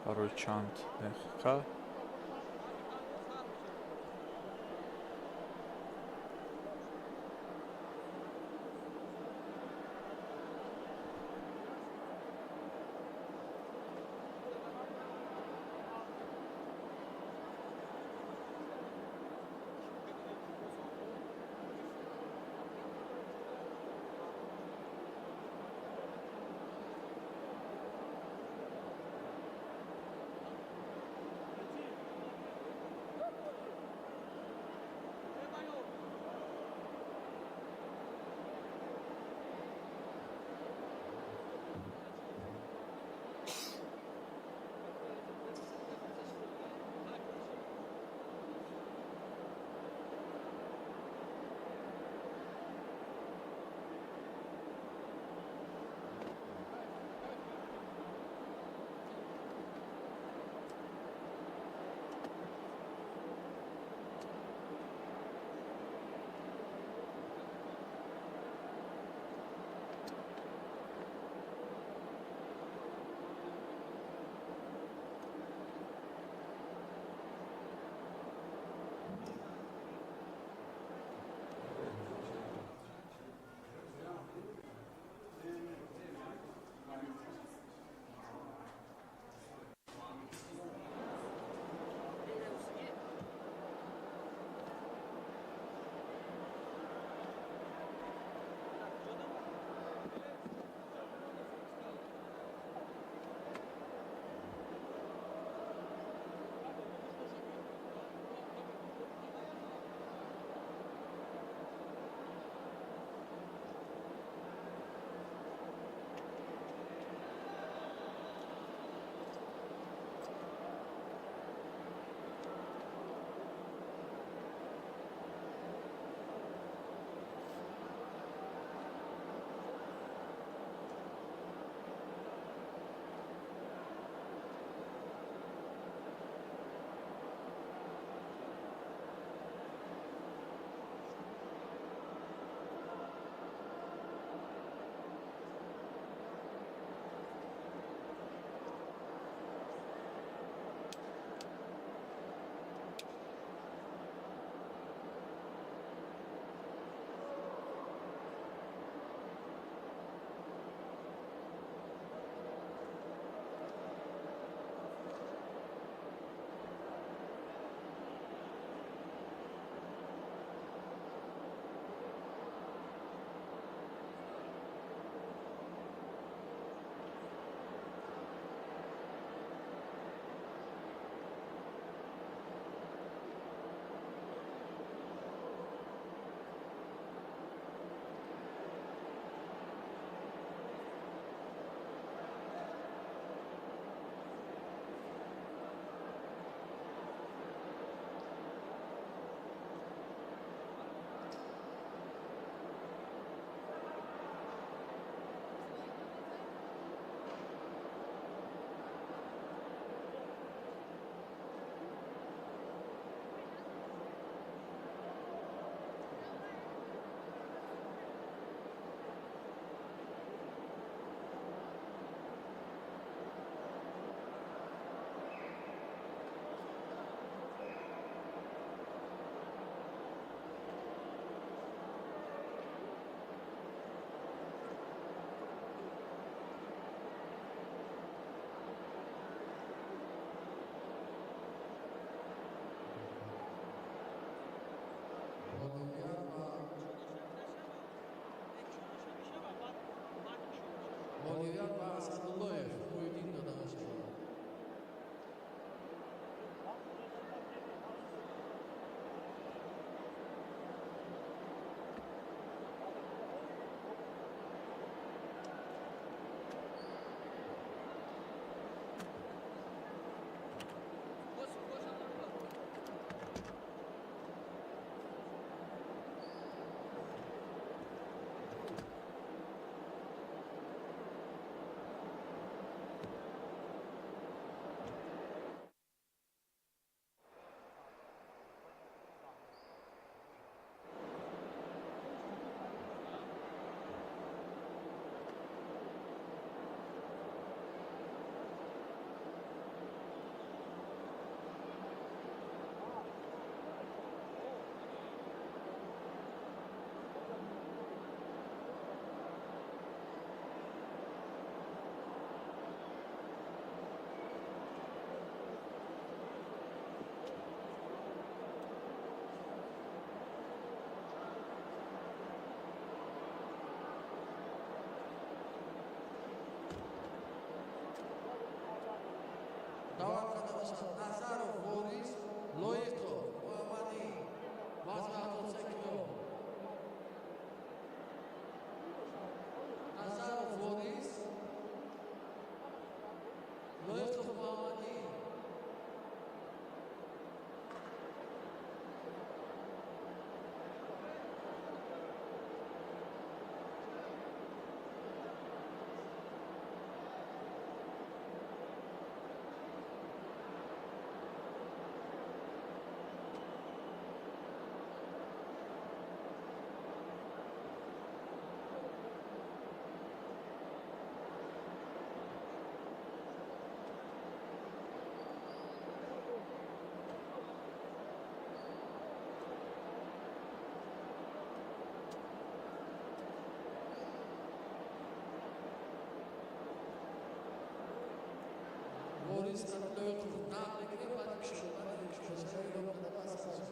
Speaker 4: барои чанд дақиқа.
Speaker 2: Ғолибият ба Асадуллоев Муҳиддин дода мешавад. Даъват карда мешавад Назаров Борис, Лоиқов Муҳаммадӣ, вазни 73 кило. Назаров Борис, Лоиқов Муҳаммадӣ. Борис Лоиқов дам мегирад, баъд кушода эълон карда пас мешавад.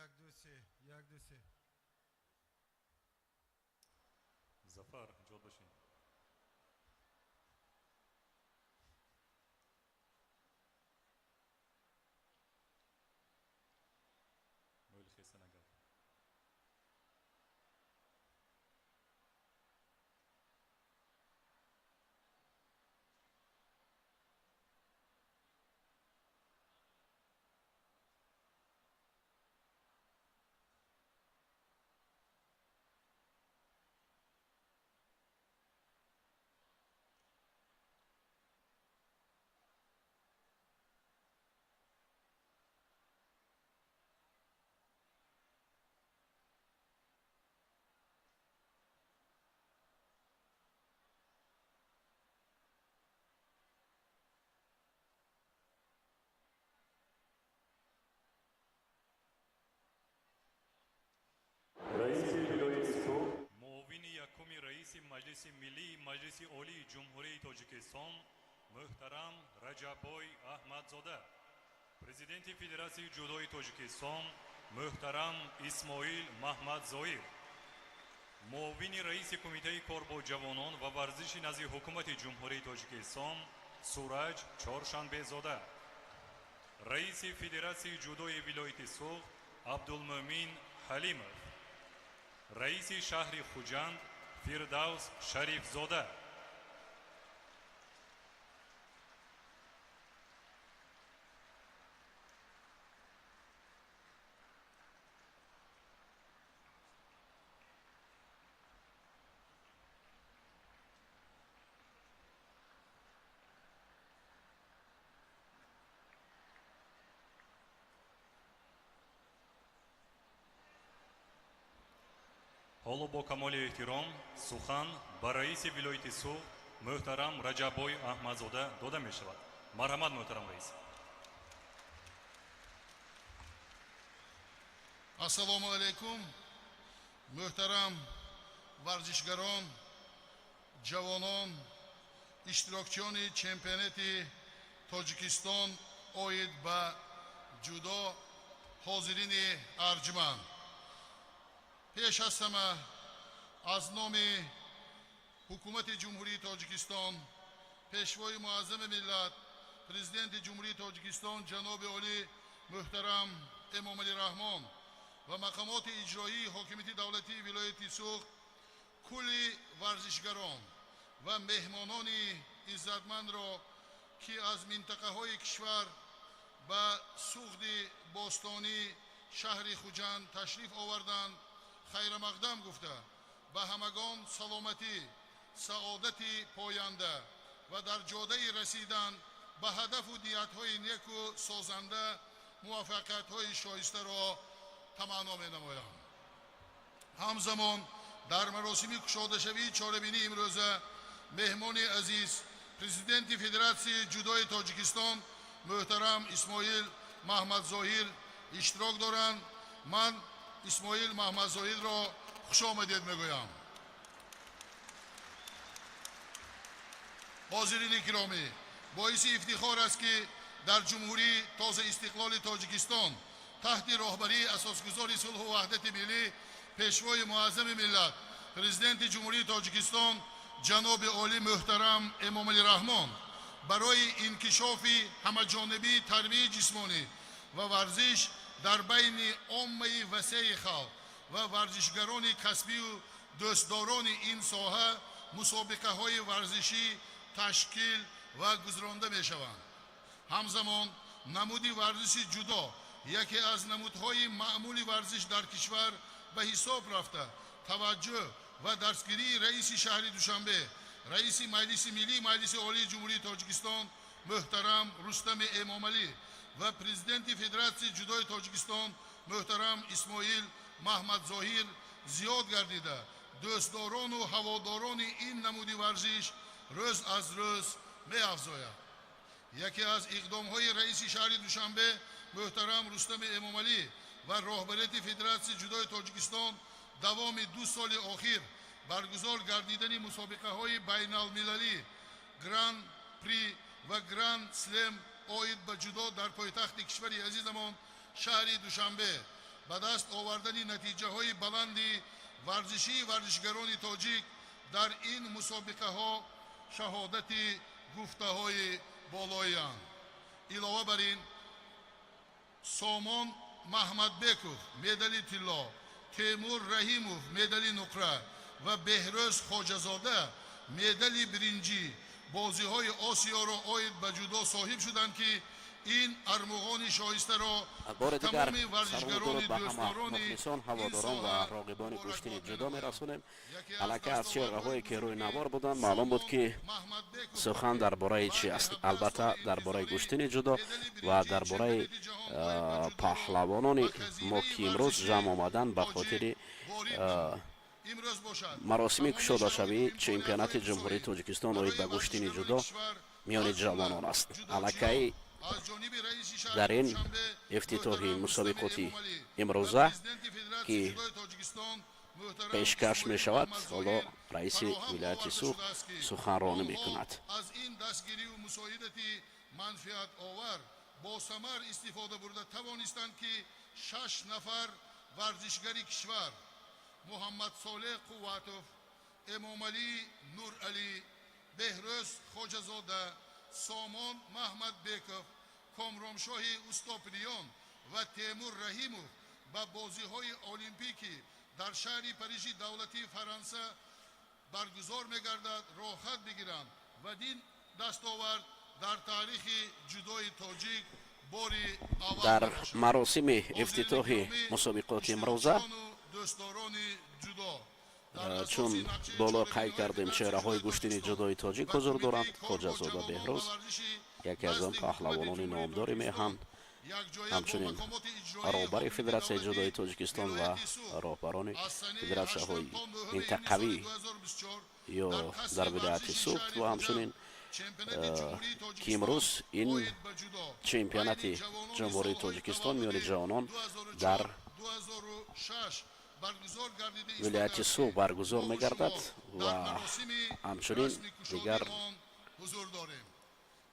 Speaker 6: 1 2 3 1 2 3.
Speaker 7: Зафар, ҷод бошед. Моили хеста нагар. Муовини якуми раиси Маҷлиси Миллии Маҷлиси Олии Ҷумҳурии Тоҷикистон муҳтарам Раҷаббой Аҳмадзода, Президенти Федератсияи ҷудои Тоҷикистон муҳтарам Исмоил Маҳмадзоир, муовини раиси Кумитаи кор бо ҷавонон ва варзиши назди Ҳукумати Ҷумҳурии Тоҷикистон Сураҷ Чоршанбезода, раиси Федератсияи ҷудои вилояти Суғд Абдулмӯмин Ҳалимов, раиси шаҳри Хуҷанд Фирдавс Шарифзода. Ҳоло бо камоли эҳтиром сухан ба раиси вилояти Суғд муҳтарам Раҷаббой Аҳмадзода дода мешавад. Марҳамат, муҳтарам раис.
Speaker 3: Ассалому алайкум, муҳтарам варзишгарон, ҷавонон, иштирокчиёни чемпионати Тоҷикистон оид ба ҷудо, ҳозирини арҷманд. Пеш аз ҳама аз номи Ҳукумати Ҷумҳурии Тоҷикистон, Пешвои муаззами миллат, Президенти Ҷумҳурии Тоҷикистон ҷаноби олӣ муҳтарам Эмомалӣ Раҳмон ва мақомоти иҷроии ҳокимияти давлатии вилояти Суғд, кулли варзишгарон ва меҳмонони иззатмандро, ки аз минтақаҳои кишвар ба Суғди бостонӣ шаҳри Хуҷанд ташриф оварданд, хайрамақдам гуфта, ба ҳамагон саломатӣ, саодати поянда ва дар ҷодаи расидан ба ҳадафу ниятҳои неку созанда муваффақиятҳои шоистаро таманно менамоям. Ҳамзамон дар маросими кушодашавии чорабинии имрӯза меҳмони азиз, Президенти Федератсияи ҷудои Тоҷикистон муҳтарам Исмоил Маҳмадзоҳир иштирок доранд. Ман Исмоил Маҳмадзоҳирро хушомадед мегӯям. Ҳозирини киромӣ, боиси ифтихор аст, ки дар Ҷумҳурии тозаистиқлоли Тоҷикистон таҳти роҳбарии асосгузори сулҳу ваҳдати миллӣ, Пешвои муаззами миллат, Президенти Ҷумҳурии Тоҷикистон ҷаноби олӣ муҳтарам Эмомалӣ Раҳмон барои инкишофи ҳамаҷонибии тарбияи ҷисмонӣ ва варзиш дар байни оммаи васеи халқ ва варзишгарони касбию дӯстдорони ин соҳа мусобиқаҳои варзишӣ ташкил ва гузаронда мешаванд. Ҳамзамон намуди варзиши ҷудо яке аз намудҳои маъмули варзиш дар кишвар ба ҳисоб рафта, таваҷҷӯҳ ва дастгирии раиси шаҳри Душанбе, раиси Маҷлиси Миллии Маҷлиси Олии Ҷумҳурии Тоҷикистон муҳтарам Рустами Эмомалӣ ва Президенти Федератсияи ҷудои Тоҷикистон муҳтарам Исмоил Маҳмадзоҳир зиёд гардида, дӯстдорону ҳаводорони ин намуди варзиш рӯз аз рӯз меафзояд. Яке аз иқдомҳои раиси шаҳри Душанбе муҳтарам Рустами Эмомалӣ ва роҳбарияти Федератсияи ҷудои Тоҷикистон давоми 2 соли охир баргузор гардидани мусобиқаҳои байналмилалӣ Гран При ва Гран Слем оид ба ҷудо дар пойтахти кишвари азизамон шаҳри Душанбе Ба даст овардани натиҷаҳои баланди варзишии варзишгарони тоҷик дар ин мусобиқаҳо шаҳодати гуфтаҳои болоянд. Илова бар ин, Сомон Маҳмадбеков медали тилло, Темур Раҳимов медали нуқра ва Беҳрӯз Хоҷазода медали биринҷӣ бозиҳои Осиёро оид ба ҷудо соҳиб шуданд, ки ин армуғони шоистаро
Speaker 8: Бори дигар
Speaker 3: тамоми
Speaker 8: салому
Speaker 3: варзишгарони
Speaker 8: дуруд ба ҳама
Speaker 3: дӯстдорони
Speaker 8: мухлисон,
Speaker 3: ин
Speaker 8: ҳаводорон ва
Speaker 3: соҳа
Speaker 8: роғибони гӯштини
Speaker 3: муборакбод
Speaker 8: ҷудо
Speaker 3: менамоям.
Speaker 8: мерасонем.
Speaker 3: Яке аз
Speaker 8: Аллакай аз чеҳраҳое
Speaker 3: дастовардҳои
Speaker 8: ки рӯи
Speaker 3: бузурги
Speaker 8: навор буданд, маълум буд,
Speaker 3: Сомон
Speaker 8: ки
Speaker 3: Маҳмадбеков
Speaker 8: сухан дар бораи чӣ
Speaker 3: баъди
Speaker 8: аст.
Speaker 3: 17
Speaker 8: Албатта,
Speaker 3: соли
Speaker 8: дар бораи
Speaker 3: интизорӣ
Speaker 8: гӯштини ҷудо
Speaker 3: медали
Speaker 8: ва
Speaker 3: биринҷии
Speaker 8: дар бораи
Speaker 3: чемпионати ҷаҳон оид ба ҷудоро
Speaker 8: паҳлавонони
Speaker 3: ба хазинаи
Speaker 8: мо, ки имрӯз
Speaker 3: варзиши
Speaker 8: ҷамъ омаданд ба
Speaker 3: тоҷик
Speaker 8: хотири
Speaker 3: ворид намуд. Имрӯз бошад,
Speaker 8: маросими
Speaker 3: тамоми
Speaker 8: кушодашавии
Speaker 3: шароиту
Speaker 8: чемпионати
Speaker 3: имкониятҳои
Speaker 8: Ҷумҳурии
Speaker 3: мусоид
Speaker 8: Тоҷикистон оид
Speaker 3: барои
Speaker 8: ба гӯштини
Speaker 3: варзишгарони
Speaker 8: ҷудо
Speaker 3: кишвар,
Speaker 8: миёни
Speaker 3: аз ҷумла
Speaker 8: ҷавонон аст.
Speaker 3: ҷудочиён
Speaker 8: Аллакай
Speaker 3: аз ҷониби раиси шаҳри
Speaker 8: дар ин
Speaker 3: Душанбе
Speaker 8: ифтитоҳи
Speaker 3: муҳтарам Рустами
Speaker 8: мусобиқоти
Speaker 3: Эмомалӣ ва
Speaker 8: имрӯза,
Speaker 3: президенти Федератсияи
Speaker 8: ки
Speaker 3: ҷудои Тоҷикистон муҳтарам
Speaker 8: пешкаш
Speaker 3: Исмоил
Speaker 8: мешавад, ҳоло
Speaker 3: Муҳаммадзоир
Speaker 8: раиси
Speaker 3: фароҳам
Speaker 8: вилояти
Speaker 3: оварда
Speaker 8: Суғд
Speaker 3: шудааст, ки
Speaker 8: суханронӣ
Speaker 3: онҳо
Speaker 8: мекунад.
Speaker 3: аз ин дастгирию мусоидати манфиатовар босамар истифода бурда тавонистанд, ки шаш нафар варзишгари кишвар: Муҳаммадсолеҳ Қувватов, Эмомалӣ Нуралӣ, Беҳрӯз Хоҷазода, Сомон Маҳмадбеков, Комроншоҳи Устопириён ва Темур Раҳимов ба бозиҳои олимпӣ, ки дар шаҳри Парижи давлатии Фаронса баргузор мегардад, роҳхат бигиранд ва ин дастовард дар таърихи ҷудои тоҷик бори аввал
Speaker 8: Дар
Speaker 3: мебошад.
Speaker 8: маросими
Speaker 3: Ҳозирини
Speaker 8: ифтитоҳи
Speaker 3: гиромӣ,
Speaker 8: мусобиқоти имрӯза,
Speaker 3: иштирокчиёну дӯстдорони ҷудо, дар асоси
Speaker 8: чун
Speaker 3: нақшаи
Speaker 8: боло
Speaker 3: чорабиниҳои
Speaker 8: қайд кардем,
Speaker 3: Федератсияи
Speaker 8: чеҳраҳои
Speaker 3: ҷудои
Speaker 8: гӯштини
Speaker 3: Тоҷикистон
Speaker 8: ҷудои тоҷик
Speaker 3: ва
Speaker 8: ҳузур
Speaker 3: Кумитаи
Speaker 8: доранд.
Speaker 3: кор бо
Speaker 8: Хоҷазода
Speaker 3: ҷавонон ва
Speaker 8: Беҳрӯз,
Speaker 3: варзиши
Speaker 8: яке аз он
Speaker 3: назди ҳукумати
Speaker 8: паҳлавонони
Speaker 3: Ҷумҳурии
Speaker 8: номдори меҳан,
Speaker 3: Тоҷикистон, якҷоя бо
Speaker 8: ҳамчунин
Speaker 3: мақомоти иҷроии
Speaker 8: роҳбари
Speaker 3: ҳокимияти
Speaker 8: Федератсияи
Speaker 3: давлатии
Speaker 8: ҷудои Тоҷикистон ва
Speaker 3: вилояти Суғд
Speaker 8: роҳбарони
Speaker 3: аз санаи
Speaker 8: федератсияҳои
Speaker 3: 8 то 9 июни
Speaker 8: минтақавӣ
Speaker 3: соли 2024
Speaker 8: ё
Speaker 3: дар қасри
Speaker 8: дар вилояти
Speaker 3: варзиши
Speaker 8: Суғд
Speaker 3: шаҳри
Speaker 8: ва
Speaker 3: Хуҷанд
Speaker 8: ҳамчунин
Speaker 3: чемпионати Ҷумҳурии
Speaker 8: ки
Speaker 3: Тоҷикистон
Speaker 8: имрӯз ин
Speaker 3: оид ба ҷудо
Speaker 8: чемпионати
Speaker 3: байни ҷавонони
Speaker 8: Ҷумҳурии
Speaker 3: солҳои
Speaker 8: Тоҷикистон миёни
Speaker 3: таваллуди
Speaker 8: ҷавонон дар
Speaker 3: 2004 2006 баргузор гардида
Speaker 8: вилояти
Speaker 3: истодааст,
Speaker 8: Суғд
Speaker 3: ки
Speaker 8: баргузор
Speaker 3: мо ва
Speaker 8: мегардад
Speaker 3: шумо
Speaker 8: ва
Speaker 3: дар маросими
Speaker 8: ҳамчунин
Speaker 3: расми кушодии
Speaker 8: дигар
Speaker 3: он ҳузур дорем.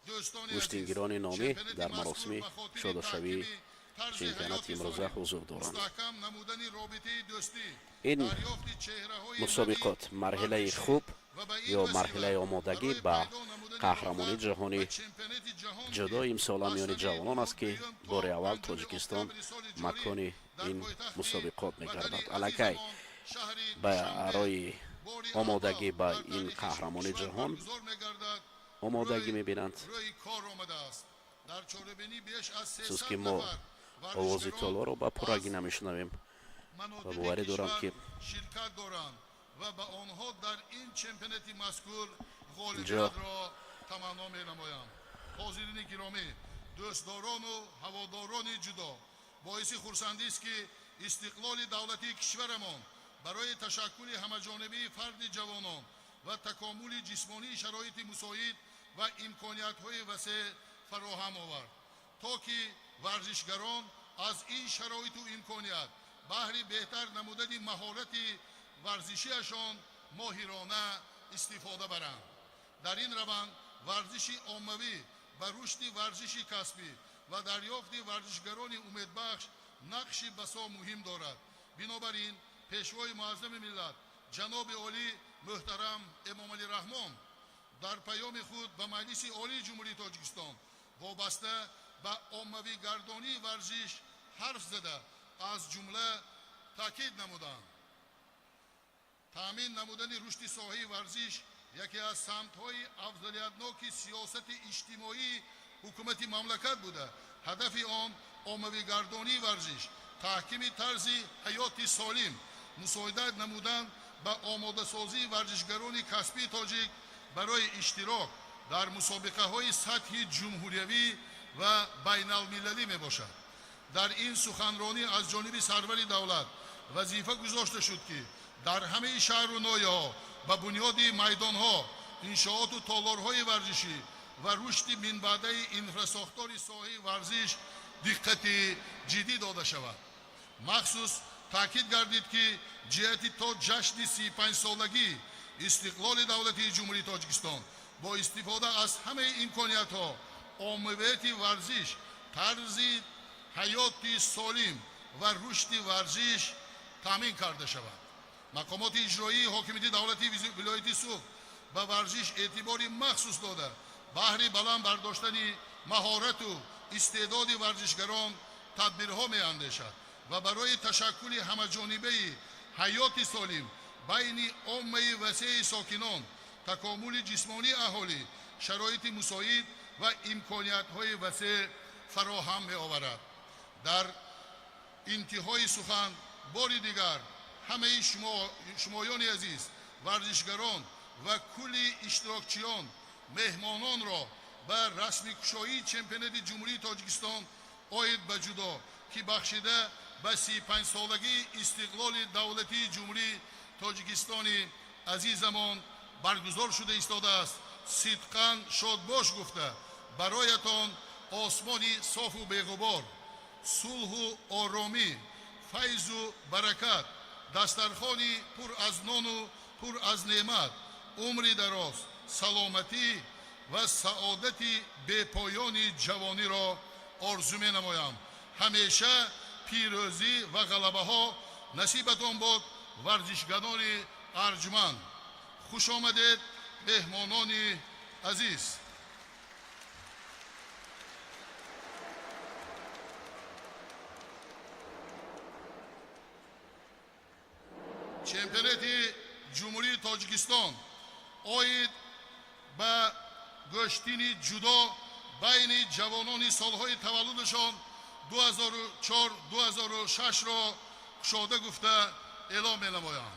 Speaker 3: Дӯстони азиз,
Speaker 8: гӯштингирони номӣ
Speaker 3: чемпионати
Speaker 8: дар
Speaker 3: мазкур
Speaker 8: маросими
Speaker 3: ба хотири
Speaker 8: кушодашавии
Speaker 3: таҳкими тарзи
Speaker 8: чемпионати
Speaker 3: ҳаёти
Speaker 8: имрӯза
Speaker 3: солим,
Speaker 8: ҳузур доранд.
Speaker 3: мустаҳкам намудани робитаи дӯстӣ,
Speaker 8: Ин
Speaker 3: дарёфти чеҳраҳои нави
Speaker 8: мусобиқот марҳилаи
Speaker 3: варзишӣ
Speaker 8: хуб
Speaker 3: ва ба ин
Speaker 8: ё
Speaker 3: васила
Speaker 8: марҳилаи омодагӣ
Speaker 3: барои
Speaker 8: ба
Speaker 3: пайдо намудани
Speaker 8: қаҳрамонии
Speaker 3: роҳхат
Speaker 8: ҷаҳонӣ
Speaker 3: ба чемпионати ҷаҳон, ки
Speaker 8: ҷудои имсола
Speaker 3: аз
Speaker 8: миёни
Speaker 3: санаи
Speaker 8: ҷавонон аст, ки
Speaker 3: 22 то
Speaker 8: бори аввал
Speaker 3: 5
Speaker 8: Тоҷикистон
Speaker 3: октябри соли ҷорӣ
Speaker 8: макони
Speaker 3: дар
Speaker 8: ин
Speaker 3: пойтахти
Speaker 8: мусобиқот
Speaker 3: ватани
Speaker 8: мегардад. Аллакай
Speaker 3: азизамон, шаҳри
Speaker 8: барои
Speaker 3: Душанбе, бори
Speaker 8: омодагӣ
Speaker 3: аввал
Speaker 8: ба
Speaker 3: дар
Speaker 8: ин
Speaker 3: таърихи
Speaker 8: қаҳрамонии
Speaker 3: кишвар
Speaker 8: ҷаҳон
Speaker 3: баргузор мегардад,
Speaker 8: омодагӣ мебинанд.
Speaker 3: рӯи кор омадааст. Дар чорабинӣ беш аз
Speaker 8: Афсӯс, ки
Speaker 3: 300
Speaker 8: мо
Speaker 3: нафар
Speaker 8: овози
Speaker 3: варзишгарон
Speaker 8: толорро ба пуррагӣ
Speaker 3: аз
Speaker 8: намешунавем ва
Speaker 3: манотиқи
Speaker 8: боварӣ дорам,
Speaker 3: кишвар
Speaker 8: ки
Speaker 3: ширкат доранд ва ба онҳо дар ин чемпионати мазкур
Speaker 8: инҷо
Speaker 3: ғолибиятро таманно менамоям. Ҳозирини гиромӣ, дӯстдорону ҳаводорони ҷудо, боиси хурсандист, ки истиқлоли давлатии кишварамон барои ташаккули ҳамаҷонибии фарди ҷавонон ва такомули ҷисмонии шароити мусоид ва имкониятҳои васеъ фароҳам овард, то ки варзишгарон аз ин шароиту имконият баҳри беҳтар намудани маҳорати варзишиашон моҳирона истифода баранд. Дар ин раванд варзиши оммавӣ ба рушди варзиши касбӣ ва дарёфти варзишгарони умедбахш нақши басо муҳим дорад. Бинобар ин, Пешвои Муаззами миллат ҷаноби олӣ муҳтарам Эмомалӣ Раҳмон дар паёми худ ба Маҷлиси Олии Ҷумҳурии Тоҷикистон вобаста ба оммавигардонии варзиш ҳарф зада, аз ҷумла таъкид намуданд: таъмин намудани рушди соҳаи варзиш яке аз самтҳои афзалиятноки сиёсати иҷтимоии ҳукумати мамлакат буда, ҳадафи он оммавигардонии варзиш, таҳкими тарзи ҳаёти солим, мусоидат намудан ба омодасозии варзишгарони касбии тоҷик барои иштирок дар мусобиқаҳои сатҳи ҷумҳуриявӣ ва байналмилалӣ мебошад. Дар ин суханронӣ аз ҷониби сарвари давлат вазифа гузошта шуд, ки дар ҳамаи шаҳру ноҳияҳо ба бунёди майдонҳо, иншооту толорҳои варзишӣ ва рушди минбаъдаи инфрасохтори соҳаи варзиш диққати ҷиддӣ дода шавад. Махсус таъкид гардид, ки ҷиҳати то ҷашни 35-солагии истиқлоли давлатии Ҷумҳурии Тоҷикистон бо истифода аз ҳамаи имкониятҳо оммавияти варзиш, тарзи ҳаёти солим
Speaker 9: Ва рушди варзиш таъмин карда шавад. Мақомоти иҷроии ҳокимияти давлатии вилояти Суғд ба варзиш эътибори махсус дода, баҳри баланд бардоштани маҳорату истеъдоди варзишгарон тадбирҳо меандешад ва барои ташаккули ҳамаҷонибаи ҳаёти солим байни оммаи васеи сокинон, такомули ҷисмонии аҳолӣ шароити мусоид ва имкониятҳои васеъ фароҳам меоварад. Дар интиҳои сухан бори дигар ҳамаи шумоёни азиз, варзишгарон ва кулли иштирокчиён, меҳмононро ба расмикушоии чемпионати Ҷумҳурии Тоҷикистон оид ба ҷудо, ки бахшида ба 35-солагии истиқлоли давлатии Ҷумҳурии Тоҷикистони азизамон баргузор шуда истодааст, сидқан шодбош гуфта, бароятон осмони софу беғубор, сулҳу оромӣ, файзу баракат, дастархони пур аз нону пур аз неъмат, умри дароз, саломатӣ ва саодати бепоёни ҷавониро орзу менамоям. Ҳамеша пирӯзӣ ва ғалабаҳо насибатон бод, варзишгарони арҷманд. Хуш омадед, меҳмонони азиз. Чемпионати Ҷумҳурии Тоҷикистон оид ба гӯштини ҷудо байни ҷавонони солҳои таваллудашон 2004-2006-ро кушода гуфта эълом менамоям.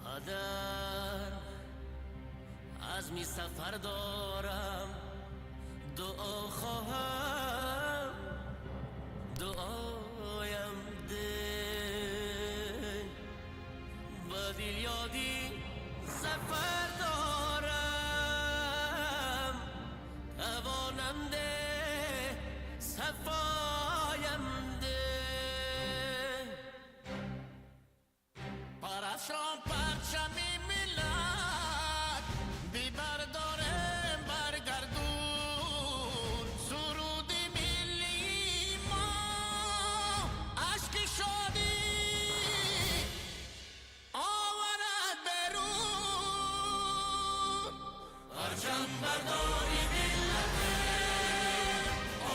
Speaker 10: Падар, азми сафар дорам, дуо хоҳам, дуоям деҳ. Ба дил ёди зафар дорам, тавонам деҳ, сафоям деҳ. Парашон парчами миллат бибардорем баргардун, суруди миллии мо ашки шодӣ оварад берун. Парчамбардори миллате,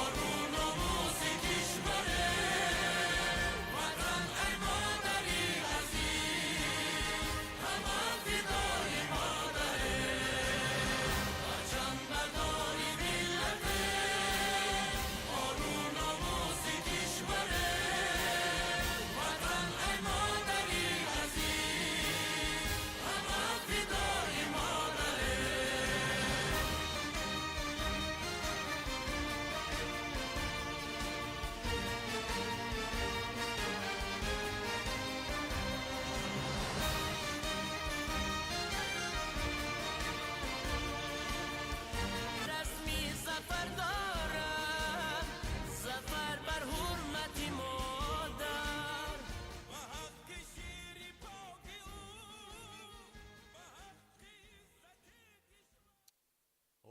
Speaker 10: ору номус.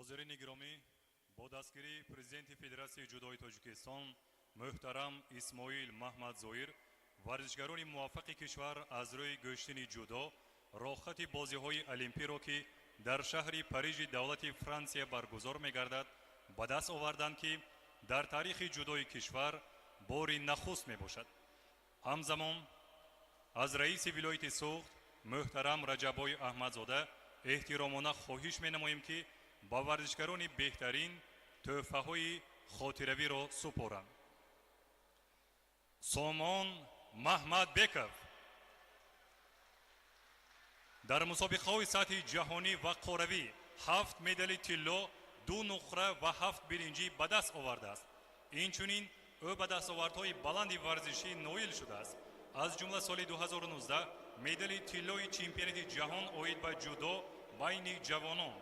Speaker 7: Ҳозирини гиромӣ, бо дастгирии президенти Федератсияи ҷудои Тоҷикистон муҳтарам Исмоил Маҳмадзоир, варзишгарони муваффақи кишвар аз рӯи гӯштини ҷудо роҳхати бозиҳои олимпиро, ки дар шаҳри Парижи давлати Франсия баргузор мегардад, ба даст оварданд, ки дар таърихи ҷудои кишвар бори нахуст мебошад. Ҳамзамон аз раиси вилояти Суғд муҳтарам Раҷаббой Аҳмадзода эҳтиромона хоҳиш менамоем, ки ба варзишгарони беҳтарин тӯҳфаҳои хотиравиро супоранд. Сомон Маҳмадбеков дар мусобиқаҳои сатҳи ҷаҳонӣ ва қоравӣ 7 медали тилло, 2 нуқра ва 7 биринҷӣ ба даст овардааст. Инчунин ӯ ба дастовардҳои баланди варзишӣ ноил шудааст. Аз ҷумла соли 2019 медали тиллои чемпионати ҷаҳон оид ба ҷудо байни ҷавонон,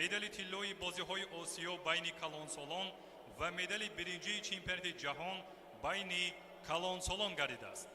Speaker 7: медали тиллои бозиҳои Осиё байни калонсолон ва медали биринҷии чемпионати ҷаҳон байни калонсолон гардидааст.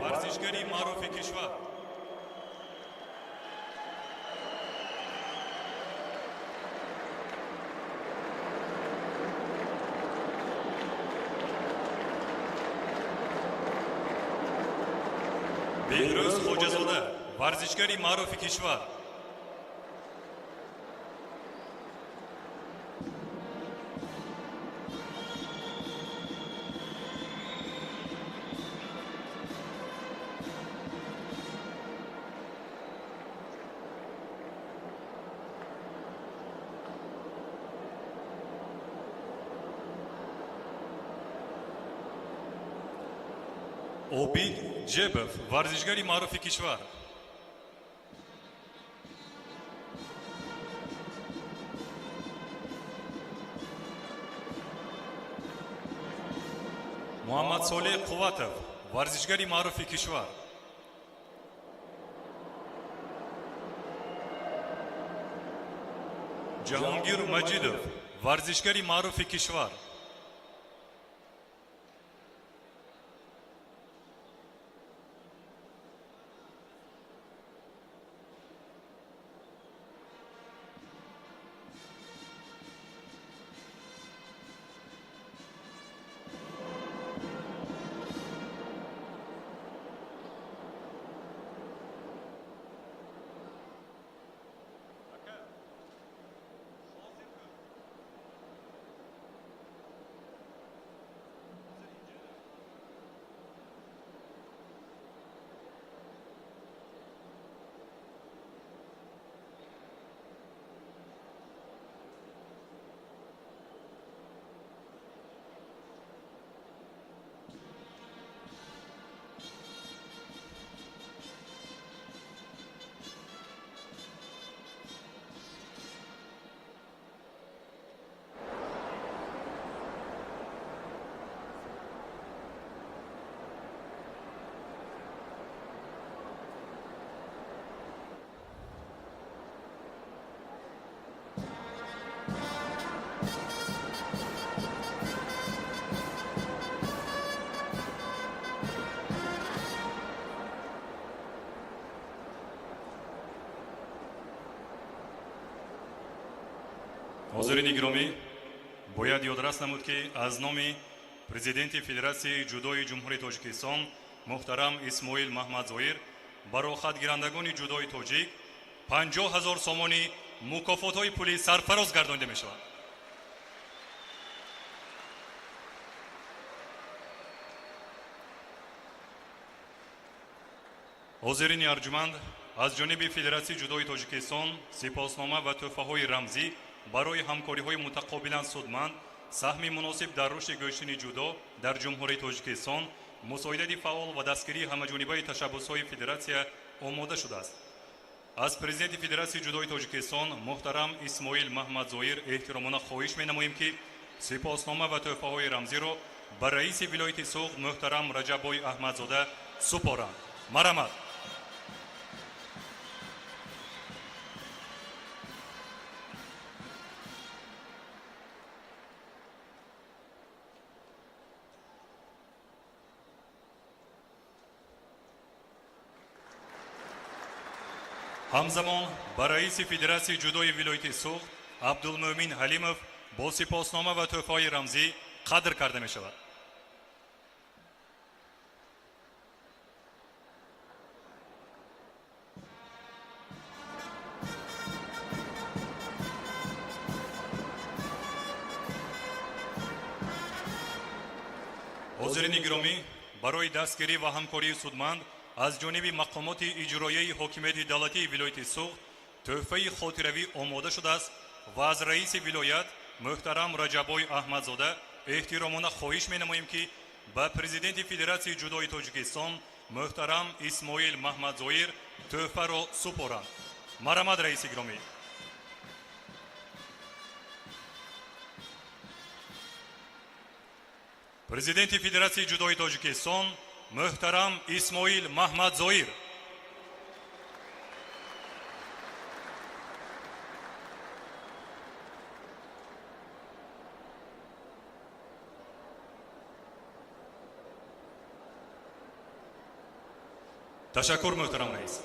Speaker 7: Варзишгари маъруфи кишвар. Беҳрӯз Хоҷазода, варзишгари маъруфи кишвар. Обид Ҷебов, варзишгари маъруфи кишвар. Муҳаммадсолеҳ Қувватов, варзишгари маъруфи кишвар. Ҷаҳонгир Маҷидов, варзишгари маъруфи кишвар. Ҳозирини гиромӣ, бояд ёдрас намуд, ки аз номи президенти Федератсияи ҷудои Ҷумҳурии Тоҷикистон муҳтарам Исмоил Маҳмадзоир ба роҳхатгирандагони ҷудои тоҷик 50 000 сомонӣ мукофотҳои пулӣ сарфароз гардонида мешавад. Ҳозирини арҷуманд, аз ҷониби Федератсияи ҷудои Тоҷикистон сипоснома ва тӯҳфаҳои рамзӣ барои ҳамкориҳои мутақобилан судманд, саҳми муносиб дар рушди гӯштини ҷудо дар Ҷумҳурии Тоҷикистон Мусоидати фаъол ва дастгирии ҳамаҷонибаи ташаббусҳои федератсия омода шудааст. Аз президенти Федератсияи ҷудои Тоҷикистон муҳтарам Исмоил Маҳмадзоир эҳтиромона хоҳиш менамоем, ки сипоснома ва тӯҳфаҳои рамзиро ба раиси вилояти Суғд муҳтарам Раҷаббой Аҳмадзода супоранд. Марҳамат. Ҳамзамон ба раиси федератсияи ҷудои вилояти Суғд Абдулмӯмин Ҳалимов бо сипоснома ва тӯҳфаҳои рамзӣ қадр карда мешавад. Ҳозирини гиромӣ, барои дастгирӣ ва ҳамкории судманд аз ҷониби мақомоти иҷроияи ҳокимияти давлатии вилояти Суғд тӯҳфаи хотиравӣ омода шудааст ва аз раиси вилоят муҳтарам Раҷаббой Аҳмадзода эҳтиромона хоҳиш менамоем, ки ба президенти Федератсияи ҷудои Тоҷикистон муҳтарам Исмоил Маҳмадзоир тӯҳфаро супоранд. Марҳамат, раиси гиромӣ. Президенти Федератсияи ҷудои Тоҷикистон муҳтарам Исмоил Маҳмадзоир. Ташаккур, муҳтарам раис.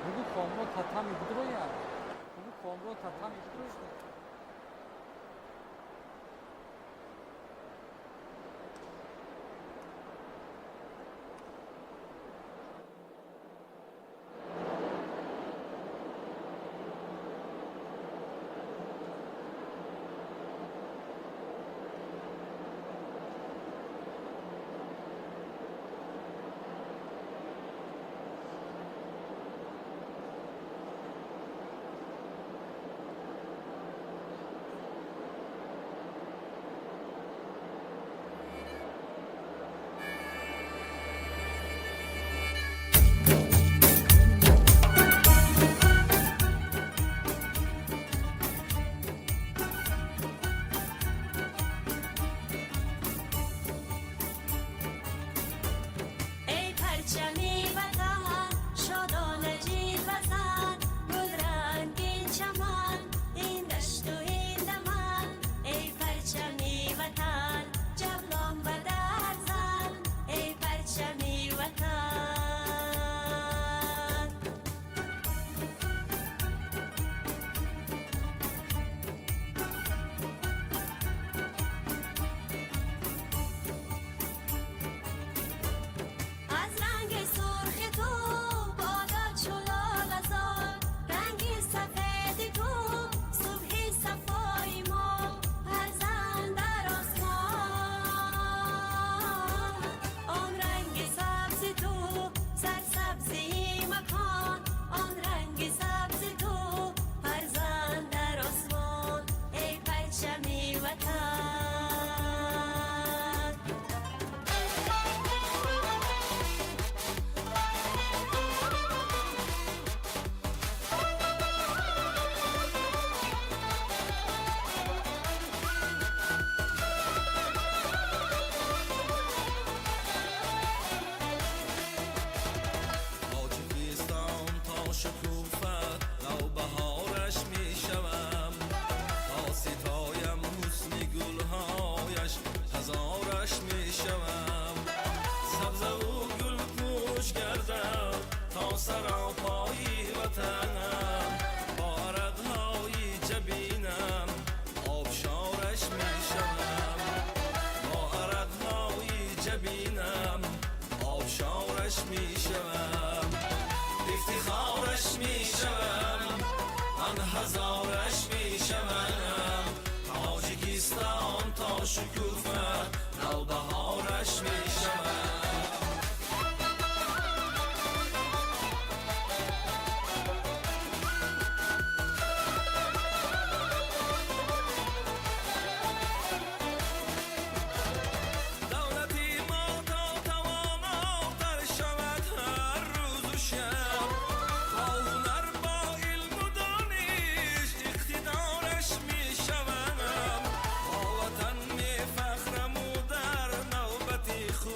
Speaker 11: Бугу Комрон татами будроя. Бугу Комрон татами будроя.
Speaker 12: Ифтихораш мешавам, ифтихораш мешавам, ман ҳазораш мешавам. Тоҷикистон то шукуфа навбаҳораш мешавам. Давлати мо то тавонотар шавад ҳар рӯзу шаб, бо ҳунар, бо илму дониш иқтидораш мешавам. Бо ватан мефахраму дар навбати худ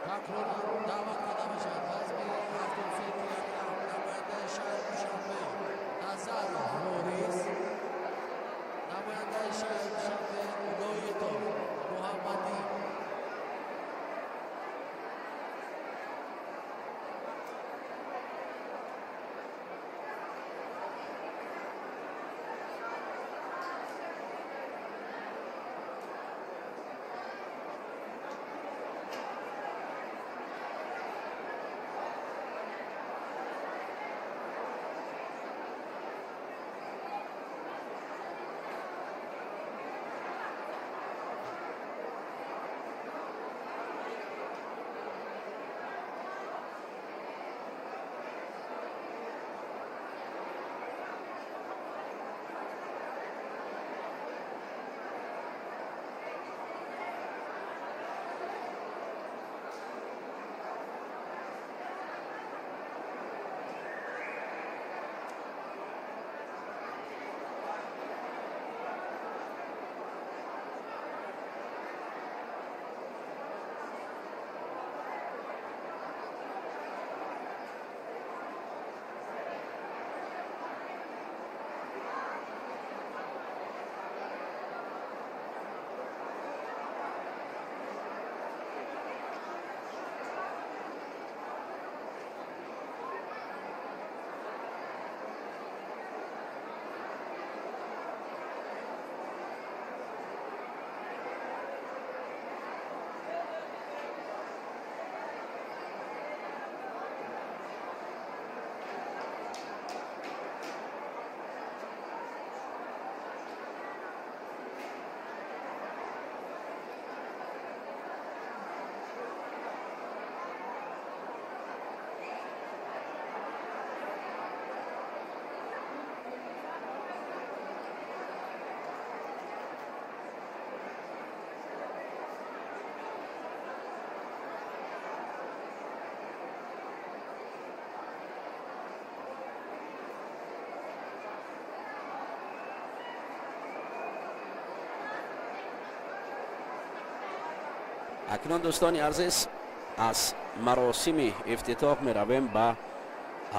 Speaker 2: Такроран даъват карда мешавад вазни 73 килограмм намояндаи шаҳри Душанбе Назаров Ворис, намояндаи шаҳри Душанбе Лоитов Муҳаммадӣ.
Speaker 8: Акнун, дӯстони азиз, аз маросими ифтитоҳ меравем ба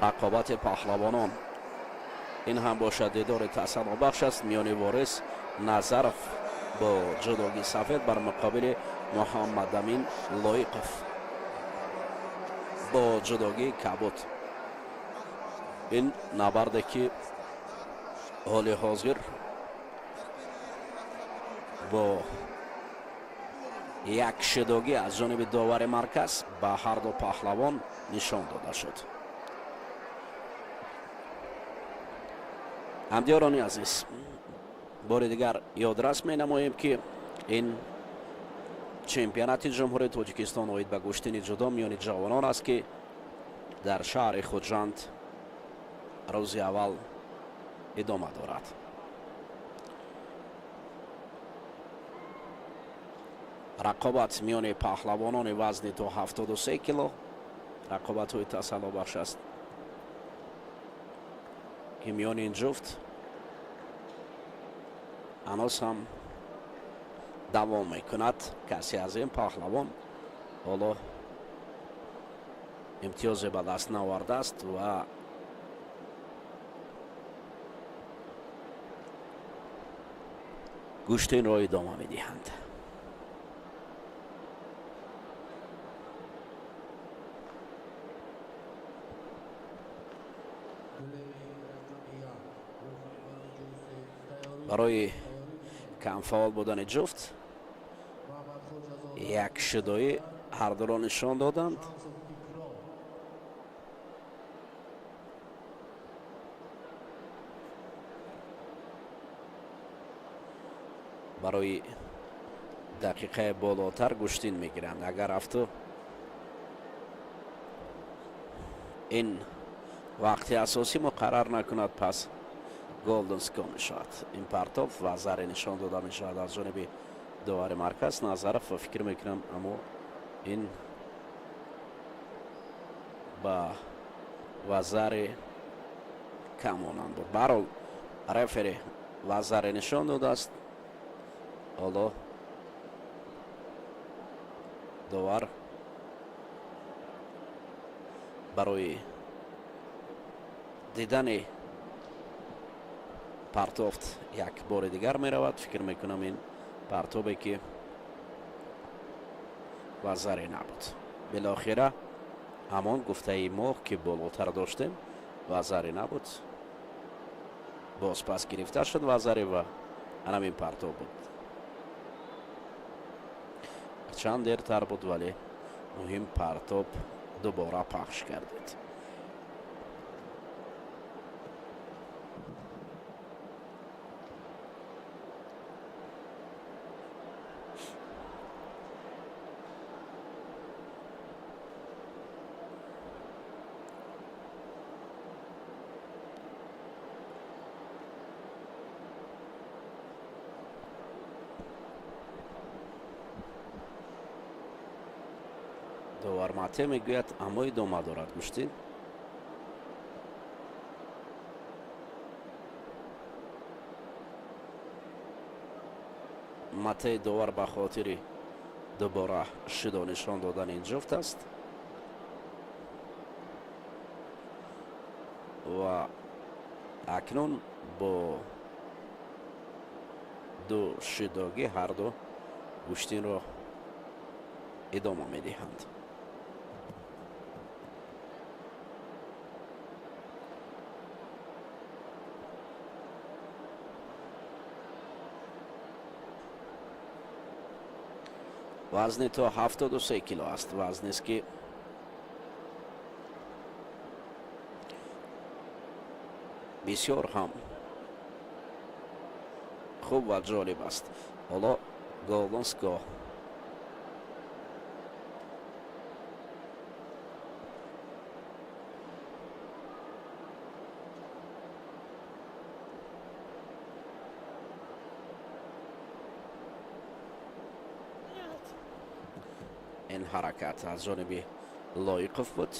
Speaker 8: рақобати паҳлавонон. Ин ҳам бошад дидори таъсиробахш аст миёни Ворис Назаров бо ҷудоги сафед бар муқобили Муҳаммадамин Лоиқов бо ҷудогии кабуд. Ин набарде ки ҳоли ҳозир бо як шидогӣ аз ҷониби довари марказ ба ҳарду паҳлавон нишон дода шуд. Ҳамдиёрони азиз, бори дигар ёдрас менамоем, ки ин чемпионати Ҷумҳурии Тоҷикистон оид ба гӯштини ҷудо миёни ҷавонон аст, ки дар шаҳри Хуҷанд рӯзи аввал идома дорад. Рақобат миёни паҳлавонони вазни то 73 кило рақобатҳои тасаллобахш аст, ки миёни ин ҷуфт ҳанӯз ҳам давом мекунад. Касе аз ин паҳлавон ҳоло имтиёзе ба даст наовардааст ва гӯштинро идома медиҳанд. Барои камфаъол будани ҷуфт як шудоӣ ҳардуро нишон доданд. Барои дақиқаи болотар гӯштин мегиранд. Агар афту ин вақти асосӣ муқаррар накунад, пас golden score мешавад. Ин партов ва заре нишон дода мешавад аз ҷониби довари марказ Назаров ва фикр мекунам, аммо ин ба вазари кам монанд буд. Баҳрҳол, рефери вазаре нишон додааст. Ҳоло довар Барои дидани партофт як бори дигар меравад. Фикр мекунам, ин партобе ки вазаре набуд. Билохира ҳамон гуфтаи мо, ки болотар доштем, вазаре набуд, боз пас гирифта шуд вазаре ва анамин партоб буд. Чанд дертар буд, вале муҳим партоб дубора пахш гардид. Довар Мате мегӯяд, аммо идома дорад гӯштин. Матеи довар ба хотири дубора шидо нишон додани ин ҷуфт аст ва акнун бо ду шидогӣ ҳарду гӯштинро идома медиҳанд. Вазни то 73 кило аст, вазнест, ки бисёр ҳам хуб ва ҷолиб аст. Ҳоло Голдонско ин ҳаракат аз ҷониби Лоиқов буд.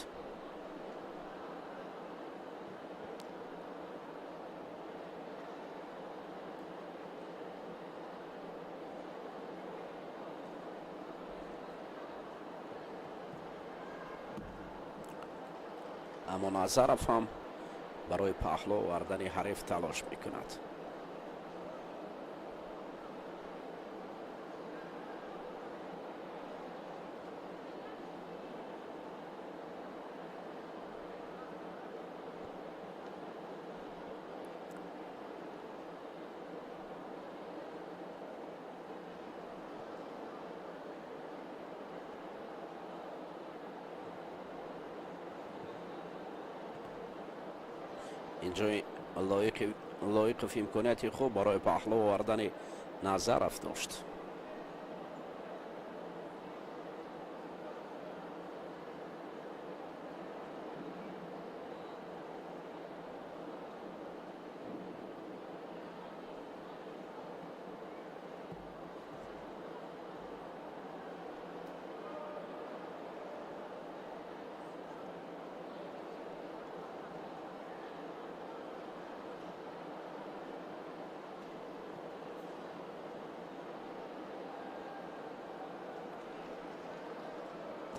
Speaker 8: Аммо Назаров ҳам барои паҳлӯ овардани ҳариф талош мекунад. Инҷо Лоиқов имконияти хуб барои паҳлӯ овардани Назаров дошт.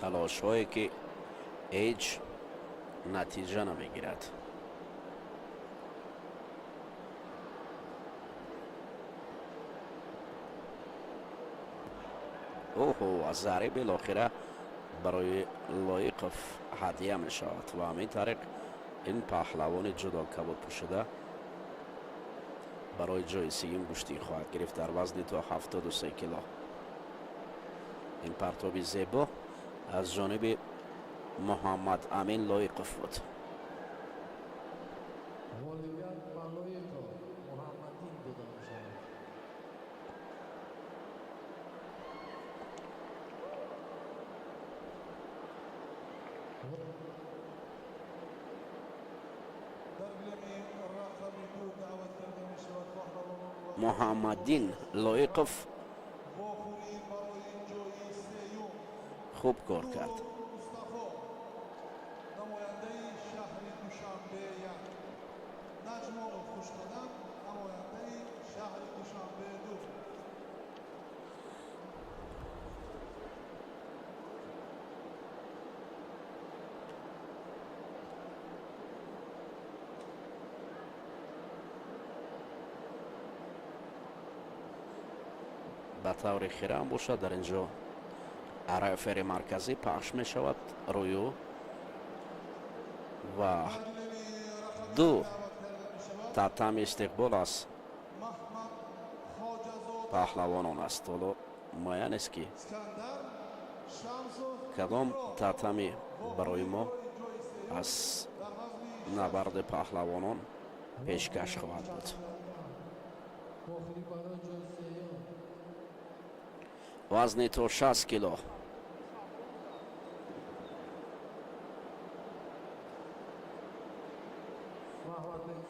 Speaker 8: Талошҳое ки ҳеҷ натиҷа намегирад. Оҳо, вазаре билохира барои Лоиқов ҳадия мешавад ва ҳамин тариқ ин паҳлавони ҷудо кабуд пӯшида барои ҷои сеюм гӯштӣ хоҳад гирифт дар вазни то 73 кило. Ин партоби зебо аз ҷониби Муҳаммад Амин Лоиқов буд.
Speaker 2: Ғолибият ба Лоиқов Муҳаммаддин дода мешавад.
Speaker 3: Дар гилеми рақами ду даъват карда мешавад паҳлавонон ва
Speaker 8: Муҳаммаддин Лоиқов
Speaker 3: вохӯрӣ барои ҷои сеюм
Speaker 8: хуб кор кард.
Speaker 3: Мустафо, намояндаи шаҳри Душанбе як, Наҷмонов Хушқадам, намояндаи шаҳри Душанбе ду.
Speaker 8: Ба таври хира бошад, дар ин ҷо рефери марказӣ пахш мешавад рӯю ва ду татами истиқбол аз паҳлавонон аст. Ҳоло муайян нест, ки кадом татами барои мо аз набарди паҳлавонон пешкаш хоҳад буд. Вазни то 60 кило.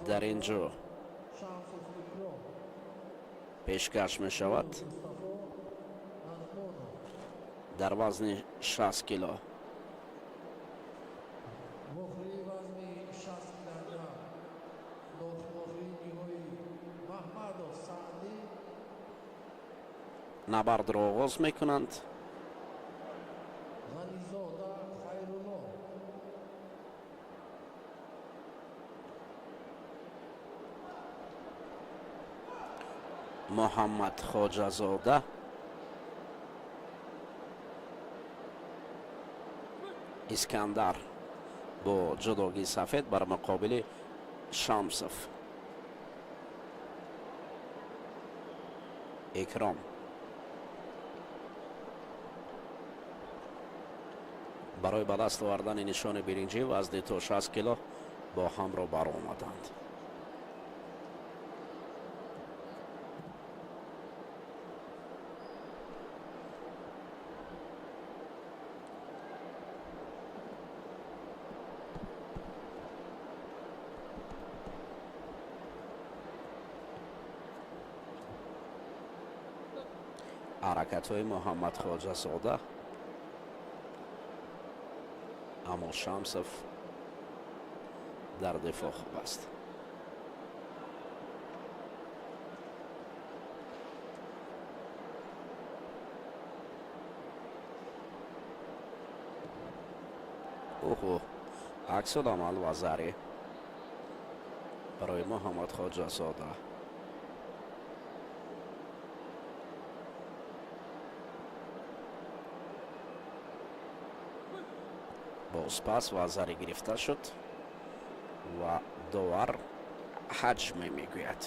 Speaker 8: Дар ин ҷо пешкаш мешавад дар вазни 60 кило. Набардро оғоз мекунанд. Муҳаммад Хоҷазода Искандар бо ҷудогии сафед бар муқобили Шамсов Икром. Барои ба даст овардани нишони биринҷӣ вазни то 60 кило бо ҳам рӯбарӯ омаданд. Ҳаракатҳои Муҳаммад Хоҷазода, аммо Шамсов дар дифоъ хуб аст. Оҳо, аксуламал вазари барои Муҳаммад Хоҷазода. Бозпас вазари гирифта шуд ва довар ҳаҷме мегӯяд.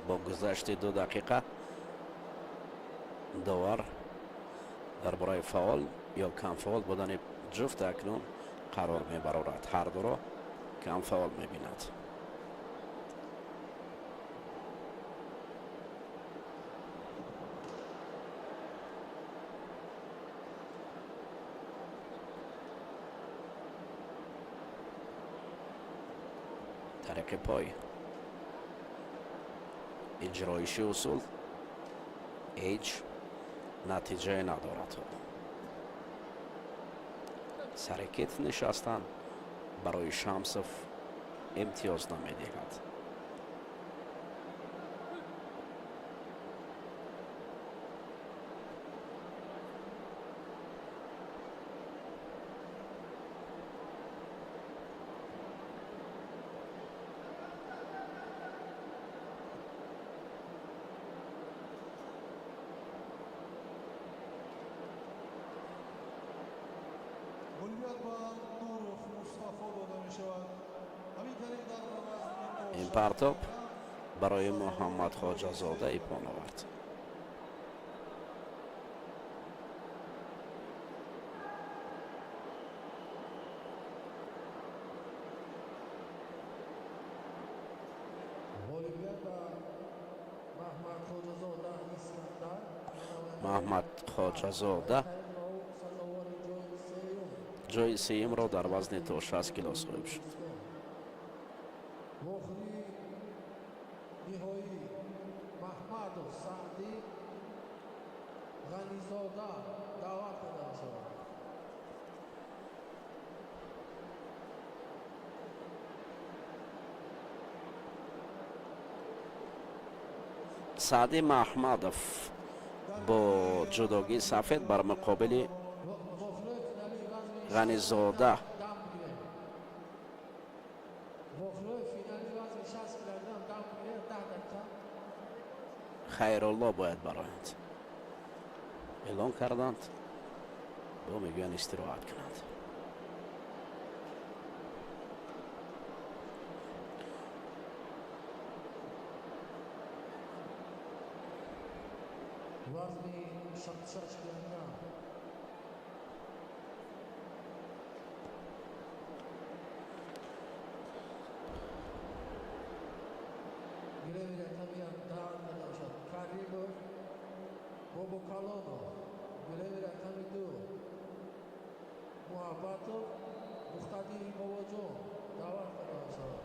Speaker 8: Бо гузашти 2 дақиқа довар дар бораи фаъол ё камфаъол будани ҷуфт акнун қарор мебарорад. Ҳар дуро камфаъол мебинад. Тариқи пой иҷроиши усул ҳеҷ натиҷае надорад. Сари китф нишастан барои Шамсов имтиёз намедиҳад. Ин партоб барои Муҳаммад Хоҷазода ипон овард. Маҳмад Хоҷазода Ҷои сеюмро дар вазни то 60 кило соҳиб шуд.
Speaker 2: Вохӯрии ниҳоӣ: Маҳмадов Саъдӣ, Ғанизода даъват карда мешавад.
Speaker 8: Саъдӣ Маҳмадов бо ҷудогии сафед бар муқобили
Speaker 2: Вохӯрии финалии вазни
Speaker 8: Ғанизода.
Speaker 2: Дам бигирем. Вохӯрии финалии вазни 60 килограмм, дам бигирем 10 дақиқа.
Speaker 8: Хайрулло бояд бароянд, эълон карданд, бо мегӯянд истироҳат кунанд.
Speaker 2: Вазни 66 килограмм. Гилеми рақами як даъват карда мешавад Каримов Бобокалонов. Гилеми рақами ду Муҳаббатов Мухтадири Бобоҷон даъват карда мешавад.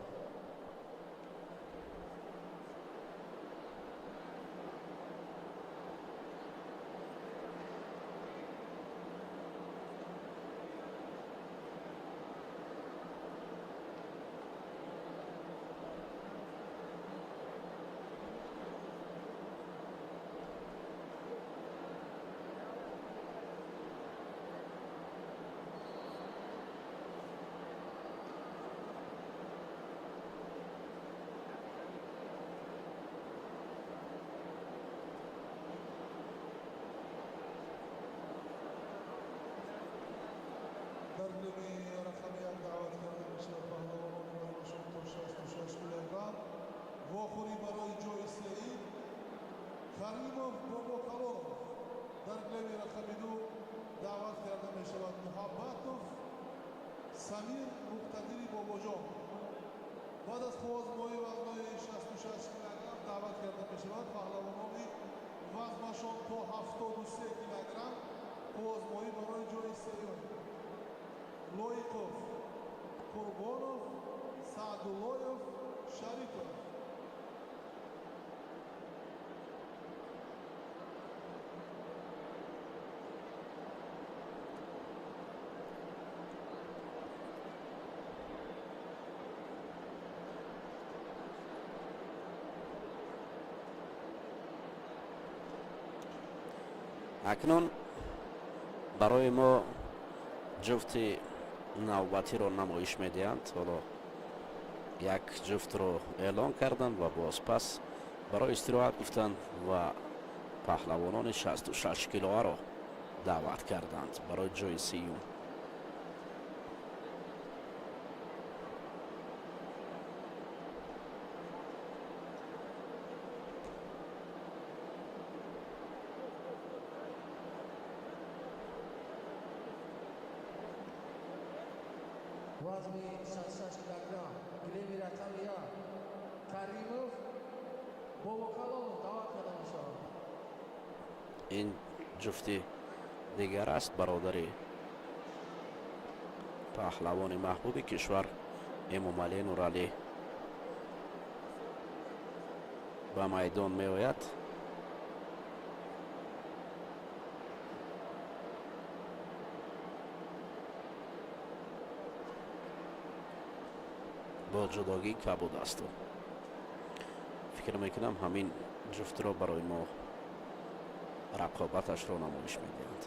Speaker 3: Дар гилеми рақами як даъват карда мешавад паҳлавонони вазнашон то 66 килограмм. Вохӯрӣ барои ҷои сеюм: Каримов Бобокалонов. Дар гилеми рақами ду даъват карда мешавад Муҳаббатов Самир Муқтадири Бобоҷон. Баъд аз қувваозмоии вазнои 66 килограмм даъват карда мешавад паҳлавонони вазнашон то 73 килограмм. Қувваозмоӣ барои ҷои сеюм: Лоиқов Қурбонов, Саъдуллоев Шарипов.
Speaker 8: Акнун барои мо ҷуфти навбатиро намоиш медиҳанд. Ҳоло як ҷуфтро эълон карданд ва боз пас барои истироҳат гуфтанд ва паҳлавонони 66 килоаро даъват карданд барои ҷои сеюм.
Speaker 2: Вазни 66 килограмм, гилеми рақами як Каримов Бобокалонов даъват карда мешавад.
Speaker 8: Ин ҷуфти дигар аст, бародари паҳлавони маҳбуби кишвар Эмомалӣ Нуралӣ ба майдон меояд. Бо ҷудогӣ кабуд асту фикр мекунам, ҳамин ҷуфтро барои мо рақобаташро намоиш медиҳанд.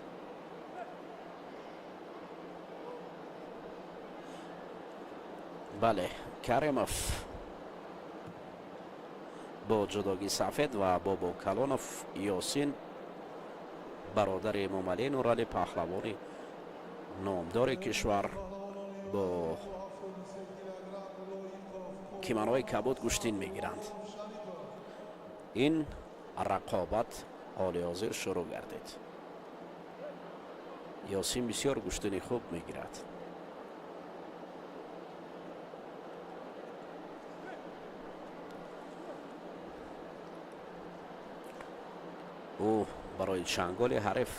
Speaker 8: Бале, Каримов бо ҷудогӣ сафед ва Бобокалонов Ёсин, бародари Эмомалӣ Нуралӣ, паҳлавони номдори кишвар, бо киманои кабуд гӯштин мегиранд. Ин рақобат ҳоли ҳозир шурӯъ гардид. Ёсин бисёр гӯштини хуб мегирад. Ӯ барои чанголи ҳариф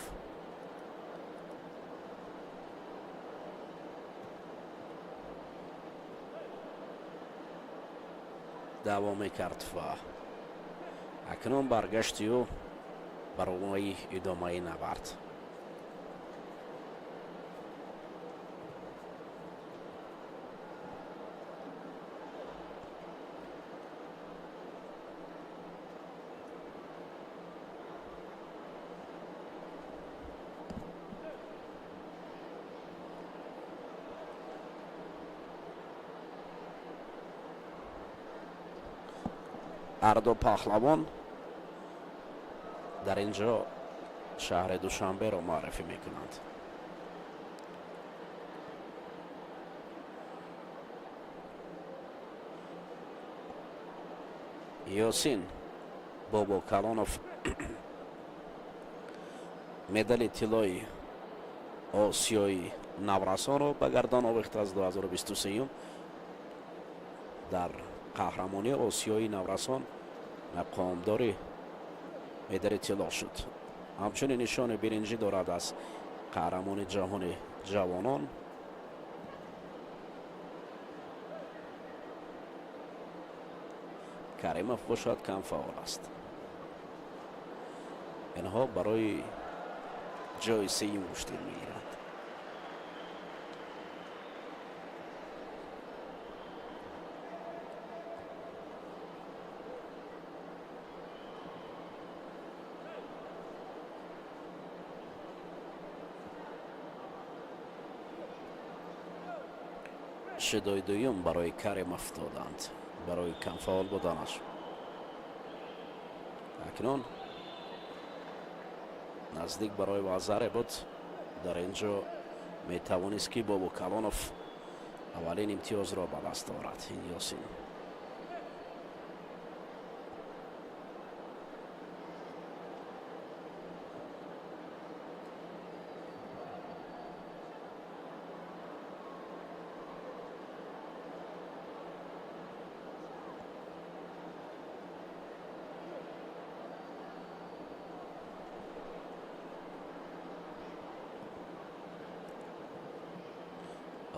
Speaker 8: Даъво мекард ва акнун баргашти ӯ барои идомаи набард. Ҳарду паҳлавон дар ин ҷо шаҳри Душанберо муаррифӣ мекунанд. Ёсин Бобокалонов медали тиллои Осиёи наврасонро ба гардон овехт аз 2023, дар қаҳрамонии Осиёи наврасон мақомдори медали тилло шуд. Ҳамчунин нишони биринҷӣ дорад аз қаҳрамони ҷаҳони ҷавонон. Каримов бошад, кам фаъол аст. Инҳо барои ҷои сеюм гӯштин мегиранд. Шидои дуюм барои Каримов доданд барои камфаъол буданаш. Акнун наздик барои вазаре буд. Дар ин ҷо метавонист, ки Бобокалонов аввалин имтиёзро ба даст орад. Ин Ёсин.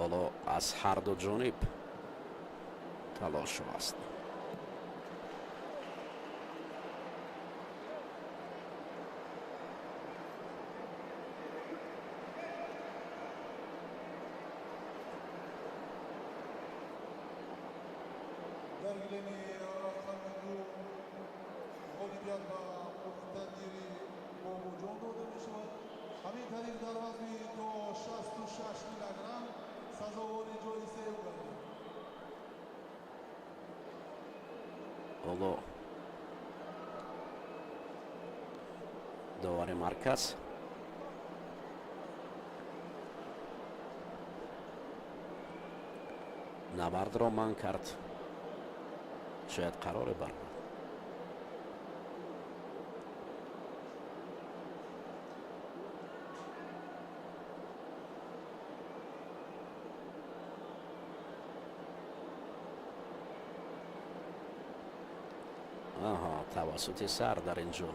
Speaker 8: Ҳоло аз ҳарду ҷониб талошо аст.
Speaker 3: Дар гилеми рақами ду ғолибият ба Муқтадири Бобоҷон дода мешавад. Ҳамин тариқ, дар вазни то 66 килограмм сазовори ҷои сеюм гардид.
Speaker 8: Ҳоло довари марказ набардро манъ кард, шояд қароре барбад. Аҳа, тавассути сар дар ин ҷо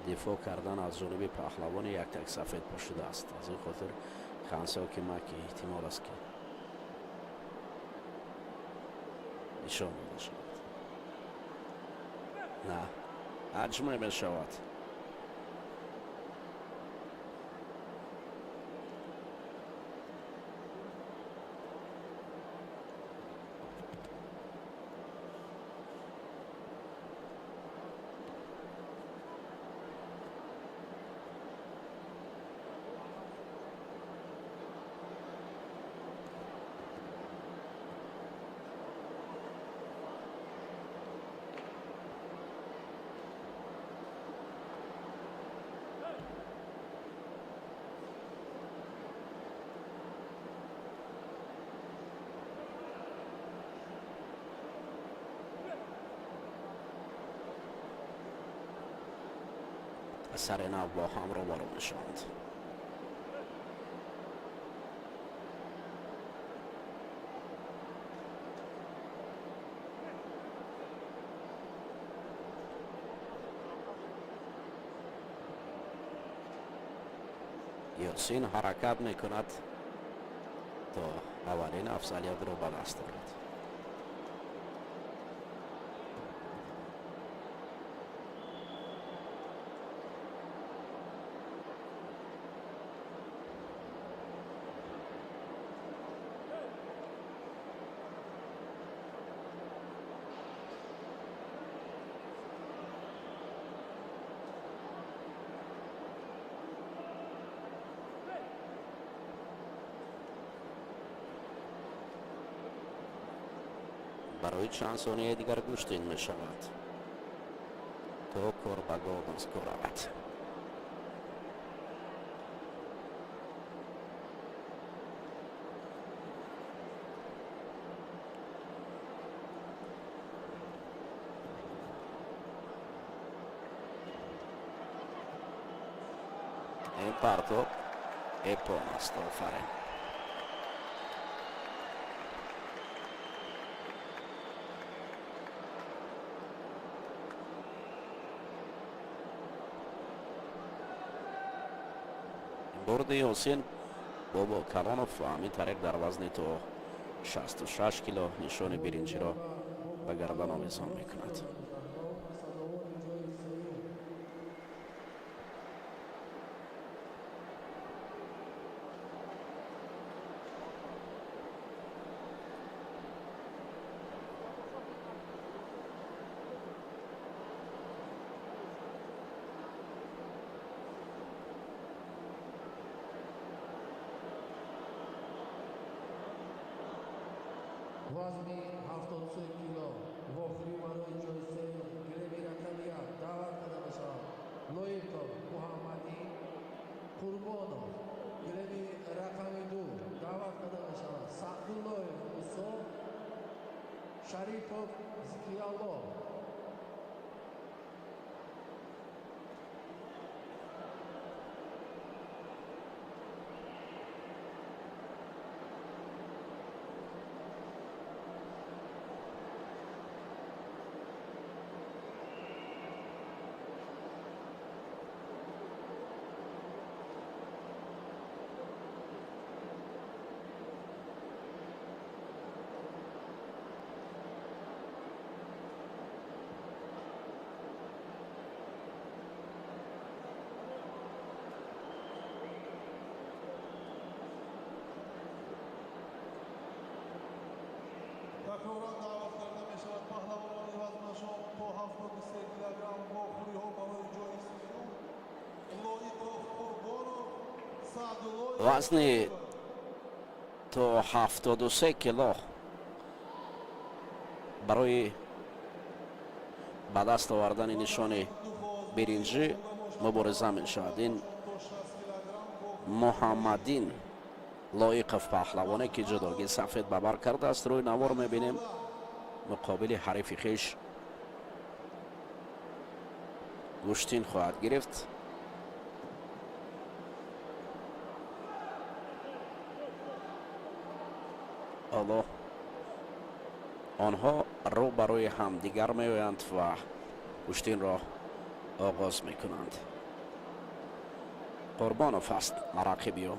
Speaker 8: дифоъ кардан аз ҷониби паҳлавони яктак сафед пӯшидааст. Аз ин хотир хансоки маки эҳтимол аст, ки нишон дода шавад. На, ҳаҷме мешавад. Сари нав бо ҳам рӯбарӯ мешаванд. Ёсин ҳаракат мекунад, то аввалин афзалиятро ба даст орад. Барои чанд сонияи дигар гӯштин мешавад, то кор ба гол мазкур равад. Ин партоб эпон аст, офарин. Бурди Ҳусин Бобо Калонов ва ҳамин тариқ дар вазни то 66 кило нишони биринҷиро ба гардан овезон мекунад.
Speaker 2: Вазни 73 кило вохӯрӣ барои ҷои сеюм гилеми рақами як даъват карда мешавад Лоиқов Муҳаммадин, Қурбонов. Гилеми рақами ду даъват карда мешавад Саъдуллоев Мусо, Шарипов Зикриалло.
Speaker 3: Такроран даъват карда мешавад паҳлавонони вазнашон то 73 килограмм вохӯриҳо барои ҷои сеюм Лоиқов Қурбонов, Саъдуллоев.
Speaker 8: Вазни то 73 кило барои ба даст овардани нишони биринҷӣ мубориза мешавад. Ин Муҳаммадин Лоиқов, паҳлавоне ки ҷудогии сафед ба бар кардааст, рӯи навор мебинем, муқобили ҳарифи хеш гӯштин хоҳад гирифт. Ҳоло онҳо рӯ барои ҳамдигар меоянд ва гӯштинро оғоз мекунанд. Қурбонов аст рақиби ӯ.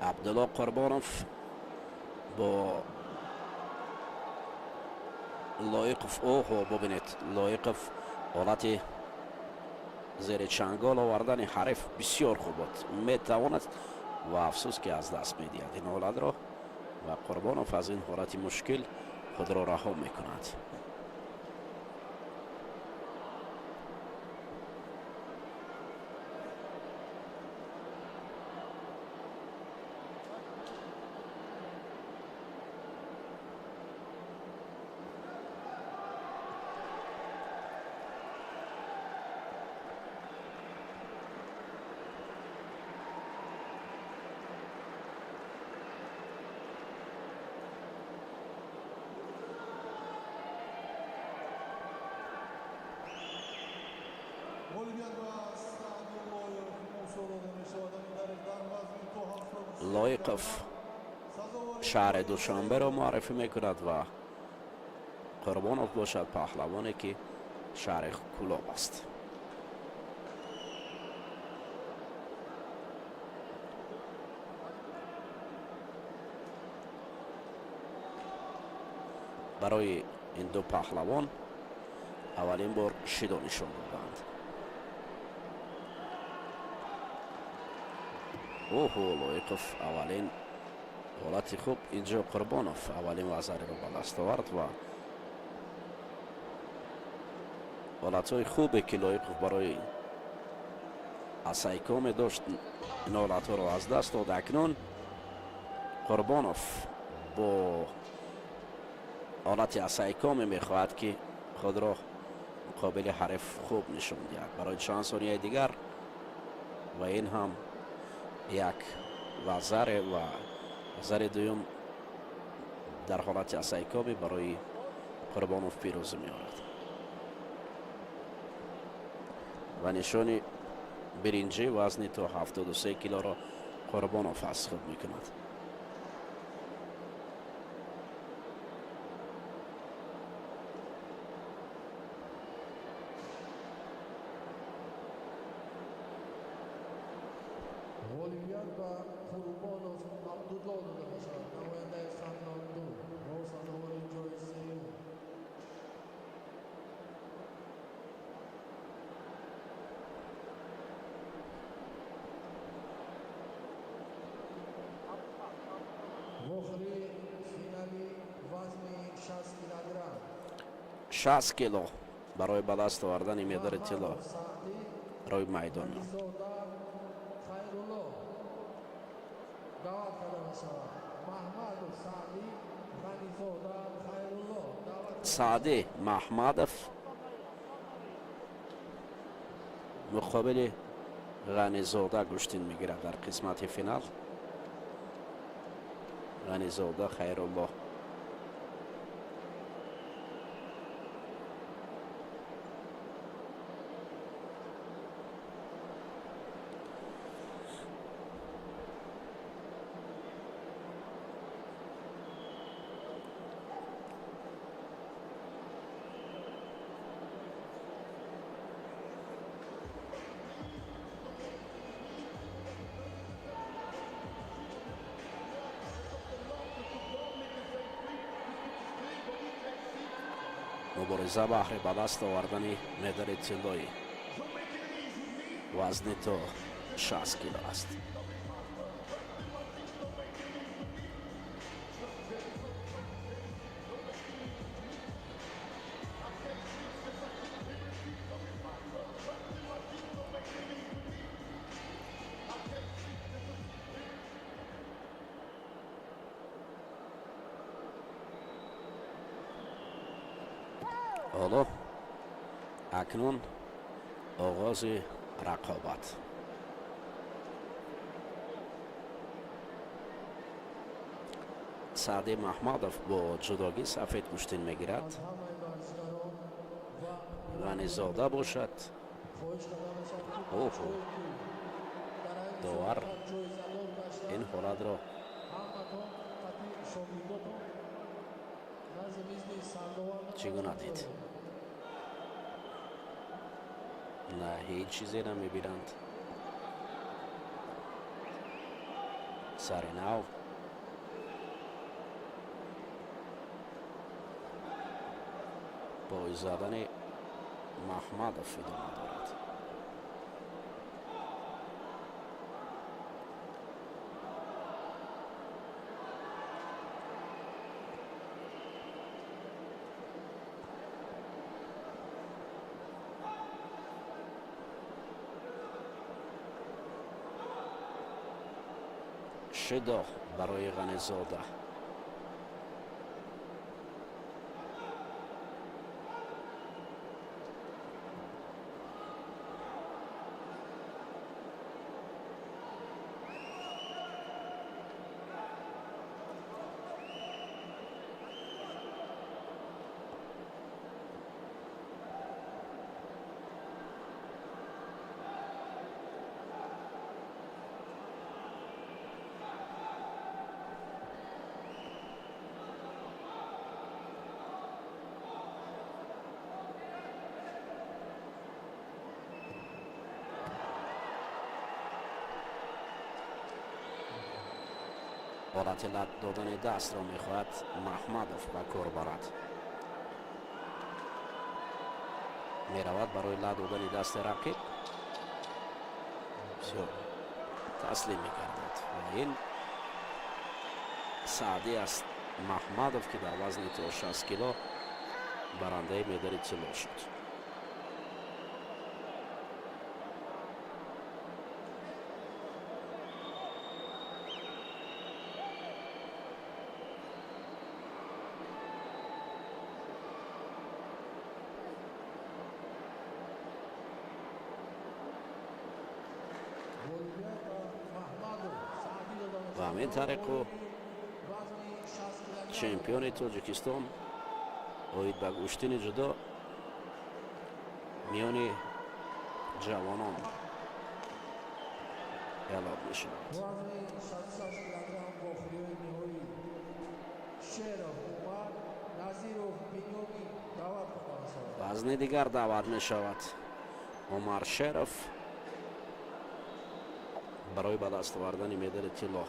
Speaker 8: Абдулло Қурбонов бо Лоиқов. Оҳо, бубинед, Лоиқов ҳолати зери чангол овардани ҳариф бисёр хуб буд, метавонад ва афсӯс ки аз даст медиҳад ин ҳолатро ва Қурбонов аз ин ҳолати мушкил худро раҳо мекунад.
Speaker 3: Ғолибият ба Саъдуллоев Мусо дода мешавад. Ҳамин тариқ дар вазни то 73
Speaker 8: Лоиқов
Speaker 3: сазовори
Speaker 8: шаҳри Душанберо муаррифӣ мекунад ва Қурбонов бошад паҳлавоне ки шаҳри Кӯлоб аст. Барои ин ду паҳлавон аввалин бор шидо нишон доданд. Оҳо, Лоиқов аввалин ҳолати хуб. Инҷо Қурбонов аввалин вазариро ба даст овард ва Ҳолатҳои хубе, ки Лоиқов барои асайкоме дошт, ин ҳолатҳоро аз даст дод. Акнун Қурбонов бо ҳолати асайкоме мехоҳад, ки худро муқобили ҳариф хуб нишон диҳад барои чанд сонияи дигар, ва ин ҳам як вазаре ва вазари дуюм дар ҳолати асайкоме барои Қурбонов пирӯзӣ меорад ва нишони биринҷӣ вазни то 73 килоро Қурбонов аз худ мекунад.
Speaker 2: Ғолибият ба Қурбонов Абдулло дода мешавад, намояндаи Хатлон 2 бо сазовори ҷои сеюм. Вохӯрии финали вазни 60 килограмм.
Speaker 8: 60 кило барои ба даст овардани медали тилло
Speaker 2: Маҳмадов Саъдӣ,
Speaker 8: рӯи майдон.
Speaker 2: Ғанизода Хайрулло даъват карда мешавад. Маҳмадов Саъдӣ, Ғанизода Хайрулло даъват карда.
Speaker 8: Саъдӣ Маҳмадов муқобили Ғанизода гӯштин мегирад дар қисмати финал. Ғанизода Хайрулло. Мубориза баҳри ба даст овардани медали тиллои вазни то 60 кило аст. Ҳоло акнун оғози рақобат. Саъди Маҳмадов бо ҷудогӣ сафед гӯштин мегирад.
Speaker 2: Аз ҳамаи варзишгарон ва
Speaker 8: Ғанизода бошад.
Speaker 2: хоҳиш карда мешавад, ки
Speaker 8: Оҳо.
Speaker 2: ҷое ки дар айни
Speaker 8: Довар
Speaker 2: мусобиқа ҷоизадор гаштанд,
Speaker 8: ин ҳолатро
Speaker 2: ҳаматон қати шогирдотон назди мизи сандовар
Speaker 8: чӣ гуна дид? На, ҳеҷ чизе намебинанд. Сари нав пой задани Маҳмадов идома дорад. Шидо барои Ғанизода. Ҳолати лат додани дастро мехоҳад Маҳмадов ба кор барад. Меравад барои лат додани дасти рақиб, бисёр таслим мегардад ва ин Саъдӣ аст Маҳмадов, ки дар вазни то 60 кило барандаи медали тилло шуд. Ҳамин тариқу чемпиони Тоҷикистон оид ба гӯштини ҷудо миёни ҷавонон эълон мешавад.
Speaker 2: Вазни 66 килограмм вохӯриҳои ниҳоӣ: Шеров Умар, Назиров Бинёмин даъват карда мешавад.
Speaker 8: Вазни дигар даъват мешавад Умар Шеров барои ба даст овардани медали тилло.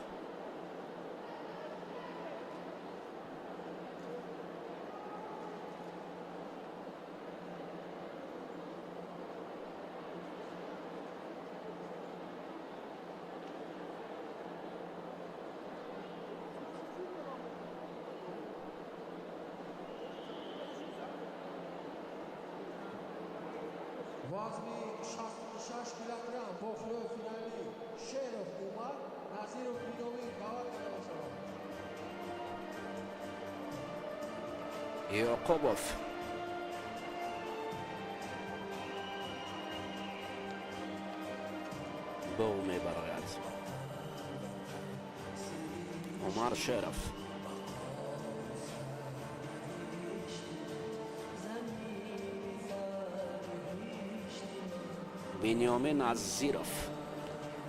Speaker 2: Вазни 66 килограмм вохӯриҳои финалӣ: Шеров Умар, Назиров Бинёмин даъват карда мешавад.
Speaker 8: Ёқубов бо ӯ мебарояд. Умар Шеров, Бинёмин Назиров.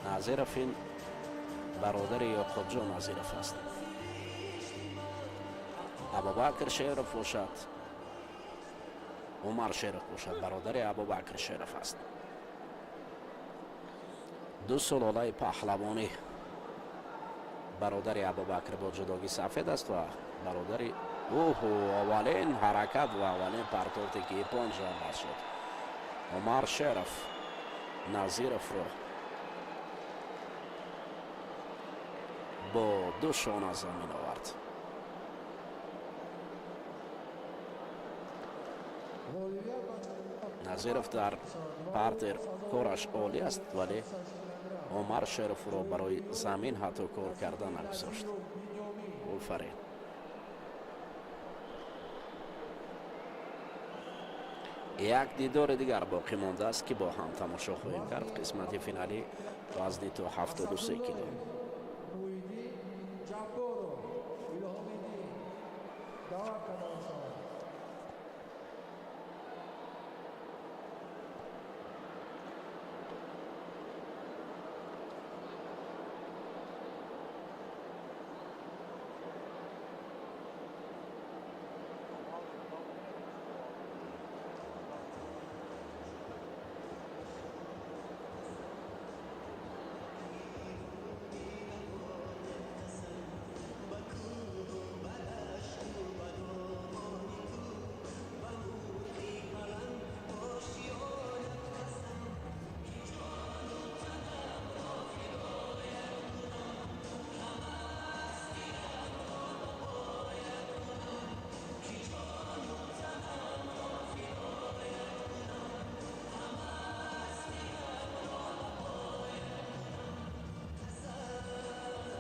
Speaker 8: Назиров ин бародари Ёқубҷон Назиров аст. Абубакр Шеров бошад, Умар Шеров бошад, бародари Абубакр Шеров аст. Ду сулолаи паҳлавонӣ: бародари Абубакр бо ҷудогӣ сафед аст ва бародари ӯҳу. Аввалин ҳаракат ва аввалин партофте ки иппон ҷамъ шуд. Умар Шеров Назировро бо ду шона замин овард. Назиров дар партер кораш олӣ аст, вале Умар Шеровро барои замин ҳатто кор карда нагузошт. Офарин! Як дидори дигар боқӣ мондааст, ки бо ҳам тамошо хоҳем кард: қисмати финалӣ вазни то 73 кило.
Speaker 2: Муҳиддин Ҷабборов Илҳомиддин даъват карда мешавад.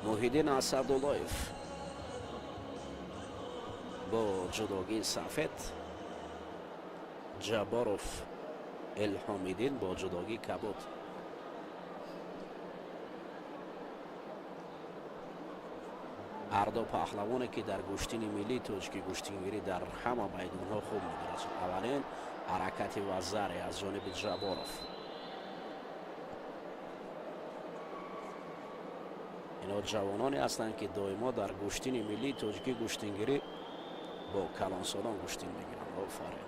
Speaker 8: Муҳиддин Асадуллоев бо ҷудогии сафед, Ҷабборов Илҳомиддин бо ҷудогии кабуд. Ҳарду паҳлавоне, ки дар гӯштини миллии тоҷики гӯштингирӣ дар ҳама майдонҳо хуб медурасанд. Аввалин ҳаракати вазаре аз ҷониби Ҷабборов. Ино ҷавононе ҳастанд, ки доимо дар гӯштини миллии тоҷикӣ гӯштингирӣ бо калонсолон гӯштин мегиранд. Офарин!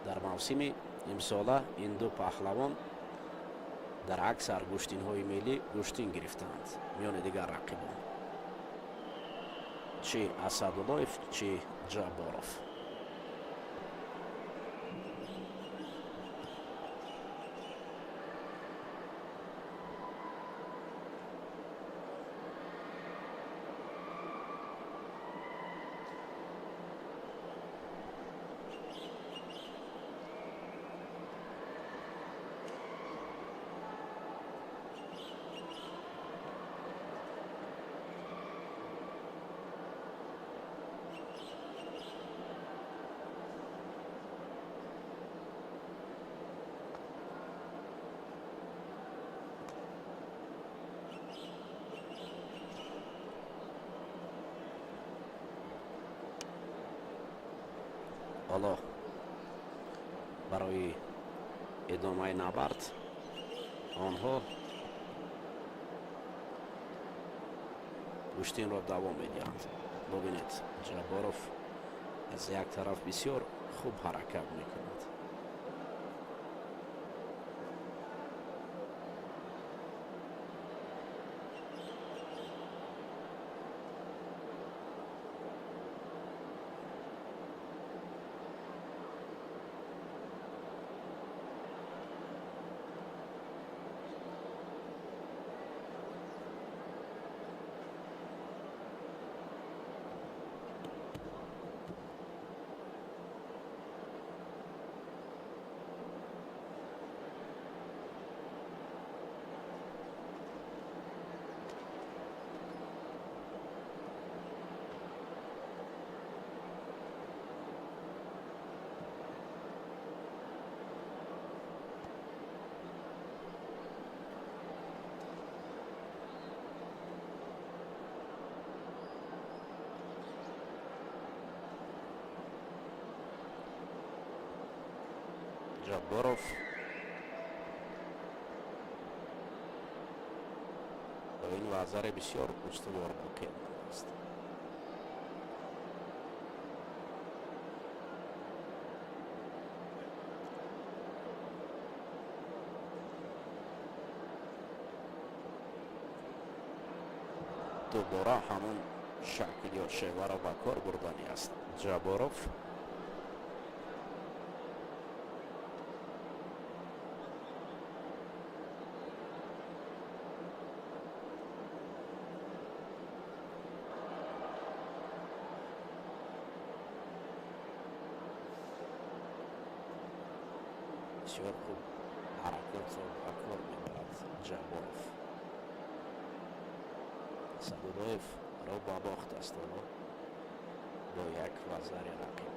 Speaker 8: Дар мавсими имсола ин ду паҳлавон дар аксар гӯштинҳои миллӣ гӯштин гирифтаанд миёни дигар рақибон, чӣ Асадуллоев, чӣ Ҷабборов. Ҳоло барои идомаи набард онҳо гӯштинро давом медиҳанд. Бубинед, Ҷабборов аз як тараф бисёр хуб ҳаракат мекунад. Ҷабборов ба ин вазаре бисёр устувор боқӣ мондааст. Дубора ҳамон шакл ё шеваро ба кор бурдани аст Ҷабборов. Бисёр хуб ҳаракатро ба кор мебарад Ҷабборов. Асадуллоев ро ба бохт аст ҳоло бо як вазари рақиб.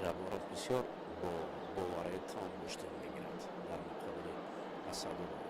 Speaker 8: Ҷабборов бисёр бо боварии том гӯштин мегирад дар муқобили Асадуллоев.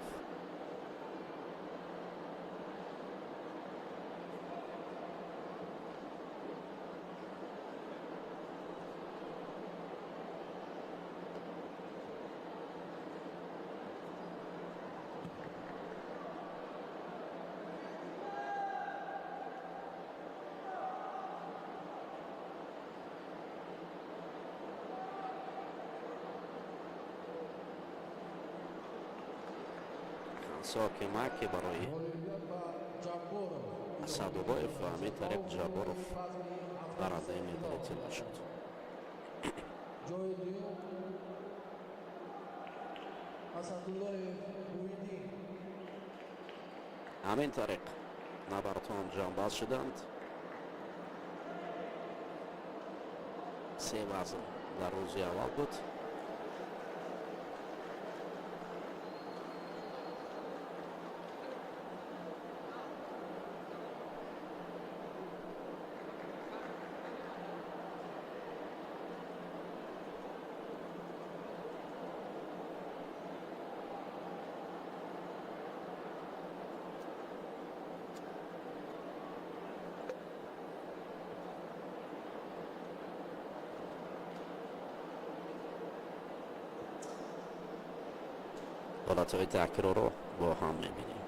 Speaker 8: Соки барои Асадуллоев ва ҳамин тариқ Ҷабборов барандаи медали тилло шуд.
Speaker 2: Ҷои дуюм Асадуллоев Муҳиддин.
Speaker 8: Ҳамин тариқ набардҳо ҷамъбаст шуданд. Се вазн дар рӯзи аввал буд. ҳолатҳои такрорро бо ҳам мебинем.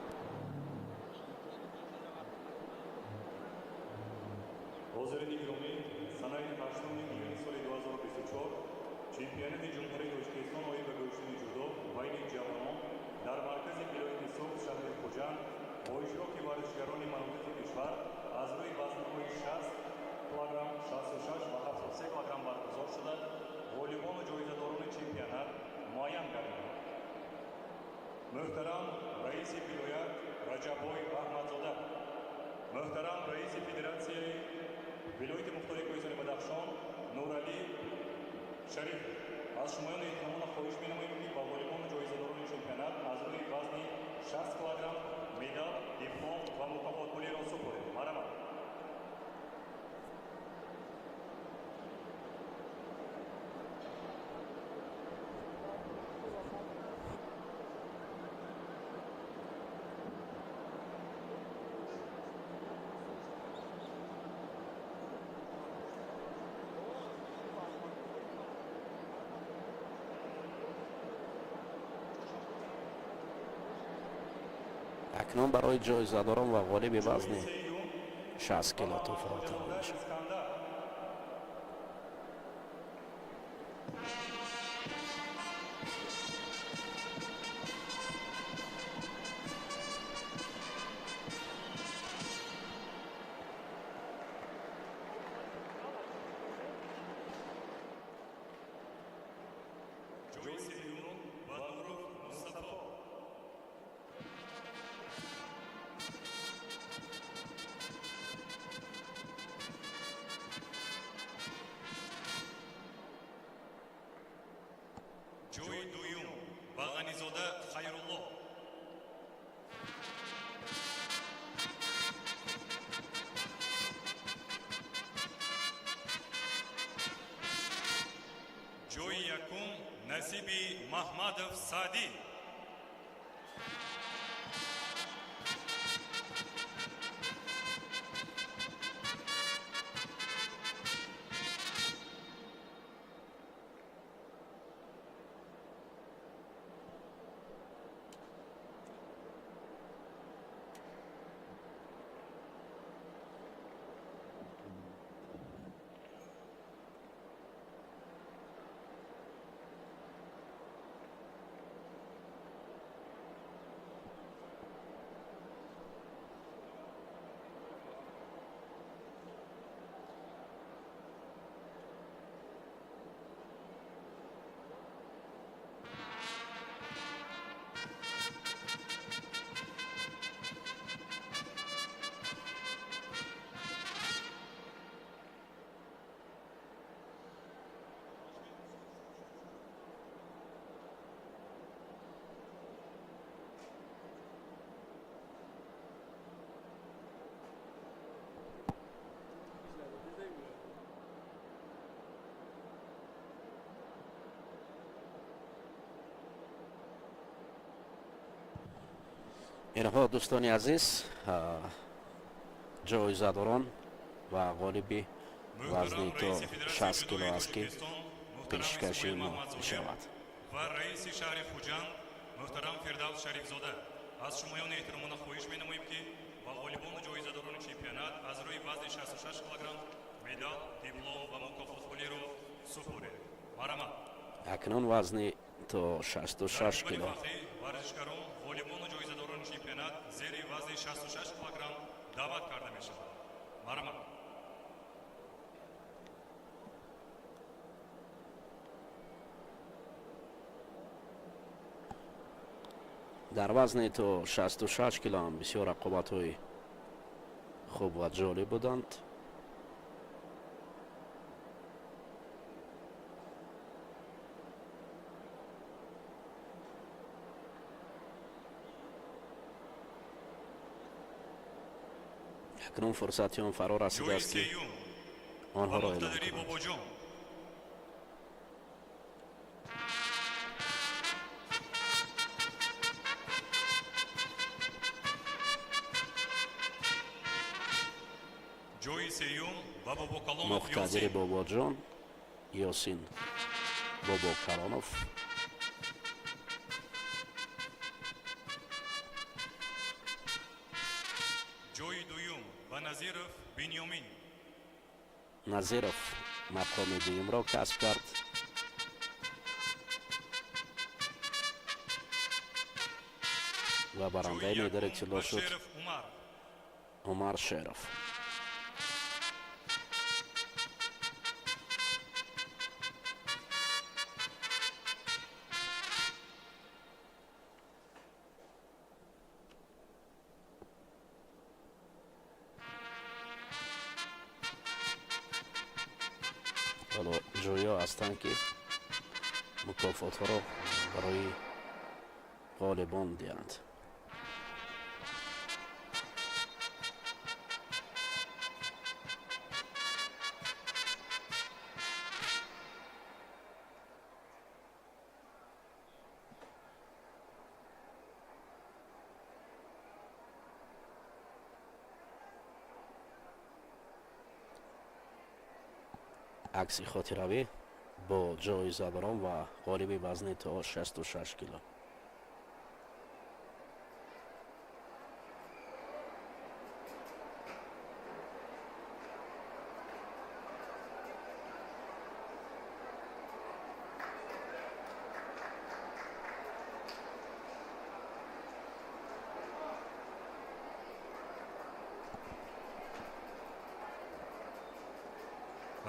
Speaker 7: Ҳозирини гиромӣ, санаи 8 июни соли 2024 чемпионати Ҷумҳурии Тоҷикистон оид ба гӯштини ҷудо байни ҷавонон дар маркази вилояти Суғд, шаҳри Хуҷанд бо иштироки варзишгарони манотиқи кишвар аз рӯи вазнҳои 60 килограмм, 66 ва 73 килограмм баргузор шуда, ғолибону ҷоизадорони чемпионат муайян гардиданд. Муҳтарам раиси вилоят Раҷаббой Аҳмадзода, муҳтарам раиси федератсияи вилояти мухтори Кӯҳистони Бадахшон Нуралӣ Шариф, аз шумоён эҳтиромона хоҳиш менамоем, ки ба ғолибону ҷоизадорони чемпионат аз рӯи вазни 60 килограмм медал, диплом ва мукофотпулиро супоред. Марҳамат.
Speaker 8: Акнун барои ҷоизадорон ва ғолиби вазни 60 кило туҳфаҳо тақдим мешавад.
Speaker 7: Ҷои сеюм ба Нуров Мустафо. Ҷои дуюм ба Ғанизода Хайрулло. Ҷои якум насиби Маҳмадов Саъдӣ.
Speaker 8: Инҳо, дӯстони азиз, ҷоизадорон ва ғолиби вазни то 60 кило аст, ки пешкаши мо мешавад.
Speaker 7: Ва раиси шаҳри Хуҷанд муҳтарам Фирдавс Шарифзода, аз шумоён эҳтиромона хоҳиш менамоем, ки ба ғолибону ҷоизадорони чемпионат аз рӯи вазни 66 килограмм медал, диплом ва мукофотпулиро супоред. Марҳамат.
Speaker 8: Акнун вазни то 66 кило.
Speaker 7: Варзишгарон, ғолибону ҷоизадорони чемпионат зери вазни 66 килограмм даъват карда мешаванд. Марҳамат.
Speaker 8: Дар вазни то 66 кило ҳам бисёр рақобатҳои хуб ва ҷолиб буданд. Акнун фурсати он фаро расидааст, ки онҳоро эълон кунанд.
Speaker 7: Ҷои сеюм ба Бобокалонов.
Speaker 8: Муқтадири Бобоҷон Ёсин Бобокалонов.
Speaker 7: Ҷои дуюм ба Назиров Бинёмин.
Speaker 8: Назиров мақоми дуюмро касб кард. Ва барандаи медали тилло шуд Умар Шеров. Ҷӯё ҳастанд, ки мукофотҳоро барои ғолибон диҳанд. Акси хотиравӣ бо ҷоизадорон ва ғолиби вазни то 66 кило.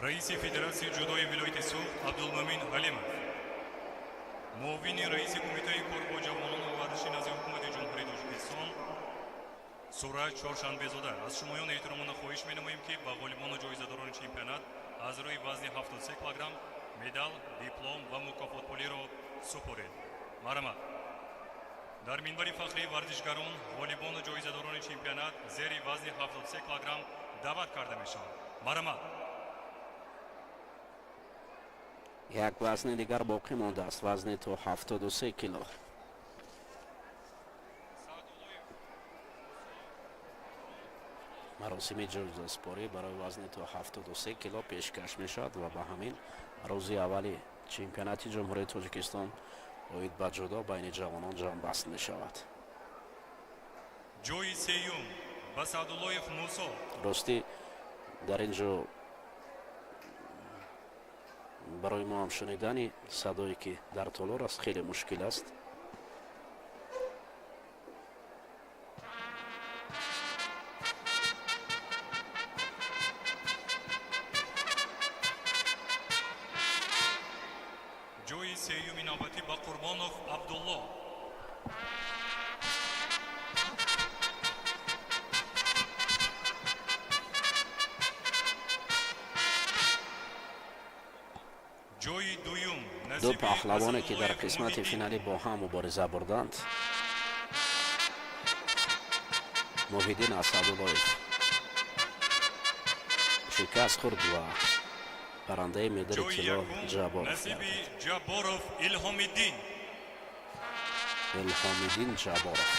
Speaker 7: Раиси Федератсияи ҷудои вилояти Суғд Абдулмӯмин Ҳалимов, муовини раиси Кумитаи кор бо ҷавонон ва варзиши назди Ҳукумати Ҷумҳурии Тоҷикистон Сураҷ Чоршанбезода, аз шумоён эҳтиромона хоҳиш менамоем, ки ба ғолибону ҷоизадорони чемпионат аз рӯи вазни 73 килограмм медал, диплом ва мукофотпулиро супоред. Марҳамат. Дар минбари фахрии варзишгарон, ғолибону ҷоизадорони чемпионат зери вазни 73 килограмм даъват карда мешаванд. Марҳамат.
Speaker 8: Як вазни дигар боқӣ мондааст, вазни то 73 кило. Маросими ҷоизаспорӣ барои вазни то 73 кило пешкаш мешавад ва ба ҳамин рӯзи аввали чемпионати Ҷумҳурии Тоҷикистон оид ба ҷудо байни ҷавонон ҷамъбаст мешавад.
Speaker 7: Ҷои сеюм ба Саъдуллоев Мусо.
Speaker 8: Ростӣ, дар ин ҷо барои мо ҳам шунидани садое, ки дар толор аст, хеле мушкил аст.
Speaker 7: Ҷои сеюми навбатӣ ба Қурбонов Абдулло. Ҷои дуюм
Speaker 8: Ду
Speaker 7: насиби
Speaker 8: паҳлавоне, ки дар
Speaker 7: Асадуллоев
Speaker 8: қисмати
Speaker 7: Муҳиддин.
Speaker 8: финалӣ бо ҳам мубориза бурданд, Муҳиддин Асадуллоев шикаст хӯрд ва барандаи медали
Speaker 7: Ҷои
Speaker 8: тилло
Speaker 7: якум
Speaker 8: Ҷабборов
Speaker 7: насиби
Speaker 8: гардид.
Speaker 7: Ҷабборов Илҳомиддин.
Speaker 8: Илҳомиддин Ҷабборов.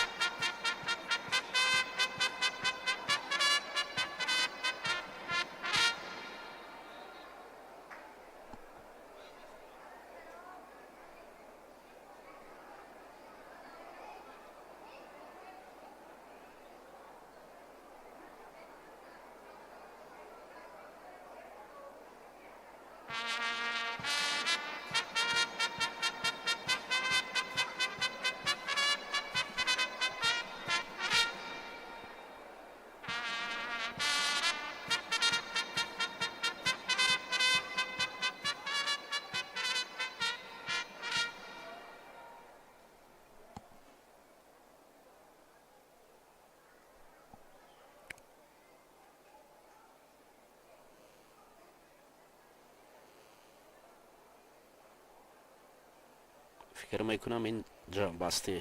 Speaker 8: Фикр мекунам, ин ҷамъбасти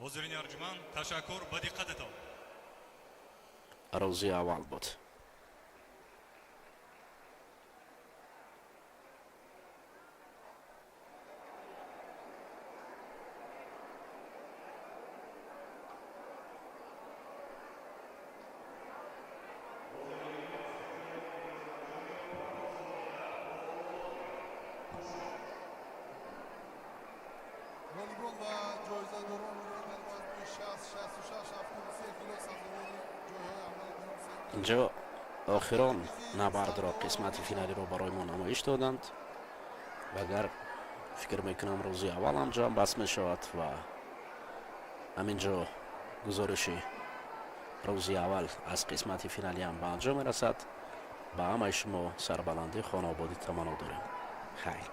Speaker 7: Ҳозирини арҷуманд, ташаккур ба диққататон.
Speaker 8: Рӯзи аввал буд.
Speaker 3: Ғолибон ва ҷоизадороне, ки дар вазни 60, 66, 73 кило сазовори ҷойҳои аввал, дуюм, сеюм
Speaker 8: Инҷо охирон набардро, қисмати финалиро барои мо намоиш доданд. Ва агар фикр мекунам, рӯзи аввал ҳам ҷамъбаст мешавад ва ҳамин ҷо гузориши рӯзи аввал аз қисмати финалӣ ҳам ба анҷом мерасад. Ба ҳамаи шумо сарбаландӣ, хонаободӣ таманно дорем. Хайр.